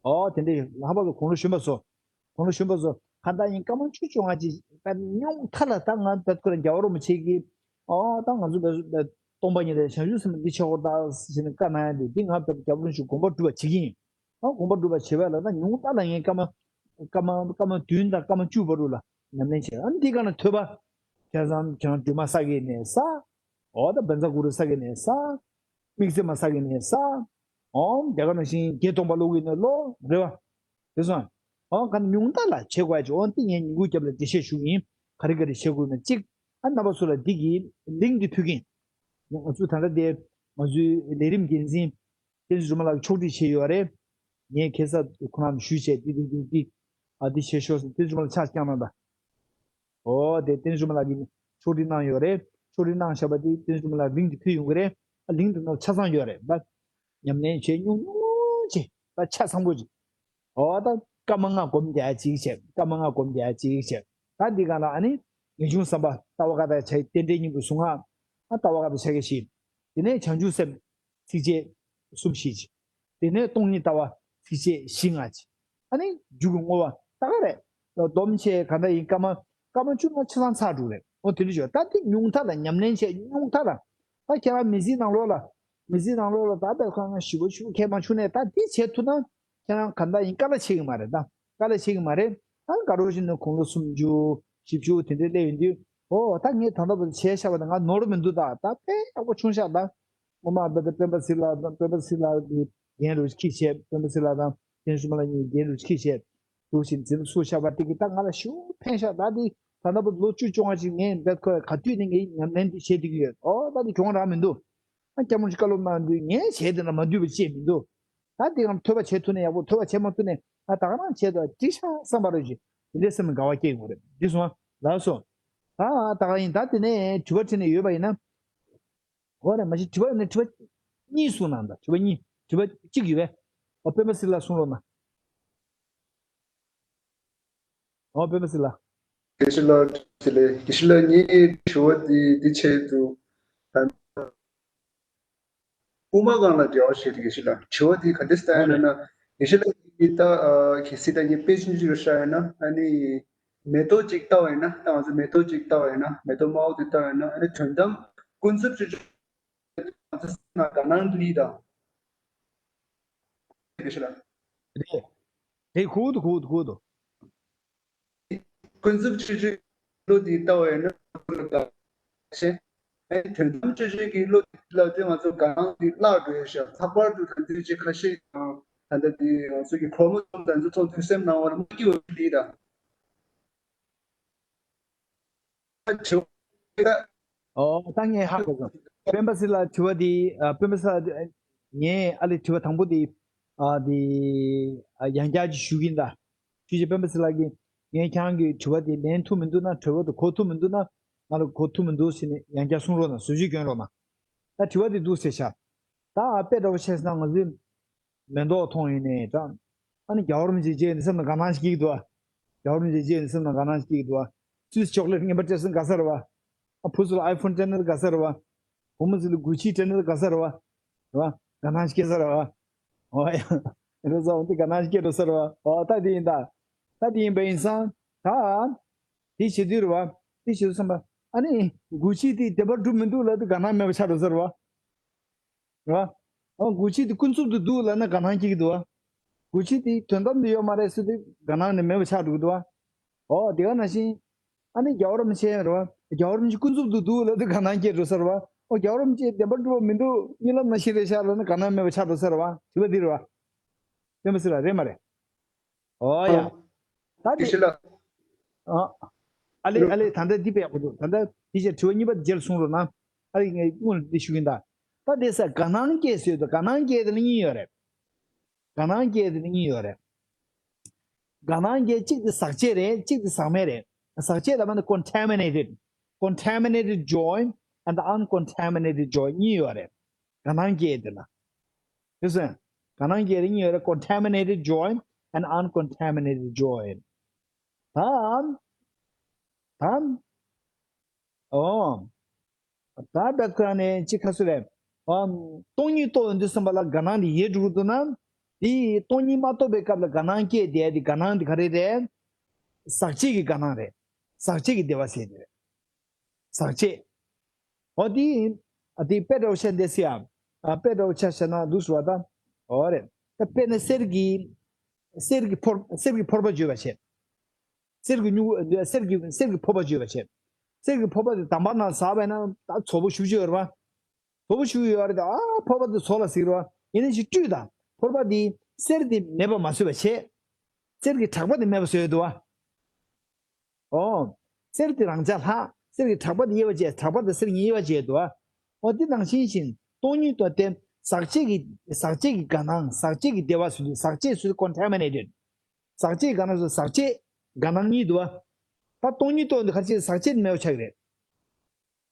ཨོ་དེ་འདྲའི་ལྷག་པར་དུ་དགུང་ལོ་གཞོན་པ་ཚོ། དགུང་ལོ་གཞོན་པ་ཚོ་གང་ལྟར་ཡིན་སྐར་མ་བཅུ་བཅོ་ལྔ་ཅིག་ད་ཉུང་མཐའ་ལ་ད་ང་ད་ཁོ་རང་རྒྱལ་བ་རིན་པོ་ཆེ་གིས་ཨོ་ད་ང་ཚོ་ད་སྟོང་པ་ཉིད་དང་བྱང་ཆུབ་སེམས་འདི་ཆགས་པ་ད་ཟེར་ནས་བཀའ་གནང་ཡ་དེ་འདི་ང་ད་རྒྱལ་བ་རིན་པོ་ཆེ་དགོངས་པ་སྒྲུབ་པ་བྱེད་ཀྱི་ཡིན། ཨ་དགོངས་པ་སྒྲུབ་པ་བྱེད་པ་ལ་ད་ཉུང་མཐའ་ལ་ངས་སྐར་མ། སྐར་མ་སྐར་མ་བདུན་དང་སྐར་མ་བཅུ་བར་དུ་ལ་ཉམས་ལེན་བྱས། ཨ་འདི་ག་ན་ཐོས་པ། བྱས་ཙང་ཁྱེད་རང་སྒྲོལ་མ་བསགས་ཀྱི་ནས་བསགས། འོ་ད་བཛྲ་གུ་རུ་བསགས་ཀྱི་ནས་བསགས། དམིགས་བརྩེ་མ་བསགས་ཀྱི་ནས་བསགས། འོ་དེ་ག་ནང་བཞིན་བརྒྱད་སྟོང་པ་ཀློག་གི་ནས་ཀློག་རེད་བ། དེ་སོང་། འོ་ག་ན་ཉུང་མཐའ་ལ་བྱེད་དགོས་ཀྱི། འོ་འདི་ངས་ཉིན་གུང་རྒྱབ་ལ་འགྲེལ་བཤད་ཞུ་གི་ཡིན། ག་རེ་ག་རེ་བྱེད་དགོས་ན་གཅིག་ཨ་རྣམ་པ་ཚོ་ལ་འདི་གི་ལིང་འདི་ཕུལ་གི་ཡིན། ང་ཚོ་ད་ལྟ་དེ་ང་ཚོའི་ལས་རིམ་འགན་འཛིན། བསྟན་འཛིན་སྒྲོལ་མ་ལགས་ཀྱིས་ཕྱོགས་སྒྲིག་བྱས་ཡོད་རེད། ངས་ཁ་སང་ཁོ་རང་ལ་ཞུས་བྱས་འདི་འདི་འདི་འདི། ཨ་འདི་བྱེད་ཤོག་ཟེར་བསྟན་འཛིན་སྒྲོལ་མ་ལགས་ཕྱག་བརྐྱངས་གནང་དང་། ཨོ་དེ་བསྟན་འཛིན་སྒྲོལ་མ་ལགས་ཀྱིས་ཕྱོགས་སྒྲིག་གནང་ཡོད་རེད། ཕྱོགས་སྒྲིག་གནང་བཞག་པ་དེ་བསྟན་འཛིན་སྒྲོལ་མ་ལགས་ལིང་དེ་ཕུལ་ཡོང་གི་རེད། ཨ་ལིང་དེ་ནང་ཆ་ཚང་ཡོད་རེད་ད། ཉམས་ལེན་བྱས་ཉུང་ཉུང་ཅིག་ད་ཆ་ཚང་པོ་ཅིག་ཨོ་ད་སྐར་མ་ལྔ་སྒོམ་རྒྱག་ཅིག་བྱས། སྐར་མ་ལྔ་སྒོམ་རྒྱག་ཅིག་བྱས། ད་འདི་ག་ལ་ཨ་ནི་ངེས་འབྱུང་བསམ་པ་ལྟ་བ་བཀའ་རྟགས་ཕྱག་རྟེན་འབྲེལ་སྙིང་པོའི་གཟུངས་སྔགས། ཨ་ལྟ་བ་བཀའ་རྟགས་ཕྱག་རྒྱ་བཞི། དེ་ནས་བྱང་ཆུབ་སེམས། ཚིགས་བཅད་གསུམ་བཞི་ཅིག་དེ་ནས་སྟོང་ཉིད་ལྟ་བ་ཚིགས་བཅད་བཞི་ལྔ་ཅིག་ཨ་ནི་མཇུག་གི་བསྔོ་བ་ད་ག་རེད། སྡོམ་བྱས་ག་འདྲ་ཡིན་སྐར་མ། སྐར་མ་བཅུ་ན་ཆ་ཚང་ཚར་འགྲོ་རེད། འོ་དེ་འདྲ་བྱོས། ད་དེ་ཉུང་མཐའ་ལ་ཉམས་ལེན་བྱས་ཉུང་མཐའ་ལ། ད་ཁྱེད་རང་མི་ཚེའི་ནང་ལོགས་ལ། མི་ཚེའི་ནང་ལོགས་ལ་ད་ལྟ་ཁ་ང་ཞི་བ་ཞུ་མཁན་མ་བྱུང་ནས་ད་དེ་བྱེད་ཐུབ་ན། ཁྱེད་རང་ག་འདྲ་ཡིན་དཀའ་ལས་ཆེ་གི་མ་རེད་ད། དཀའ་ལས་ཆེ་གི་མ་རེད། ད་དགའ་རོགས་བཞིན་དུ་དགུང་ལོ་སུམ་ཅུ། བཞི་བཅུ་དེ་འདྲའི་སླེབས་ཡོང་དུས། ཨོ་ད་ངས་ད་ལྟ་བར་བྱས་བཞག་པ་དང་ང་ནོར་མི་འདུག་ད་ད་དཔེ་ཡག་པོ་བྱུང་ཤག་ད། སྔོན་མ་ད་ལྟ་སྤེན་པ་ཚེ་ལགས་དང་སྤེན་པ་ཚེ་ལགས་ཀྱི་འགན་རུ་འཁྱེར་བྱས། སྤེན་པ་ཚེ་ལགས་དང་བསྟན་འཛིན་སྒྲོལ་མ་ལགས་གཉིས་འགན་རུ་འཁྱེར་བྱས། འདུག་བཞིན་འཛིན་སུ་བཞག་པ་དེ་གི་ད་ང་ལ་ཞུ་ཕན་ཤག་ད་དེ། ད་ལྟ་བུ་ལོ་བཅུ་བཅོ་ལྔ་ཅིག་ངས་འབད་ཁོ་ག་དུས་ནས་ངའི་ཉམས་ལེན་འདི་བྱེད་བསྡད་ཀྱི་ཡོད། ཨོ་ད་འདི་གྱོང་རག་མི་འདུག་ཨ་སྐྱབས་མགོན་བཀའ་སློབ་གནང་དུས་ངས་བྱས་དེ་འདྲ་མ་འདུས་པ་བྱས་མི་འདུག་ད་འདི་གང་ཐོས་པ་བྱེད་ཐུབ་ནས་ཡག་པོ། ཐོས་པ་བྱེད་མ་ཐུབ་ནས་ཨ་ད་ག་རང་བྱས་དོ་ཅིག་ཤ་བསམ་པ་རེད་ཅིག་དེ་འདྲའི་སེམས་ལ་དགའ་བ་སྐྱེ་དགོས་རེད། འདི་སོང་ལགས་སོ། ད་ད་ག་ཡིན། ད་དེ་ནས་དྲི་བ་དྲིས་ནས་ཡོད་པ་ཡིན་ན། འོ་རེད། མ་གཞི་དྲི་བ་ནི་དྲི་བ་གཉིས་གསུངས་གནང་། ད་དྲི་བ་གཉིས། དྲི་བ་གཅིག་ཡོད་པས། ཨོ་སྤེན་པ་སྲིད་ལགས་གསུང་རོགས་གནང་། ཨོ་སྤེན་པ་སྲིད་ལགས། དགེ་བཤེས་ལགས་དེ་ལས་དགེ་བཤེས་ལགས་ངའི་དྲི་བ་འདི་འདི་ཆེད་དུ་ད་དབུ་མ་སྒང་ལ་འབྲེལ་བ་བྱས་ཏེ་དགེ་བཤེས་ལགས་དྲི་བ་འདི་ག་འདྲ་ལྟ་ཡིན་ན། དགེ་བཤེས་ལགས་ཀྱིས་ད་གལ་སྲིད་ད་ངས་དཔེ་ཆུང་ཆུང་ཞིག་བཞག་ཡིན་ན། ཨ་ནི་མེ་ཏོག་ཅིག་ལྟ་བ་ཡིན་ན། ད་ང་ཚོ་མེ་ཏོག་ཅིག་ལྟ་བ་ཡིན་ན། མེ་ཏོག་དམར་པོ་དེ་ལྟ་བ་ཡིན་ན། ཨ་ནི་དོན་དམ་ཀུན་རྫོབ་ཅིག་དག་སྣང་ལུས་དང་། རེད། རེད། གོ་འདུག་གོ་འདུག་གོ་འདུག་ཀུན་རྫོབ་སྤྱོད་བཞིན་བློ་དེ་ལྟ་བས་ན་ཀུན་རྫོབ་དག་ཤེས། ཨེ་དོན་དམ་སྤྱོད་བཞིན་གྱི་བློ་དེ་ལ་དེ་ང་ཚོ་དག་སྣང་དེ་བརླག་འགྲོ་ཡ་ཤག་ལྷག་པར་དུ་ད་ལྟའི་ཅིག་ཁ་ཤས་དང་ད་ལྟ་དེ་ང་ཚོ་གི་ཁོ་མོ་ཚོ་ད་ཚོ་ཚོ་དུས་སེམས་ནང་བ་ལ་མ་སྐྱིད་པ་ལི་དང་། ཨོ་ད་ངས་ཧ་གོ་སོང་། སྤེན་པ་སྲིད་ལགས་དྲི་བ་འདི། ཨ་སྤེན་པ་སྲིད་ལགས་ངས་ཨ་ལས་དྲི་བ་དང་པོ་འདི་ཨ་འདི་ཨ་ཡང་བསྐྱར་ཅིག་ཞུ་གི་ཡིན་ད། ཞུ་རྗེས་སྤེན་པ་སྲིད་ལགས་ཀྱིས་ངས་ཁྱེད་རང་གི་དྲི་བ་འདི་ལན་ཐུབ་མི་འདུག་ན། དྲི་བ་འདི་གོ་ཐུབ་མི་འདུག་ན། ང་ལ་གོ་ཐུབ་མི་འདུག་ཟེར་ནས་ཡང་བསྐྱར་གསུང་རོགས་གནང་། བཟོ་བཅོས་སྐྱོན་རོགས་གནང་། ད་དྲི་བ་འདི་འདུག་ཟེར་ཤག་ད་དཔེ་འདྲ་བོ་བྱས་ན་ང་ཚོས་མེ་ཏོག་མཐོང་ཡིན་ནའི་འདྲ། ཨ་ནི་རྒྱལ་བ་རིན་པོ་ཆེ་མཇལ་ནས་སེམས་ལ་དགའ་སྣང་ཞིག་སྐྱེ་གི་འདུག་ཨ། རྒྱལ་བ་རིན་པོ་ཆེ་མཇལ་ནས་སེམས་ལ་དགའ་སྣང་ཞིག་སྐྱེ་གི་འདུག་ཨ། སུས་ཅོག་ལེ་ཊི་རྔན་པ་སྤྲད་སོང་དགའ་ས་རེད་བ། ཨ་བུ་ཚོ་ལ་ཨའི་ཕོན་སྤྲད་ན་དགའ་ས་རེད་བ། བུ་མོ་ཚོ་ལ་གུ་ཆི་སྤྲད་ན་དགའ་ས་རེད་བ། རེད་བ། དགའ་སྣང་ཞིག་སྐྱེ་ས་རེད་བ། ཨོ་ཡ། རེད་བ། འོ་འདི་དགའ་སྣང་ཞིག་སྐྱེ་འགྲོ་ས་རེད་བ། ཨོ་ད་དེ་ཡིན་ད། ད་དེ་ཡིན་པ་ཡིན་ཙང་ད། དེ་བྱེད་དུས་རེད་བ། དེ་བྱེད་དུས་བསམ་པ། ཨ་ནི་གུ་ཆི་དེ་བདེན་པར་གྲུབ་མི་འདུག་ལབ་དུས་དགའ་སྣང་མེད་པ་ཆགས་འགྲོ་ས་རེད་བ། རེད་བ། ཨ་གུ་ཆི་དེ་ཀུན་རྫོབ་ཏུ་འདུག་ལབ་ན་དགའ་སྣང་སྐྱེ་གི་འདུག་བ། གུ་ཆི་དེ་དོན་དམ་དུ་ཡོད་མ་རེད་ཟེར་དུས་དགའ་སྣང་ནི་མེད་པ་ཆགས་འགྲོ་གི་འདུག་བ། ཨོ་དེ་ག་ནང་བཞིན། ཨ་ནི་རྒྱལ་བ་རིན་པོ་ཆེ་རེད་བ། རྒྱལ་བ་རིན་པོ་ཆེ་ཀུན་རྫོབ་ཏུ་འདུག་ལབ་དུས་དགའ་སྣང་སྐྱེ་འགྲོ་ས་རེད་བ། ཨོ་རྒྱལ་བ་རིན་པོ་ཆེ་བདེན་པར་གྲུབ་པ་མི་འདུག་གཉིད་ལམ་ནང་བཞིན་རེད་ཤག་ལབ་ན་དགའ་སྣང་མེད་པ་ཆགས་འགྲོ་ས་རེད་བ། དྲི་བ་འདི་རེད་བ། སྤེན་པ་སྲིད་ལགས་རེད་མ་རེད། ཨོ་ཡ། ད་དེ། དགེ་བཤེས་ལགས། ཨ། ཨ་ལེ་ཨ་ལེ་ད་ལྟ་འདི་དཔེ་ཡག་པོ་འདུག་ད་ལྟ་འདི་བྱས་དྲི་བ་གཉིས་པ་དེ་རྗེས་ལ་གསུང་རོགས་གནང་། ཨ་ལེ་ངས་སྔོན་ལ་འདི་ཞུ་གི་ཡིན་ད། ད་དེ་ས་དགའ་སྣང་སྐྱེས་ཟེར་དུས་དགའ་སྣང་སྐྱེས་དེ་ནི་གཉིས་ཡོད་རེད། དགའ་སྣང་སྐྱེས་དེ་ནི་གཉིས་ཡོད་རེད། དགའ་སྣང་སྐྱེས་གཅིག་དེ་ཟག་བཅས་རེད། གཅིག་དེ་ཟག་མེད་རེད། ཟག་བཅས་ལབ་ན་contaminated། Contaminated joy and the uncontaminated joy གཉིས་ཡོད་རེད། དགའ་སྣང་སྐྱེས་དེ་ལ། དེ་སོང་། དགའ་སྣང་སྐྱེས་དེ་གཉིས་ཡོད་རེད། Contaminated joy and uncontaminated joy། ད། ད། ཨོ། ད་བད་ཁོ་རང་ནས་ཅི་ཁ་སུ་རེད། ཨོ། སྟོང་ཉིད་རྟོགས་ཡོང་དུས་ཙམ་པ་ལ་དགའ་སྣང་དེ་ཡལ་འགྲོ་གི་འདུག་ན། དེ་སྟོང་ཉིད་མ་རྟོགས་པའི་སྐབས་ལ་དགའ་སྣང་སྐྱེས་བསྡད་དེ་དགའ་སྣང་དེ་ག་རེ་རེད། ཟག་བཅས་ཀྱི་དགའ་སྣང་རེད། ཟག་བཅས་ཀྱི་བདེ་བ་ཟེར་དེ་རེད། ཟག་བཅས། ཨོ་དེ་ཡིན། ཨ་དེ་དཔེ་འདྲ་བོ་བཤད་བསྡད་སྲིད་ཨ། ཨ་དཔེ་འདྲ་བོ་ཆ་བཞག་ན་འདུག་ཟེར་བ་ད། ཨོ་རེད། ད་དཔེར་ན་གསེར་གྱི། གསེར་གྱི་ཕོར་གསེར་གྱི་ཕོར་པ་བརྗོད་པ་བྱེད། གསེར་གྱི་སྨྱུ་གུ་གསེར་གྱི་གསེར་གྱི་ཕོར་པ་བརྗོད་པ་བྱེད། གསེར་གྱི་ཕོར་པ་དེ་དམ་པ་ནང་ཟགས་པས་ན་ད་ཚོ་པོ་ཞུ་བཅུག་ཡོད་རེད་པ། ཚོ་པོ་ཞུ་ཡོད་རེད་ད། ཨ་ཕོར་པ་དེ་ཚོ་ལ་ཟེར་རེད་པ། ཡིན་ན་ཞིག་བཀྲུས་དང་ཕོར་པ་དེ་གསེར་དེ་མེད་པ་མ་བཟོས་པ་བྱེད། གསེར་གྱི་གྲགས་པ་དེ་མེད་པ་བཟོས་ཡོད་དོ། ཨོ། གསེར་དེ་རང་ཆ་ལྷག་གསེར་གྱི་གྲགས་པ་དེ་དབྱེ་བ་བྱས། གྲགས་པ་དང་གསེར་གཉིས་དབྱེ་བ་བྱས་འདུག་ཨ། ཨོ་དེ་ནང་བཞིན་བཞིན་སྟོང་ཉིད་དང་དེ་ཟག་བཅས་ཀྱི་ཟག་བཅས་ཀྱི་དགའ་སྣང་ཟག་བཅས་ཀྱི་བདེ་བ་ཟེར་དུས་ཟག་བཅས་ཟེར་contaminated། ཟག་བཅས་དགའ་སྣང་ཟེར་ཟག་བཅས་དགའ་སྣང་གཉིས་འདུག་ཨ། ད་སྟོང་ཉིད་རྟོགས་འདི་ག་ཅི་ཟག་བཅས་དེ་མེད་པ་ཆགས་ཀྱི་རེད།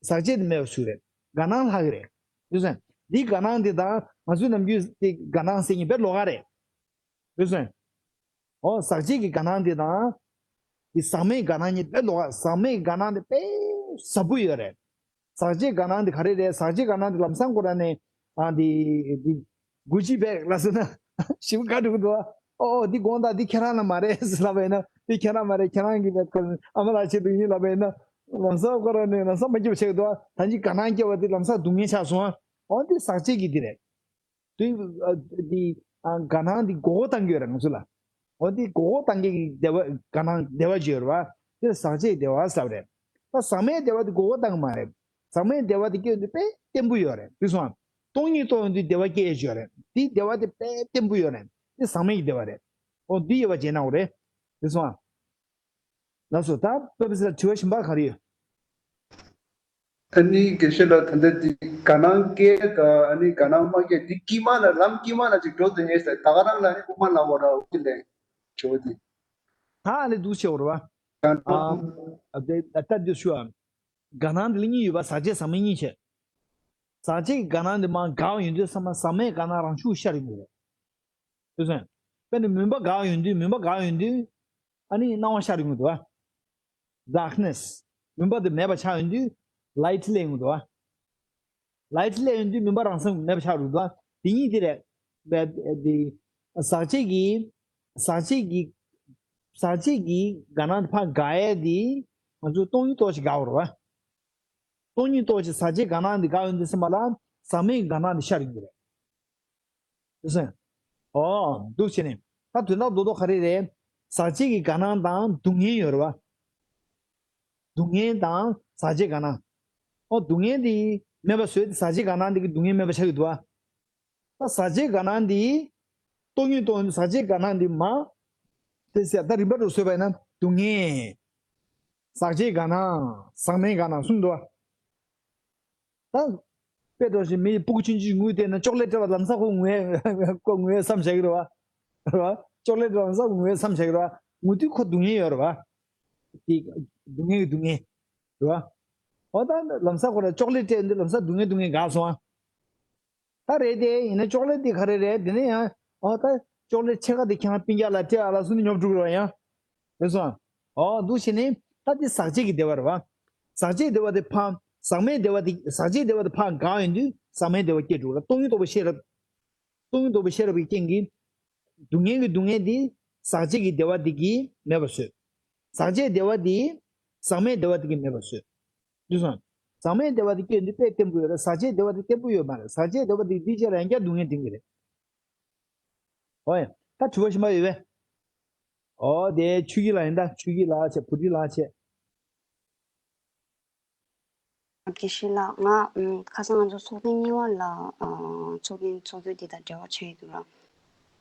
ཟག་བཅས་དེ་མེད་པ་ཆགས་ཀྱི་རེད། དགའ་སྣང་ལྷག་གི་རེད། འདུག་སེ། འདི་དགའ་སྣང་དེ་དང་ང་ཚོའི་ནམ་རྒྱུན་དེ་དགའ་སྣང་ཟེར་མཁན་དཔེ་ལོགས་ཀ་རེད། འདུག་སེ། ཨོ་ཟག་བཅས་ཀྱི་དགའ་སྣང་དེ་དང་། དེ་ཟག་མེད་དགའ་སྣང་གཉིས་དཔེ་ལོགས་ཀ། ཟག་མེད་དགའ་སྣང་དེ་དཔེ་ཟབ་པོ་ཡོད་རེད། ཟག་བཅས་དགའ་སྣང་དེ་ག་རེ་རེད། ཟག་བཅས་དགའ་སྣང་དེ་ལམ་སང་ཁོ་རང་ནས་ཨ་དེ་དེ་གུ་ཆི་བེག་ལ་སོང་ན་ཞེ་པོ་དགའ་འགྲོ་གི་འདུག་ཨ། ཨོ་ཨོ་འདི་དགོངས་དག་འདི་ཁྱེད་རང་ལ་མ་རེད་ཟེར་ལབ་པ་ཡིན་ན། འདི་ཁྱེད་རང་མ་རེད། ཁྱེད་རང་གི་བེག་ཁོ་ཨ་མ་ལགས་ཆེད་དུ་ཡིན་ལབ་པ་ཡིན་ན། ལམ་སང་ཁོ་རང་ནས་ལམ་སང་མ་སྐྱིད་པ་བྱེད་ཀྱི་འདུག་ཨ། ད་ཅི་དགའ་སྣང་སྐྱེ་བ་དེ་ལམ་སང་སྡུག་བསྔལ་ཆགས་སོང་ཨ། ཨོ་འདི་ཟག་བཅས་ཀྱི་འདི་རེད། དེ་ཨ་འདི་ཨ་དགའ་སྣང་འདི་མགོ་སྐོར་བཏང་གི་ཡོད་རེད་ང་ཚོ་ལ། འོ་འདི་མགོ་སྐོར་བཏང་གི་གི་བདེ་བ་དགའ་སྣང་བདེ་བ་ཅིག་ཡོད་རེད་བ། དེ་ཟག་བཅས་བདེ་བ་ཟེར་བ་རེད། ད་ཟག་མེད་བདེ་བ་དེ་མགོ་སྐོར་བཏང་གི་མ་རེད། ཟག་མེད་བདེ་བ་དེ་སྐྱོན་དེ་དཔེ་བརྟན་པོ་ཡོད་རེད། དེ་སོང་ཨ། སྟོང་ཉིད་རྟོགས་ཡོང་དུས་བདེ་བ་སྐྱེ་ཡས་ཡོད་རེད། དེའི་བདེ་བ་དེ་དཔེ་བརྟན་པོ་ཡོད་རེད། དེ་ཟག་མེད་ཀྱི་བདེ་བ་རེད། འོ་འདི་དབྱེ་བ་འབྱེད་གནང་དགོས་རེད། དེ་སོང་ཨ། ལགས་སོ། ད་པ་པི་སི་ལ་དྲི་བ་གཞན་པ་ག་རེ་ཡོད། ཨ་ནི་དགེ་བཤེས་ལགས། ད་ལྟ་འདི་དགའ་སྣང་སྐྱེ་དང་ཨ་ནི་དགའ་སྣང་མ་སྐྱེ་འདི་དཀྱིལ་མ་ལ་ལམ་དཀྱིལ་མ་ལ་ཅིག་འགྲོ་དུ་ཉེ་ས་ད་ག་རང་ལ་ཨ་ནི་དབུ་མ་ལ་འོ་ར་འོ་དེ་ལས་བྱོ་འདི། ད་ཨ་ནི་འདུག་བྱེད་འོ་ར་བ། ཨ་ད་འདི་ཤུ་ཨ། དགའ་སྣང་འདི་ལ་གཉིས་ཡོད་པ། ཟག་བཅས་ཟག་མེད་གཉིས་བྱས། ཟག་བཅས་ཀྱི་དགའ་སྣང་འདི་མར་འགག་ཡོང་དུས་ཙམ་པ་ཟག་མེད་དགའ་སྣང་རང་ཤུགས་ཤར་ཡོང་གི་རེད། དེ་སོང་། དཔེར་ན་མུན་པ་འགག་ཡོང་དུས་མུན་པ་འགག་ཡོང་དུས་ཨ་ནི་སྣང་བ་ཤར་ཡོང་གི་འདུག་བ། darkness། མུན་པ་དེ་མེད་པ་ཆགས་ཡོང་དུས་light་སླེབས་ཡོང་གི་འདུག་བ། light་སླེབས་ཡོང་དུས་མུན་པ་རང་སེམས་མེད་པ་ཆགས་འགྲོ་གི་འདུག་བ། དེ་གཉིས་དེ་རེད། དེ་ཟག་བཅས་ཀྱི་ཟག་བཅས་ཀྱི་ཟག་བཅས་ཀྱི་དགའ་སྣང་དེ་ཕར་འགག་ཡས་དེ་ང་ཚོ་སྟོང་ཉིད་རྟོགས་བྱེད་འགག་དགོས་རེད་བ། སྟོང་ཉིད་རྟོགས་བྱེད་ཟག་བཅས་དགའ་སྣང་འདི་འགག་ཡོང་དུས་ཙམ་པ་ལ་ཟག་མེད་དགའ་སྣང་འདི་ཤར་ཡོང་གི་རེད། དེ་སོང་། ཨོ། འདུག་བྱས་ནས་ད་དོན་དག་རྡོག་རྡོག་ག་རེ་རེད། ཟག་བཅས་ཀྱི་དགའ་སྣང་དང་སྡུག་བསྔལ་ཡོད་རེད་བ། སྡུག་བསྔལ་དང་ཟག་བཅས་དགའ་སྣང་། ཨོ། སྡུག་བསྔལ་འདི་མེད་པ་བཟོས་ཏེ་ཟག་བཅས་དགའ་སྣང་འདི་གི་སྡུག་བསྔལ་མེད་པ་ཆགས་ཀྱི་འདུག་བ། ད་ཟག་བཅས་དགའ་སྣང་འདི་སྟོང་ཉིད་རྟོགས་ཡོང་དུས་ཟག་བཅས་དགའ་སྣང་འདི་མ། དེ་ཟེར་ད་རིམ་པ་འགྲོ་བཟོས་པ་ཡིན་ན་སྡུག་བསྔལ། ཟག་བཅས་དགའ་སྣང་། ཟག་མེད་དགའ་སྣང་གསུམ་འདུག་བ། ད་དཔེ་འགྲོ་བཞིན་མི་ཡི་སྤུ་གུ་ཆུང་ཆུང་ངུས་བལྟས་ན་ཅོག་ལེ་སྤྲད་པ་ལམ་སང་ཁོ་ངུས་ཁོ་ངུས་བསམ་བྱ་གི་རེད་བ། རེད་བ། ཅོག་ལེ་སྤྲད་པ་ལམ་སང་ངུས་བསམ་བྱ་གི་རེད་བ། ངུ་དུས་ཁོ་སྡུག་བསྔལ་ཡོད་རེད་བ། དེ་སྡུག་བསྔལ་གྱི་སྡུག་བསྔལ་རེད་བ། འོ་ད་ལམ་སང་ཁོ་ལ་ཅོག་ལེ་སྤྲད་འདི་ལམ་སང་སྡུག་བསྔལ་སྡུག་བསྔལ་འགག་སོང་ཨ། ད་རེད་དེ་ཡིན་ན་ཅོག་ལེ་དེ་ག་རེ་རེད། དེ་ནས་ཡང་ཨོ་ད་ཅོག་ལེ་ཕྱེད་ཀ་དེ་ཁྱེད་རང་སྤུན་ཀྱག་ལ་སྤྲད་ཨ་ལ་སུ་ནི་ཉོབ་འགྲོ་གི་རེད་བ་ཡང་། རེད་སོང་། ཨོ་འདུག་བྱས་ནས་ད་དེ་ཟག་བཅས་ཀྱི་བདེ་བ་རེད་བ། ཟག་བཅས་བདེ་བ་དེ་ཕ། ཟག་མེད་བདེ་བ་དེ་ཟག་བཅས་བདེ་བ་དེ་ཕ་འགག་ཡོང་དུས་ཟག་མེད་བདེ་བ་སྐྱེ་འགྲོ་ར། སྟོང་ཉིད་རྟོགས་པའི་ཤེས་རབ། སྟོང་ཉིད་རྟོགས་པའི་ཤེས་རབ་ཀྱི་རྐྱེན་གྱིས། སྡུག་བསྔལ་གྱི་སྡུག་བསྔལ་དེ་ཟག་བཅས་ཀྱི་བདེ་བ་དེ་གིས་མེད་པ་བཟོས། ཟག་བཅས་བདེ་བ་དེ་ཟག་མེད་བདེ་བ་དེ་གིས་མེད་པ་བཟོས། འདུག་སོང་། ཟག་མེད་བདེ་བ་དེ་སྐྱེ་འདི་དཔེ་བརྟན་པོ་ཡོད་རེད། ཟག་བཅས་བདེ་བ་དེ་བརྟན་པོ་ཡོད་མ་རེད། ཟག་བཅས་བདེ་བ་དེ་འདི་བཅས་ལ་ཡང་བསྐྱར་སྡུག་བསྔལ་འབྲིང་གི་རེད། ཨོ་ཡ། ད་དྲི་བ་གཞན་པ་ཡོད་པས། ཨོ་དེ་ཆོས་སྐྱིད་ལགས་ཡིན། ད་ཆོས་སྐྱིད་ལགས་བྱས། བུ་ཁྲིད་ལགས་བྱས། དགེ་བཤེས་ལགས། ང་ཁ་སང་ང་ཚོ་ཚོགས་ཐེངས་གཉིས་པ་ལ་ཚོགས་མཁན་ཚོགས་དུས་འདི་དང་འབྲེལ་བ་ཆགས་ཡོད་འདུག་ར།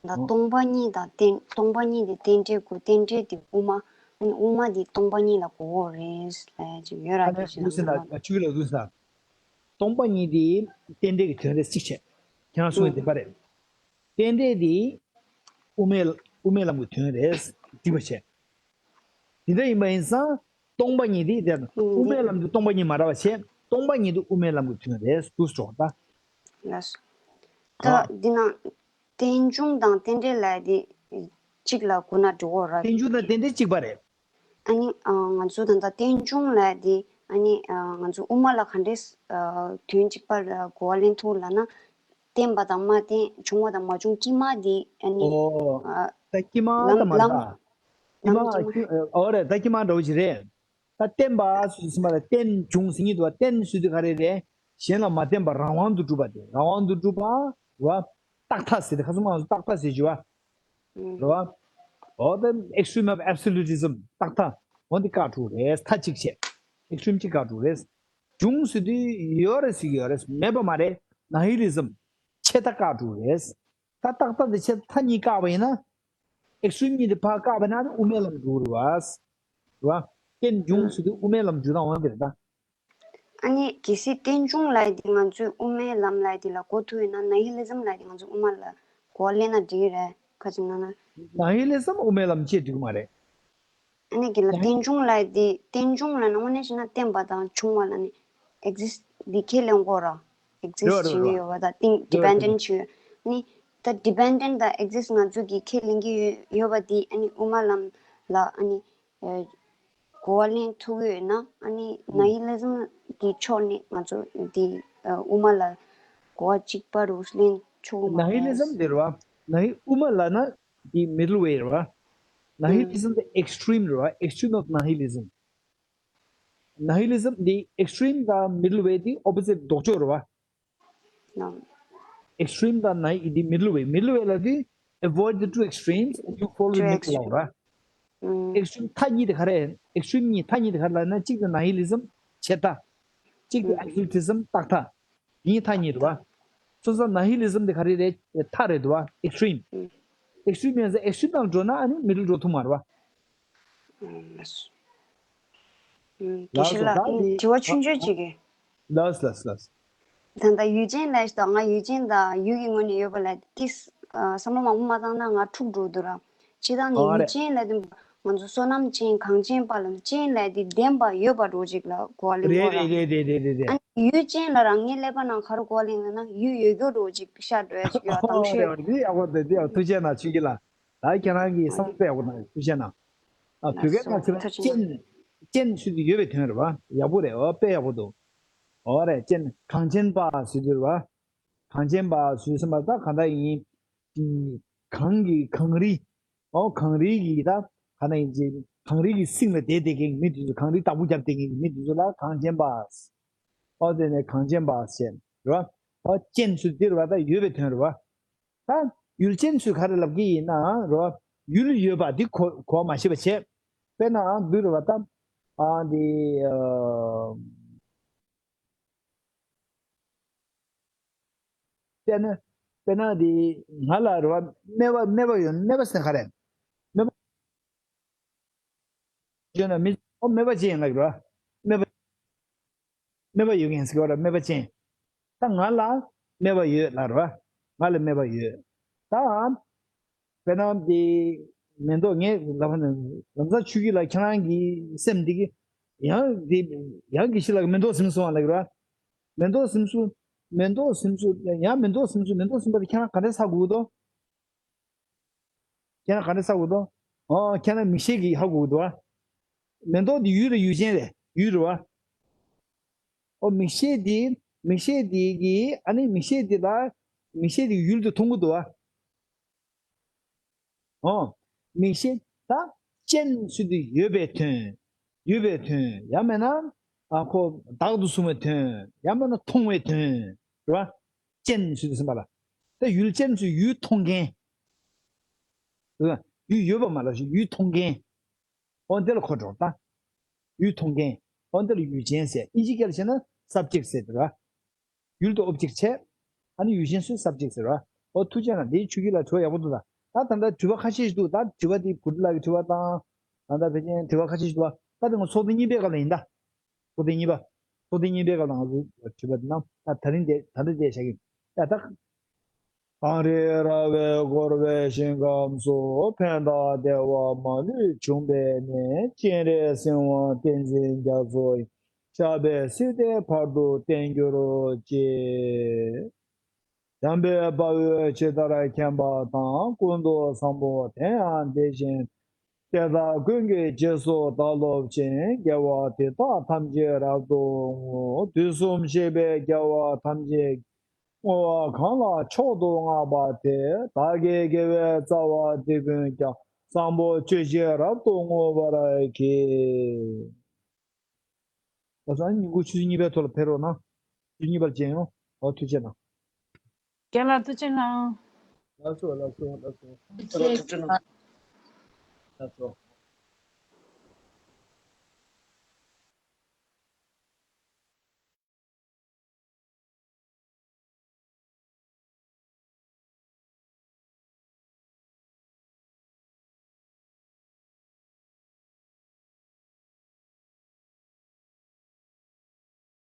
ད་སྟོང་པ་ཉིད་དང་རྟེན། སྟོང་པ་ཉིད་དེ་རྟེན་འབྲེལ་དགོས། རྟེན་འབྲེལ་དེ་དབུ་མ། ཨ་ནི་དབུ་མ་དེ་སྟོང་པ་ཉིད་ལ་གོ་དགོས་རེད་ལབ་ཅིག་ཡོད་ར། ཨ་ནི་དགེ་བཤེས་ལགས་ལ་ཆུ་ལ་འདུག་ས། སྟོང་པ་ཉིད་དེ་རྟེན་འབྲེལ་གྱི་དོན་རེད་གཅིག་བྱས། ཁྱེད་རང་གསུང་བའི་བདེན་པ་རེད། རྟེན་འབྲེལ་དེ་དབུ་མའི་དབུ་མའི་ལམ་གྱི་དོན་རེད་འགྲིག་པ་བྱས། དེ་འདྲ་ཡིན་པ་ཡིན་ཙང་སྟོང་པ་ཉིད་དེ་དེ་དབུ་མའི་ལམ་དུ་སྟོང་པ་ཉིད་མ་རེད་པ་བྱས། སྟོང་པ་ཉིད་དུ་དབུ་མའི་ལམ་གྱི་དོན་རེད་འདུག་སོང་ད། ལགས་སོ། ད་འདི་ན་རྟེན་འབྱུང་དང་རྟེན་འབྲེལ་ལབ་དེ་གཅིག་ལ་གོ་ན་འགྲིག་གོ་ར། རྟེན་འབྱུང་དང་རྟེན་འབྲེལ་གཅིག་པ་རེད། ཨ་ནི་ང་ཚོ་ད་ལྟ་རྟེན་འབྱུང་ལབ་དེ་ཨ་ནི་ང་ཚོ་དབུ་མ་ལ་ག་འདྲས་དོན་གཅིག་པ་ལ་གོ་བ་ལེན་ཐུབ་ལབ་ན། བརྟེན་པ་དང་མ་བརྟེན། བྱུང་བ་དང་མ་བྱུང་དཀྱིལ་མ་དེ་ཨ་ནི་ཨོ། ད་དཀྱིལ་མ་ལམ་ད་མ་ལམ་རེད། དཀྱིལ་མ་ལམ་དཀྱིལ་མ། ཨོ་རེད། ད་དཀྱིལ་མ་འདྲ་བོ་ཞིག་རེད། ད་བརྟེན་པ་ཟེར་དུས་ཙམ་པ་ལ་རྟེན་འབྱུང་ཟེར་གྱི་འདུག་བ། རྟེན་ཟེར་དུས་ག་རེ་རེད། གཞན་ལ་མ་བརྟེན་པ་རང་དབང་དུ་གྲུབ་པ་དེ། རང་དབང་དུ་གྲུབ་པ་རེད་བ། རྟག་མཐའ་ཟེར་ཏེ་ཁ་སང་མ་རྟག་མཐའ་ཟེར་གྱི་བ། རེད་བ། འོ་ད་extreme of absolutism རྟག་མཐའ། འོ་འདི་བཀག་འགྲོ་རེད། མཐའ་གཅིག་བྱས། extreme གཅིག་བཀག་འགྲོ་རེད། འབྱུང་ཟེར་དུས་ཡོད་རེད་ཟེར་གྱི་ཡོད་རེད། མེད་པ་མ་རེད། nihilism ཆད་མཐའ་བཀག་འགྲོ་རེད། ད་རྟག་མཐའ་དེ་ཆད་མཐའ་གཉིས་བཀག་པ་ཡིན་ན། extreme གཉིས་དེ་ཕར་བཀག་པ་ན་དབུ་མའི་ལམ་འགྲོ་རེད་བ། རེད་བ། རྟེན་འབྱུང་ཟེར་དུས་དབུ་མའི་ལམ་འཇུག་སྟངས་འོ་འདི་རེད་ད། ཨ་ནི་གལ་སྲིད་རྟེན་འབྱུང་ལབ་དེ་ང་ཚོས་དབུ་མའི་ལམ་ལབ་དེ་ལ་གོ་ཐུབ་ཡོད་ན། nihilism ལབ་དེ་ང་ཚོས་དབུ་མ་ལ་གོ་བ་ལེན་ན་འགྲིག་གི་རེད། ཁ་ཅིག་ན་ན། nihilism དབུ་མའི་ལམ་བཅས་འགྲིག་གི་མ་རེད། ཨ་ནི་གི་ལ་རྟེན་འབྱུང་ལབ་དེ། རྟེན་འབྱུང་ལབ་ན་དངོས་གནས་བྱས་ན་བརྟེན་པ་དང་བྱུང་བ་ལ་ནི་exist འདི་ཁས་ལེན་དགོས་ར། exist རེད་བ་རེད་བྱེད་ཀྱི་ཡོད་པ་དང་རྟེན་རེད་བ་རེད། dependent བྱེད་ཀྱི་ཡོད། ནི་ད་dependent དང་exist ང་ཚོ་གི་ཁས་ལེན་གྱི་ཡོད་ཡོད་པ་འདི་ཨ་ནི་དབུ་མ་ལམ་ལ་ཨ་ནི་ཨེ་གོ་བ་ལེན་ཐུབ་ཀྱི་ཡོད་ན། ཨ་ནི་ཨུ། nihilism གི་ཕྱོགས་ནས་ང་ཚོ་འདི་ཨ་དབུ་མ་ལ་གོ་བ་གཅིག་པ་རུ་ལེན་ཆོག་གི་མ་རེད། nihilism འདི་རེད་བ། nihi དབུ་མ་ལབ་ན་འདི་middle way རེད་བ། ཨུ། nihilism the extreme རེད་བ། extreme of nihilism nihilism འདི་extreme དང་middle way འདི་opposite ལྡོག་ཕྱོགས་རེད་བ། ནམ། extreme དང་nihi འདི་middle way། middle way ལབ་དུས་avoid the two extremes and you follow the two middle extreme ལབ་ར། ཨུམ། extreme མཐའ་གཉིས་དེ་ག་རེ། extreme གཉིས་མཐའ་གཉིས་དེ་ག་རེ་ལབ་ན། གཅིག་དེ་nihilism ཆད་མཐའ། གཅིག་དེ་ཨུམ། absolutism རྟག་མཐའ། འདི་གཉིས་མཐའ་གཉིས་རེད་བ། སོ་སོ་nihilism དེ་ག་རེ་རེད། མཐའ་རེད་འདུག་བ། extreme ཨུམ། extreme ཡིན་ཙང་extreme ནང་འགྲོ་ན་ཨ་ནི་middle འགྲོ་ཐུབ་མ་རེད་བ། ཨུམ། ཨུམ། དགེ་བཤེས་ལགས། ཨུམ། དྲི་བ་ཆུང་ཆུང་ཅིག་གི། ལགས་ལགས་ལགས། ད་ལྟ་ཡུལ་ཅན་ལབ་ཤག་ང་ཡུལ་ཅན་དང་ཡུལ་གྱི་ངོས་ནས་ཡོད་པ་ལ་ཏིས། ཨ། བསམ་བློ་མང་པོ་མ་བཏང་ན་ང་འཁྲུག་འགྲོ་འདུག་ར། སྤྱིར་བཏང་ནས་ཨ་ཡུལ་ཅན་ལབ་དུས་ང་ཚོ་བསོད་ནམས་ཅན་གངས་ཅན་པ་ལ་ཅན་ལབ་དེ་ལྡན་པ་ཡོད་པ་འདྲ་ཅིག་ལ་གོ་བ་ལེན་དགོས་ར། རེད་རེད་རེད་རེད་རེད། ཨ་ནི་ཡུལ་ཅན་ལ་རང་ངའི་ཀླད་པ་ནང་ག་རེ་གོ་བ་ལེན་ལབ་ན་ཡུལ་ཡོད་རྒྱུ་འདྲ་ཅིག་ཤར་འགྲོ་ཡ་ཅིག་ཡོད་ཨ། དང་ཤོས། རེད་རེད། འདི་ཡག་པོ་འདུག་འདི་ཡག་ཐུགས་རྗེ་གནང་ཆུ་སྐྱིད་ལགས། ད་ཁྱེད་རང་གིས་བསམ་བློ་དཔེ་ཡག་པོ་གནང་ཐུགས་རྗེ་གནང་། ཨ། བོད་སྐད་ནང་ཕྱིན་ན་ཅན། ཅན་ཟེར་དུས་ཡོད་པའི་དོན་རེད་བ། ཡག་པོ་རེད། འོ་དཔེ་ཡག་པོ་འདུག་འོ་རེད། ཅན་གངས་ཅན་པ་ཟེར་དུས་རེད་བ། གངས་ཅན་པ་ཟེར་ཟིན་པ་ད་གང་ལྟར་ཡིན། གངས་ཀྱི་གངས་རི། འོ་གངས་རི་གི་ད་གང་ལྟར་ཡིན་ཅིག་གངས་རི་གི་གསེང་ལ་བསྡད་བསྡད་མཁན་གྱི་མི་དེ་ཚོ་གངས་རི་བདག་པོ་རྒྱབ་བསྡད་མཁན་གྱི་མི་དེ་ཚོ་ལ་གངས་ཅན་པ། འོ་དེ་ནས་གངས་ཅན་པ་ཟེར་རེད་བ། འོ་ཅན་ཟེར་དུས་རེད་བ་ད་ཡོད་པའི་དོན་རེད་བ། ད་ཡུལ་ཅན་ཚོས་ག་རེ་ལབ་ཀྱི་ཡིན་ན་རོ། ཡུལ་ཡོད་པ་འདི་གོ་གོ་བ་མ་ཤེས་པ་བྱས། དཔེར་ན་འདི་རུ་བ་ད། ཨ་འདི། ཨ། དཔེར་ན། དཔེར་ན་འདི་ང་ལ་རོ། སྨེ་བ་སྨེ་བ་ཡོད། སྨེ་བ་ཟེར་ག་རེ། སྨེ་བ། བརྗོད་ན་མི་ཨོ་སྨེ་བ་ཅན་ལབ་རོ། སྨེ་བ། སྨེ་བ་ཡོད་མཁན་ཟེར་བ་ལ་སྨེ་བ་ཅན། ད་ང་ལ་སྨེ་བ་ཡོད་ལབ་རོ། ང་ལ་སྨེ་བ་ཡོད། ད་དཔེར་ན་དེ་མེ་ཏོག་ངས་ལབ་ན་ལམ་སང་ཆུ་སྐྱིད་ལགས་ཁྱེད་རང་གི་སེམས་འདི་གི་ཡང་དེ་ཡང་དགེ་བཤེས་ལགས་མེ་ཏོག་ཟིན་སོང་བ་ལབ་རོ། མེ་ཏོག་ཟིན་སོང་། མེ་ཏོག་ཟིན་སོང་། ཡང་མེ་ཏོག་ཟིན་སོང་། མེ་ཏོག་ཟིན་པ་དེ་ཁྱེད་རང་ག་འདྲ་ཟ་དགོས་དོ། ཁྱེད་རང་ག་འདྲ་ཟ་དགོས་དོ། ཨོ་ཁྱེད་རང་མིག་ཤེལ་གྱིས་ཧ་གོ་དགོས་དོ། མེ་ཏོག་འདི་ཡུལ་རེད་ཡུལ་ཅན་རེད་ཡུལ་རེད་བ། ཨོ་མིག་ཤེལ་འདི་མིག་ཤེལ་འདི་གིས་ཨ་ནི་མིག་ཤེལ་འདི་ལ་མིག་ཤེལ་འདི་ཡུལ་དུ་མཐོང་གི་འདུག་བ། ཨོ། མིག་ཤེས་ད་ཅན་ཟེར་དུས་ཡོད་པའི་དོན། ཡོད་པའི་དོན་ཡང་མིན་ན། ཨ་ཁོ་བདག་ཏུ་བཟུང་བའི་དོན་ཡང་མིན་ན་མཐོང་བའི་དོན། རེད་བ། ཅན་ཟེར་དུས་ཟིན་པ་ལ། ད་ཡུལ་ཅན་ཟེར་ཡུལ་མཐོང་མཁན། རེད་བ། ཡུལ་ཡོད་པ་མ་ལ་ཞིག་ཡུལ་མཐོང་མཁན། འོ་འདི་ལ་གོ་འགྲོ་ད། ཡུལ་མཐོང་མཁན། འོ་འདི་ལ་ཡུལ་ཅན་ཟེར། ཨིན་ཇི་སྐད་ལ་བྱས་ན་subject ཟེར་དེ་ར། ཡུལ་དུ་object བྱས། ཨ་ནི་ཡུལ་ཅན་སུ་subject ཟེར་བ། ཨོ་ཐུགས་རྗེ་གནང་། འདིའི་ཆུ་སྐྱིད་ལ་དྲི་བ་ཡག་པོ་འདུག་ད། ད་ད་ལྟ་དྲི་བ་ཁ་ཤས་ཤིག་འདུག་ད་དྲི་བ་འདི་བུ་ཁྲིད་ལགས་ཀྱི་དྲི་བ་དང་། ད་ལྟ་ཕལ་ཆེར་དྲི་བ་ཁ་ཤས་ཤིག་འདུག་ད་དེ་ང་ཚོགས་ཐེངས་གཉིས་པའི་སྐབས་ལ་ཡིན་ད། ཚོགས་ཐེངས་གཉིས་པ། ཚོགས་ཐེངས་གཉིས་པའི་སྐབས་ལ་ང་ཚོ་དྲི་བ་འདི་གནང་། ད་ད་རིང་དེ་ད་ལྟ་དེ་བཞག་གི་ཡིན། ཡ་ད། གངས་རི་ར་བས་བསྐོར་བའི་ཞིང་ཁམས་སུ། ཕན་དང་བདེ་བ་མ་ལུས་འབྱུང་བའི་གནས། སྤྱན་རས་གཟིགས་དབང་བསྟན་འཛིན་རྒྱ་མཚོ་ཡི། ཞབས་པད་སྲིད་མཐའི་བར་དུ་བརྟན་གྱུར་ཅིག་འཇམ་དཔལ་དཔའ་བོས་ཇི་ལྟར་མཁྱེན་པ་དང་། ཀུན་ཏུ་བཟང་པོ་དེ་ཡང་དེ་བཞིན་ཏེ། དེ་དག་ཀུན་གྱི་རྗེས་སུ་བདག་སློབ་ཅིང་། དགེ་བ་འདི་དག་ཐམས་ཅད་རབ་ཏུ་བསྔོ། དུས་གསུམ་གཤེགས་པའི་རྒྱལ་བ་ཐམས་ཅད་ཀྱིས། བསྔོ་བ་གང་ལ་མཆོག་ཏུ་བསྔགས་པ་དེས། བདག་གི་དགེ་བའི་རྩ་བ་འདི་ཀུན་ཀྱང་། བཟང་པོ་སྤྱོད་ཕྱིར་རབ་ཏུ་བསྔོ་བར་བགྱི། ལགས་སོ། ཨ་ནི་ཉིན་གུང་ཆུ་ཚོད་གཉིས་པའི་ཐོག་ལ་ཕེབས་རོགས་གནང་། ཆུ་ཚོད་གཉིས་པར་མཇལ་ཡོང་། ཨོ་ཐུགས་རྗེ་གནང་། རྒན་ལགས་ཐུགས་རྗེ་གནང་། ལགས་སོ་ལགས་སོ་ལགས་སོ། ཐུགས་རྗེ་གནང་། ལགས་སོ།